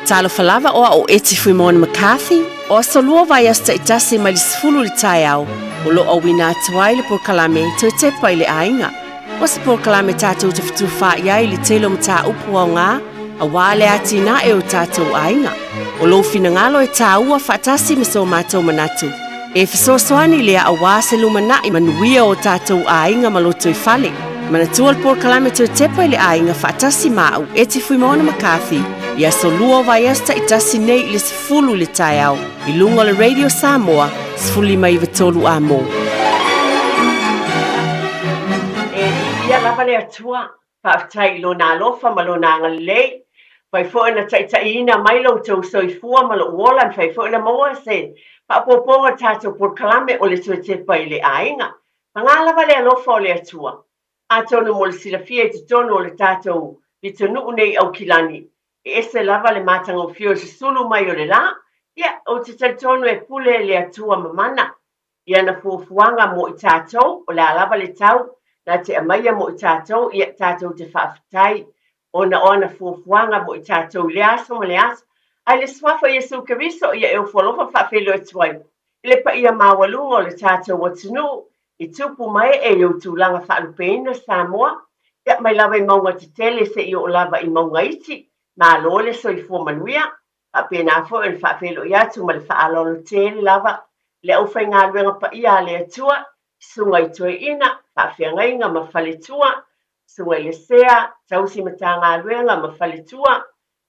Talofa lava o au o Eti Fuimoana McCarthy, o aso lua vaiaso taitasi mai le 10 i le taeao, o lo o auina atu ai le polokalame Toe Tepa i le Aiga. O se polokalame tatou te fetufaai ai i le tele o mataupu aoga aua le atinae o tatou aiga. O lou finagalo e tāua faatasi ma so matou manatu. E fesoasoani lea aua se lumanai manuia o tatou aiga ma lotoifale. Manatua le polokalame Toe Tepa i le Aiga faatasi ma au, Eti Fuimaono McCarthy, i aso lua o vaiaso taitasi nei i le 10 i le taeao i luga o le Radio Samoa 1593 Amo. E viia lava le Atua, faafetai i Lona alofa ma Lona agalelei. Fai foi ona taitaiina mai lo outou soifua ma lou ola, mafai foi ona maua se faaopoopoga o le tatou polokalame o le Toe Tepa i le Aiga. Paga lava le alofa o le Atua. Atonu mo le silafia i totonu o le tatou pitonuu nei i Aukilani, e ese lava le matagofie o le susulu mai o le la, ia, ou te talitonu e pule le Atua mamana i ana fuafuaga mo i tatou, o le a lava le tau na te aumaia mo i tatou, ia, tatou te faafetai ona o ana fuafuaga mo i tatou i lea aso ma lea aso. Ae le Suafa o Iesu Keriso, ia e ofo alofa faafeiloai atu ai i le paia maualuga o le tatou atunuu i tupu ma ee i ou tulaga faalupeina Samoa, ia mai lava i mauga tetele seia oo lava i mauga iti, malo le soifua manuia. Faapena foi ona faafeiloai atu ma le faaaloalo tele lava i le aufaigaluega paia a le Atua, Susuga i Toeaina, Faafeagaiga ma Faletua, Susuga i le Sea, Tausi Matagaluega ma Faletua,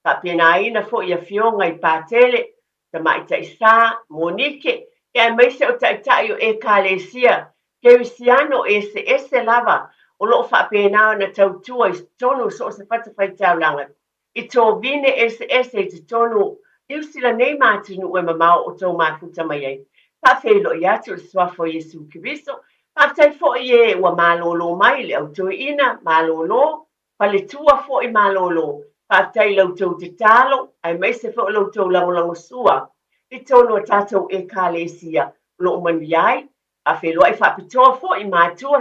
faapenaina foi afioga i Patele, Tamaitai Sa, Monike, ia aemaise o Taitai o Ekalesia Kerisiano eseese lava o lo o faapena ona tautua i totonu o so o se fatafaitaulaga i tovine eseese i totonu o Niu Sila nei ma atunuu e mamao o tou mafuta mai ai. Faafeiloai atu i le Suafa o Iesu Keriso. Faafetai foi e ua malolo mai le au toeaina, malolo, faletua foi malolo. Faafetai i la outou tatalo aemaise foi o la outou lagolagosua i totonu o tatou Ekalesia o lo o manuia ai. Faafeiloai faapitoa foi i matua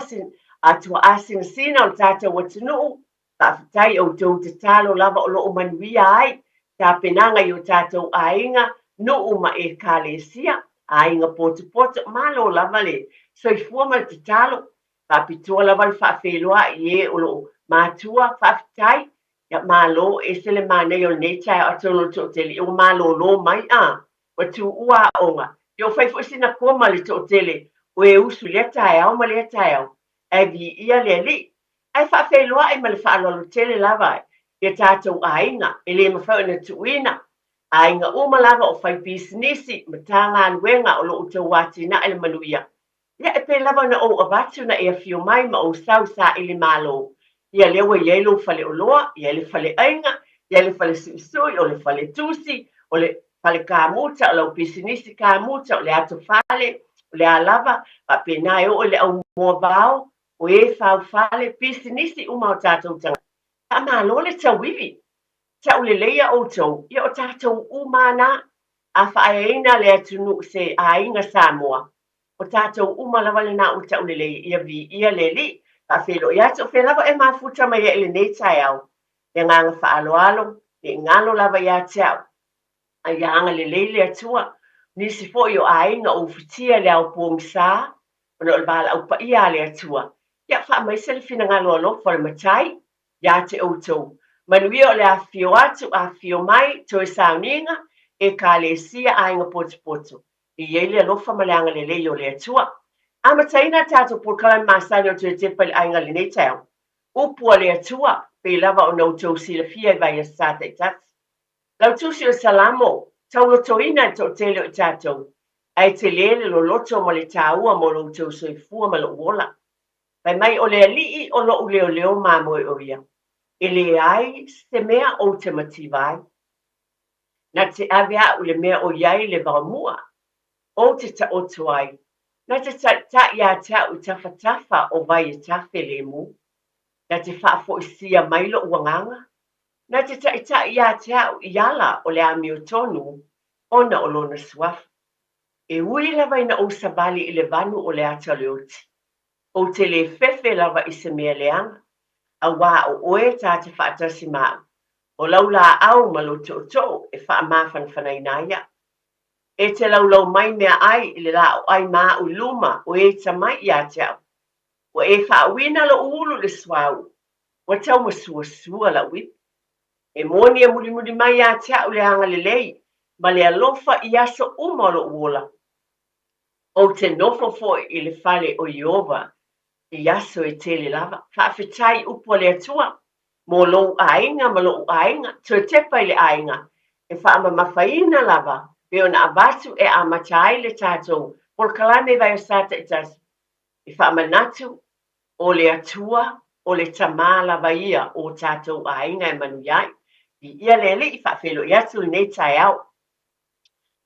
a tuaa sinasina o le tatou atunuu. Faafetai outou tatalo lava o lo o manuia ai tapenaga i o tatou aiga, nuu ma Ekalesia, aiga potopoto, malo lava le soifua ma le tatalo. Faapitoa lava le faafeiloai i e o lo o matua, faafetai. Ia malo, ese le manaia o lenei taeao atonu o le toatele ia ua malolo mai a ua tuua aoga. Ia ua fai foi sina koma le toatele o e usu i lea taeao ma lea taeao. Ae viia le Alii. Ae faafeiloai ma le faaaloalo tele lava i a tatou aiga e le mafai ona tuuina, aiga uma lava o fai pisinisi, matagaluega o lo outou atinae le manuia. Ia e pei lava ona ou avatu na e afio mai ma ou sau saili malo. Ia lea ua i ai lou faleoloa, i ai le faleaiga, i ai le fale suisui, o le fale tusi, o le fale kamuta, o lau pisinisi kamuta, o le ato fale, o le a lava, faapena e oo i le au moa vao, o e faufale, pisinisi uma o tatou tagata. Faamalo le tauivi. Taulelei ia outou, ia o tatou uma na, a faaeaina le atunuu se aiga Samoa, o tatou uma lava lena ua taulelei ia viia le Alii. Faafeiloai atu, o fea lava e mafuta mai ai i lenei taeao. Le agaga faaaloalo, ne i galo lava ia te au, a ia agalelei le Atua. Nisi foi o aiga o ufitia i le ao pogisa, ona o le valaau paia a le Atua. Ia faamaise le finagalo alofa o le Matai ia te outou. Manuia o le afifio atu, afifio mai, toe sauniga, Ekalesia, aiga potopoto. E i ai le alofa ma le agalelei o le Atua. Amataina a tatou polokalame masani o Toe Tepa i le Aiga i lenei taeao. Upu a le Atua, pei lava ona outou silafia i vaiaso sa taitasi. Lau tusi o Salamo, taulotoina e le toatele o i tatou, ae tele le loloto ma le taua mo lo outou soifua ma lou ola. Fai mai, o le Alii o loʻu leoleo mamoe o ia, e leai se mea ou te mativa ai. Na te ave aʻu i le mea o i ai le vaomua, ou te taoto ai. Na te taʻitaʻi ia te a'u i tafatafa o vai e tafe lemu, Na te faafoisia mai loʻu agaga, Na te taʻitaʻi ia te a'u i ala o le amiotonu ona o lona suafa. E ui lava ina ou savali i le vanu o le ata o le oti, Ou te lē fefe lava i se mea leaga, auā o oe tā te faatasi ma a'u, o lau lāʻau ma lou toʻotoʻo e faamafanafanaina ai aʻu. E te laulau mai meaʻai i le lāʻoʻai ma aʻu i luma o e tamai iā te aʻu. Ua e faauina loʻu ulu i le suauu, ua taumasuasua laʻu ipu. E moni e mulimuli mai iā te aʻu le agalelei ma le alofa i aso uma o loʻu ola. Ou te nofo foi i le fale o Ieova i aso e tele lava. Faafetai upu a le Atua mo lou aiga ma loʻu aiga, toe tepa i le aiga, e faamamafaina lava pei ona avatu e amata ai le tatou polokalame vaiaso taitasi e faamanatu o le Atua o le Tamā lava ia o tatou aiga e manuia ai. Viia le Alii, faafeiloai atu lenei taeao.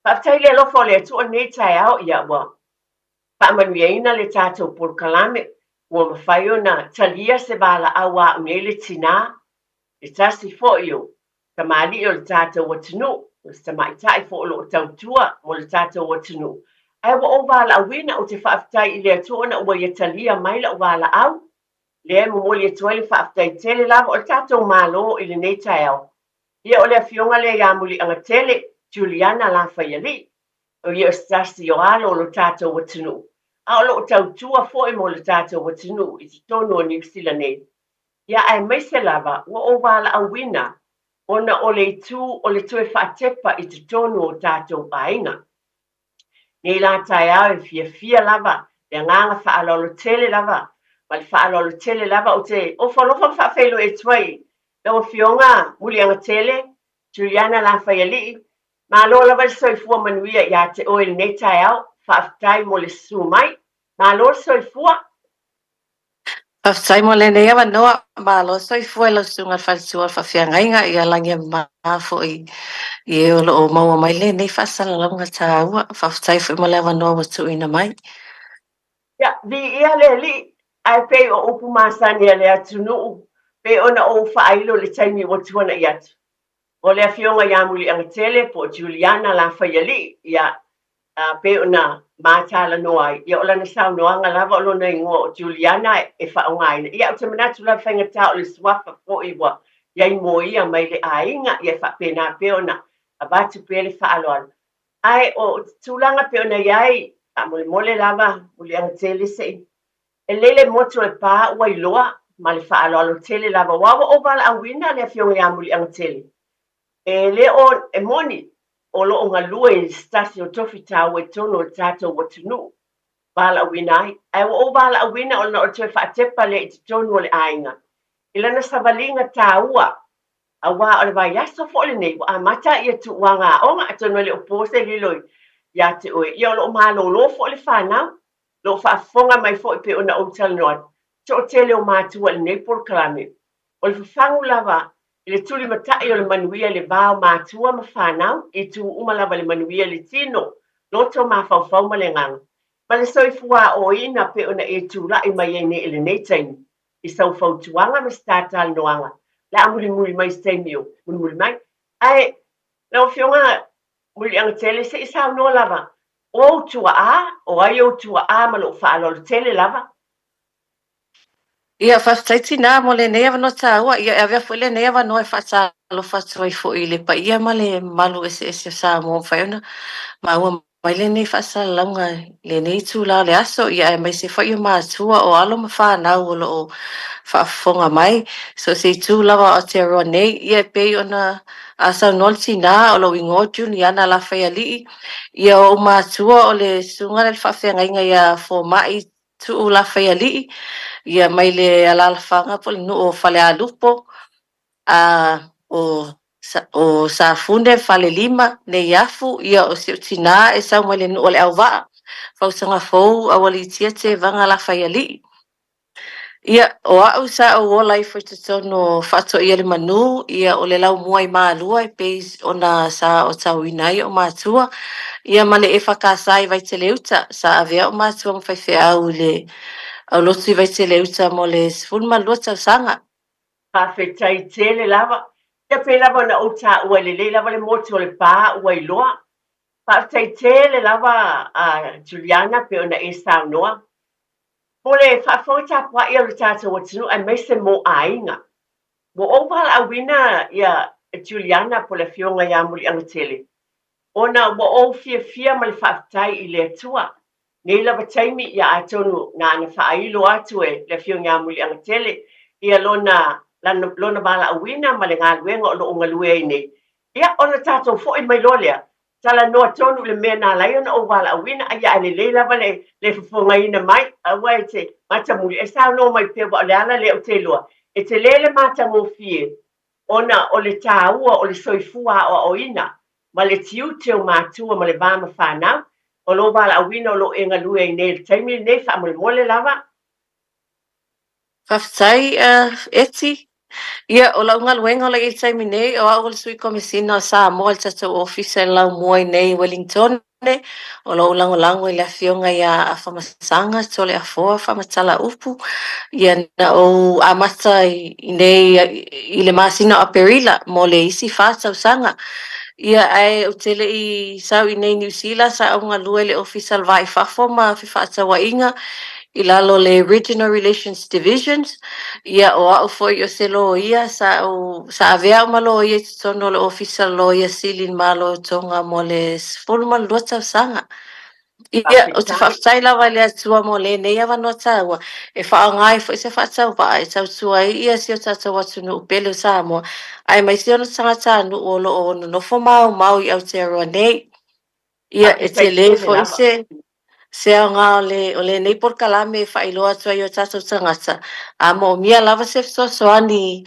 Faafetai i le alofa o le Atua lenei taeao ia ua faamanuiaina le tatou polokalame ua mafai ona talia se valaau a a'u nei le tinā, le tasi foi o tamalii o le tatou atunuu, o se tamaitai foi o lo o tautua mo le tatou atunuu. Ae ua ou valaauina, ou te faafetai i le Atua ona ua ia talia mai la'u valaau, lea e momoli atu ai le faafetai tele lava o le tatou Malo i lenei taeao. Ia o le afioga lea ia Muliagatele Juliana Lafaialii, o ia o se tasi o alo o lo tatou atunuu, a o lo o tautua foi mo le tatou atunuu i totonu o Niu Sila nei. Ia aemaise lava ua ou valaauina ona o le itu o le toe faatepa i totonu o tatou aiga. Nei la taeao e fiafia lava, le agaga faaaloalo tele lava, ma le faaaloalo tele lava ou te ofo alofa ma faafeiloai atu ai lau Afioga Muliagatele Juliana Lafaialii, malo lava le soifua manuia ia te oe i lenei taeao, faafetai mo le susu mai, malo le soifua. Faafetai mo lenei avanoa. Malo soifua i lau Susuga i le Faletua o le Faafeagaiga, ia lagi e mama foi i e o lo o maua mai lenei faasalalauga taua. Faafetai foi mo le avanoa ua tuuina mai. Ia, viia le Alii, ae pei o upu masani a le atunuu, pei ona ou faailo i le taimi ua tuanai atu. O le Afioga ia Muliagatele po o Juliana Lafaialii, ia, a pei ona ma talanoa ai, ia o lana saunoaga lava o lona igoa o Juliana e faaaogaina. Ia ou te manatu lava faigata o le suafa foi ua i ai mo ia mai le aiga, ia e faapena pea ona avatu pea le faaaloalo. Ae o tulaga pei ona i ai, faamolemole lava, Muliagatele se i e lele motu e pā ua iloa ma le faaaloalo tele lava aua ua ou valaauina le Afioga ia Muliagatele E le o e moni o lo o galue i se tasi o tofi taua i totonu o le tatou atunuu valaauina ai, ae ua ou valaauina ona o le toe faatepa lea i totonu o le aiga i lana savaliga taua, aua o le vaiaso foi lenei ua amata ia tuuaga aoga, atonu e le o po se lilo ia te oe, ia o lo o malolo foi le fanau, o lo o faafofoga mai foi pei ona ou talanoa atu, toatele o matua i lenei polokalame, o le fafagu lava i le tulimatai o le manuia i le va o matua ma fanau, i itu uma lava i le manuia i le tino, loto, mafaufau ma le agaga, ma le soifua aoina pei ona e tulai mai ai nei i lenei taimi i sau fautuaga ma se talanoaga le a mulimuli mai se taimi o mulimuli mai. Ae, lau Afioga Muliagatele, se i saunoa lava, o ou tuaa, o ai ou tuaa ma lou faaaloalo tele lava? Ia, faafetai tinā mo lenei avanoa taua. Ia, e avea foi lenei avanoa e faatalofa atu ai foi i le paia ma le mamalu eseese o Samoa ua mafai ona maua mai lenei faasalalauga i lenei itula o le aso, ia aemaise foi o matua, o alo ma fanau o lo o faafofoga mai so o se itu lava o Aotearoa nei. Ia, e pei ona saunoa le tinā, o lou igoa o Juliana Lafaialii, ia o ou matua o le susuga lea i le faafeagaiga ia Fomai Tuu Lafaialii, ia mai le alaalafaga po o le nuu o Falealupo, a o o Safune, Falelima, Neiafu, ia o si ou tinā e sau mai le nuu o Leauvaa, Fausaga Fou, Aualiitia, Tevaga, Lafaialii. Ia, o a'u sa ou ola ifo i totonu o Faatoia le Manu, ia o le laumua i Malua e pei ona sa aotauina ai o'u matua, ia ma le EFKS i Vaiteleuta. Sa avea o'u matua ma faifeau i le aulotu i Vaiteleuta mo le 12 tausaga. Faafetai tele lava. Ia pei lava ona ou taua e lelei lava le motu o Lepa ua iloa. Faafetai tele lava a Juliana pei ona e saunoa. Mo le faafofoga tapuai o le tatou atunuu aemaise mo aiga. Ua ou valaauina ia Juliana po o le Afioga ia Muliagatele ona ua ou fiafia ma le faafetai i le Atua. Nei lava taimi ia atonu na ana faailo atu e le Afioga ia Muliagatele ia lona lona valaauina ma le galuega o lo o galue ai nei. Ia ona tatou foi mai loa lea Talanoa tonu i le mea na ala ai ona ou valaauina, ia ae lelei lava le le fofogaina mai, aua e te matamuli, e saunoa mai pea, aua o le ala lea ou te iloa, e tele le matagofie ona o le taua o le soifua aoaoina ma le tiute o matua ma le va ma fanau, o lou valaauina o lo o e galue ai nei i le taimi lenei, faamolemole lava. Faafetai Eti. Ia, o lau galuega o la i ai i le taimi nei, o au o le Sui Komesina o Samoa i le tatou Ofisa i le Laumua i nei i Wellingtone, o lo o lagolago i le Afioga ia Afamasaga Toleafoa Faamatala Upu. Ia, na ou amata i nei i le masina o Aperila mo le isi 4 tausaga. Ia, ae ou te le i sau i nei Niu Sila, sa ou galue i le Ofisa o le Va i Fafo ma Fefaatauaiga i lalo o le Regional Relations Divisions. Ia, o au foi o se loia, sa ou sa avea au ma loia i totonu o le Ofisa o le Loia Sili i le Malo o Toga mo le 12 tausaga. Ia, ou te faafetai lava i le Atua mo lenei avanoa taua e faaaoga ai foi se faatauvaa e tautua ai ia si o tatou atunuu pele o Samoa, aemaise ona tagatanuu o lo o nonofo maomao i Aotearoa nei. Ia, e Faafetai tele tele foi lava. se aoga o lenei polokalame e faailoa atu ai i o tatou tagata, a moomia lava se fesoasoani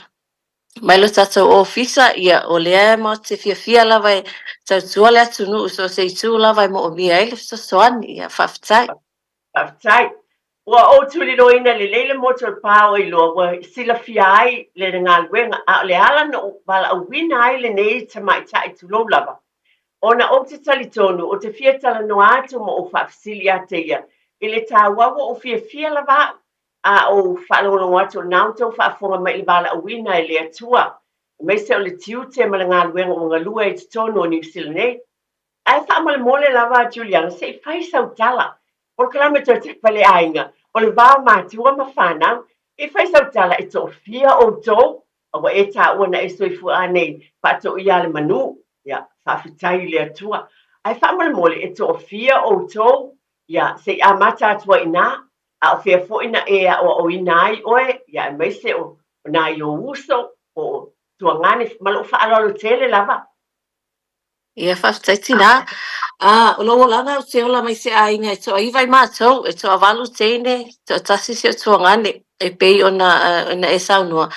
mai lo tatou ofisa, ia, o lea matou te fiafia lava e tautua le atunuu so o se itu lava e moomia ai le fesoasoani. Ia, faafetai. Faafetai. Ua ou tuliloaina lelei le motu o le pa o Iloa ua silafia ai le galuega, a o le ala na ou valaauina ai lenei tamaitai tulou lava, ona ou te talitonu ou te fia talanoa atu ma ou faafesili ia te ia i le taua ua ou fiafia lava au a ou faalogologo atu o lena outou faafofoga mai i le valaauina e le Atua aemaise o le tiute ma le galuega ua galue ai i totonu o Niu Sila nei. Ae faamolemole lava Juliana se i fai sau tala. Polokalame toe tepa le aiga, o le va o matua ma fanau. Se i fai sau tala e toafia outou, a ua e taua na e soifua a nei faatoia le manu. Ia, faafetai i le Atua. Ae faamolemole e toafia outou, ia, se i amata atu ai i ina, a o fea foi na e aoaoina ai oe, ia aemaise o nai ou uso, po o tuagane, ma lou faaaloalo tele lava. Ia, faafetai tinā. A, o lou olaga ou te ola mai se aiga e toaiva i matou, e toavalu teine, toatasi si ou tuagane, e pei ona ona e saunoa.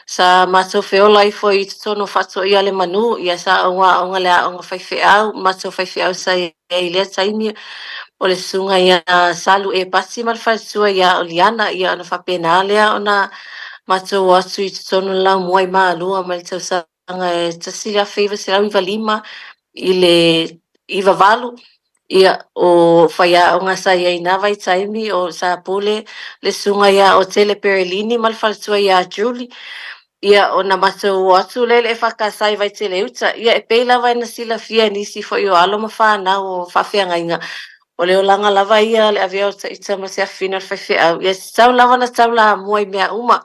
Sa matou feola ifo i totonu o Faatoia le Manu, ia sa ou aoga le aoga faifeau, matou faifeau sa i ai i lea taimi, o le susuga ia Salu Epati ma le faletua ia Oliana, ia ona faapena lea ona matou o atu i totonu o le laumua i Malua mai le tausaga e 1995 i le 98, ia, o faiaoga sa i ai i na vaitaimi, o sa pule le susuga ia Otele Perelini ma le faletua ia Julie. Ia, ona matou o atu lea i le EFKS i Vaiteleuta, ia, e pei lava ona silafia e nisi foi o alo ma fanau o faafeagaiga, o le olaga lava ia o le avea o ita ma se afafine o le faifeau, ia, e tatau lava ona taulamua i mea uma.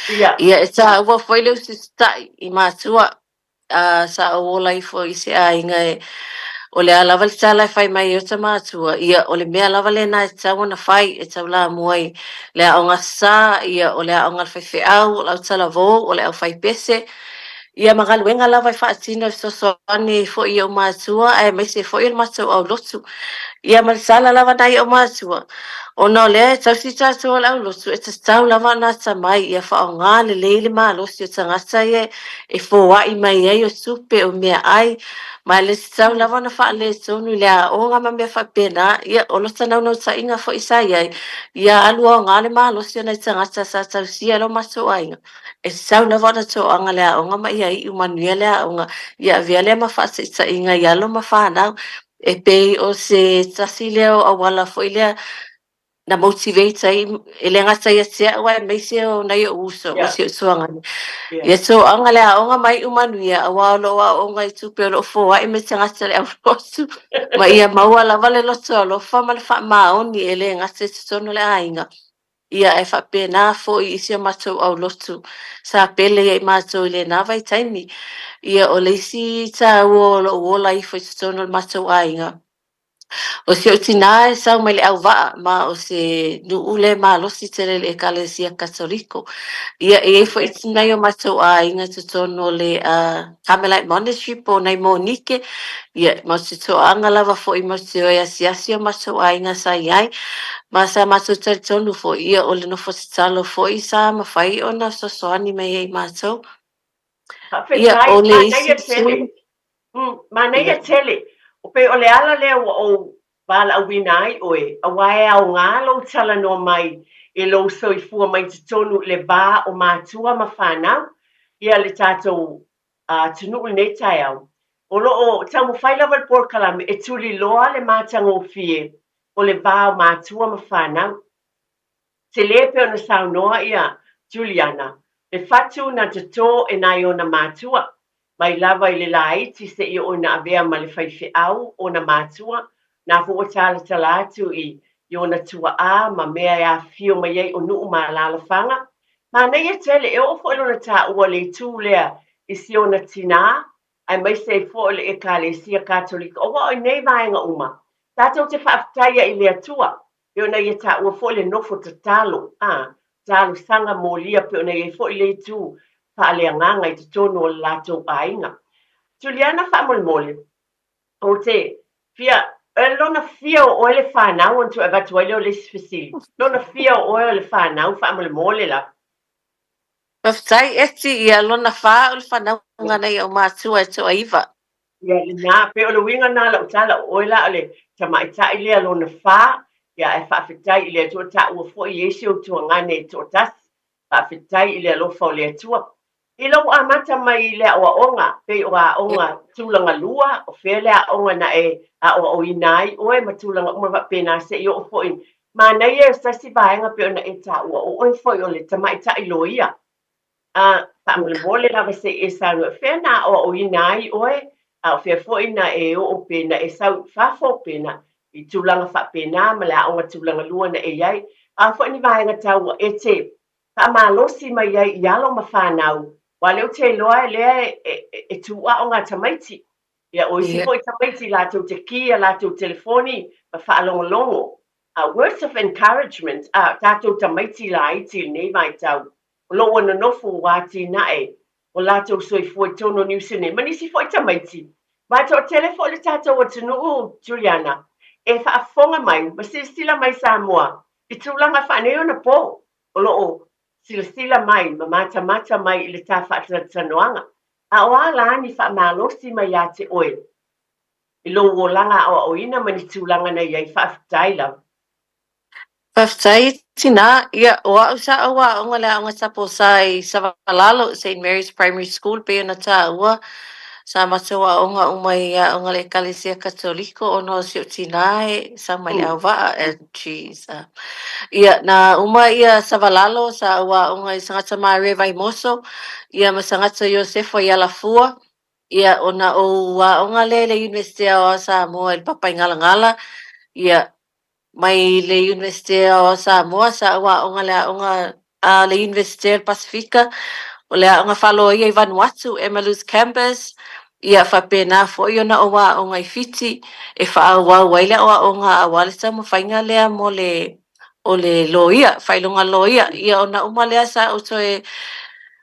Ia, e taua foi le usita'i i matua, a sa ou ola ifo i se aiga e o le a lava le tala e fai mai ai ota matua, ia, o le mea lava lena e tatau ona fai, e taulamua i le aoga sa, ia, o le aoga a le faifeau, o le autalavou, o le aufaipese, ia, ma galuega lava e faatino e fesoasoani ai foi i ou matua aemaise foi o le matou aulotu. Ia, ma le tala lava nai ou matua. Ona o lea e tausi tatou e le aulotu, e tatau lava ona atamai ia faaaoga lelei le malosi o tagata ia e foai mai ai o tupe, o meaai, ma e le tatau lava ona faaletonu i le aoga ma mea faapena. Ia, o lota naunautaiga foi sa i ai, ia alu aoga le malosi o nai tagata sa tausia e lo matou aiga. E tatau lava ona toaga le aoga ma ia iu manuia le aoga, ia avea lea ma faataitaiga i alo ma fanau. E pei o se tasi lea o auala foi lea na motivate ai, e le gata ia te au aemaise o nai ou uso ma si ou tuagane. Ia toaga le aoga ma iu manuia, aua o lo o aooga i tupe o lo o foai mai tagata i le aulotu, ma ia maua lava le loto alofa ma le faamaoni e le gata i totonu o le aiga. Ia ae faapena foi i si o matou aulotu sa pele ia i matou i lena vaitaimi. Ia o le isi taua o lou ola ifo i totonu o le matou aiga, o si ou tinā e sau mai le auvaa ma o se nuu le malosi tele i le Ekalesia Katoliko. Ia e i ai foi nai o matou aiga i totonu o le Carmelite Monastery po o nai monike, Ia, ma o se toaga lava foi ma te o e asiasi o matou aiga sa i ai, ma sa matou talitonu foi, ia, o le nofo tatalo foi sa mafai ona fesoasoani mai ai i matou. Ia, Faafetai, o le manaia isi tele. tulaga. Manaia tele. O pei o le ala lea ua ou valaauina ai oe, aua e aoga lou talanoa mai i lou soifua mai totonu i le va o matua ma fanau, ia le tatou atunuu i lenei taeao. O lo o taumafai lava le polokalame e tuliloa le matagofie o le va o matua ma fanau. Tele pei ona saunoa ia Juliana, le fatu na totō e nai ona matua, mai lava i le laiti seia oo ina avea ma le faifeau ona matua, na foi ua talatala atu i i ona tuaa ma mea e afifio mai ai o nuu ma alaalafaga. Manaia tele, e oo foi lona taua le itu lea i si ona tinā, aemaise ai foi o le Ekalesia Katolika, aua o i nei vaega uma, tatou te faafetaia i le Atua, pei ona ia taua foi le nofo tatalo, a, talosaga molia pei ona i ai foi le itu faaleagaga i totonu o le latou aiga. Juliana, faamolemole, ou te fia, e lona fia o oe le fanau ona toe avatu ai lea o le isi fesili. Lona fia o oe o le fanau faamolemole lava. Faafetai Eti, ia lona fa o le fanauga nai ou matua e toaiva. Ia lena, pei o le uiga lena o lau tala, o oe la o le tamaitai lea lona fa, ia ae faafetai i le Atua, taua foi e i ai si ou tuagane e toatasi. Faafetai i le alofa o le Atua. I lou amata mai i le aoaoga, pei o aoga tulaga lua, o fea le aoga na e aoaoina ai oe ma tulaga uma faapena se i oo foi manaia o se tasi vaega pei ona e taua, o oe foi o le tamaitai loia. A, faamolemole lava se i e saunoa, fea na aoaoina ai oe, a o fea foi na e oo pe na e sau i fafo pe na i tulaga faapena ma le aoga tulaga lua na e i ai. A foi ni vaega taua e te faamalosi mai ai i alo ma fanau, aua o lea ou te iloa lea e tuuao ngā tamaiti. Ia, o isi foi tamaiti latou te kī a latou telefoni ma faalogologo. Words of encouragement, a tatou tamaiti laiti i lenei vaitau, o lo o ua nonofo ua atinae o latou soifua i totonu o Niu Sene, ma nisi foi tamaiti. Ma e toatele foi le tatou atunuu, Juliana, e faafofoga mai ma silasila mai Samoa i tulaga faaneionapo o lo o silasila mai ma matamata mai i le ta faatalatalanoaga. A o a la ni faamalosi mai ia te oe i lou olaga aoaoina ma ni tulaga na i ai? Faafetai lava. Faafetai tinā. Ia, o au sa ou aoga i le aoga taposa i Savalalo, Saint Mary's Primary School, pei ona taua, sa matou aoga uma i aoga a le Ekalesia Katoliko ona o si ou tinā e sau mai le auvaa, and she's Ia, na uma ia Savalalo, sa ou aoga i Sagata Maria i Vaimoso, ia ma Sagata Iosefa i Alafua, ia, ona ou aoga lea i le Iunivesite Aoao o Samoa i le Papaigalagala, ia, Mai le Iunivesite o Samoa, sa ou aoga i le aoga a le Iunivesite o le Pasefika, o le aoga faaloia i Vanuatu, Emalus Campus, ia faapena foi ona ou aoga i Fiti e faaauau ai le aoaoga aua le taumafaiga lea mo le o le loia, faailoga loia. Ia ona uma lea sa ou toe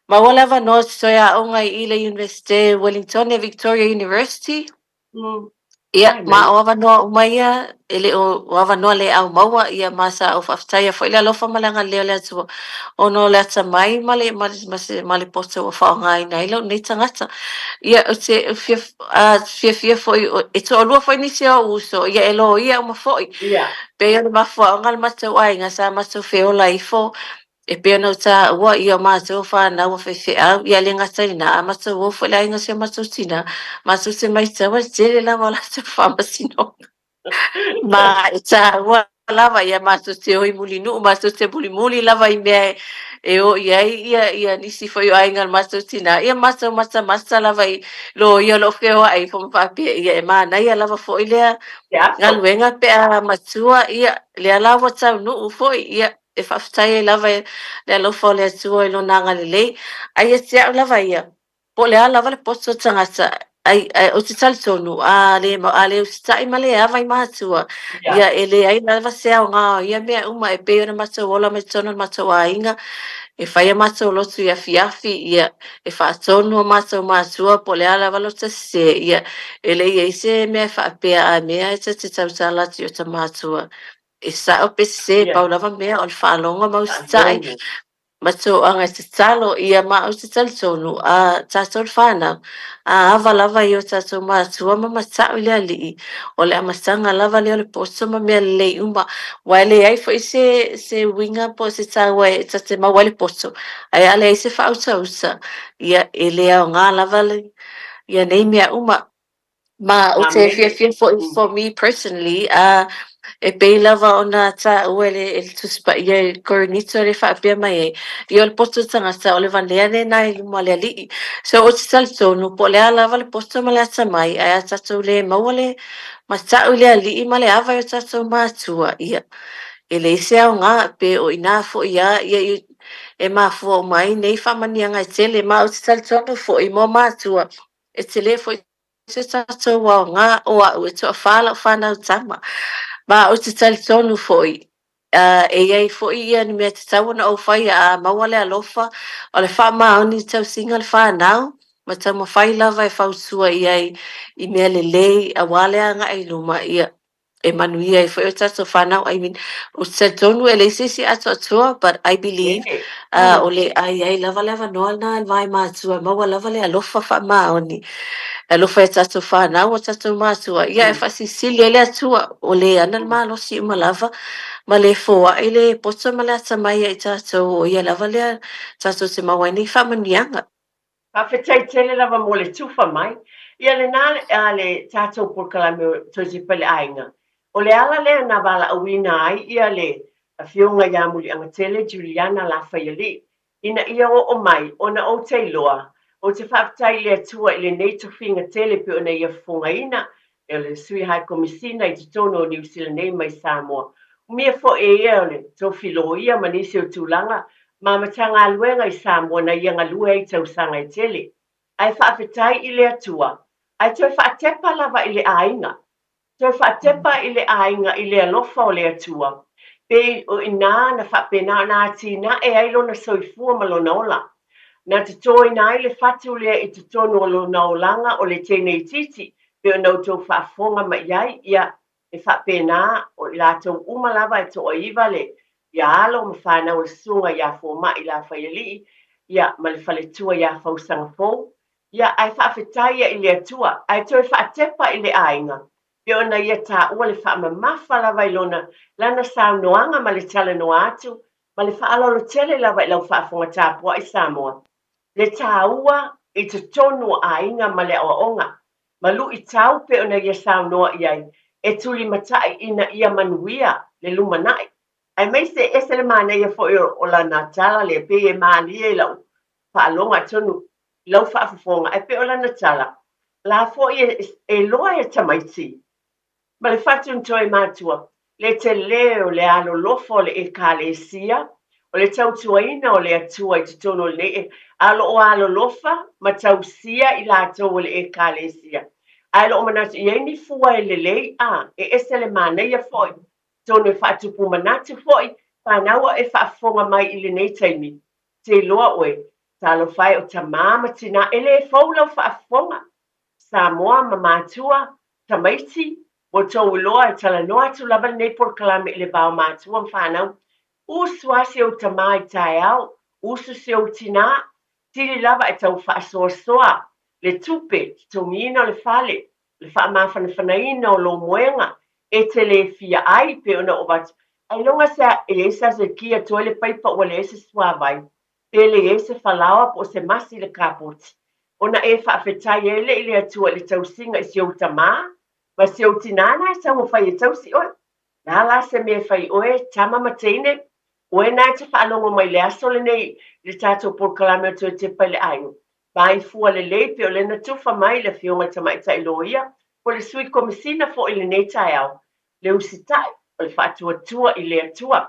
maua le avanoa ou te toe aoga i i le Iunivesite Wellingtone, Victoria University. Ia, ma o avanoa uma ia, e le o avanoa le au maua, ia ma sa ou faafetaia foi le alofa ma le agalelei o le Atua, ona o le atamai ma le, ma le, ma se, ma le poto ua faaaogaina ai lou nei tagata. Ia, ou te fia, fiafia foi, e toalua foi nisi o ou uso, ia e loia uma foi. Pei o le mafuaaga o le matou aiga sa matou feola ifo E pei ona ou taua, ia o matou o fanau a faifeau, ia e le gata i lena, a matou o foi i le aiga o si o matou tinā, matou te matau e tele lava o latou faamasinoga. Ma e taua lava, ia matou te o i Mulinuu, matou te mulimuli lava i mea e o i ai ia, ia nisi foi o aiga o le matou tinā, ia matou matamata lava i loia o lo o feoai ifo ma faapea, ia e manaia lava foi lea galuega pe a matua, ia lea la ua taunuu foi, ia E faafetai ai lava i le alofa o le Atua i Lona agalelei. Ae ia te au lava ia, po o le a lava le poto o le tagata, ai, ai, ou te talitonu, a le, a le usitai ma le ava i matua, ia e leai lava se aoga o ia mea uma e pei ona matou ola mai totonu o le matou aiga, e fai a matou lotu i afiafi, ia, e faatonu o matou matua po o le a lava lota sese, ia, e le i i ai se mea e faapea a mea e ta te tautala atu i ota matua. E sao pe sese, pau lava mea o le faalogo ma usitai ma toaga e tatalo ia ma ou te talitonu a tatou le whanau, a ava lava i o tatou matua ma mata'u i le Alii, o le amataga lava lea o le poto ma mea lelei uma. Aua e leai foi se, se uiga po o se taua e ta te maua ai le poto, ae a leai se faautauta, ia e le aoga lava le, ia nei mea uma. Ma ou te fiafia foi for me personally, e pei lava ona taua e le, e le Tusi Paia i Korinito le faapea mai ai, ia o le poto tagata o le valea lena i luma o le Alii. So ou te talitonu po o le a lava le poto ma le atamai, ae a tatou le maua le mata'u i le Alii ma le ava i o tatou matua, ia, e leai se aoga, pe o i ina foi lava, ia, e mafua uma ai nei faamanuiaga e tele. Ma ou te talitonu foi mo matua, E tele foi se tatou aoga o au e toawhā lau whanau tama. Ma ou te talitonu foi, e i ai foi ia ni mea tatau ona ou faia a maua le alofa o le faamaoni i tausiga o le whanau ma taumafai lava e fautua i ai i mea lelei aua le agai i luma ia e manuia ai foi o tatou whanau. I mean, ou te talitonu e leai se isi atoatoa, but I believe o le a i ai lava le avanoa lena i le vae matua, maua lava le alofa faamaoni. E alofa i a tatou whanau, o tatou matua, ia e faasilisili ai le Atua, o le ana le malosi uma lava, ma le foai le poto ma le atamai ia i tatou, o ia lava lea tatou te maua ai nei faamanuiaga. Faafetai tele lava mo le tufa mai. Ia lena a le tatou polokalame o Toe Tepa i le Aiga. O le ala lea na valaauina ai ia le Afioga ia Muliagatele Juliana Lafaialii ina ia oo mai ona ou te iloa ou te faafetai i le Atua i lenei tofiga tele pei ona ia fofogaina e le Sui High Komisina i totonu o Niu Sila nei mai Samoa. Umia foi e ia o le tofi loia ma nisi o tulaga ma Matagaluega i Samoa na ia galue ai i tausaga e tele. Ae faafetai i le Atua, ae toe faatepa lava i le aiga. Toe faatepa i le aiga i le alofa o le Atua, pei o i ina na faapena ona atinae ai lona soifua ma lona ola. Na totoina ai le fatu lea i totonu o lona olaga o le teine itiiti, pei ona outou faafofoga mai i ai, ia, e faapena, o i latou uma lava e toaiva le, ia alo ma fanau o le susuga ia Fomai Lafaialii, ia, ma le faletua ia Fausaga Fou, ia, ae faafetai ia i le Atua, ae toe faatepa i le aiga, pei ona ia taua le faamamafa lava i lona, lana saunoaga ma le talanoa atu, ma le faaaloalo tele lava i lau faafofoga tapuai Samoa, le taua i totonu o aiga ma le aoaoga, ma luitau pei ona ia saunoa i ai, e tulimatai ina ia manuia le lumanai. Aemaise e ese le manaia foi o lana tala lea, pei e malie i lau faaloga atonu i lau faafofoga, ae pei o lana tala, la foi e loa e tamaiti ma le fatu matua, le tele o le alolofa o le Ekalesia, o le tautuaina o le Atua i totonu o lenei a o lo o alolofa ma tausia i latou o le Ekalesia. Ae o lo o manatu i ai ni fua e lelei a e ese le manaia foi, atonu e faatupu manatu foi, fanau e faafofoga mai i lenei taimi, te iloa oe, talofa e o tamā ma tinā, e le fou lau faafofoga. Samoa ma matua, tamaiti, ua outou iloa e talanoa atu lava lenei polokalame i le va o matua ma fanau. Usu lava si ou tamā i taeao, usu si ou tinā, sili lava e tau faasoasoa le tupe, totogiina o le fale, le faamafanafanaina o lou moega, e te le fia ai, pei ona ou avatu, ailoga se a e i ai se aso e ki atu ai le paipa ua leai se suavai, pe leai se falaoa po o se masi i le kapoti, ona e faafetai ai lea i le Atua i le tausiga i si ou tamā ma si ou tinā na e taumafai e tausi oe. Le a la se mea e fai oe, tama ma teine? Oe na e te faalogo mai i le aso lenei i le tatou polokalame o Toe Tepa i le Aiga. Vaai fua lelei pei o lea na tufa mai le Afioga i le Tamaitai Loia po o le Sui Komesina foi i lenei taeao, le usitai o le faatuatua i le Atua.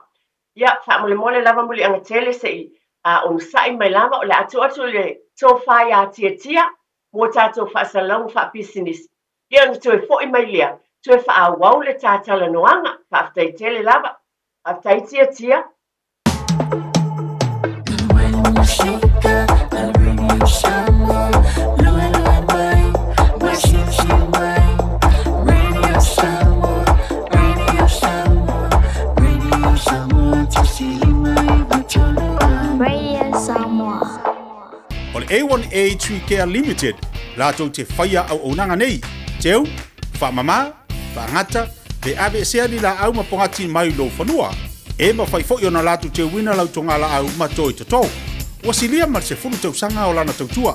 Ia, faamolemole lava Muliaga tele se i onosai mai lava, o le a tuu atu i le tofa ia Tiatia mo tatou faasalalauga faapisinisi. Ia ona toe foi mai lea, toe faaauau le ta talanoaga. Faafetai tele lava. Faafetai Tiatia. Radio Samoa. O le A1A Tree Care Limited latou te faia auaunaga nei, teu, faamama, faagata, pe aveesea ni laau ma pogati mai lou fanua. E mafai foi ona latou teuina lau togalaau ma toi toto. Ua silia ma le 10 tausaga o lana tautua.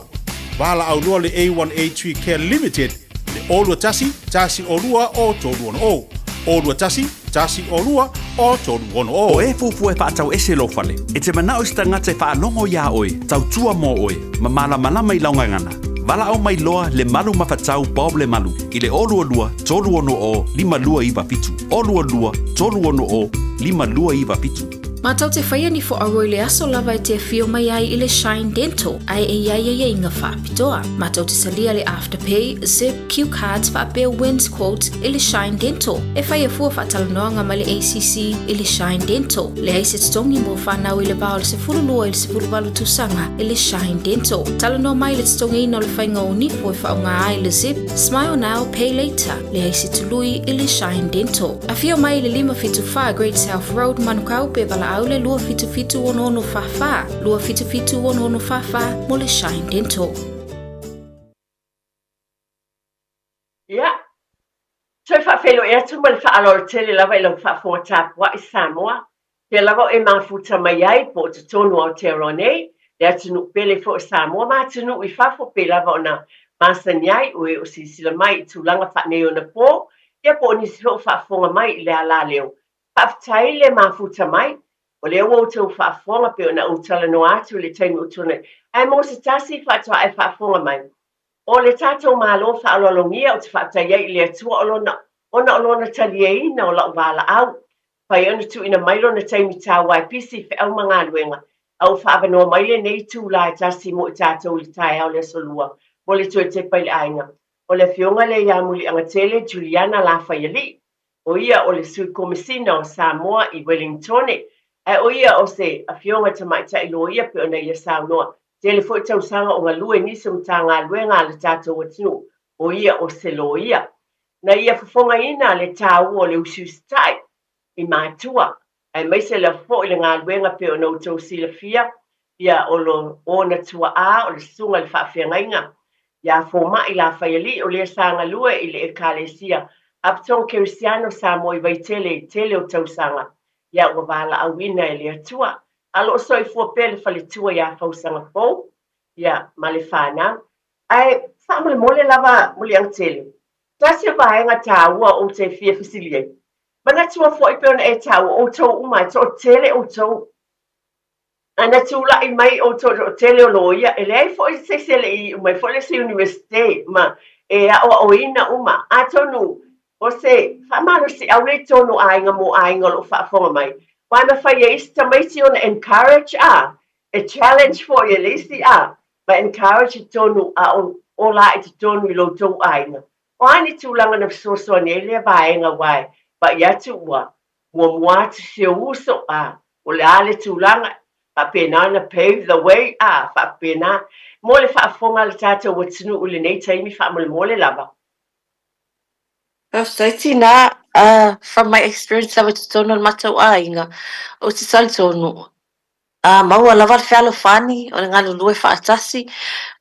Valaau loa le A1A Tree Care Limited i le 021 102 o 360. 021 102 o 360. O e fuafua e faatau ese lou fale, e te manao i se tagata e faalogo iā oe, tautua mo oe, ma malamalama i lau gagana. Valaau mai loa Lemalu Mafatau Bob Lemalu i le 022 360 5297, 022 360 5297. Mātou te whaia ni whoaroa i le aso lava e te awhio mai ai i le Shine Dental, ae e iai ai iga whaapitoa. Mātou te salia le Afterpay, Zip, Cue Cards whaapea Wins Quote i le Shine Dental. E whaia fua whaatalanoanga mai le ACC i le Shine Dental. Leai se totogi mo whanau i le va o le 12 i le 18 tausaga i le Shine Dental. Talanoa mai le totogiina o le whainga o nifo e whaonga ai le Zip, Smile Now, Pay Later. Leai se tului i le Shine Dental. Afio mai i le 574 Great South Road, Manukau, pe valaau le 277 6644, 277 6644 mo le Shine Dental. Ia, toe faafeiloai atu ma le faaaloalo tele lava i lau faafofoga tapuai Samoa, Pea lava o e mafuta mai ai po o totonu o Aotearoa nei, le atunuu pele foi o Samoa ma atunuu i fafo pei lava ona masani ai o e o silasila mai i tulaga faaneionapo, ia po o nisi foi o faafofoga mai i le alaleo. Faafetai le mafuta mai, o lea ua outou faafofoga pei ona ou talanoa atu i le taimi ua tuanai. Ae mo se tasi faatoa e faafofoga mai, o le tatou Malo faaaloalogia ou te faafetai ai i le Atua o lona, ona o lona talieina o lau valaau. Mafai ona tuuina mai lona taimi taua e pisi i feau ma galuega, a ua faaavanoa mai lenei itulā e tasi mo i tatou i le taeao o le Aso Lua mo le toe tepa i le aiga. O le Afioga lea ia Muliagatele Juliana Lafaialii, o ia o le Sui Komesina o Samoa i Wellingtone, ae o ia o se Afioga Tamaitai Loia pei ona ia saunoa. Tele foi tausaga o galue nisi o Matagaluega a le tatou atunuu, o ia o se loia. Na ia fofogaina le taua o le usiusitai i matua, aemaise lava foi le galuega pei ona outou silafia, ia o lo ona tuaa o le susuga i le faafeagaiga ia Fomai Lafaialii, o lea sa galue i le Ekalesia Apotoga Kerisiano o Samoa i Vaitele i tele o tausaga, ia ua valaauina e le Atua. A lo o soifua pea le faletua ia Fausaga Fou, ia ma le fanau. Ae faamolemole lava Muliagatele, tasi o vaega taua ou te fia fesili ai. Manatua foi pei ona e taua outou uma e toatele outou. Ana tulai mai outou e toatele o loia, e leai foi se isi e le i iu mai foi le isi Universite ma e aoaoina uma. Atonu o se faamalosiau lea i totonu o aiga mo aiga o lo o faafofoga mai, aua e mafai e isi tamaiti ona encourage a, e challenge foi e le isi a, ma encourage i totonu a o ola i totonu i lo outou aiga. O a ni tulaga na fesoasoani ai lea vaega aua e vaai atu ua muamua atu si ou uso a o le a le tulaga faapena ona pave the way a faapena mo le faafofoga a le tatou atunuu i lenei taimi faamolemole lava. Faafetai tinā, from my experience lava i totonu o le matou aiga, ou te talitonu, a maua lava le fealofani o le galulue faatasi,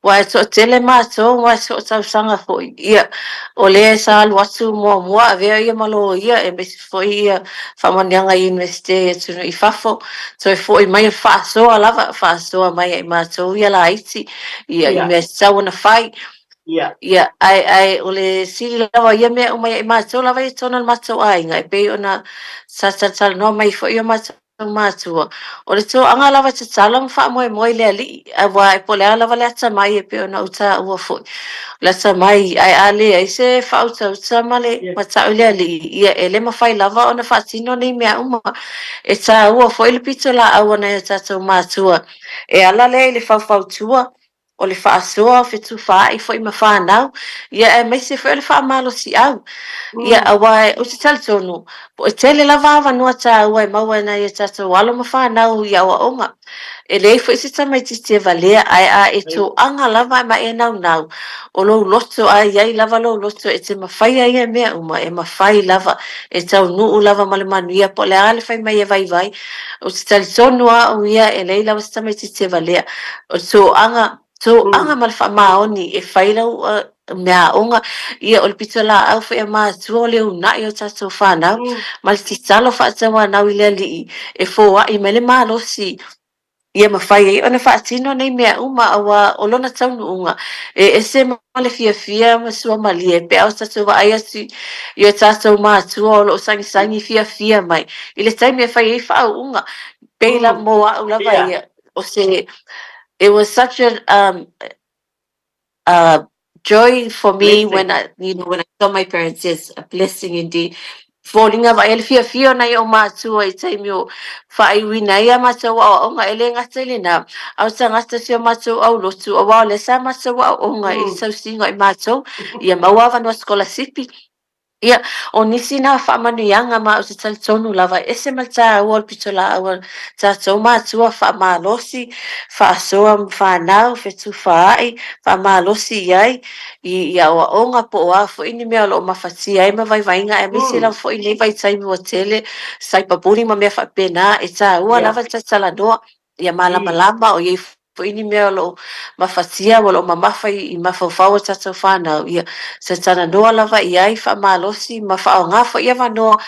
aua e toatele matou ma e toatausaga foi, ia, o lea sa alu atu muamua avea ia ma loia aemaise foi ia faamanuiaga i Iunivesite i atunuu i fafo, toe foi mai e faasoa lava, faasoa mai ia i matou ia laiti, ia, i mea e tatau ona fai. Ia, ae, ae o le sili lava o ia mea uma ia i matou lava ia i totonu o le matou aiga, e pei ona sa talatalanoa mai foi o matou matua, o le toaga lava e tatalo ma faamoemoe i le Alii, aua e po o le a lava le atamai e pei ona ou taua foi, o le atamai, ae a leai se faautauta ma le matau i le Alii, ia e le mafai lava ona faatino nei mea uma. E taua foi le pitolaau a nai o tatou matua e ala lea i le faufautua o le faasoa, o fetufaai foi ma fanau, ia aemaise foi o le faamalosiau. Ia aua ou te talitonu, e tele lava avanoa taua e maua e nai o tatou alo ma fanau i aoaoga. E leai foi se tamaitiiti e valea, ae a e toaga lava ma e naunau, o lou loto, a i ai lava lou loto e te mafaia ia mea uma, e mafai lava, e taunuu lava ma le manuia, po o le a le fai mai e vaivai. Ou te talitonu lava au ia, e leai lava se tamaitiiti e valea. O le toaga, toaga ma le faamaoni e fai lau meaaoga, ia o le pitolaau foi a matua o le uunai o tatou fanau, ma le tatalo faatauanau i le Alii e foai mai le malosi ia mafai ai ona faatino nei mea uma, aua o lona taunuuga e ese ma le fiafia ma suamalie pe a o tatou vaai atu i o tatou matua o lo o sagisagi fiafia mai i le taimi e fai ai faauuga. Pei la mo au lava ia, o se, it was such a joy for me when I, you know, when I saw my parents, yes, a blessing indeed. Foliga vaai le fiafia o nai ou matua i taimi o faaiuina ai a matou aoaoga, e le gata i lena, a o tagata si o matou aulotu, aua o lea sa matou aooga i le tausiga o i matou, ia maua avanoa sikolasipi. Ia, o nisi nā faamanuiaga ma ou te talitonu lava, e ese ma le tāua o le pitolaau a tatou matua, faamalosi, faasoa ma fanau, fetufaai, faamalosi i ai i i aoaoga po o a foi ni mea o lo o mafatia ai ma vaivaiga, aemaise lava foi i lenei vaitaimi ua tele cyberbullying ma mea faapena, e tāua lava le talatalanoa. Ia malamalama o i ai foi ni mea o lo o mafatia o lo o mamafa i mafaufau o tatou fanau, ia talanoa lava i ai, faamalosi ma faaaoga foi avanoa.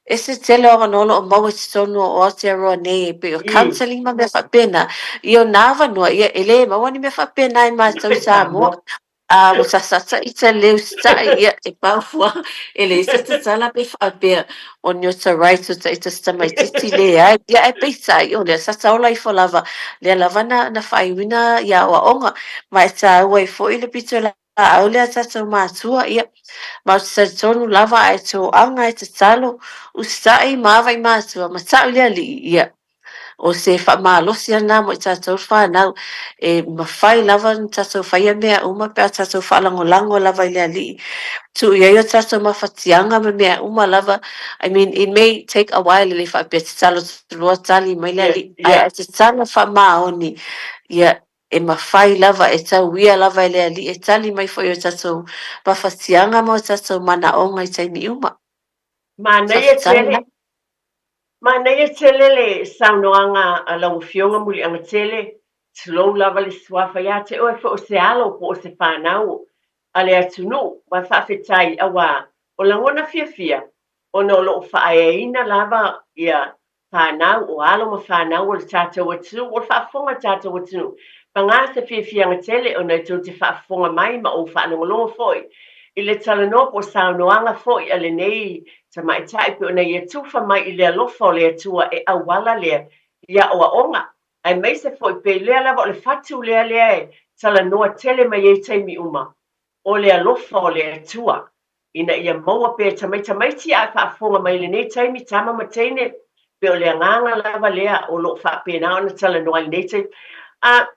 Ese tele o avanoa o lo o maua i totonu o Aotearoa nei e pei o counselling ma mea faapena. Ia o nā avanoa, ia e le maua ni mea faapena i matou i Samoa. A ua sasasa i te leo sitaʻi, ia, e pau ua, e leai se tatala pe faapea, o ni ota rights o taita se tamaitiiti, leai. Ia ae peitai, o lea sa taola ifo lava, lea lava na, na faaiuina ia aoaoga, ma e tāua ai foi le pitolaau lea a tatou matua, ia, ma ou te talitonu lava a e toaga e tatalo, usitai ma ava i matua, ma ta'u i le Alii, ia. O se faamalosi lena mo i tatou fanau, e mafai lava ona tatou faia mea uma pe a tatou faalagolago lava i le Alii. Tuu i ai o tatou mafatiaga ma mea uma lava, I mean it may take a while e le faapea tatalo atu loa tali mai le Alii, ae a tatalo faamaoni, ia e mafai lava, e tauia lava e le Alii e tali mai foi o tatou mafatiaga ma o tatou manaoga i taimi uma. Manaia tele. Manaia tele le saunoaga a lau Afioga Muliagatele, tulou lava le suafa ia te oe foi o se alo po o se fanau a le atunuu, ma faafetai aua o lagona fiafia ona o lo o faaeaina lava ia fanau, o alo ma fanau o le tatou atunuu, o le faafofoga a le tatou atunuu. Paga se fiafiaga tele ona e tou te faafofoga mai ma ou faalogologo foi i le talanoa po o saunoaga foi a lenei Tamaitai pei ona ia tufa mai i le alofa o le Atua e auala lea i aoaoga, aemaise foi pei lea lava o le fatu lea lea e talanoa tele mai ai taimi uma, o le alofa o le Atua, ina ia maua pea e tamaitamaiti a e faafofoga mai i lenei taimi, tama ma teine, pei o le agaga lava lea o lo o faapena ona talanoa i lenei taimi. A,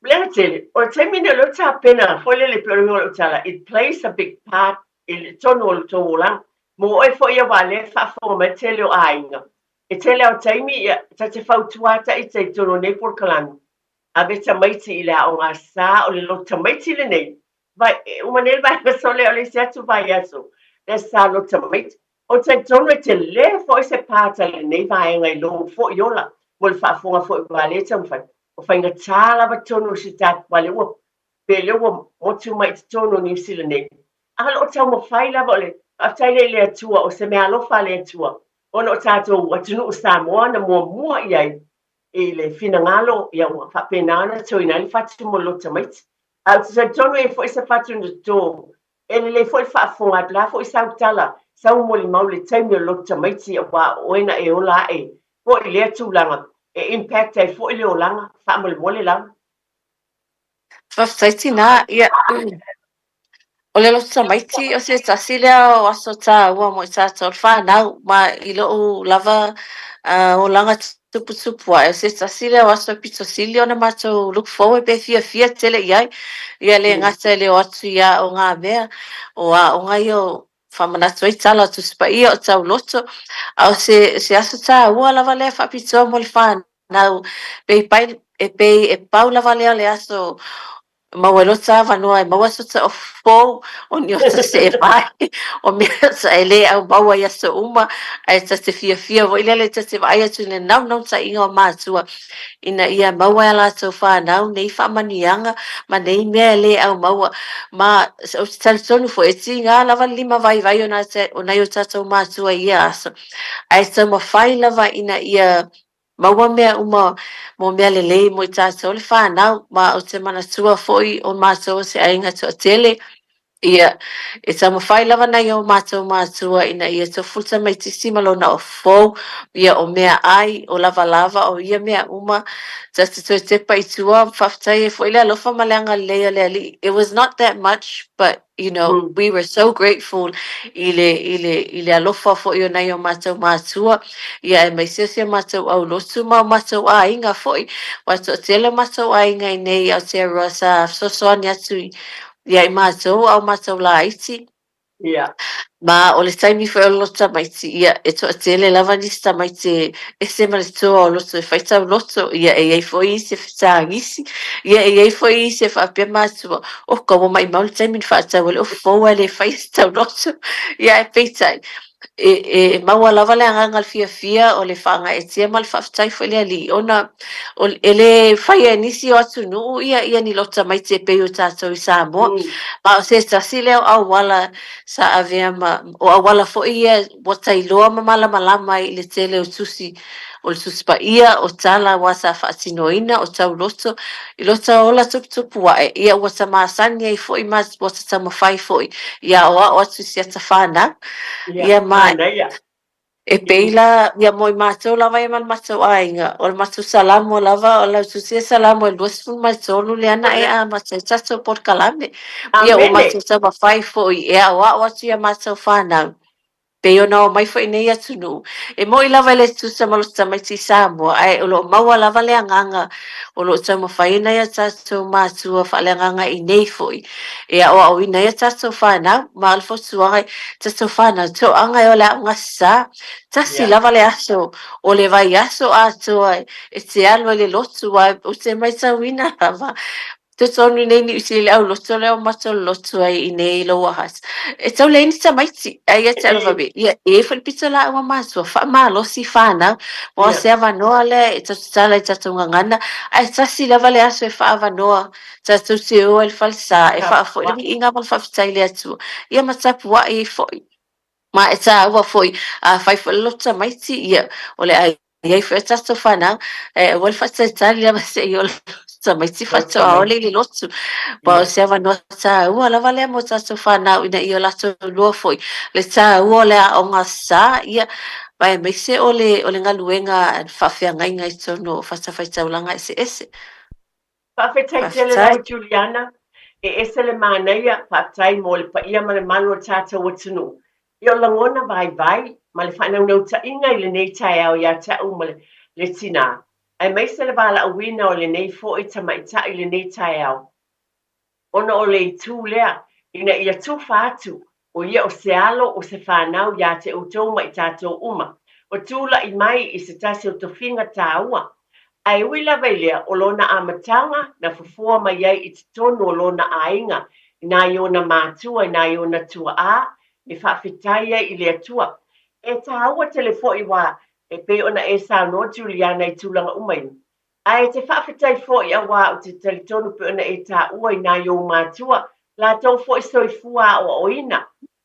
leaga tele, o le taimi lenei o lea ua tapena foi lele pei o le uiga o lau tala, it plays a big part i totonu o le tou olaga. Mo oe foi aua o lea e faafofoga mai le tele o aiga, e tele lava o taimi ia ta te fautua ata ita i totonu o nei polokalame, ave tamaiti i le aoga sa o le loto tamaiti lenei. Vai, e uma nei le vaiaso lea o le isi atu vaiaso. Le Aso Sa loto tamaiti. Ou te talitonu e tele foi se part a lenei vaega i lou foi ola mo le faafofoga foi aua lea e taumafai. O faigata lava tonu o si tatou aua lea ua pe lea ua motu mai i totonu o Niu Sila nei. A o lo o taumafai lava o le faafetai lea i le Atua o se meaalofa a le Atua ona o tatou atunuu Samoa na muamua i ai i le finagalo ia ua faapena ona totoina ai le fatu mo le loto tamaiti. Ae ou te talitonu e i ai foi se fatu na toto E lelei foi le faafofoga atu, le a foi sau tala, sau molimau i le taimi o le loto tamaiti aua o oe na e ola ae foi i lea tulaga, e impact ai foi le olaga, faamolemole lava. Faafetai tinā, ia, o le loto tamaiti o se tasi lea o aso tāua mo i tātou le whānau, ma i lo'u lava olaga tuputupu ae o se tasi lea o aso pito sili ona matou look forward pe fiafia tele i ai. Ia le gata i le o atu i aoga mea, o aoga ia o faamanatu ai tala o Tusi Paia o tauloto, a o se, se aso tāua lava lea faapitoa mo le whānau, pei, pai, e pei e pau lava lea o le aso Maua ai loa ta avanoa e maua so ta fou o ni ota seʻe mai, o mea sa e le au maua i aso uma, ae ta te fiafia foi lele ta te vaai atu i le naunautaiga o mātua ina ia maua e a latou whānau nei faamanuiaga ma nei mea e le au maua. Ma ou te talitonu foi e tīgā lava le lima vaivai o nā o nai o tātou mātua i ia aso, ae taumafai lava ina ia Maua mea uma mo mea lelei mo i tātou le whānau, ma o te manatua foi o mātou o se aiga toatele, ia, e taumafai lava nai o mātou mātua ina ia tofu le tamaitiiti ma lona fou, ia o mea ai, o lavalava, o ia mea uma, ta te toe tepa i tua, faafetai ai foi le alofa ma le agalelei o le Alii. It was not that much, but you know, we were so grateful i le, i le, i le alofa foi o nai o mātou mātua, ia aemaise o si a mātou aulotu ma o mātou āinga foi, ua toatele o mātou āinga i nei Aotearoa sa fesoasoani atu ia i mātou a o mātou laiti. Ma o le taimi foi o le loto tamaiti, ia, e toatele lava nisi tamaiti e ese ma le toa o loto e fai tauloto, ia, e i ai foi isi e fetagisi, ia, e i ai foi isi e faapea matua, oka, ua maʻimau le taimi na faatau ai le ofu fou ae le fai se tauloto. Ia, ae peitai, e, e maua lava le agaga o le fiafia o le faagaeetia ma le faafetai foi i le Alii, ona o, e le faia e nisi o atunuu ia, ia ni loto tamaiti e pei o tatou i Samoa. Ma o se tasi lea o auala sa avea ma, o auala foi ia ua tailoa ma malamalama ai i le tele o tusi, o le Tusi Paia, o tala aua sa faatinoina, o tauloto, i lota ola tuputupu ae, ia ua ta masani ai foi ma ua ta taumafai foi ia aoao atu i si ata whanau. Ia ma e pei la, ia mo i matou lava ia ma le matou aiga, o le matou Salamo lava, o lau tusi e Salamo e 23 lea na e amata ai tatou polokalame. Ia ua matou taumafai foi e aoao atu ia matou whanau. Pei ona omai foi nei atunuu, e moni lava e le tutusa ma lota tamaiti i Samoa, ae o lo o maua lava le agaga o lo o taumafai ai nai a tatou matua faaleagaga i nei foi e aoaoina ai a tatou fanau. Ma o le fautuaga i tatou fanau, toaga e o le aoga sa, tasi lava le aso o le vaiaso atoa e te alu ai i le lotu, aua ou te matauina lava Totonu i nei Niu Sila au loto lea o matou loto ai i nei Lower Hutt. E tau leai ni tamaiti, ae ia te alofa me, ia e foi le pito lāua matua, faamalosi whānau, mo se avanoa lea e tatala i tatou gagana, ae tasi lava le aso e faaavanoa tatou te o ai i le falesa, e faafoi le viiga ma le faafetai i le Atua, ia ma tapuai ai foi. Ma e tāua foi, a fai foi le loto tamaiti, ia, o le a i ai foi a tatou fanau, e aua le faatalitali lava seia ola tamaiti faatoa ole i le lotu. Ma o se avanoa tāua lava lea mo tatou fanau ina ia o latou iloa foi le tāua o le aoga sa, ia, ma aemaise o le, o le galuega faafeagaiga i totonu o fatafaitaulaga eseese. Faafetai tele lava Juliana, e ese le manaia, faafetai mo le paia ma le malu o le tatou atunuu. Ia o lagona vaivai ma le faanaunautaiga i lenei taeao ia te au ma le tinā, aemaise le valaauina o lenei foi tamaitai i lenei taeao. Ona o le itu lea, ina ia tufa atu, o ia o se alo, o se fanau ia te outou ma i tatou uma, ua tulai mai i se tasi o tofiga taua. Ae ui lava i lea, o lona amataga na fofoa mai ai i totonu o lona aiga, inā i ona mātua, inā i ona tuaā, e faafetai ai i le Atua. E tāua tele foi wā e pei ona e saunoa Juliana i tulaga uma ia. Ae e te faafetai foi auā ou te talitonu pei ona e tāua i nai ou matua, latou foi soifua aoaoina,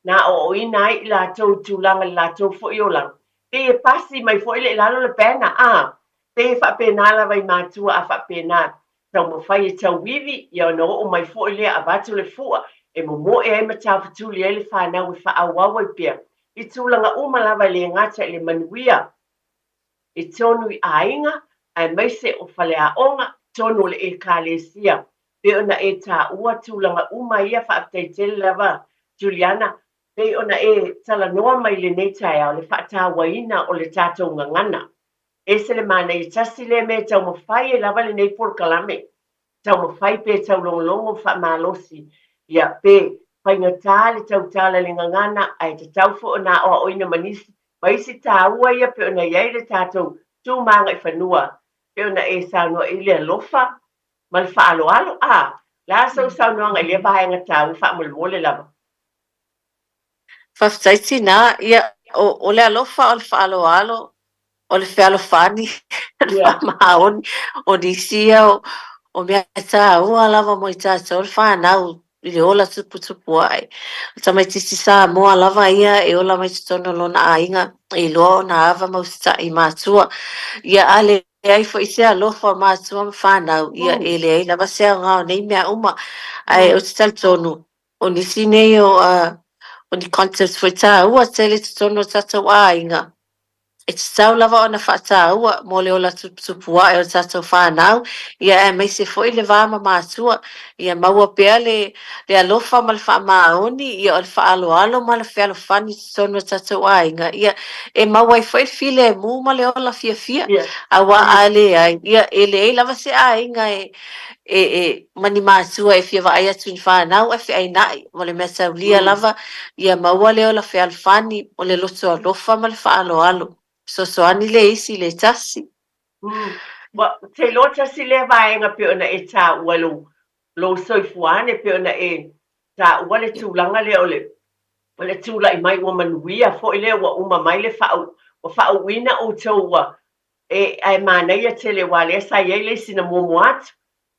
na aoaoina ai i latou i tulaga i le latou foi olaga. Pei e pasi mai foi lea i lalo le banner, a, pei e faapena lava i matua a faapena, taumafai e tauivi, ia ona oo mai foi lea avatu le fua e momoe ai ma taufetuli ai le fanau e faaauau ai pea i tulaga uma lava e le gata i le manuia i tonu i aiga aemaise o faleaoga, tonu o le Ekalesia. Pei ona e taua tulaga uma ia, faafetai tele lava Juliana, pei ona e talanoa mai i lenei taeao le faatauaina o le tatou gagana. Ese le manaia tasi lea mea e taumafai ai lava lenei polokalame, taumafai pe taulogologo faamalosi, ia, pe faigata le tautala i le gagana ae tatau foi ona aoaoina ma nisi, ma isi taua ia pei ona i ai le tatou tu ma agaifanua, pei ona e saunoa i le alofa ma le faaaloalo. A, le a sou saunoaga i lea vaega taua faamolemole lava? Faafetai tinā. Ia, o, o le alofa o le faaaloalo, o le fealofani, o le faamaoni, o nisi ia o, o mea tāua lava mo i tātou le whānau i le ola tuputupu ae. O tamaitiiti Samoa lava ia e ola mai totonu o lona aiga, e iloa ona ava ma usitai i matua. Ia, a leai foi se alofa o matua ma whānau, ia e leai lava se aoga o nei mea uma. Ae ou te talitonu, O nisi nei o, o ni concepts foi tāua tele i totonu o tātou āinga, e tatau lava ona whaatāua mō le ola tuputupu ae o tātou whānau, ia aemaise foi le vā ma mātua, ia maua pea le, le alofa ma le whaamaoni, ia o le whaaloalo ma le fealofani i totonu o tātou āinga, ia e maua ai foi le filemu ma le ola fiafia, auā a leai, ia e leai lava se āinga e, e, e, ma ni mātua e fia vaai atu i ni whānau ae feaina'i, mo le mea taulia lava, ia maua le ola fealofani, o le loto alofa ma le faaaloalo. Fesoasoani le isi i le tasi. Ua te iloa tasi lea vaega pei ona e taua i lou, lou soifua ane, pei ona e taua le tulaga lea o le, o le tulai mai ua manuia foi lea ua uma mai le faau, ua faauuina outou ua, e, ae manaia tele aua lea sa i ai le isi na muamua atu,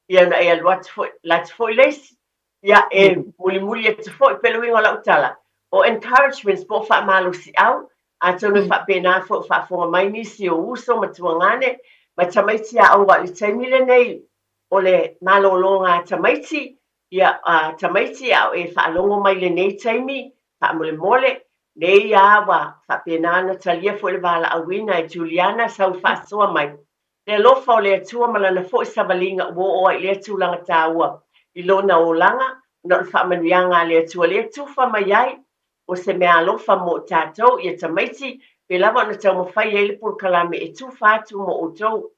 ia ona e alu atu foi, alu atu foi le isi, ia e mulimuli atu foi. Pei o le uiga o lau tala, o encouragements po o faamalosiau, atonu e faapena foi o faafofoga mai nisi o uso ma tuagane ma tamaiti aoga i le taimi lenei o le malologa a tamaiti, ia, a tamaiti a o e faalogo mai i lenei taimi, faamolemole, nei a ua faapena ona talia foi le valaauina e Juliana sau faasoa mai. Le alofa o le Atua ma Lana foi savaliga ua oo ai i lea tulaga taua i lona olaga, ona o le faamanuiaga a le Atua lea tufa mai ai, o se mea alofa mo tatou, ia tamaiti, pe lava ona taumafai ai le polokalame e tufa atu mo outou.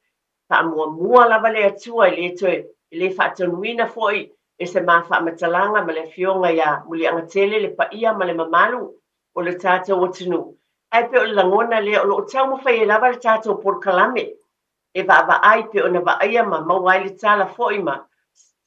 Faamuamua lava le Atua e le toe, e le faatonuina foi e se ma faamatalaga ma le Afioga ia Muliagatele le paia ma le mamalu o le tatou atunuu. Ae pei o le lagona lea o lo o taumafai ai lava le tatou polokalame e vaavaai pei ona vaaia ma maua ai le tala foi ma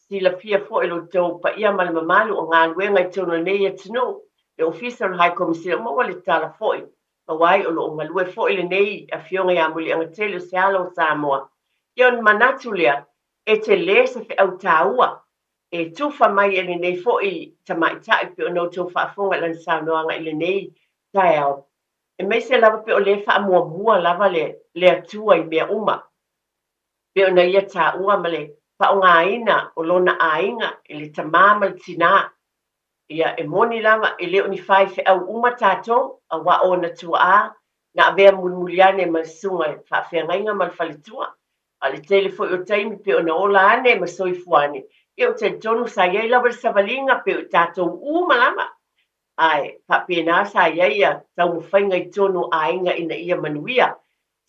silafia foi lo outou paia ma le mamalu o galuega i totonu o lenei atunuu, le Ofisa o le High Commissioner, maua le tala foi maua ai o lo o galue foi lenei Afioga ia Muliagatele o se alo o Samoa. Ia ona manatu lea, e tele se feau taua e tufa mai e lenei foi tamaitai pei ona outou faafofoga i lana saunoaga i lenei taeao, aemaise lava pei o lea e faamuamua lava le le Atua i mea uma, pei ona ia taua ma le faaaogaina o lona aiga i le tamā ma le tinā. Ia, e moni lava, e le o ni faifeau uma tatou, aua o ona tuaa na avea mulimuli ane ma le susuga i le faafeagaiga ma le faletua. A o le tele foi o taimi pei ona ola ane ma soifua ane, ia ou te talitonu sa i ai lava le savaliga pei o i tatou uma lava. Ae faapena sa i ai ia taumafaiga i totonu o aiga ina ia manuia.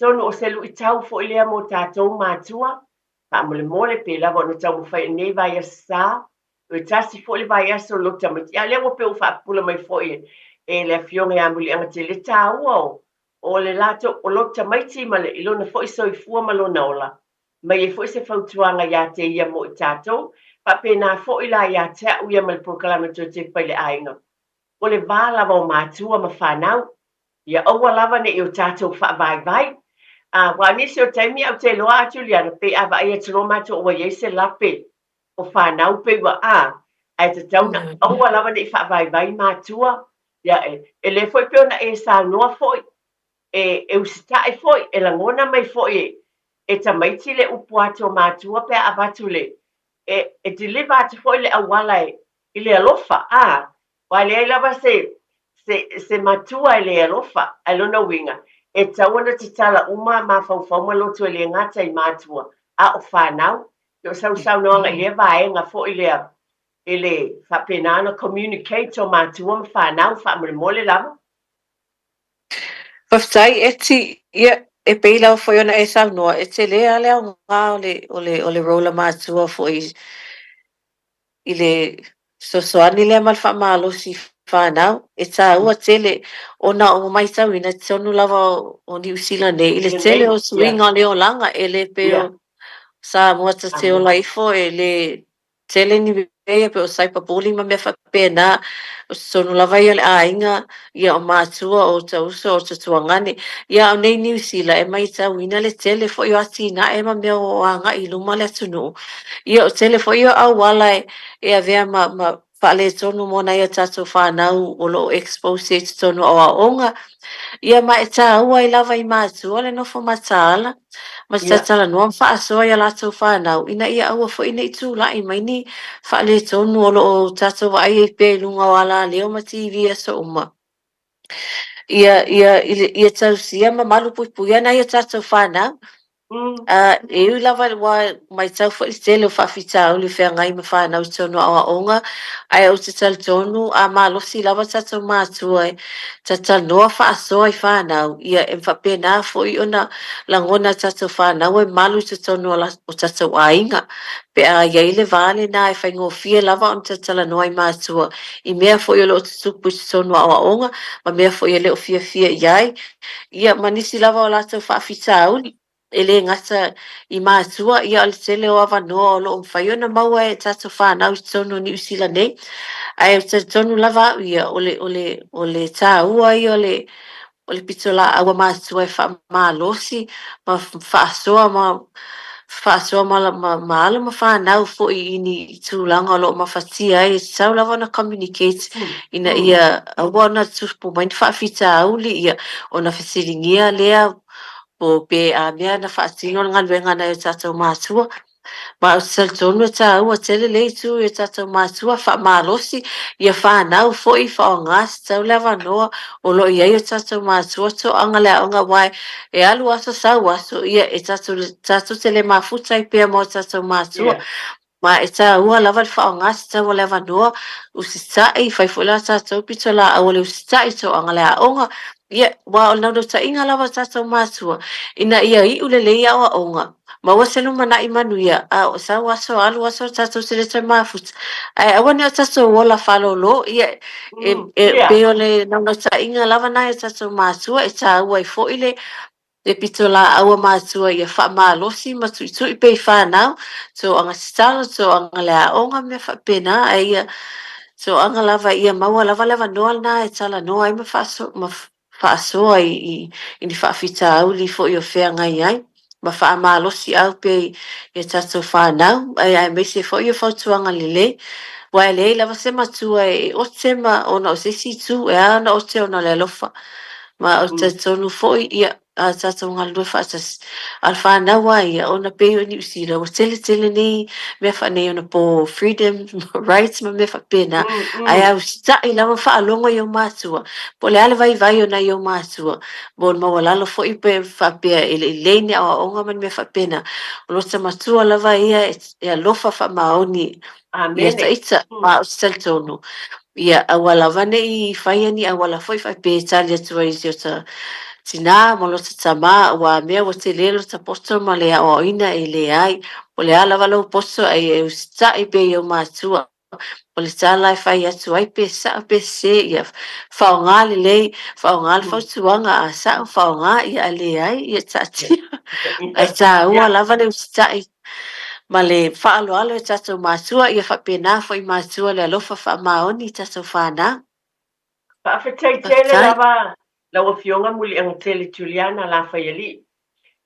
Atonu o se luitau foi lea mo tatou matua, faamolemole pe lava ona taumafai i lenei vaiaso sa, toe tasi foi le vaiaso o lou tamaiti. A lea ua pei ua faapupula mai foi e le Afioga ia Muliagatele le taua o o le latou, o lou tamaiti ma le, i lona foi soifua ma lona ola. Mai ai foi se fautuaga ia te ia mo i tatou, faapena foi la ia te au ia ma le polokalame Toe Tepa i le Aiga. O le va lava o matua ma fanau, ia aua lava ne i o tatou faavaivai. A, aua o nisi o taimi ae ou te iloa a Juliana, pei a vaai atu loa matou ua i ai se lape o fanau pei ua a, ae tatau ona aua lava ne i faavaivai matua, ia e, e le foi pei ona e saunoa foi, e, e usitai foi, e lagona mai foi e, e tamaiti le upu atu o matua pe a avatu le, e, e deliver atu foi le auala e, i le alofa, a, aua e leai lava se, se, se matua e le alofa, ae lona uiga, e tatau ona tatala uma mafaufau ma loto e le gata i matua, a o fanau. O sau saunoaga i lea vaega foi lea, e le faapena ona communicate o matua ma fanau faamolemole lava. Faafetai Eti, ia, e pei lava foi ona e saunoa, e tele lava le aoga o le, o le, o le role a matua foi i le fesoasoani lea ma le faamalosi i fanau. E taua tele ona ua matauina i totonu lava o Niu Sila nei i le tele o suiga o le olaga e le pei o Samoa ta te ola ifo e le tele ni mea ia pei o cyber bullying ma mea faapena. O totonu lava ia o le aiga, ia o matua, o ota uso, o ota tuagane. Ia a o nei i Niu Sila e matauina le tele foi o atinae ma mea o agai i luma le atunuu. Ia o tele foi ia o auala e avea ma ma faaletonu mo nai a tatou fanau o lo o expose ai i totonu o aoaoga. Ia ma e taua ai lava i matua le nofo mataala ma te talatalanoa ma faasoa i a latou fanau ina ia aua foi ne i tulai mai ni faaletonu o lo o tatou vaai ai pea i luga o alaleo ma TV i aso uma. Ia, ia, ia tausia ma malupuipuia nai a tatou fanau. A, e ui lava ua matau foi i le tele o faafitauli o feagai ma fanau i totonu o aoaoga, ae ou te talitonu a malosi lava tatou matua e talatalanoa faasoa i fanau, ia e faapena foi ona lagona e tatou fanau e malu i totonu o tatou aiga. Pe a i ai le va lena e faigofie lava ona talatalanoa i matua i mea foi o lo o tutupu i totonu o aoaoga ma mea foi e le o fiafia i ai, Ia, ma nisi lava o latou faafitauli, e le gata i matua, ia o le tele o avanoa o lo o mafai ona maua e tatou fanau i totonu o Niu Sila nei. Ae ou te talitonu lava au ia, o le, o le, o le taua ia o le, o le pitolaau a matua e faamalosi ma faasoa ma faasoa ma, ma, ma alo ma fanau foi i ni tulaga o lo o mafatia ai, e tatau lava ona communicate ina ia aua ona tupu mai ni faafitauli, ia, ona fesiligia lea po pe a mea na faatino le galuega a nai o tatou matua. Ma ou te talitonu e taua tele lea itu i o tatou matua, faamalosi ia fanau foi, faaaoga tatau le avanoa o lo o i ai o tatou matua toaga le aoga, aua e alu aso sau aso, ia e tatou, tatou te le mafuta ai pea ma o tatou matua. Ma e taua lava le faaaoga tatau o le avanoa, usitai, fai foi la tatou pitolaau o le usitai, toaga le aoga, ia, aua o le naunautaiga lava o tatou matua, ina ia iu lelei aoaoga, maua se lumanai manuia, a o sau aso alu aso tatou te le toe mafuta, ae aua ne i o tatou ola faalolo, ia, e, e pei o le naunautaiga lava na e tatou matua, e taua ai foi le Le pitolaau a matua ia faamalosi ma tuitui pea i fanau, toaga tatalo, toaga le aoga, mea faapena, ae ia toaga lava ia maua lava le avanoa lena e talanoa ai ma ma faasoa i i ni faafitauli foi o feagai ai, ma faamalosiau pea i a tatou fanau, ae aemaise foi o fautuaga lelei, aua e leai lava se matua e ote ma ona o se isi itu, e ala ona ote ona o le alofa. Ma ou te talitonu foi, ia, a tatou galulue faatasi, a o le fanau lava ia, ona pei o Niu Sila, ua tele tele nei mea faaneionapo freedom rights ma mea faapena, ae a usitai lava ma faalogo i ou matua, po o le a le vaivai o nai ou matua, mo le maualalo foi pe faapea e le i lelei ni aoaoga ma ni mea faapena, o lota matua lava ia e alofa faamaoni ia ita, ma ou te talitonu, Ia, aua lava ne i faia ni auala foi faapea e tali atu ai i si ota tinā ma lota tamā, aua mea ua tele lota poto ma le aoaoina e leai. Po o le a lava lou poto ae e usitai pea i ou matua. O le tala e fai atu ai pe sa'o pe sesē, ia faaaoga lelei, faaaoga le fautuaga, a sa'o faaaoga, ia a leai, ia taatia. Ae taua lava le usitai Ma le faaaloalo e tatou matua, ia faapena foi matua le alofa faamaoni i tatou fanau. Faafetai tele lava lau Afioga Muliagatele Juliana Lafaialii.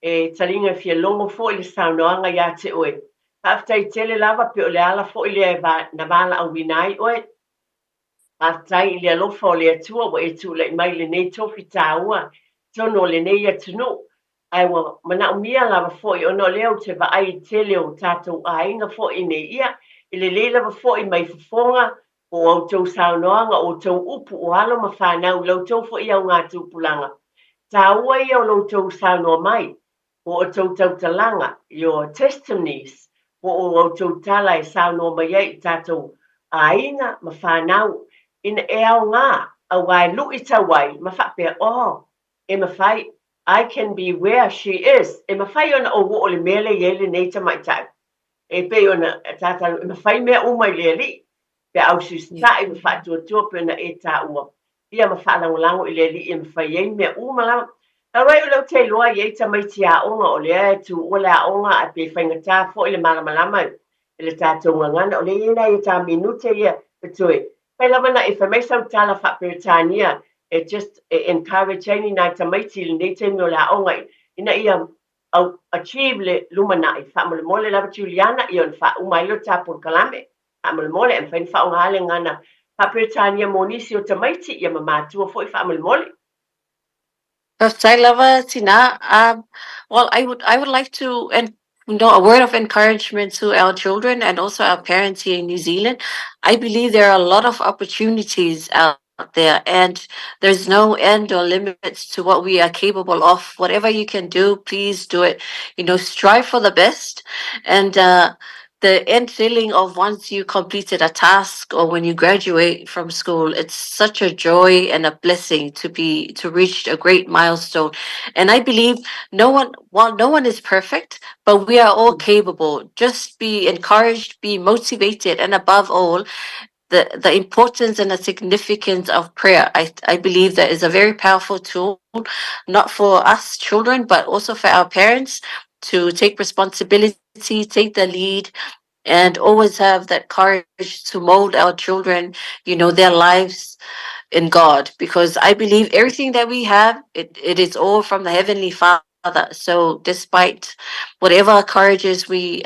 E taliga e fia logo foi le saunoaga ia te oe. Faafetai tele lava pe o le ala foi lea e va, na valaauina ai oe. Faafetai i le alofa o le Atua ua e tulai mai i lenei tofi taua i totonu o lenei atunuu. Ae ua manaomia lava foi ona o lea ou te vaai i le tele o tatou aiga foi i nei ia, e lelei lava foi mai fofoga po o a outou saunoaga, o outou upu, o alo ma fanau i la outou foi augatupulaga. Taua ia o lo outou saunoa mai, po o outou tautalaga, your testimonies, po o a outou tala e saunoa mai ai i tatou aiga ma fanau, ina e aoga, aua e lu'i tau ai ma faapea, oh, e mafai, I can be where she is, e mafai ona ou oo i le mea lea e i ai lenei tamaitai. E pei ona tātou, e mafai mea uma i le Alii, pe a usiusitai ma faatuatua pei ona e taua, ia ma faalagolago i le Alii e mafai ai mea uma lava. Talu ai o lea ou te iloa e i ai tamaiti aoga o lea e tuua le aoga ae pe faigata foi le malamalama i le tatou gagana, o lea e i ai nai a ta minute ia totoe. Fai lava na e fai mai sau tala faa-Peretania e just e encourage ai ni nai tamaiti i lenei taimi o le aoga ina ia au achieve le lumanai. Faamolemole lava Juliana ia ona faauma ai lea o le ta polokalame. Faamolemole, e mafai ona faaaoga le gagana faa-Peretania mo nisi o tamaiti ia ma matua foi faamolemole. Faafetai lava tina. Well, I would like to and a word of encouragement to our children and also our parents here in New Zealand. I believe there are a lot of opportunities out there and there's no end or limits to what we are capable of. Whatever you can do, please do it. Strive for the best. And the end feeling of once you completed a task or when you graduate from school, it's such a joy and a blessing to reach a great milestone. And I believe no one, while no one is perfect, but we are all capable. Just be encouraged, be motivated, and above all, the importance and the significance of prayer. I believe that is a very powerful tool, not for us children, but also for our parents to take responsibility, take the lead, and always have that courage to mold our children, their lives in God. Because I believe everything that we have, it is all from the Heavenly Father. So despite whatever courages we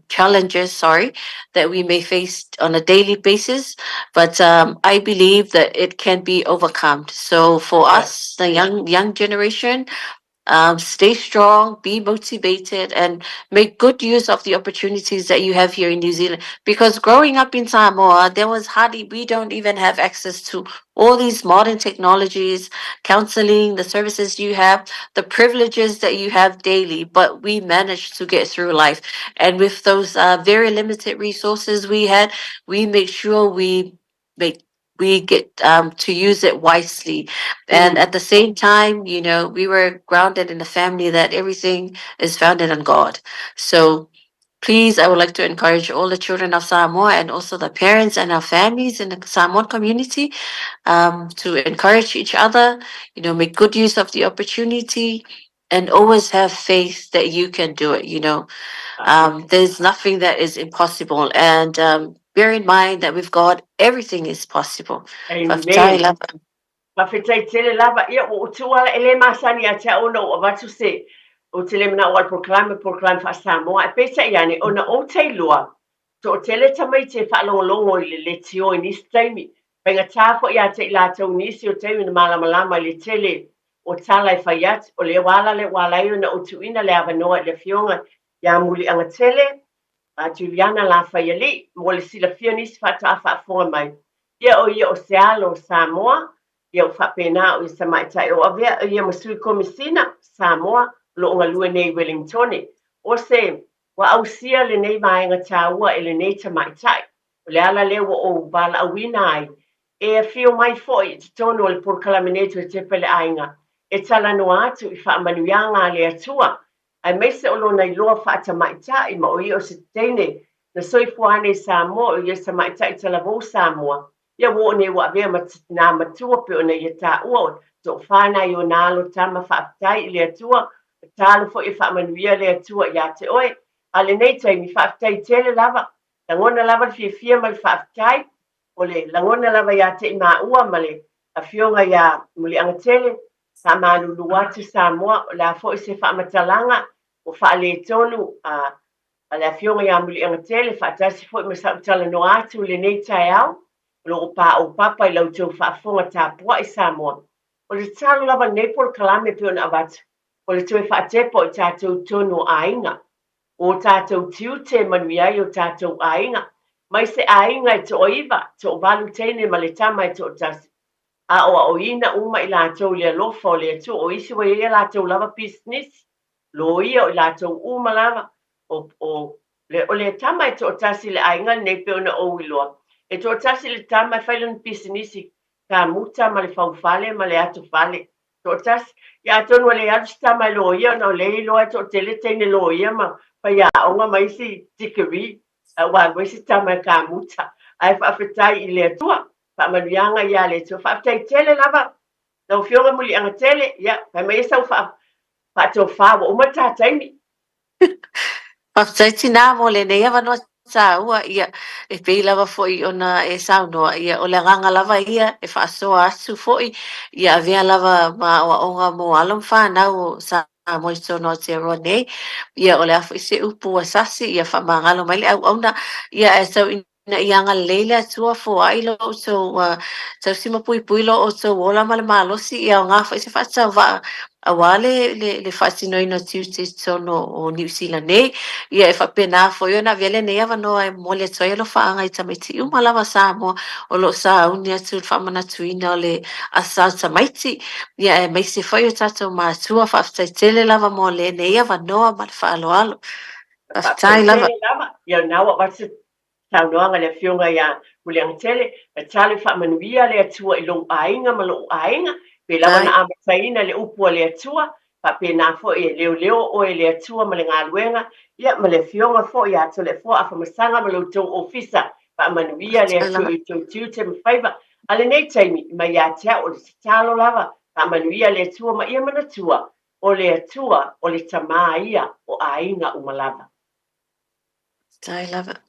challenges, sorry, that we may face on a daily basis, but I believe that it can be overcome. So for us, the young generation, stay strong, be motivated, and make good use of the opportunities that you have here in New Zealand. Because growing up in Samoa, there was hardly, we don't even have access to all these modern technologies, counseling, the services you have, the privileges that you have daily, but we managed to get through life. And with those very limited resources we had, we make sure we get to use it wisely. And at the same time, we were grounded in a family that everything is founded on God. So please, I would like to encourage all the children of Samoa and also the parents and our families in the Samoan community to encourage each other, make good use of the opportunity and always have faith that you can do it. There's nothing that is impossible. And bear in mind that with God, everything is possible. Faafetai Amen. lava. Faafetai tele lava. Ia, ua ou tuua e le masani ia te au ona ou avatu se ou te le manao o le polokalame faa-Samoa. Ae peitai ane, ona ou te iloa, toatele tamaiti e faalogologo i le leitio i nisi taimi. Faigata foi ia te i latou nisi o taimi na malamalama i le tele o tala e fai atu. O le ala lea ua ala ai ona ou tuuina le avanoa i le afioga ia Muliagatele, a Juliana Lafaialii, mo le silafia nisi faatoa faafofoga mai. Ia o ia o se alo o Samoa, ia ua faapena o ia tamaitai o avea o ia ma sui komisina Samoa o lo o galue nei i Wellingtone. O se ua ausia lenei vaega taua e lenei tamaitai. O le ala lea ua ou valaauina ai e afio mai foi i totonu o le polokalame nei Toe Tepa i le Aiga e talanoa atu i faamanuiaga a le Atua aemaise o lona iloa faatamaitai ma o ia o se teine na soifua ane i Samoa o ia se tamaitai talavou Samoa. Ia ua oo nei ua avea ma nā matua pei ona ia taua o toafa nai o nā alo tama faafetai i le Atua. Tatalo foi e faamanuia le Atua ia te oe. A lenei taimi faafetai tele lava. Lagona lava le fiafia ma le faafetai. O le lagona lava ia te i maua ma le Afioga ia Muliagatele, faamalulu atu Samoa, o le a foi se faamatalaga ua faaletonu a a le Afioga ia Muliagatele faatasi foi ma sau talanoa atu i lenei taeao, o lo o paopapa i la outou faafofoga tapuai Samoa. O le tatalo lava lenei polokalame e pei ona avatu, o le toe faatepa o i tatou i totonu o aiga. O o tatou tiute e manuia ai o tatou aiga, mai se aiga e toaiva, toavalu teine ma le tama e toatasi. Aoaoina uma i latou i le alofa o le Atua, o isi ua i ai a latou lava pisinisi, loia o i latou uma lava, o, o, le, o le tama e toatasi i le aiga lenei pei ona ou iloa, e toatasi le tama e fai lana pisinisi kamuta ma le faufale ma le atofale. Toatasi. Ia atonu ua le alu se tama e loia ona o lea e iloa e toatele teine loia ma faiaoga ma isi degree, a ua alu ai se tama e kamuta. Ae faafetai i le Atua. Faamanuiaga ia le Atua. Faafetai tele lava lau Afioga Muliagatele. Ia, fai mai ia sau faatofa ua uma le ta taimi. Faafetai tinā mo lenei avanoa tāua, ia, e pei lava foi ona e saunoa, ia, o le agaga lava ia e faasoa atu foi, ia avea lava ma aoaoga mo alo ma fanau o Samoa i totonu o Aotearoa nei, ia, o le a foi se upu ua sasi, ia faamagalo mai le auauna, ia, ae tau Ina ia agalelei le Atua, foai lo outou tausi ma puipui lo outou ola ma le malosi, ia aoga foi se faatauvaa aua le, le, le faatinoina o tiute i totonu o Niu Sila nei. Ia e faapena foi ona avea lenei avanoa e momoli atu ai alofaaga i tamaiti uma lava Samoa o lo o sauni atu i le faamanatuina o le Asa o Tamaiti, ia aemaise foi o tatou matua. Faafetai tele lava mo lenei avanoa ma le faaaloalo. Faafetai lava. Faafetai tele lava. Ia lena ua avatu saunoaga a le Afioga ia Muliagatele, tatalo e faamanuia le Atua i lou aiga ma lou aiga, pei lava na amataina le upu a le Atua, faapena foi e leoleo oe e le Atua ma le galuega, ia ma le Afioga foi ia Toleafoa Afamasaga ma lo outou ofisa, faamanuia le Atua i outou tiute ma faiva. A lenei taimi, mai ia te au o le tatalo lava, faamanuia le Atua ma ia manatua, o le Atua o le Tama ia o aiga uma lava. Faafetai lava.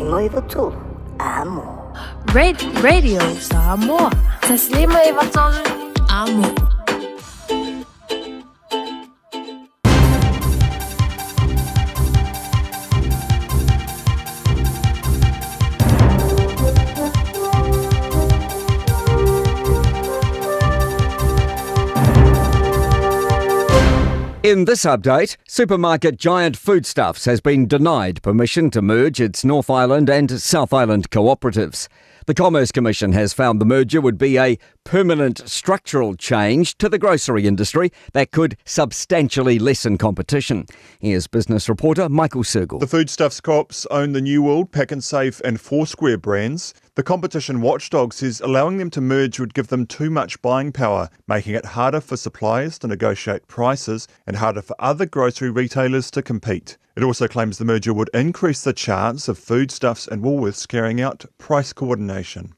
153 Amo. Radio Samoa. 153 Amo. In this update, supermarket giant Foodstuffs has been denied permission to merge its North Island and South Island cooperatives. The Commerce Commission has found the merger would be a permanent structural change to the grocery industry that could substantially lessen competition. Here's business reporter Michael Sergel. The Foodstuffs Co-ops own the New World, Pak'nSave and Foursquare brands. The competition watchdog says allowing them to merge would give them too much buying power, making it harder for suppliers to negotiate prices and harder for other grocery retailers to compete. It also claims the merger would increase the chance of Foodstuffs and Woolworths carrying out price coordination.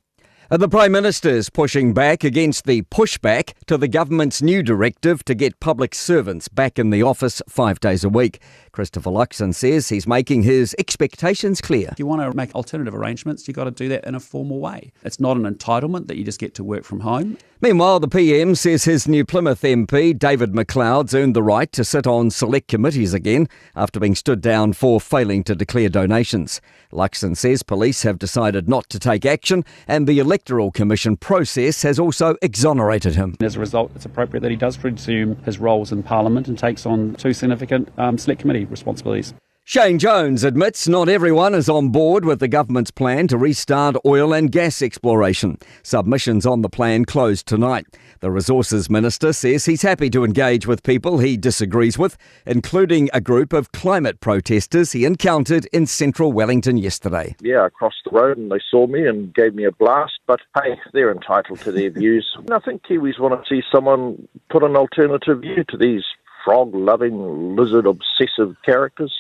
The Prime Minister is pushing back against the pushback to the government's new directive to get public servants back in the office 5 days a week. Christopher Luxon says he's making his expectations clear. If you want to make alternative arrangements, you've got to do that in a formal way. It's not an entitlement that you just get to work from home. Meanwhile, the PM says his New Plymouth MP, David McLeod's earned the right to sit on select committees again after being stood down for failing to declare donations. Luxon says police have decided not to take action and the Electoral Commission process has also exonerated him. As a result, it's appropriate that he does resume his roles in Parliament and takes on two significant select committee responsibilities. Shane Jones admits not everyone is on board with the government's plan to restart oil and gas exploration. Submissions on the plan closed tonight. The Resources Minister says he's happy to engage with people he disagrees with, including a group of climate protesters he encountered in central Wellington yesterday. Yeah, I crossed the road and they saw me and gave me a blast, but hey, they're entitled to their views. And I think Kiwis want to see someone put an alternative view to these frog-loving, lizard-obsessive characters.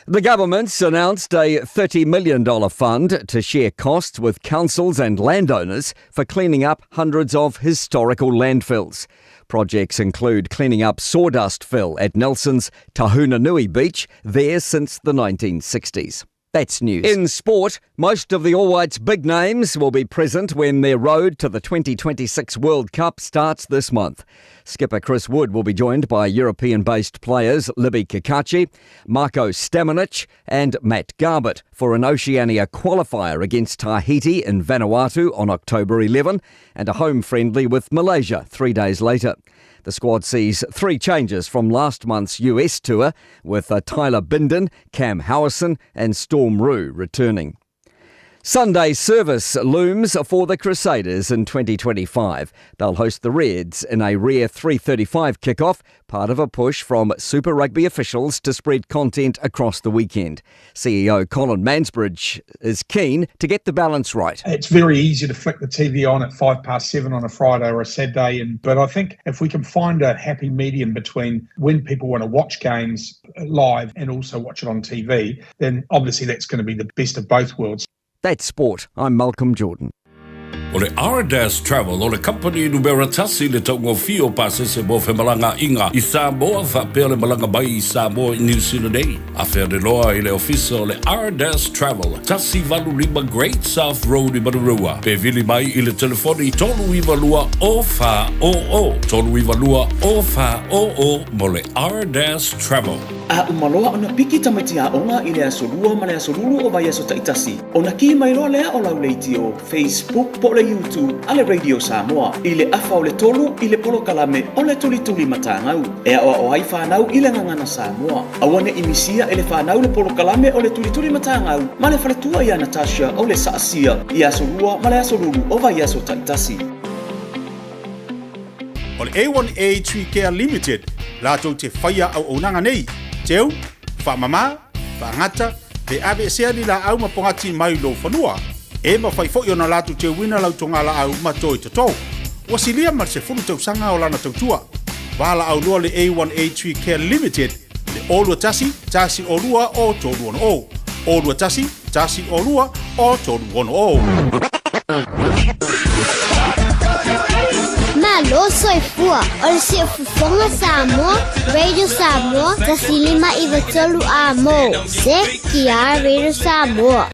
The government's announced a $30 million fund to share costs with councils and landowners for cleaning up hundreds of historical landfills. Projects include cleaning up sawdust fill at Nelson's Tahunanui Beach, there since the 1960s. That's news. In sport, most of the All Whites' big names will be present when their road to the 2026 World Cup starts this month. Skipper Chris Wood will be joined by European based players Libby Kakachi, Marko Stamenic, and Matt Garbett for an Oceania qualifier against Tahiti in Vanuatu on October 11 and a home friendly with Malaysia three days later. The squad sees three changes from last month's US tour, with uh, Tyler Binden, Cam Howison, and Storm Roux returning. Sunday service looms for the Crusaders in 2025. They'll host the Reds in a rare 3:35 kickoff, part of a push from Super Rugby officials to spread content across the weekend. CEO Colin Mansbridge is keen to get the balance right. It's very easy to flick the TV on at five past seven on a Friday or a Saturday, and but I think if we can find a happy medium between when people want to watch games live and also watch it on TV, then obviously that's going to be the best of both worlds. That's sport. I'm Malcolm Jordan. O le Ardas Travel o le company numera tasi le taugofie o pasese mo femalagaiga i Samoa faapea le malaga mai i Samoa i New Zealand nei. Afea le loa i le ofisa o le Ardas Travel, 185 Great South Road i Manurewa. Pe vili mai i le telefoni 392 0400, 392 0400 mo le Ardas Travel. A uma loa ona piki tamaiti aoga i le aso Lua ma le aso Lulu o vaiaso taitasi, ona kī mai loa lea o lau leitio, Facebook po o le YouTube a le Radio Samoa i le afa o le tolu i le polokalame o le Tulituli Matagau e aoao ai fanau i le gagana Samoa. Aua ne i misia e le fanau le polokalame o le Tulituli Matagau ma le faletua ia Natasha o le Saasia i aso Lua ma le aso Lulu o vaiaso taitasi. O le A1A Tree Care Limited latou te faia auaunaga nei, teu, faamama, faagata, pe aveesea ni laau ma pogati mai lou fanua. E mafai foi ona latou teuina lau togalaau ma toe toto. Ua silia ma le sefulu tausaga o lana tautua. Valaau loa le A1A Tree Care Limited i le 021 102 o 360. 021 102 o 360. Malo soifua, o le siufofoga Samoa, Radio Samoa, 105 93 A mo, CTR Radio Samoa.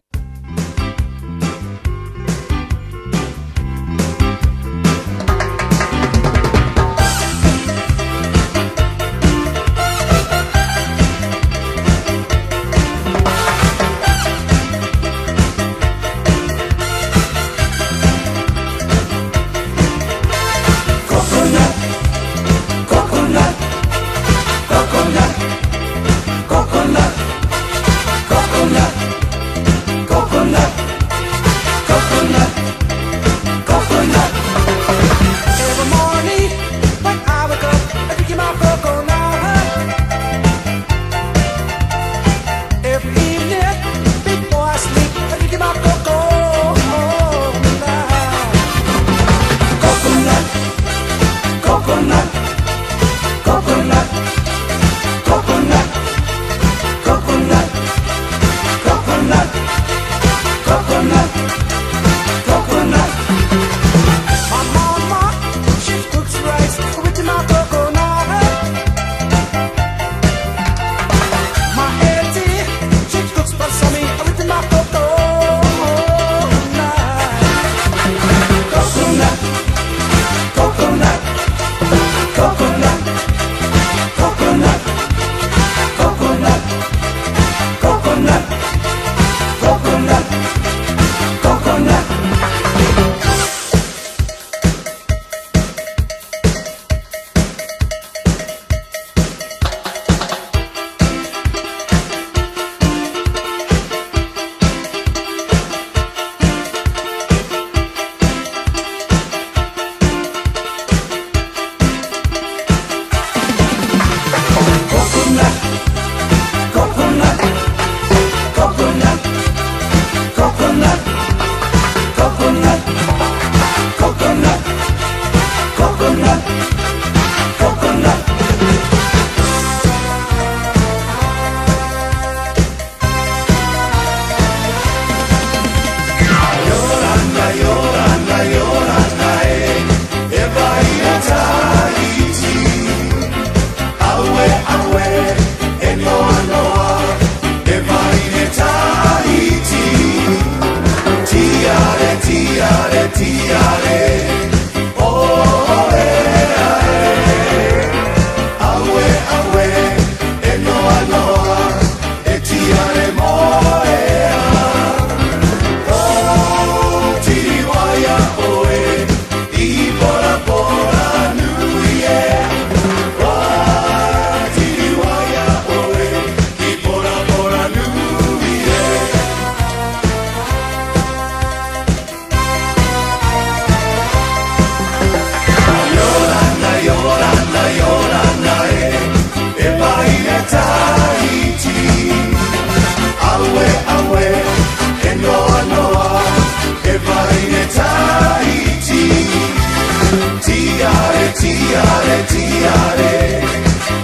Tiare, tiare, tiare,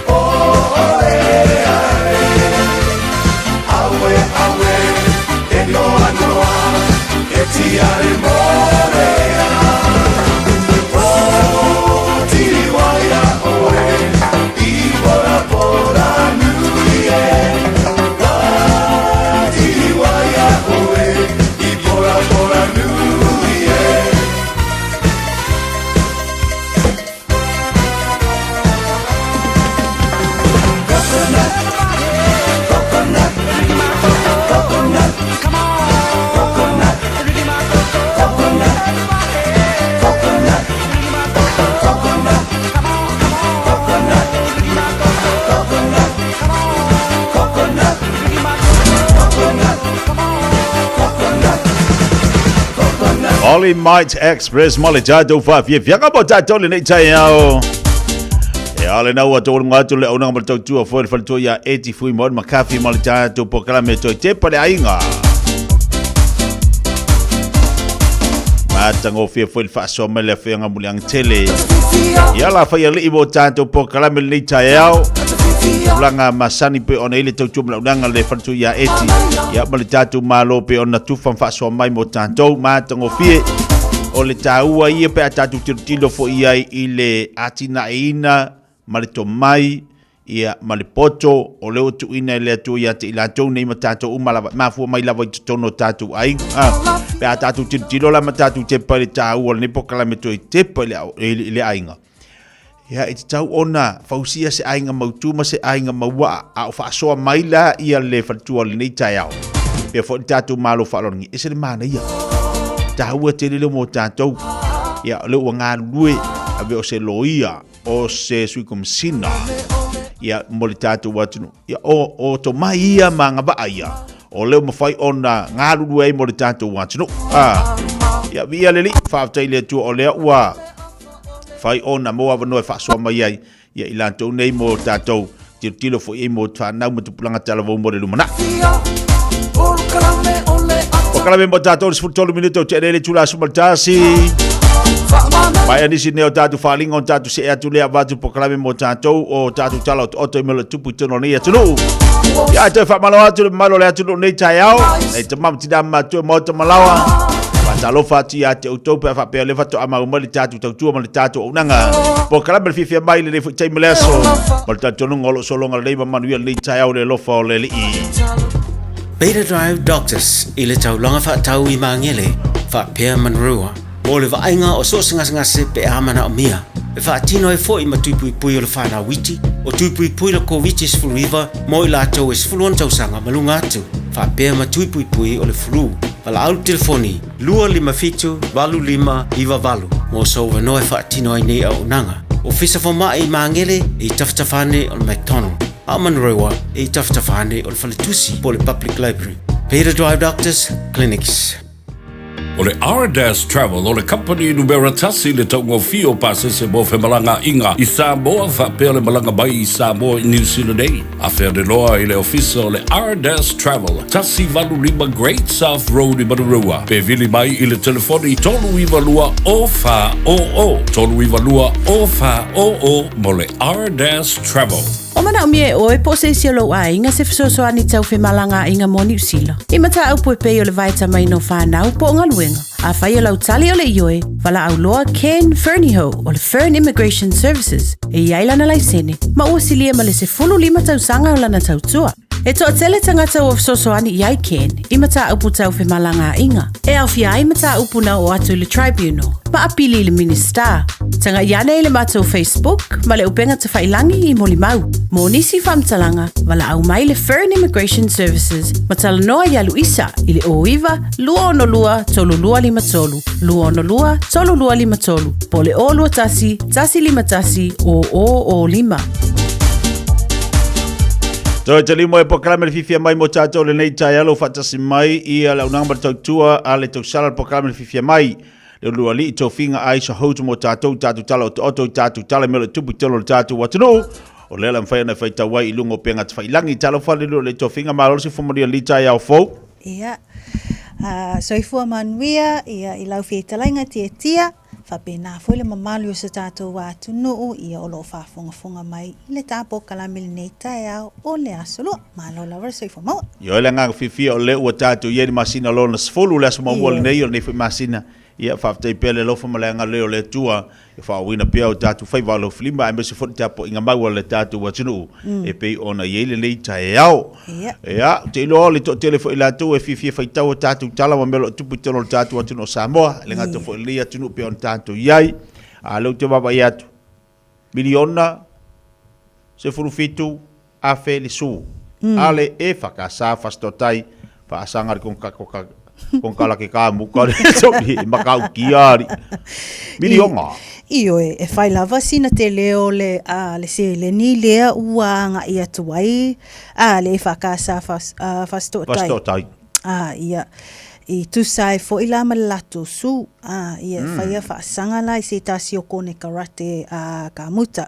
oh, e, ae. Aue, aue, e noa noa, e tiare morea. Oh, tiriwaia oe, i pora pora nui e. Ah, tiriwaia oe, i pora pora nui e. Coconut, coconut, coconut, coconut, coconut, coconut, coconut, coconut, coconut, coconut, coconut, coconut, coconut. Ollie Might Express ma le tatou faafiafiaga mo tatou lenei taeao. E ale na ua tō atu le aunaga ma le tautua foi le faletua ia Eti Fui Maori McCarthy ma le tatou polokalame toe tepa le aiga. Matagofie foi le faasoa mai le afioga Muliaga Tele. Ia la fai alii mo tatou polokalame lenei taeao. Tulaga masani pe ona i le tautua ma le aunaga le faletua ia Eti. Ia ma le tatou Malo pe ona tufa ma faasoa mai mo tatou matagofie. O le taua ia pe a tatou tilotilo foi i ai i le atinaeina ma le tomai ia ma le poto o lea ua tuuina e le Atua ia te i latou nei ma tatou uma lava, e mafua mai lava i totonu o tatou aiga. Ah, pe a tatou tilotilo la ma tatou tepa i le taua o lenei polokalame toe tepa i le, i le aiga. Ia, e tatau ona fausia se aiga mautu ma se aiga mauaa, a o faasoa mai la ia le faletua o lenei taeao. Pea foi le tatou Malo faaaloalogia, ese le manaia. Taua tele leo mo tatou. Ia, o lea ua galulue, ave o se loia, o se sui komisina, ia, mo le tatou atunuu. Ia, o, o tomai ia ma agavaa ia, o lea ua mafai ona galulue ai mo le tatou atunuu. Ah, ia, viia le Alii, faafetai i le Atua o lea ua fai ona maua avanoa e faasoa mai ai ia i latou nei mo tatou tilotilo foi ai mo fanau ma tupulaga talavou mo le lumanai. Polokalame mo tatou le 13 minute o te le itula 11. Mai anisi nei o tatou faaaliga o tatou see atu lea avatu polokalame mo tatou o tatou tala o oto i mea o le tupu i totonu o lenei atunuu. Ia toe faamalo atu le mamalu o le atunuu nei taeao. Nei tama ma tina ma matua maota malawa. Faatalofa atu ia te outou pe a faapea o lea faatoa mau mai le tatou tautua ma le tatou auaunaga. Polokalame le fiafia mai lenei foi taimi le aso. Ma le talitonuga o lo o sologa lelei ma manuia lenei taeao i le alofa o le Alii. Beta Drive Doctors i le taulaga faatau i Magele faapea Manurewa mo le vaaiga o so o se gasegase pe a manaomia. E faatino ai foi ma tui puipui o le whanau iti, o tui puipui le Koviti-19 mo i latou e 16 tausaga ma luga atu, faapea ma tui puipui o le flu. Valaau le telefoni 257 8598 mo sou avanoa e faatino ai nei auaunaga. Ofisa Fomai i Magele e i tafatafa ane o le McDonald, a o Manurewa e i tafatafa ane o le Faletusi po o le Public Library. Beta Drive Doctors Clinics. O le Ardas Travel o le kamupani numera tasi i le taugofie o pasese mo femalagaaiga i Samoa faapea le malaga mai i Samoa i Niu Sila nei. Afea le loa i le ofisa o le Ardas Travel, 185 Great South Road i Manurewa, pe vili mai i le telefoni 392 0400, 392 0400 mo le Ardas Travel. O manaomia e oe po o se isi o lou aiga se fesoasoani tau femalagaaiga mo Niu Sila. I mataupu e pei o le vaetamaina o fanau po o galuega. Afai o lau tali o le ioe, valaau loa Ken Fernihough o le Fern Immigration Services e i ai lana laisene ma ua silia ma le 15 tausaga o lana tautua. E toatele tagata ua fesoasoani i ai Ken i mataupu tau femalagaaiga, e aofia ai mataupu na oo atu i le Tribunal ma apili i le Minisita. Tagai ane i le matou Facebook ma le upega tafailangi i molimau. Mo nisi faamatalaga, valaau mai le Fern Immigration Services ma talanoa iā Luisa i le 09 262 3253, 262 3253, po o le 021 151 0005. Toe te limo e polokalame le fiafia mai mo tatou lenei taeao faatasi mai ia le auaunaga ma le tautua a le tausala le polokalame le fiafia mai le ulualii tofiga Aisha Hout mo tatou tatou tala otooto i tatou tala i mea o le tupu i totonu o le tatou atunuu o lea la mafai ona e faitau ai i luga o upega tafailagi. Talofa le lua le tofiga malo le soifua manuia i lenei taeao fou. Ia, soifua manuia ia i lau fetalaiga Tiatia. Faapena foi le mamalu o so tatou atunuu ia o lo o faafogafoga mai i le ta polokalame i lenei taeao o le Aso Lua. Malo lava le soifua maua. Ioe le agaga fiafia o lea ua tatou i ai i le masina lona 10, le aso muamua lenei o lenei foi masina. Ia, faafetai pea le alofa ma le agalelei o le Atua e faaauauina pea o tatou faiva alofilima aemaise foi le tapuaiga mau a le tatou atunuu e pei ona i ai lenei taeao. Ia, ou te iloa o le toatele foi latou e fiafia faitau a tatou tala ma mea o lo o tupu i totonu o le tatou atunuu o Samoa, e le gata foi i lenei atunuu pei ona tatou i ai. A o lea ou te vaavaai atu, miliona 17,000 le su. Ale e whakasa whastotai whaasanga ri konka koka konka la ke ka muka le soki maka ukia ri. Milionga. Ioe, e whai lava sina te leo le, a, le seleni lea ua aga'i atu ai, a, le EFKS fas, a, Fasito'otai. Fasito'otai. A, ia, i tusa ai fo'i la ma le latou su, a, ia, e faia faasaga la i se tasi o konekarate, a, kamuta.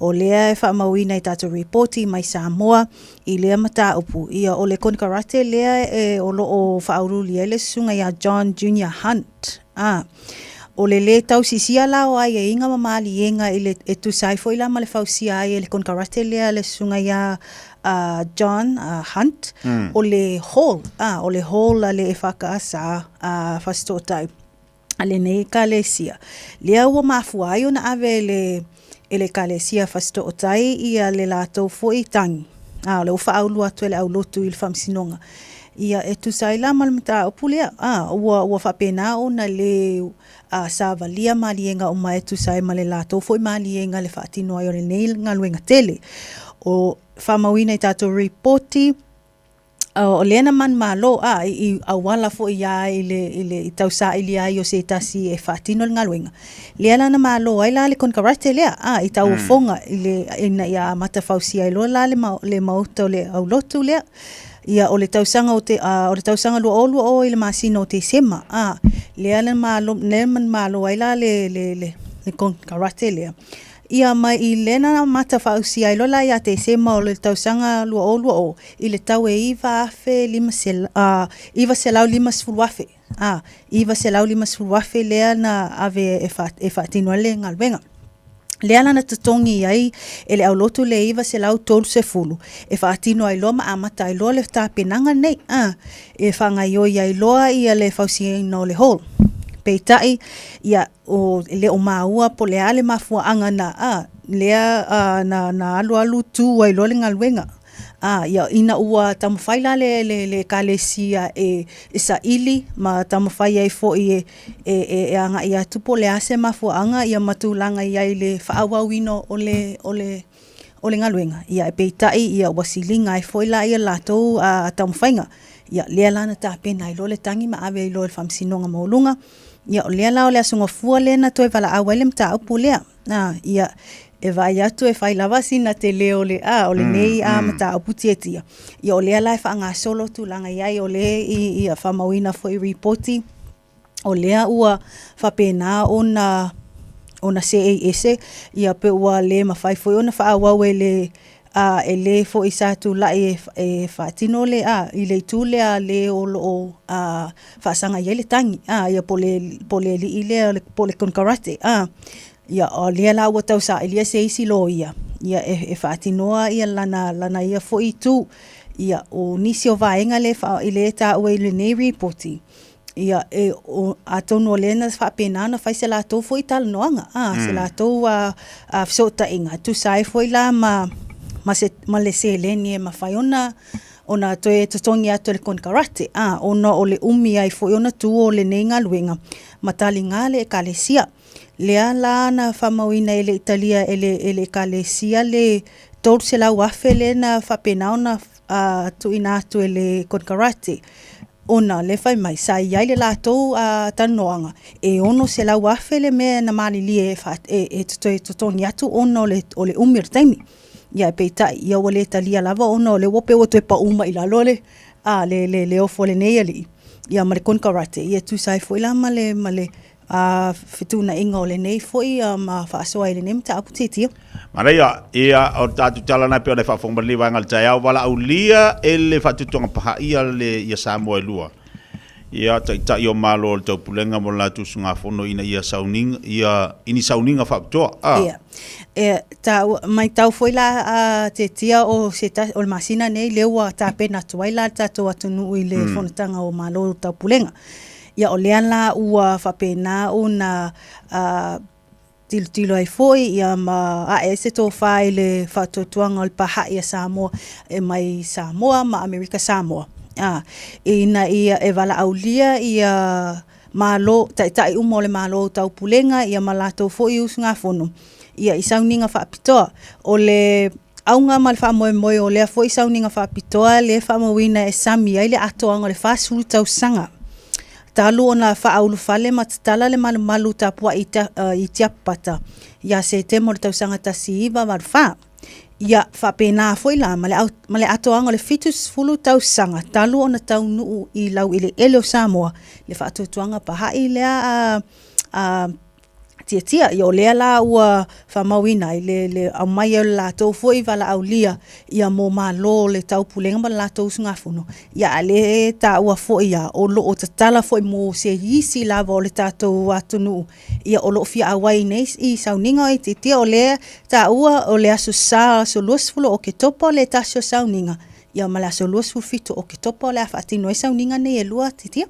O lea e faamauina i tatou ripoti mai Samoa i lea mataupu, ia, o le konekarate lea e, o lo o faauluulu i ai le susuga ia John Junior Hunt, a, o le lē tausisia la o aiaiga ma maliega i le, e tusa ai foi la ma le fausia ai e le konekarate lea le susuga ia a John Hunt, o le hall, a, o le hall a le EFKS a Fasito'otai a lenei Ekalesia. Lea ua mafua ai ona ave e le e le Ekalesia Fasito'otai ia le latou foi tagi, a, o lea ua faaulu atu e le aulotu i le Faamasinoga. Ia, e tusa ai la ma le mataupu lea, a, ua ua faapena ona lē a savalia maliega uma e tusa ai ma le latou foi maliega le faatino ai o lenei galuega tele. O faamauina i tatou ripoti, o lea na manumalo a i auala foi ia i le, i le i tausaili ai o se tasi e faatino le galuega. Lea la na malo ai la le konekarate lea a i tauofoga i le ina ia amata fausia ai loa la le, le maota o le aulotu lea. Ia, o le tausaga o te, o le tausaga 2020 i le masina o Tesema, a, lea na malo, lea na malo ai la le, le, le, le konekarate lea. Ia, ma i lea na amata fausia ai loa la ia Tesema o le tausaga 2020 i le tau e 9,500, a, 950,000, a, 950,000 lea na ave e, fa, e faatino ai le galuega. Lea la na totogi ai e le aulotu le 930 e faatino ai loa ma amata ai loa le tapenaga lenei, a, e faagaoioi ai loa ia le fausiaina o le hall. Peitai, ia, o, e le o maua po o le a le mafuaaga na, a, lea a, na, na alualu tu ai loa le galuega. A, ia, ina ua taumafai la le, le, le Ekalesia e, e saili ma taumafai ai foi e, e, e, e agai atu po o le a se mafuaaga ia ma tulaga i ai le faaauauina o le, o le, o le galuega. Ia, e peitai, ia, ua siliga ai foi la ia latou a, taumafaiga. Ia, lea la na tapena ai loa le tagi ma ave ai loa i le Faamasinoga Maualuga. Ia, o lea la o le Aso Gafua lea na toe valaau ai le mataupu lea. A, ia, e vaai atu e fai lava sina tele o le, a, o lenei a mataupu tiatia. Ia, o lea la e faagasolo tulaga i ai, o lea i, ia, faamauina foi ripoti, o lea ua faapena ona, ona seei ese, ia, pe ua le mafai foi ona faaauau e le, a, e le foi sa tulai e, e faatino le, a, i le itu lea a le o lo o, a, faasaga i ai le tagi, a, ia po le, po le alii lea, po le konekarate, a, ia, o lea la ua tau sailia se isi loia, ia, e, e faatinoa ia lana, lana ia foi itu. Ia, o nisi o vaega le, i le taua i lenei ripoti, ia, e, o, atonu o lea na faapena ona fai se latou foi talanoaga, a, se latou a, a fesootaiga, e tusa ai foi la ma, ma, se, ma le seleni e mafai ona, ona toe totogi atu e le konekarate, a, ona o le umi ai foi ona tu o lenei galuega ma taliga le Ekalesia. Lea la na faamauina e le i talia e le, e le Ekalesia le 300,000 lea na faapena ona a, tuuina atu e le konekarate, ona lea fai mai sa i ai le latou a, talanoaga e 600,000 le mea na malilie e, fa, e, e toe totogi atu ona o le, o le umi o le taimi. Ia, peitai, ia ua le talia lava ona o lea ua pei ua toe pau mai i lalo le, a, le, le, le ofo a lenei alii, ia ma le konekarate, ia e tusa ai foi la ma le, ma le a, fetuunaiga o lenei foi a, ma faasoa i lenei mataupu tiatia. Manaia, ia, o le tatou tala lena e pei ona e faafofoga mai i lenei vaega o le taeao, valaaulia e le faatuatuaga pahaia le, ia Samoa e lua. Ia, Taitai o Malo o le Taupulega mo le latou usugafono ina ia sauniga, ia, i ni sauniga faapitoa, a. Ia. E, tāua, maitau foi la a te tia o se tasi, o le masina nei lea ua tapena atu ai la le tatou atunuu i le Fonotaga o Malo o le Taupulega. Ia o lea la ua faapena ona a, tilotilo ai foi ia ma ae ai se tofa i le faatuatuaga o le pahaʻi a Samoa e mai Samoa ma Amerika Samoa, a, ina ia e valaaulia ia Malo, taitai uma o le Malo o Taupulega ia ma latou foi usugafono ia i sauniga faapitoa. O le auga ma le faamoemoe o lea foi sauniga faapitoa lea e faamauina e sami ai le atoaga o le 40 tausaga talu ona faaulufale ma tatala le malumalu tapuai i Tiapapata ia Setema o le tausaga 1984. Ia faapena foi la ma le, ma le atoaga o le 70 tausaga talu ona taunuu i laueleele o Samoa le faatuatuaga pahaʻi lea a, a tiatia. Ia o lea la ua faamauina ai le, le aumai ai o le latou foi valaaulia ia mo Malo o le Taupulega ma le latou usugafono. Ia a lea e taua foi ia o lo o tatala foi mo se isi lava o le tatou atunuu ia o lo o fia auai nei i sauniga o ATT o lea taua o le aso Sa aso 20 o Oketopa o le tasi o sauniga ia ma le aso 27 o Oketopa o le a faatino ai sauniga nei e lua titia.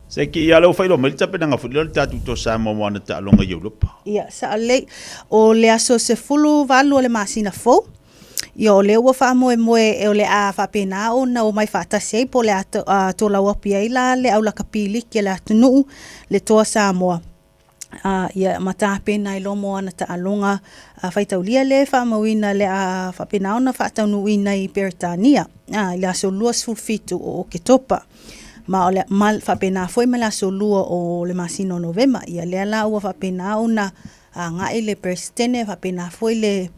Se ki ia lea ua faailoa mai le tapenaga foi lea o le tatou Toa Samoa mo ana taaloga i Europa. Ia, sao lelei. O le aso 18 o le masina fou, ia o lea ua faamoemoe o le a faapena ona omai faatasi ai po o le a tolauapi ai la le au lakapi liki a le atunuu, le Toa Samoa. A, ia ma tapena ai loa mo ana taaloga faitaulia lea e faamauina le a faapena ona faataunuuina i Peretania a, i le aso 27 o Oketopa. Ma o le, ma faapena foi ma le aso 2 o le masina o Novema. Ia lea la ua faapena ona agai le Peresetene faapena foi le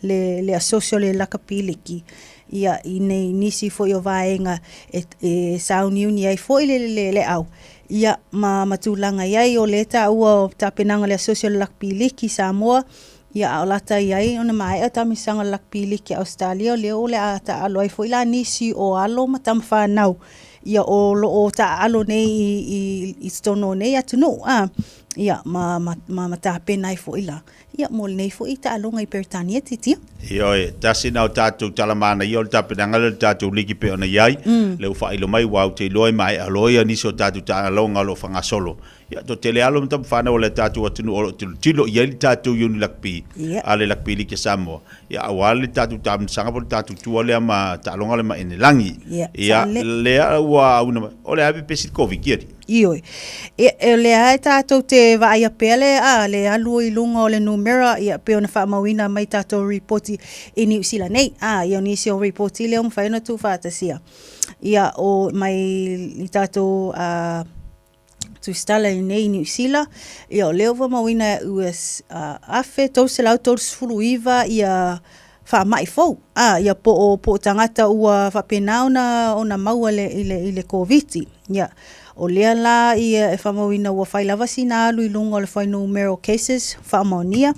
le le asosi o le lakapi liki ia i nei nisi foi o vaega e, e sauniuni ai foi le, le, le au ia ma, ma tulaga i ai o lea taua o tapenaga o le asosi o le lakapi liki Samoa ia a o lata i ai ona maea tamisaga o le lakapi liki Ausetalia o lea o le a taaalo ai foi la nisi o alo ma tama fanau ia o lo o taaalo nei i, i, i totonu o nei atunuu a ia ma, ma, ma, ma tapena ai foi la ia mo lenei foi taaloga i Peretania titia. Ioe, tasi na o tatou tala manaia o le tapenaga lea o le tatou liki pei ona i ai, lea ua faailo mai aua ou te iloa e maea loa ia nisi o tatou taaloga o lo o faagasolo. Ia, toatele alo ma tama fanau o le tatou atunuu o lo o tilotilo i ai le tatou Uni Rugby, a le Rugby League a Samoa, ia aua le tatou taamilosaga po o le tatou tua lea ma taaloga lea ma Enelagi. Ia, lea ua auina mai, o le a e pepesi le Koviti alii? Ioe. Ia, o lea e tatou te vaaia pea le, a, le alu i luga o le numera, ia, pei ona faamauina mai tatou ripoti i Niu Sila nei. A, ia, o nisi o ripoti lea ua mafai ona tuufaatasia. Ia, o mai i tatou, a, tusitala i nei i Niu Sila, ia, o lea ua faamauina e US, a, 1339 ia faamai fou, a, ia po o, po o tagata ua faapena ona, ona maua le, i le, i le Koviti. Ia, o lea la ia e faamauina ua fai lava sina alu i luga o le fuainumera o cases faamaonia.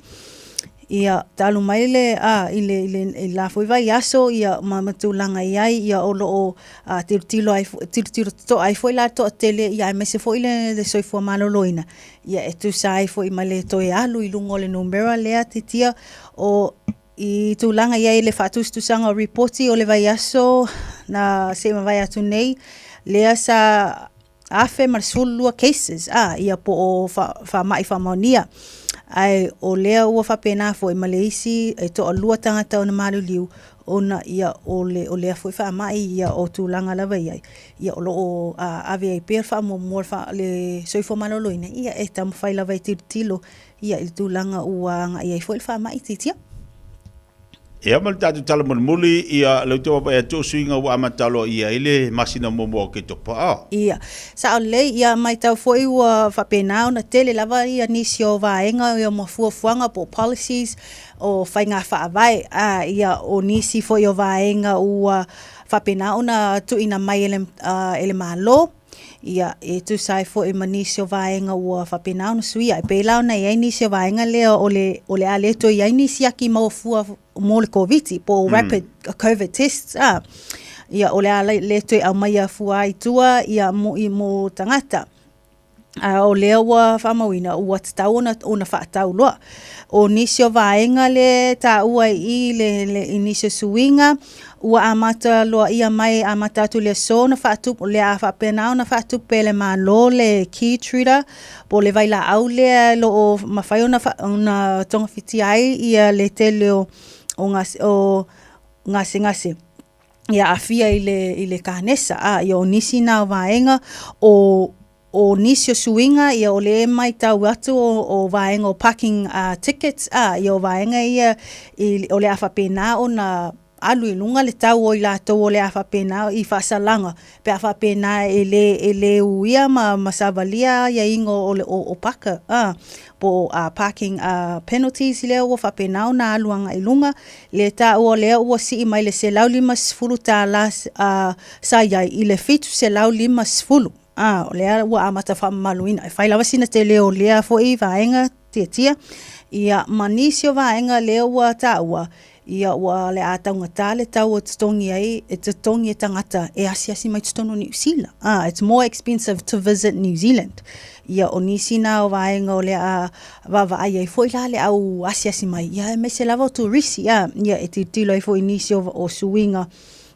Ia, talu mai le, a, i le, i le, i la foi vaiaso, ia, ma, ma tulaga i ai, ia, o lo o a, tilotilo ai, tilotilo totoa ai foi la le toatele, ia, aemaise foi le, le soifua maloloina, ia, e tusa ai foi ma le toe alu i luga o le numera lea titia o i tulaga i ai le faatusatusaga o ripoti o le vaiaso na se i mavae atu nei, lea sa 1012 cases, a, ia po o faamai faamaonia. Ae o lea ua faapena foi ma le isi e toalua tagata ona maliliu ona ia o le o lea foi faamai ia o tulaga lava i ai, ia o lo o ave ai pea le faamuamua le soifua maloloina, ia e taumafai lava e tilotilo ia i le tulaga ua agai ai foi le faamai titia. Ia ma le tatou tala mulimuli, ia lea ou te vaavaai atu o suiga ua amata loa i ai le masina muamua o Oketopa. Oh. Ia, sao lelei, ia maitau foi ua faapena ona tele lava ia nisi o vaega ia ma fuafuaga po o policies o faiga faavae, a ia o nisi foi o vaega ua faapena ona tuuina mai e le, e le Malo. Ia, e tusa ai foi ma nisi o vaega ua faapena ona suia. E pei la ona i ai nisi o vaega lea o le, o le a le toe i ai ni siaki maua fua mo le Koviti po o rapid COVID tests a. Ia o le a le toe aumaia fua i tua ia mo i mo tagata. A o lea ua faamauina ua tatau ona ona faatau loa. O nisi o vaega le taua i le, le i nisi o suiga ua amata loa ia mai amata atu le aso ona faatupu le a faapena ona faatupe e le Malo le Keytruda po o le vailaau lea o lo o mafai ona ona togafitia ai ia le tele o o gase o gasegase ia aafia i le i le kanesa. A ia o nisi na o vaega o o nisi o suiga ia o lea e matau atu o o vaega o parking tickets a ia o vaega ia i o le a faapena ona alu i luga le tau o i latou o le a faapena i faasalaga pe a faapena e le e le uia ma ma savalia aiaiga o le o o paka a po o a parking a penalties lea ua faapena ona alu agai i luga le taua lea ua sii mai le $150 a sa i ai i le $750 a o lea ua amata faamamaluina e fai lava sina tele o lea foi vaega tiatia ia ma nisi o vaega lea ua taua ia ua le a taugata le tau o totogi ai e totogi e tagata e asiasi mai totonu o Niu Sila. Ah, it's more expensive to visit New Zealand. Ia o nisi na o vaega o le a vaavaai ai foi la le au asiasi mai, ia aemaise lava o turisi, ah, ia e tilotilo ai foi i nisi o, o suiga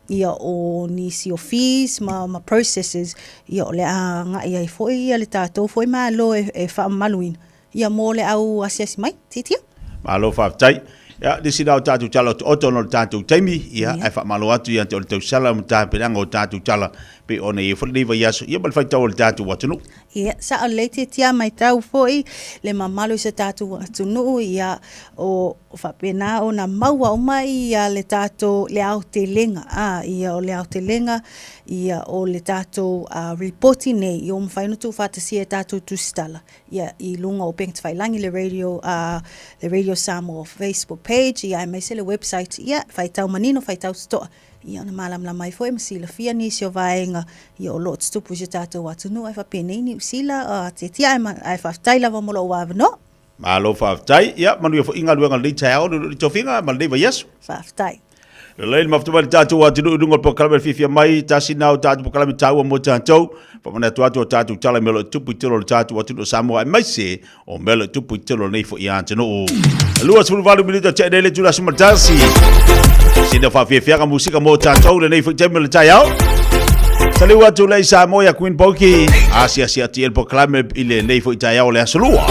ia o nisi o fees ma, ma processes, ia o le a agai ai foi ia le tatou foi Malo e, e faamamaluina Ia mo le au asiasi mai, titia. Malo faafetai. Ia, nisi la o tatou tala otooto ona o le tatou taimi, ia, ae faamalo atu ia te oe le tausala ma tapenaga o tatou tala pei ona i ai foi lenei vaiaso, ia ma le faitau o le tatou atunuu. Ia, sao lelei tiatia, matau foi le mamalu i se tatou atunuu, ia, o faapena ona maua uma ia le tatou, le aotelega, a, ia, o le aotelega, ia, o le tatou ripoti nei, ia ua mafai ona tuufaatasia e tatou tusitala. ia i luga o upega tafailagi le radio uh, le Radio Samoa Facebook page ia aemaise le website ia faitau manino faitau totoa ia ona malamalama ai foi ma silafia nisi o vaega ia o lo o tutupu i si o tatou atunuu ae faapenei Niu Sila uh, tiatia ae, ae faafetai lava mo lou avanoa. Malo faafetai. Ia, manuia foi galuega lenei taeao, le tofiga ma lenei vaiaso. Faafetai. Lelei le mafuta mai le tatou atunuu i luga o le polokalame le fiafia mai, tasi na o tatou polokalame taua mo tatou. Faamanatu atu o tatou tala i mea o lo o tupu i tele o le tatou atunuu o Samoa aemaise o mea o lo o tupu i tele o lenei foi atunuu. 28 minuta tea nei le itula 11. Sina faafiafiaga musika mo tatou lenei foi taimi o le taeao. Saliu atu lei Samoa ia Queen Boki. Asiasi atu i le polokalame i lenei foi taeao o le aso lua.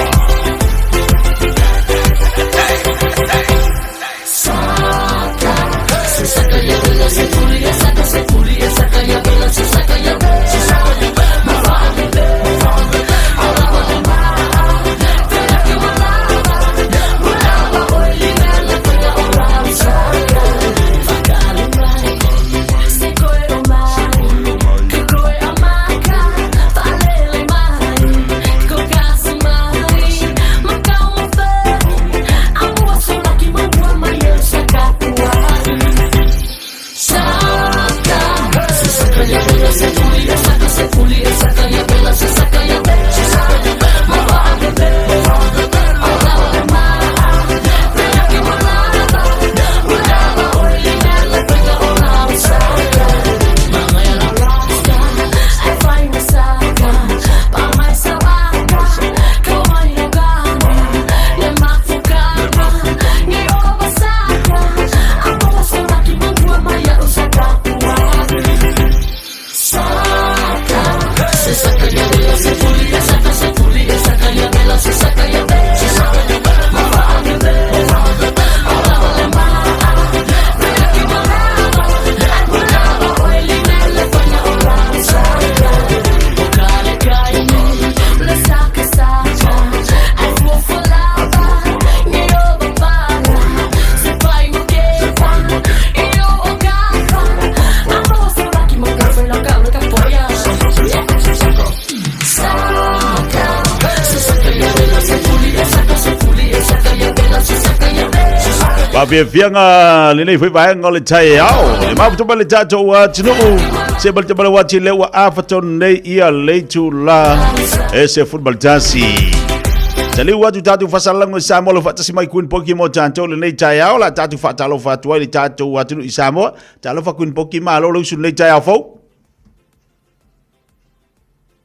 Faafiafiaga lenei foi vaega o le taeao. Le mafuta mai le tatou atunuu. Se ma le tamale wati le ua afa tonu nei ia le itula e 11. Taliu atu tatou faasalaga i Samoa lo faatasi mai Queen Poki mo tatou lenei taeao la tatou faatalofa atu ai le tatou atunuu i Samoa. Talofa Queen Poki malo le usu lenei taeao fou.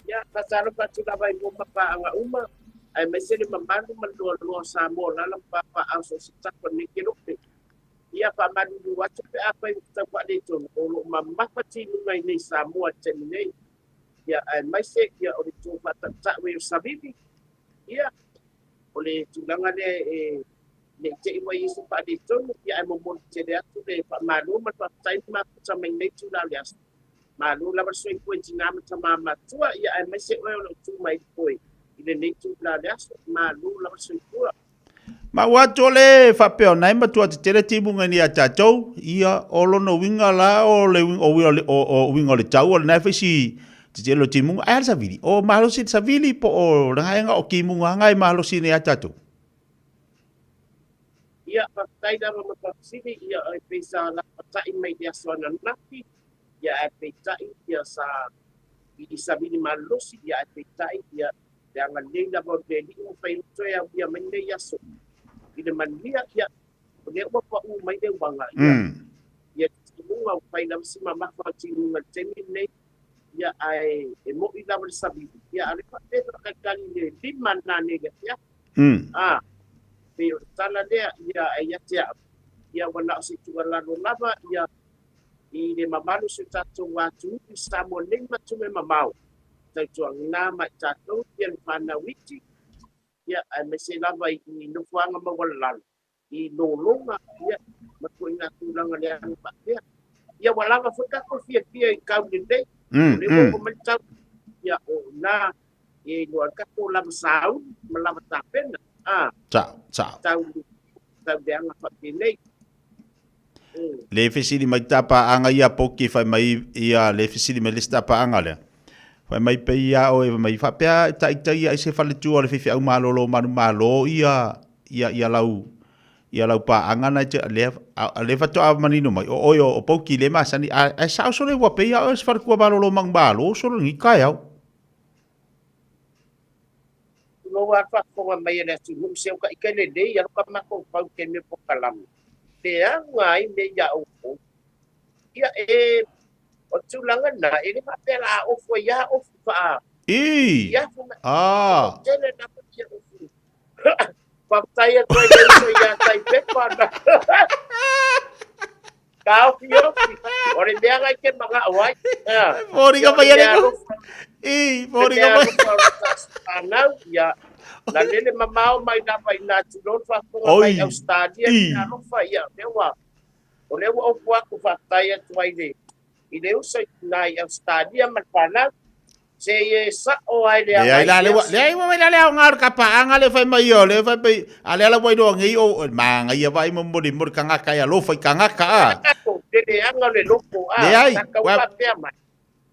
Ia, faatalofa atu lava i mua ma paaga uma, aemaise le mamalu ma le loaloa o Samoa o lala ma papaaao so o se tafa o lenei kelope. Ia, faamalulu atu pe afai ua tau faaletonu, o lo o mamafa timuga i nei Samoa i le taimi nei. Ia, aemaise ia o le tou faatautau e o Savili. Ia, o le tulaga lea e ne i te i ua i ai se faaletonu, ia ae momoli tele atu le faamalo ma le faafetai mafuta mai nei itula o le aso. Malo lava le soifua i tina ma tama matua, ia aemaise oe o lo o tu mai i i lenei itula o le aso. Malo lava le soifua. Ma ua atu o le faapea ona e matua tetele timuga ni a tatou, ia o lona uiga la o le o, o, o uiga o le tau o lena e faisi tetele o timuga. Ai a le savili, o malosi le savili po o le gaega o timuga anga e malosi nei a tatou. Ia, faafetai lava ma faafesili, ia e pei sa lapatai mai le aso ananafi, ia ae peitai ia sa i savili malolosi, ia ae peitai ia le agalelei lava o le Alii ua fai atu toe aulia mai lenei aso i le manuia, ia o lea ua paʻū mai le uaga, ia ia timuga ua fai lava si mamafa o timuga i le taimi lenei, ia ae e moʻi lava le savili, ia a o le faapea faatalitali i le 5 nanei i le afiafi. A pei o le tala lea, ia ae ia te au, ia ua na o se tuualalo lava, ia i le mamalu o si o tatou atunuu i Samoa nei ma atunuu e mamao, tautuana ma i tatou ia le fanau iti, ia aemaise lava i nofoaga maualalalo, i lologa, ia ma ituaiga tulaga leaga faapea. Ia ua lava foi tatou fiafia i tau lelei, o lea ua oo mai le tau, ia o ina e iloa ai le tatou lava sauni ma lava tapena, a, Sao, sao. tau, tau leaga faapenei. Le fesili mai ta paaga ia poki fai mai ia le fesili mai le isi ta paaga lea. Fai mai pei ia oe fai mai faapea e taitai ai se faletua o le faifeau malolo manumalo ia ia ia lau ia lau paaga na te lea lea faatoa manino mai o oe o poki le masani a e sao sole ua pei ia oe se faletua malolo manumalo sole ni taeao. Tulou a le faafofoga mai a le atunuu, se o ka ike lelei alo ka matou pau i taimi o polokalame. Leaga ai mea ia outou. Ia e, o le tulaga lena, e le faapea la a ofu ai a ofu faa. I! Ia fu mai. Ah! Tele na fa ia ofu. Faafetai atu ai le uso ia Taipepa na. Taofiofi, o le mea ngai ke mana'o ai. Foliga mai ale ko. I, foliga mai. Anau, ia, na lele mamao mai lava i nā tulou faafofoga mai Australia, i alofa, ia, lea ua, o lea ua ofu aku faafetai atu ai le, i le uso i tina i Australia ma le fanau. Se e sa'o ai le Leai la le leai ua la le aoga o le kapaaga le fai mai o le fai mai a le ala ua iloa nei o magaia vai mo moli moli kangaka e alofa i kangaka a. Tatou le leaga o le loko a. Leai. Sa tau faapea mai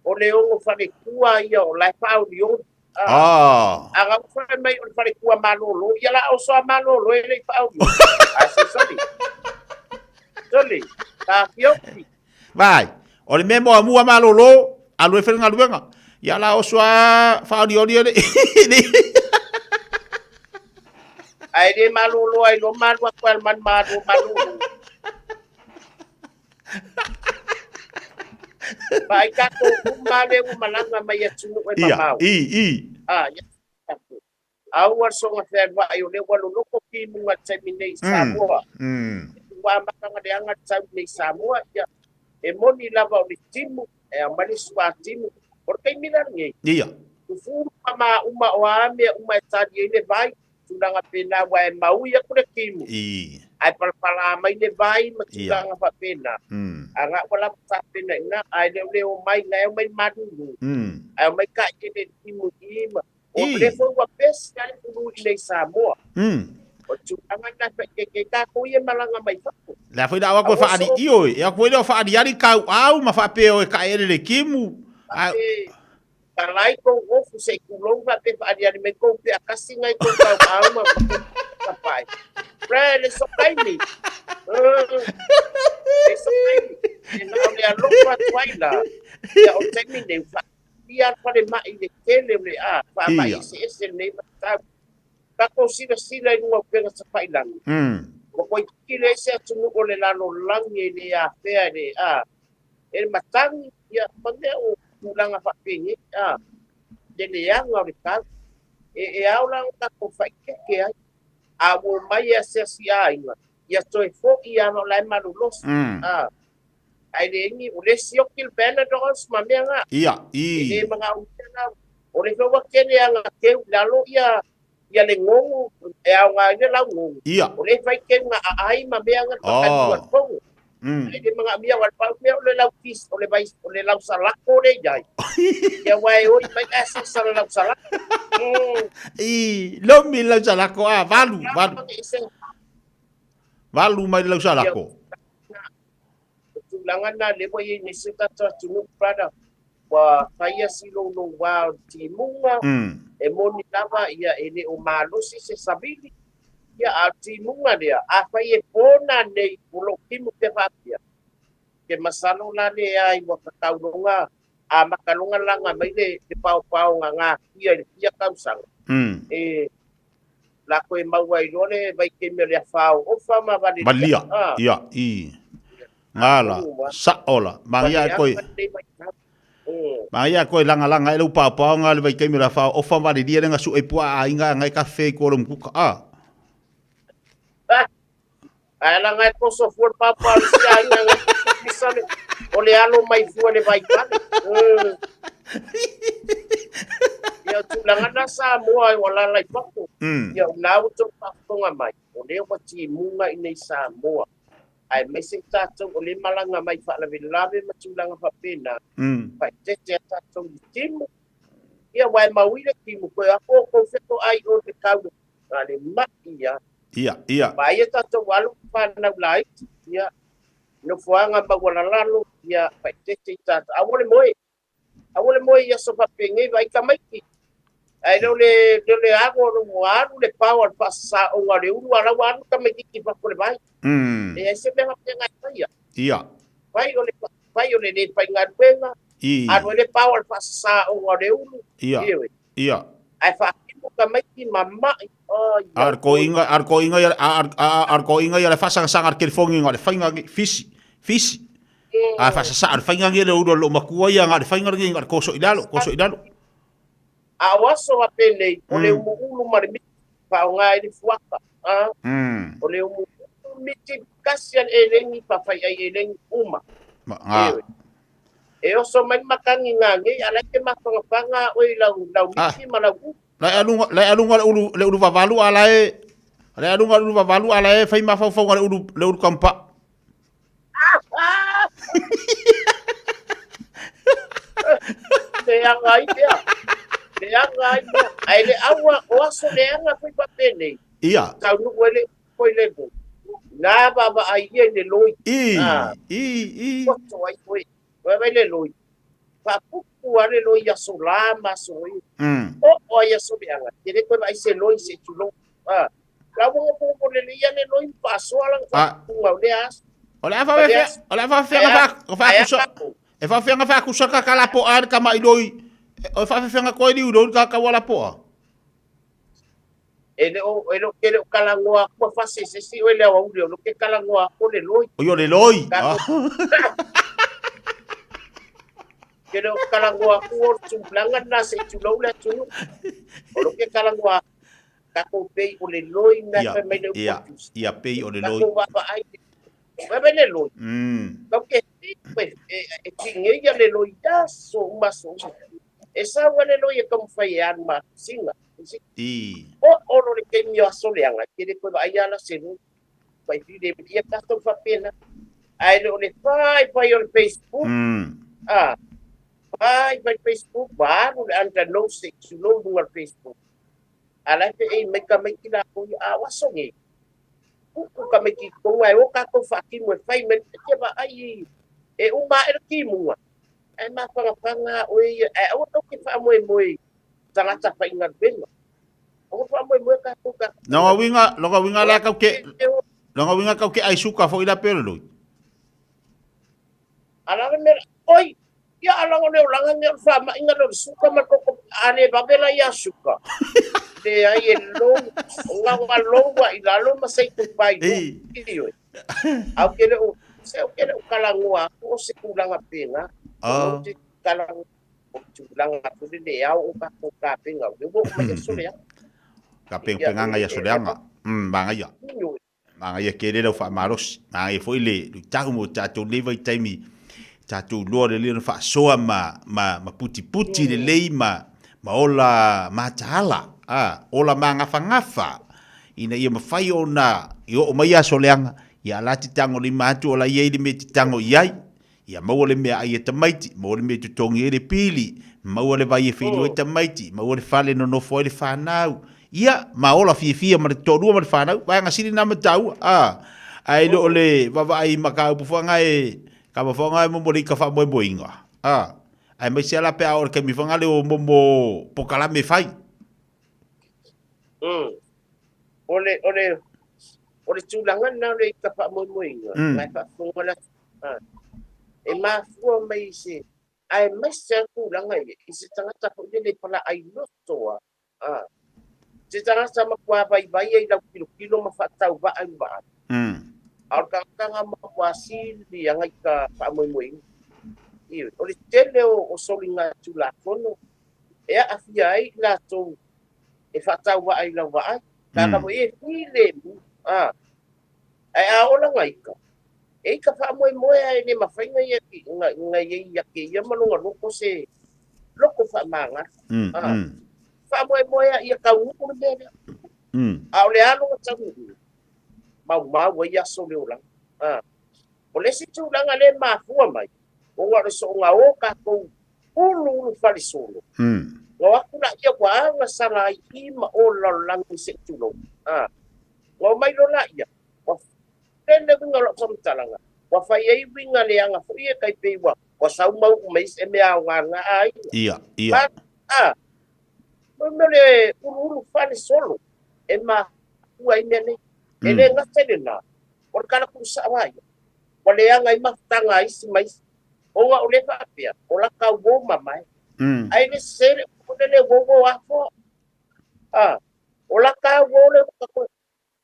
o le ono falekua ia o la e faaolioli a. Ah. A na fai mai o le falekua malolo ia la oso a malolo e le i faaolioli. A se soli. Soli. Tafiofi. Vai, o le mea muamua malolo, alu e fai le galuega. Ia la oso a faaolioli e le Ae le malolo ai lo malu atu ai le manu malo malolo. Vaai tatou uma lea ua malaga mai atunuu e mamao. Ia, i, i. Ah, ia. Aua le soga fealuai o lea ua loloto timuga i le taimi nei i Samoa. Ua amata ona leaga le tau nei i Samoa, ia e moni lava o le timu, e aumai le suatimu. O le taimi la lenei, tufu ma uma o a mea uma e tali ai le vai, tulaga pena ua e maui atu le timu. Ae palapala mai le vai ma tulaga faapena. A na ua lava tapena i ina, ae le o le omai, na e omai le malulu. Ae omai taʻi le timu i ma O le foi ua pesi a le pulu i nei Samoa. O le tulaga lena e faaiteite tatou ia e malaga mai fafo. Le a foi la au atu e faali ioe, e atu foi lea o faaliali kau au ma faapea o e kaeele le timu. A talai tou ofu se i tulou faapea faaliali mai tou pea kasi ngai tou kau au ma tapai. Pre le so taimi. Le so taimi. E na o le alofa atu ai la. Ia o taimi nei Ia falemai i le tele o le a faamai eseese lenei vaitau. Tatou silasila i luga o upega tafailagi, ua toeitiiti leai se atunuu o le lalolagi e le afea e le, a, e le matagi, ia, ma mea o tulaga faapenei, a, le leaga o le tau. E, e ao la ona tatou faaeteete ai. A ua omai e asiasi aiga, ia toe foi lava o la e malolosi, a. Ae le emi, o le sioki le Panadols ma mea na. Ia, i. E le manaomia la, o le foi ua tele ana teu i lalo ia, ia le gogu, e aoga ai le laugogu. Ia. O le fai teu na aai ma mea na Oh. oh. fogo. E le manaomia wa pau mea o le lau kis, o le vai, o le lau salako le iai. Ia wa e oi mai asa sa le lau salako. I, lomi lau salako, a, valu, valu. Valu mai le lau salako. O tulaga na lea ua i ai nei si o tatou atunuu brother, ua faia si louloua o le timuga, e moni lava ia e le o malosi se savili, ia a o le timuga lea, afai e po nanei o lou timu pea faapea, ke masalo la leai ua tatau loga amata loga laga mai le paopaoga gatia i le fia tausaga, e latou e maua ai loa le vaitaimi o le afa ofa ma valelia. Valia, ia, i. Ngala, sa'o la, magia e koe. Magia koe lagalaga ai le upaopaoga le vaitaimi o le afa ofa ma valelia le gasu'e i pua'a aiga agai kafe i kuala mukuka a. Ae laga e toso fua le paopao i si aiga agai misa le o le alo mai fua le vaifale. Ia o tulaga na Samoa ua lala i fafo. Ia o na ua tou faafofoga mai, o lea ua timuga i nei Samoa. Aemaise i tatou o lea malaga mai faalavelave ma tulaga faapena, faaeteete a tatou i le timu. Ia aua e maui le timu, toe o atu outou fetoai i o i le tau na le mai ia. Ia, ia. Vaai a tatou alo ma fanau laiti, ia, nofoaga maualalalo, ia, faaeteete i tatou. Aua le moe, aua le moe i aso faapenei, vaai tamaiti. Ae le o le, le o le ago ua alu le pao a le faasasaoga o le ulu, a la ua alu tamaititi i fafo i le vai. Leai se mea faapena e faia. Ia. Fai o le, fai o le le faigaluega, I. alu ai le pao a le faasasaoga o le ulu. Ia. Ioe. Ia. Ae faatino tamaiti ma mai. Ai, A le koiga, a le koiga ia, a, a, a le koiga ia le faasagasaaga le telefoni na o le faiga ni, fisi, fisi. A faasasaa le faiga ni le ulu a lou matua ia na o le faiga lenei na o le toso i lalo, toso i lalo. A o aso faapenei, o le umuulu ma le miti faaaoga ai le fuata. A, o le umuulu miti kasi a le eleni faafaiai eleni uma. Ma, nga. Ioe. E oso mai le matagi gagei, a la e te mafanafana oe i lau, lau miti ma lau ulu. La e aluga, la e aluga le ulu, le ulu vavalu a la e, la e aluga le ulu vavalu a la e fai mafaufauga le ulu, le ulu kampa. Leaga ai mea. Leaga ai mea. Ae le aua, o aso leaga foi faapenei. Ia. Taunuu ai le foi le mo. Na vaavaai ia i le loi. I, Ah. i, i. Poto ai foi. Vaai le loi. Faapupu lava le loi i aso la ma aso e. Oo ai aso leaga. Ke le toe vaai se loi se tulou. Ah. La ua po le ia le loi faasoa lana faapupuga o lea aso. O le a faafefea, o le a faafefea na fa, faakusa, e faafefea na faakusa ka kalapoa le tama i loi, o faafefea na koe liu loi ka kau alapoa. E le o, e le o ke le o talanoa atu a fase se isi oe le aoauli, o lo ke talanoa atu o le loi. O le loi. Ke le o talanoa atu o le tulaga lena se i tulou le atunuu. O lo ke talanoa atu, tatou pei o le loi mea Ia, fai mai le ia, upu. ia pei o le loi. Tatou vaavaai, vaai le loi. Tau ke e, e, e tigeia le loi aso uma aso uma. E sau lava le loi e taumafai e alu ma sina. I. O olo le taimi o aso leaga, ke le toe vaai ala se loi. Pai file ia tatou faapena. Ae le o le fai fai o le Facebook. Ah, fai fai Facebook, ua alu le under no se tulou luga o le Facebook. A la e feei mai tamaiti latou ia, a o aso nei. Pupu tamaiti i totonu ae o tatou faatino e fai mai e te vaai i e uma ae le timuga. Ae mafanafana oe ia, ae aua tou te faamoemoe i tagata faigaluega. Aua faamoemoe tatou tagata. Lona uiga, lona uiga la kau ke, lona uiga kau ke ai suka foi la pele loi. Ala le mea, oi, ia ala o le olaga nei o le faamaiga lea o le suka ma le koko, a le vave la ia suka. Leai e lou, o ngā lou a i lalo ma sei tu pai i. Au ke le o, se au ke le o kalagoa aku o se tulaga pena. O te kalagoa o tulaga atu le le ao o ka ko ka penga. O le ua uma ia sole au. Ka pengpengaga ia soleaga. Magaia. Magaia tele lau faamalosi. Magaia foi le luitau mo tatou nei vaitaimi tatou iloa lelei ona faasoa ma, ma, ma putiputi lelei ma, ma ola mataala, a, ola magafagafa, ina ia mafai ona i oo mai aso leaga, ia ala te tagolima atu o la i ai le mea e te tago i ai, ia maua le meaai e tamaiti, maua le mea e totogi ai le pili, maua le vai e feilua ai tamaiti, maua le fale e nonofo ai le fanau, ia, ma ola fiafia ma le toalua ma le fanau, vaega sili na ma taua, a, ae le o le vaavaai i mataupu foi na e, kava foi na e momo le ika faamoemoeina, a, aemaise lava la pe a oo i le taimi foi na o momo pokalame e fai. O le, o le, o le tulaga lena o le ika faamoemoeina, na e faafofoga la, a, e mafua mai i se, aemaise lava tulaga ia, i se tagata foi lele e palaai loto lava, a, se tagata matua vaivai ai i lau tilotilo ma faatauvaa i le vaai. A o le tagata lena matua sili aga i ka faamoemoeina. Ioe, o le tele o, o soliga tulafono e aafia ai i latou e faatauvaa i lau vaai. Tagata foi e filemu, a, ae a ola na ika, e ika faamoemoe a e le mafai na ia na ia ia ke ia ma lona loko se loko faamagalo. A, faamoemoe a ia taunuu le mea lea. A o le a lona taunuuga, maumau ai aso o le olaga. A, o le isi tulaga lea e mafua mai, ona o le soona o tatou uluulu falesolo. Na o atu laia ua agasala ai i ma o le lalolagi se i tulou. A, na omai loa laia, ua tele uiga o lau faamatalaga, ua fai ai uiga leaga foi e tai pei ua, ua sau ma uu mai se mea aoga na aiga. Ia, ia. A, mo mea o le uluulu falesolo e mafua ai mea nei. E le gata i lena, o le tala tuusao a ia, ua leaga ai mafutaga a isi ma isi, ona o le faapea, o laka uo mamae. Ae le sese le upu lele uo uo afoa. A, o laka uo le ua ka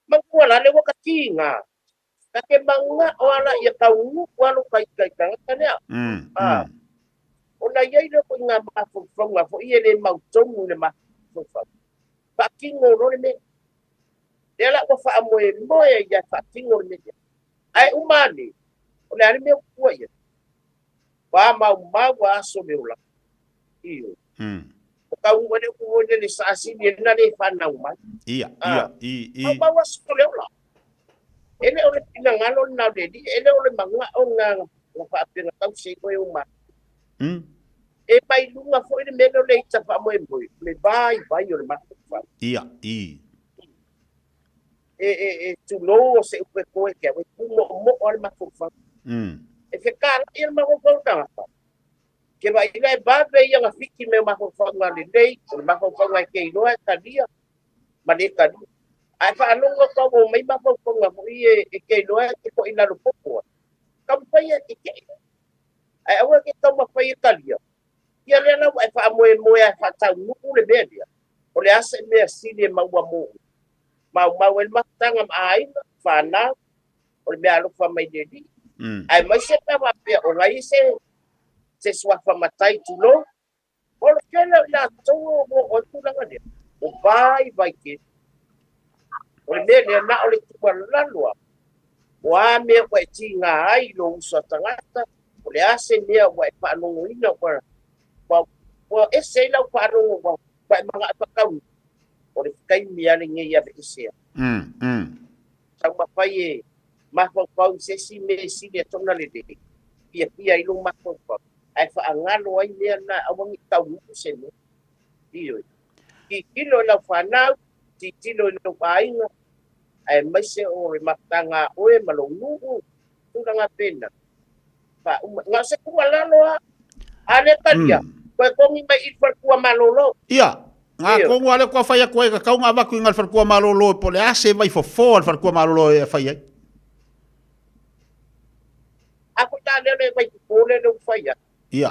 Manatua la le ua ka tiga, ka te mana'o a la ia taunuu a lo ka ika i tagata lea. A, ona i ai lea foi ngā mafaufauga foi e le mautonu i le mafaufau. Faatino loa le mea. Lea la ua faamoemoe ia faatino le mea lea. Ae uma ane, o le a le mea ua tua i ai? Ua maumau a aso le olaga. Ioe. O tau ua le upu foi lele sa sili e na le whanau mai. Ia, ia, i, i. Maumau aso le ola. E le o le finagalo lena o le Alii, e le o le mana'o lena na faapea tau se koe o ma. E mai luga foi le mea lea o le ita faamoemoe, o le vaivai o le mafaufau. Ia, i. E, e, e tulou o se upu e koe ke au, e pūmo'omo'o a le mafaufau. E fekalai le mafaufau o le tagata. Ke vaai ina e vave ia na fiki me o mafaufauga lelei, o le mafaufauga e ke iloa e talia ma le talia. Ae faalogo atu au o mai mafaufauga foi e, e ke iloa e te koʻi lalo popo ai. Taumafai e kekeʻi. Ae aua ke taumafai e talia. Ia lea la ua e faamoemoe a e faataunuu le mea lea. O le a se mea sili e maua mo oe. Maumau ai le mafutaga ma aiga, fanau, o le mea alofa mai le Alii. Aemaise pe a faapea o la i se se suafa matai tulou, o le tele o i latou o o o le tulaga lea, o vaivai tele. O le mea lea, na o le tuualalo lava, o a mea ua e tiga ai i lou uso a tagata, o le a se mea ua e faalogoina ua, ua, ua ese ai lau faalogo ua, ua e manao e faataunuu, o le taimi lava lenei e aveese ai. Taumafai e mafaufau i se isi mea e sili atu ona lelei, fiafia ai lou mafaufau, ae faagalo ai mea na aua ne i taunuu se mea. Ioe. Tilotilo i lau fanau, tilotilo i lou aiga, aemaise o le mafutaga a oe ma lou nuu, tulaga pena. Faauma. Na o se tuualalo lava. A le talia, toe togi mai i le faletua malolo. Ia, ngā kongo a le kua whai atu ai, ka kau ngā vaku i ngā whalekua malolo e po le a se vai fofo a le whalekua malolo e whai ai. A ko tā leo le vai fofo le leo whai ai. Ia.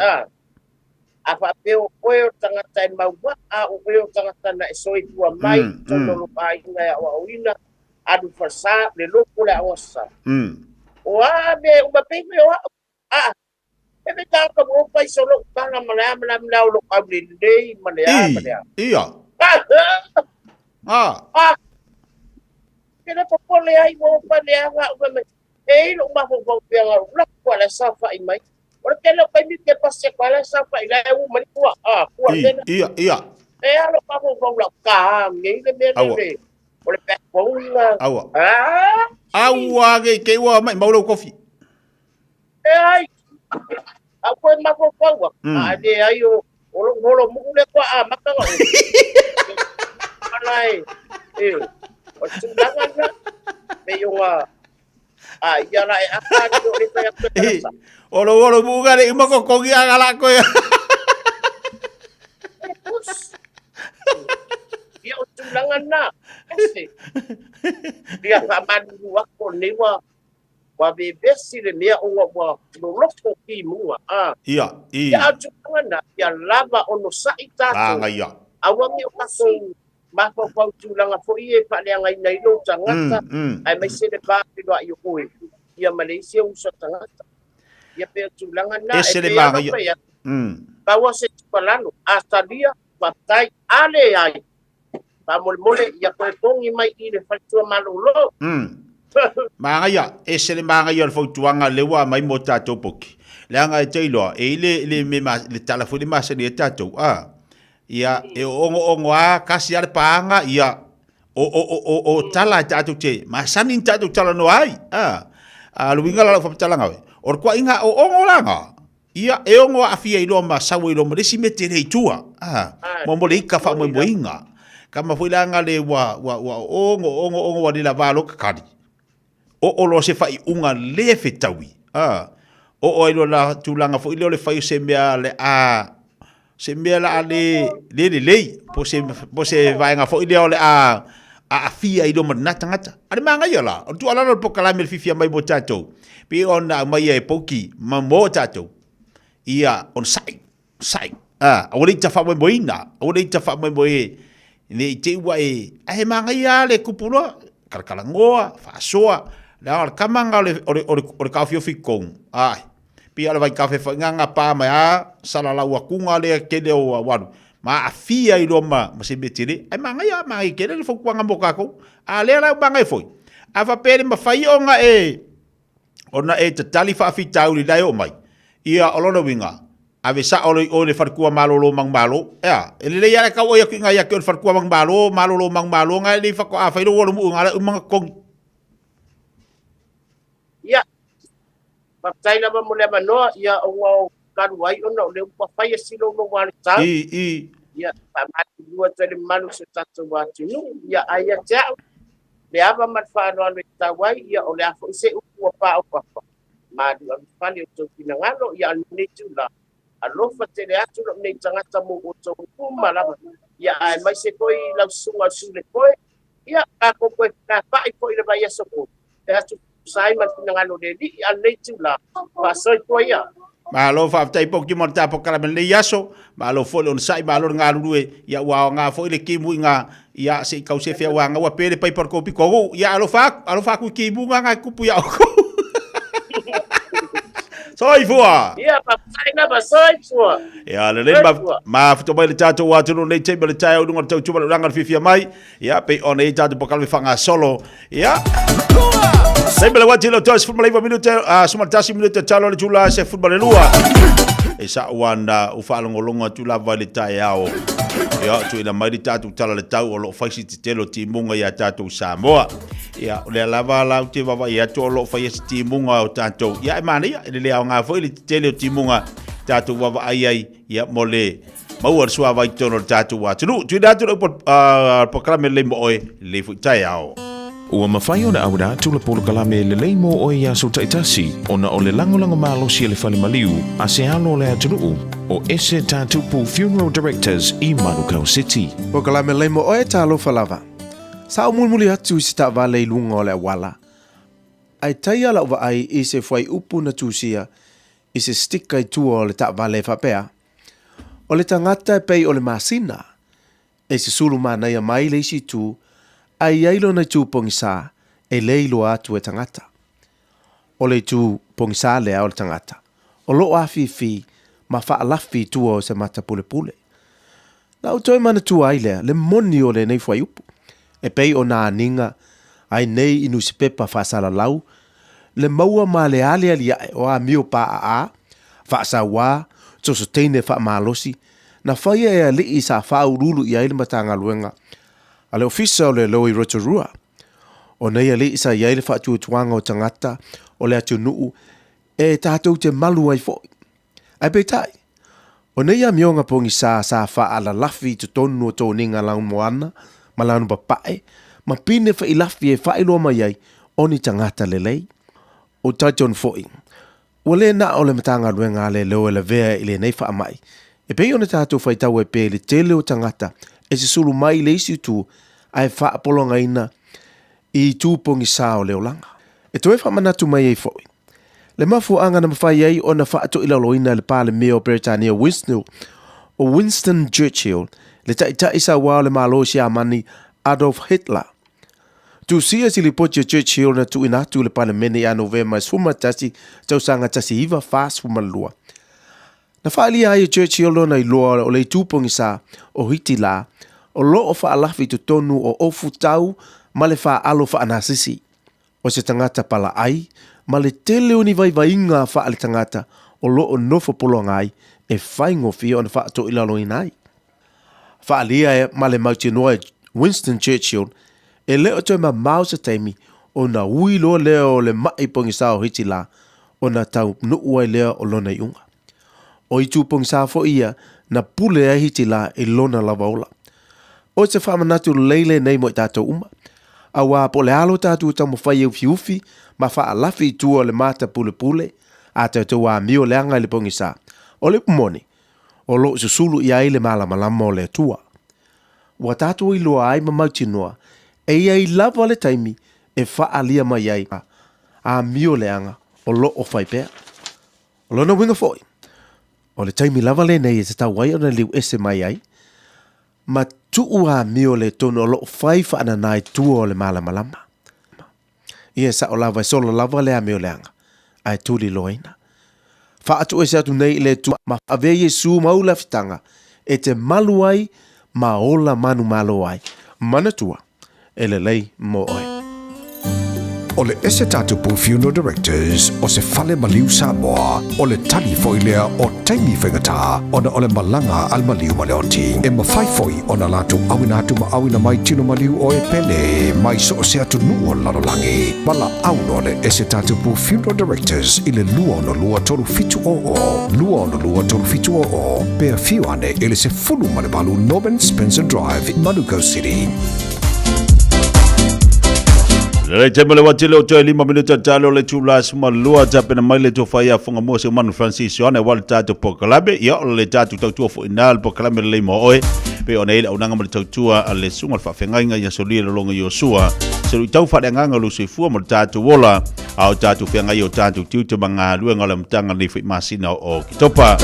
A. A faapea o oe o le tagata e mauaa, a o oe o le tagata na e soifua mai i totonu o lou aiga e aoaoina, alu i falesa, le lotu o le aoga sa. O a mea e uma pei foi o au. A, e me tagata ua opa i so lou pala ma le a ma le a ma le a o lou aulelei ma le a ma le a. Ia. Ah. Ah. Ke le popole ai ua opa le aga au mai. E i lou mafaufau pea ngau laku ala saofai mai. O le tele o taimi ke pasi atu ala saofai la e u mai tua. Ah, tua le Ia, ia. E alo mafaufau lau ka ngei le mea le. O le backbone. Aua. Ah. Aua ke ke ua mai mau lau kofi. E ai. Au koe mafaufau a le ai o o lou holomuu lea kua amata ona ou. Ala e, e, o le tulaga lena, pei ona, a ia la e aka atu o le fai atu e tala O lou holomuu ka le uma kokogi a gala koe. E pus. Ia o tulaga lena, ese. Ia faamalulu atu o lenei ua Ua vevesi le mea ona ua loloto timuga, a. Ia, i. Ia, a o le tulaga lena, ia lava onosai tatou. Magaia. Aua ne i o tatou mafaufau i tulaga foi ia e faaleagaina ai lou tagata, aemaise le va feiloai o oe, ia ma le isi ou uso tagata. Ia pei o le tulaga lena, e pei lava ona fai atu, pau lava se tuualalo, a talia, faafetai, a leai, Faamolemole, ia toe togi mai i le faletua malolo. Magaia, ese le magaia o le fautuaga lea ua aumai mo tatou poki. Leaga e te iloa, e i le, le, me, le tala foi le masani ai tatou, a, ia, e oongo a, kasi a le paaga, ia, o, o, o, o, o tala e tatou te, masani ni tatou talanoa ai, a, a le uiga la o lau faamatalaga oe, o le tuaiga oongo laga, Ia, e ono aafia i loa ma sau ai loa ma le isi mea tele i tua, a, mo mo le ika faamoemoeina. Kama foi la nga le ua, ua, ua ongo, ongo, ongo ua le lava loa kakali. Oo loa se faaiuga le fetaui, a, oo ai loa la tulaga foi lea o le fai o se mea le a, se mea la a le, le lelei, po se, po se vaega foi lea o le a aafia ai loa ma lena tagata. A le magaia la, o le tuualalo o le polokalame le fiafia mai mo tatou, pei ona aumaia e Pouki ma mo tatou, ia onosai, onosai, a, aua ne i ta faamoemoeina, aua ne i ta faamoemoe ne i te i ua e, ae magaia lava le kupu loa, kalakalanoa, faasoa, leaga o le kama lena o le, o le, o le, o le taofiofi i totonu, ai, pei o le vaitafe foi na pa mai a salalau atuga lea tele o alu ma aafia ai loa ma, ma se mea tele. Ae manaia, manaia tele le fautuaga mo tatou. A lea la ua manaia foi, a faapea e le mafai ona e, ona e tatali faafitauli la e oo mai, ia o lona uiga, ave sao loa i o i le faletua malolo manumalo. Ea, e lelei lava le tau oi atu i ina ia te oe i le faletua manumalo, malolo manumalo na e le i faatoa fai lou holomuu ina la e uma ona totogi. Ia, faafetai lava mo le avanoa, ia ona o talu ai ona o lea ua fai e silo lou alatau. I, i. Ia, faamalulu atu ai le mamalu o si o tatou atunuu. Ia, ae ia te au, le ava ma le faaaloalo e tatau ai, ia, o le a foi se upu ua paopapa, malu ave i fale o outou finagalo, ia, a o lenei itula, alofa tele atu lou nei tagata mo outou uma lava, ia, aemaise foi lau susuga o le Sulekoe, ia, tatou toe fenafa'i foi i le vaiaso fou. E tusa ai ma le finagalo o le Alii, a o lenei itula, faasoifua ia. Malo faafetai Poki mo le tapokala mai lenei aso, malo foi le onosai, malo le galulue, ia ua aoga foi le timu i nga, ia se i tau sefe aua gaua pe le paipa o le tou pitonuu, ia alofa atu, alofa atu i timuga nga e tupu ia outou. Soifua! Ia, faafetai lava, soifua! Ia, lelei ma, mafuta mai le tatou atunuu nei taimi o le taeao i luga o le tautua ma le ulaga o le fiafia mai. Ia, pei ona i ai tatou polokalame faagasolo. Ia. Taimi le wati lo toa 19 minute, a 11 minute talo le tula se 12. E sa wana u faalongolongo atu lava i le taeao. Ia, tuuina mai le tatou tala le tau o lo o fai si tetele o timuga ia tatou Samoa. Ia, o lea lava la ou te vaavaai atu o lo o faia si timuga o tatou. Ia, e manaia, e lelei aoga foi le tetele o timuga tatou vaavaai ai, ia, mo le maua le suavai i totonu o le tatou atunuu. Tuuina atu le upu a le polokalame lelei mo oe, lelei foi taeao. Ua mafai ona auina atu le polokalame lelei mo oe i aso taitasi ona o le lagolago malosi a le Fale Maliu a se alo o le atunuu o Ese Tatupu Funeral Directors i Manukau City. Polokalame lelei mo oe, talofa lava. Sa ou mulimuli atu i se taavale i luga o le auala, ae taia lau vaai i se fuaiupu na tusia i se sticker i tua o le taavale e faapea, O le tagata e pei o le masina, e susulu manaia mai le isi itu, ae i ai lona itu pogisa e le iloa atu e tagata. O le itu pogisa lea o le tagata, o loo afifi ma faalafi i tua o se mata pulepule. Na ou toe manatua ai lea le moni o lenei fuaiupu, e pei o nā aniga ai nei i nusipepa faasalalau, le maua ma le aliali aʻe o amio paʻaʻā, faasauā, sosoteine faamalosi, na faia e aliʻi sa faauluulu i ai le Matagaluega a le Ofisa o Leoleo i Rotorua. O nei aliʻi sa i ai le faatuatuaga o tagata o le atunuu e tatou te malu ai foi. Ae peitai, o nei amioga pogisā sa faalalafi i totonu o toniga lanumoana ma lanupapae ma pine failafi e faailoa mai ai o ni tagata lelei. O talitonu foi, ua le na o le Matagaluega a Leoleo e lavea i lenei faamai, e pei ona tatou faitau ai pea i le tele o tagata e susulu mai i le isi itu ae faapologaina i itu pogisā o le olaga. E toe faamanatu mai ai foi, le mafuaaga na mafai ai ona faatoilaloina e le Palemia o Peretania Winston, o Winston Churchill, le taitai sauā o le Malo o Siamani Adolf Hitler. Tusia se lipoti a Churchill na tuuina atu i le Palemene ia Novema 11 tausaga 1942. Na faaalia ai e Churchill lona iloa o le itu pogisa o Hitila o lo o faalafi i totonu o ofu tau ma le faaalo faanasisi. O se tagata palaai ma le tele o ni vaivaiga faaletagata o lo o nofo pologa ai e faigofie ona faatoilaloina ai. Faaalia e ma le mautinoa e Winston Churchill e le o toe mamao se taimi ona ui loa lea o le maʻi pogisa o Hitila ona taunuu ai lea o lona iuga. O itu pogisa foi ia na pule ai Hitila i lona lava ola. O se faamanatu lelei lenei mo i tatou uma, auā po o le a lo tatou taumafai e ufiufi ma faalafi i tua o le mata pulepule a tatou amio leaga i le pogisa, o le upu moni, o lo o susulu i ai le malamalama o le Atua. Ua tatou iloa ai ma mautinoa, e i ai lava le taimi e faaalia mai ai amio leaga o lo o fai pea. O lona uiga foi, o le taimi lava lenei e tatau ai ona liu ese mai ai, ma tuu amio le tonu o lo o fai faanana i tua o le malamalama. Ia e sao lava e solo lava le amio leaga, ae tuliloaina. Faatuese atu nei i le Atua ma avea Iesu mau lafitaga e te malu ai ma ola manumalo ai. Manatua, e lelei mo oe. O le Ese Tatupu Funeral Directors o se fale maliu Samoa, o le tali foi lea o taimi faigata ona o le malaga a le maliu ma le oti. E mafai foi ona latou auina atu ma auina mai tino maliu o e pele mai so o se atunuu o le lalolagi. Valaau loa le Ese Tatupu Funeral Directors i le 262 3700, 262 3700, pe afio ane i le 18 Norman Spencer Drive, Manukau City. Lelei taimi o le ua tele o toe lima minuta talo le tula suma lua tapena mai le tofa ia fonga mua se manu Francis Ioane wa le tatou polokalame ia o le tatou tautua foi na le polokalame lelei mo oe pe ona i le aunaga ma le tautua a le susuga le faafeagaiga ia Solia Lolonga Iosua se luitau faaleagaga o lou soifua ma le tatou ola a o tatou feagai o tatou tiute ma galuega o le amataga lenei foi masina o Oketopa.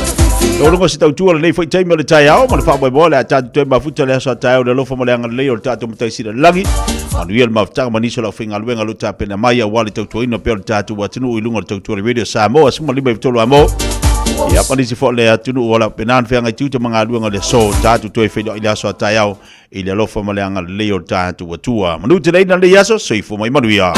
O lunga se tautua lenei foi taimi o le taeao ma le faamoemoe le a tatou toe mafuta le aso a taeao le alofa ma le agalelei o le tatou Matai Sili i le Lagi. Manuia le mafutaga ma nisi o le aufaigaluega o lo o tapena mai aua le tautuaina pea o le tatou atunuu i luga o le tautua le Radio Samoa 15 a mo. Ia ma nisi foi o le atunuu o la pena na feagai tiute ma galuega o le aso tatou toe feiloai i le aso a taeao i le alofa ma le agalelei o le tatou Atua. Manu tele ina lenei aso, soifua mai manuia.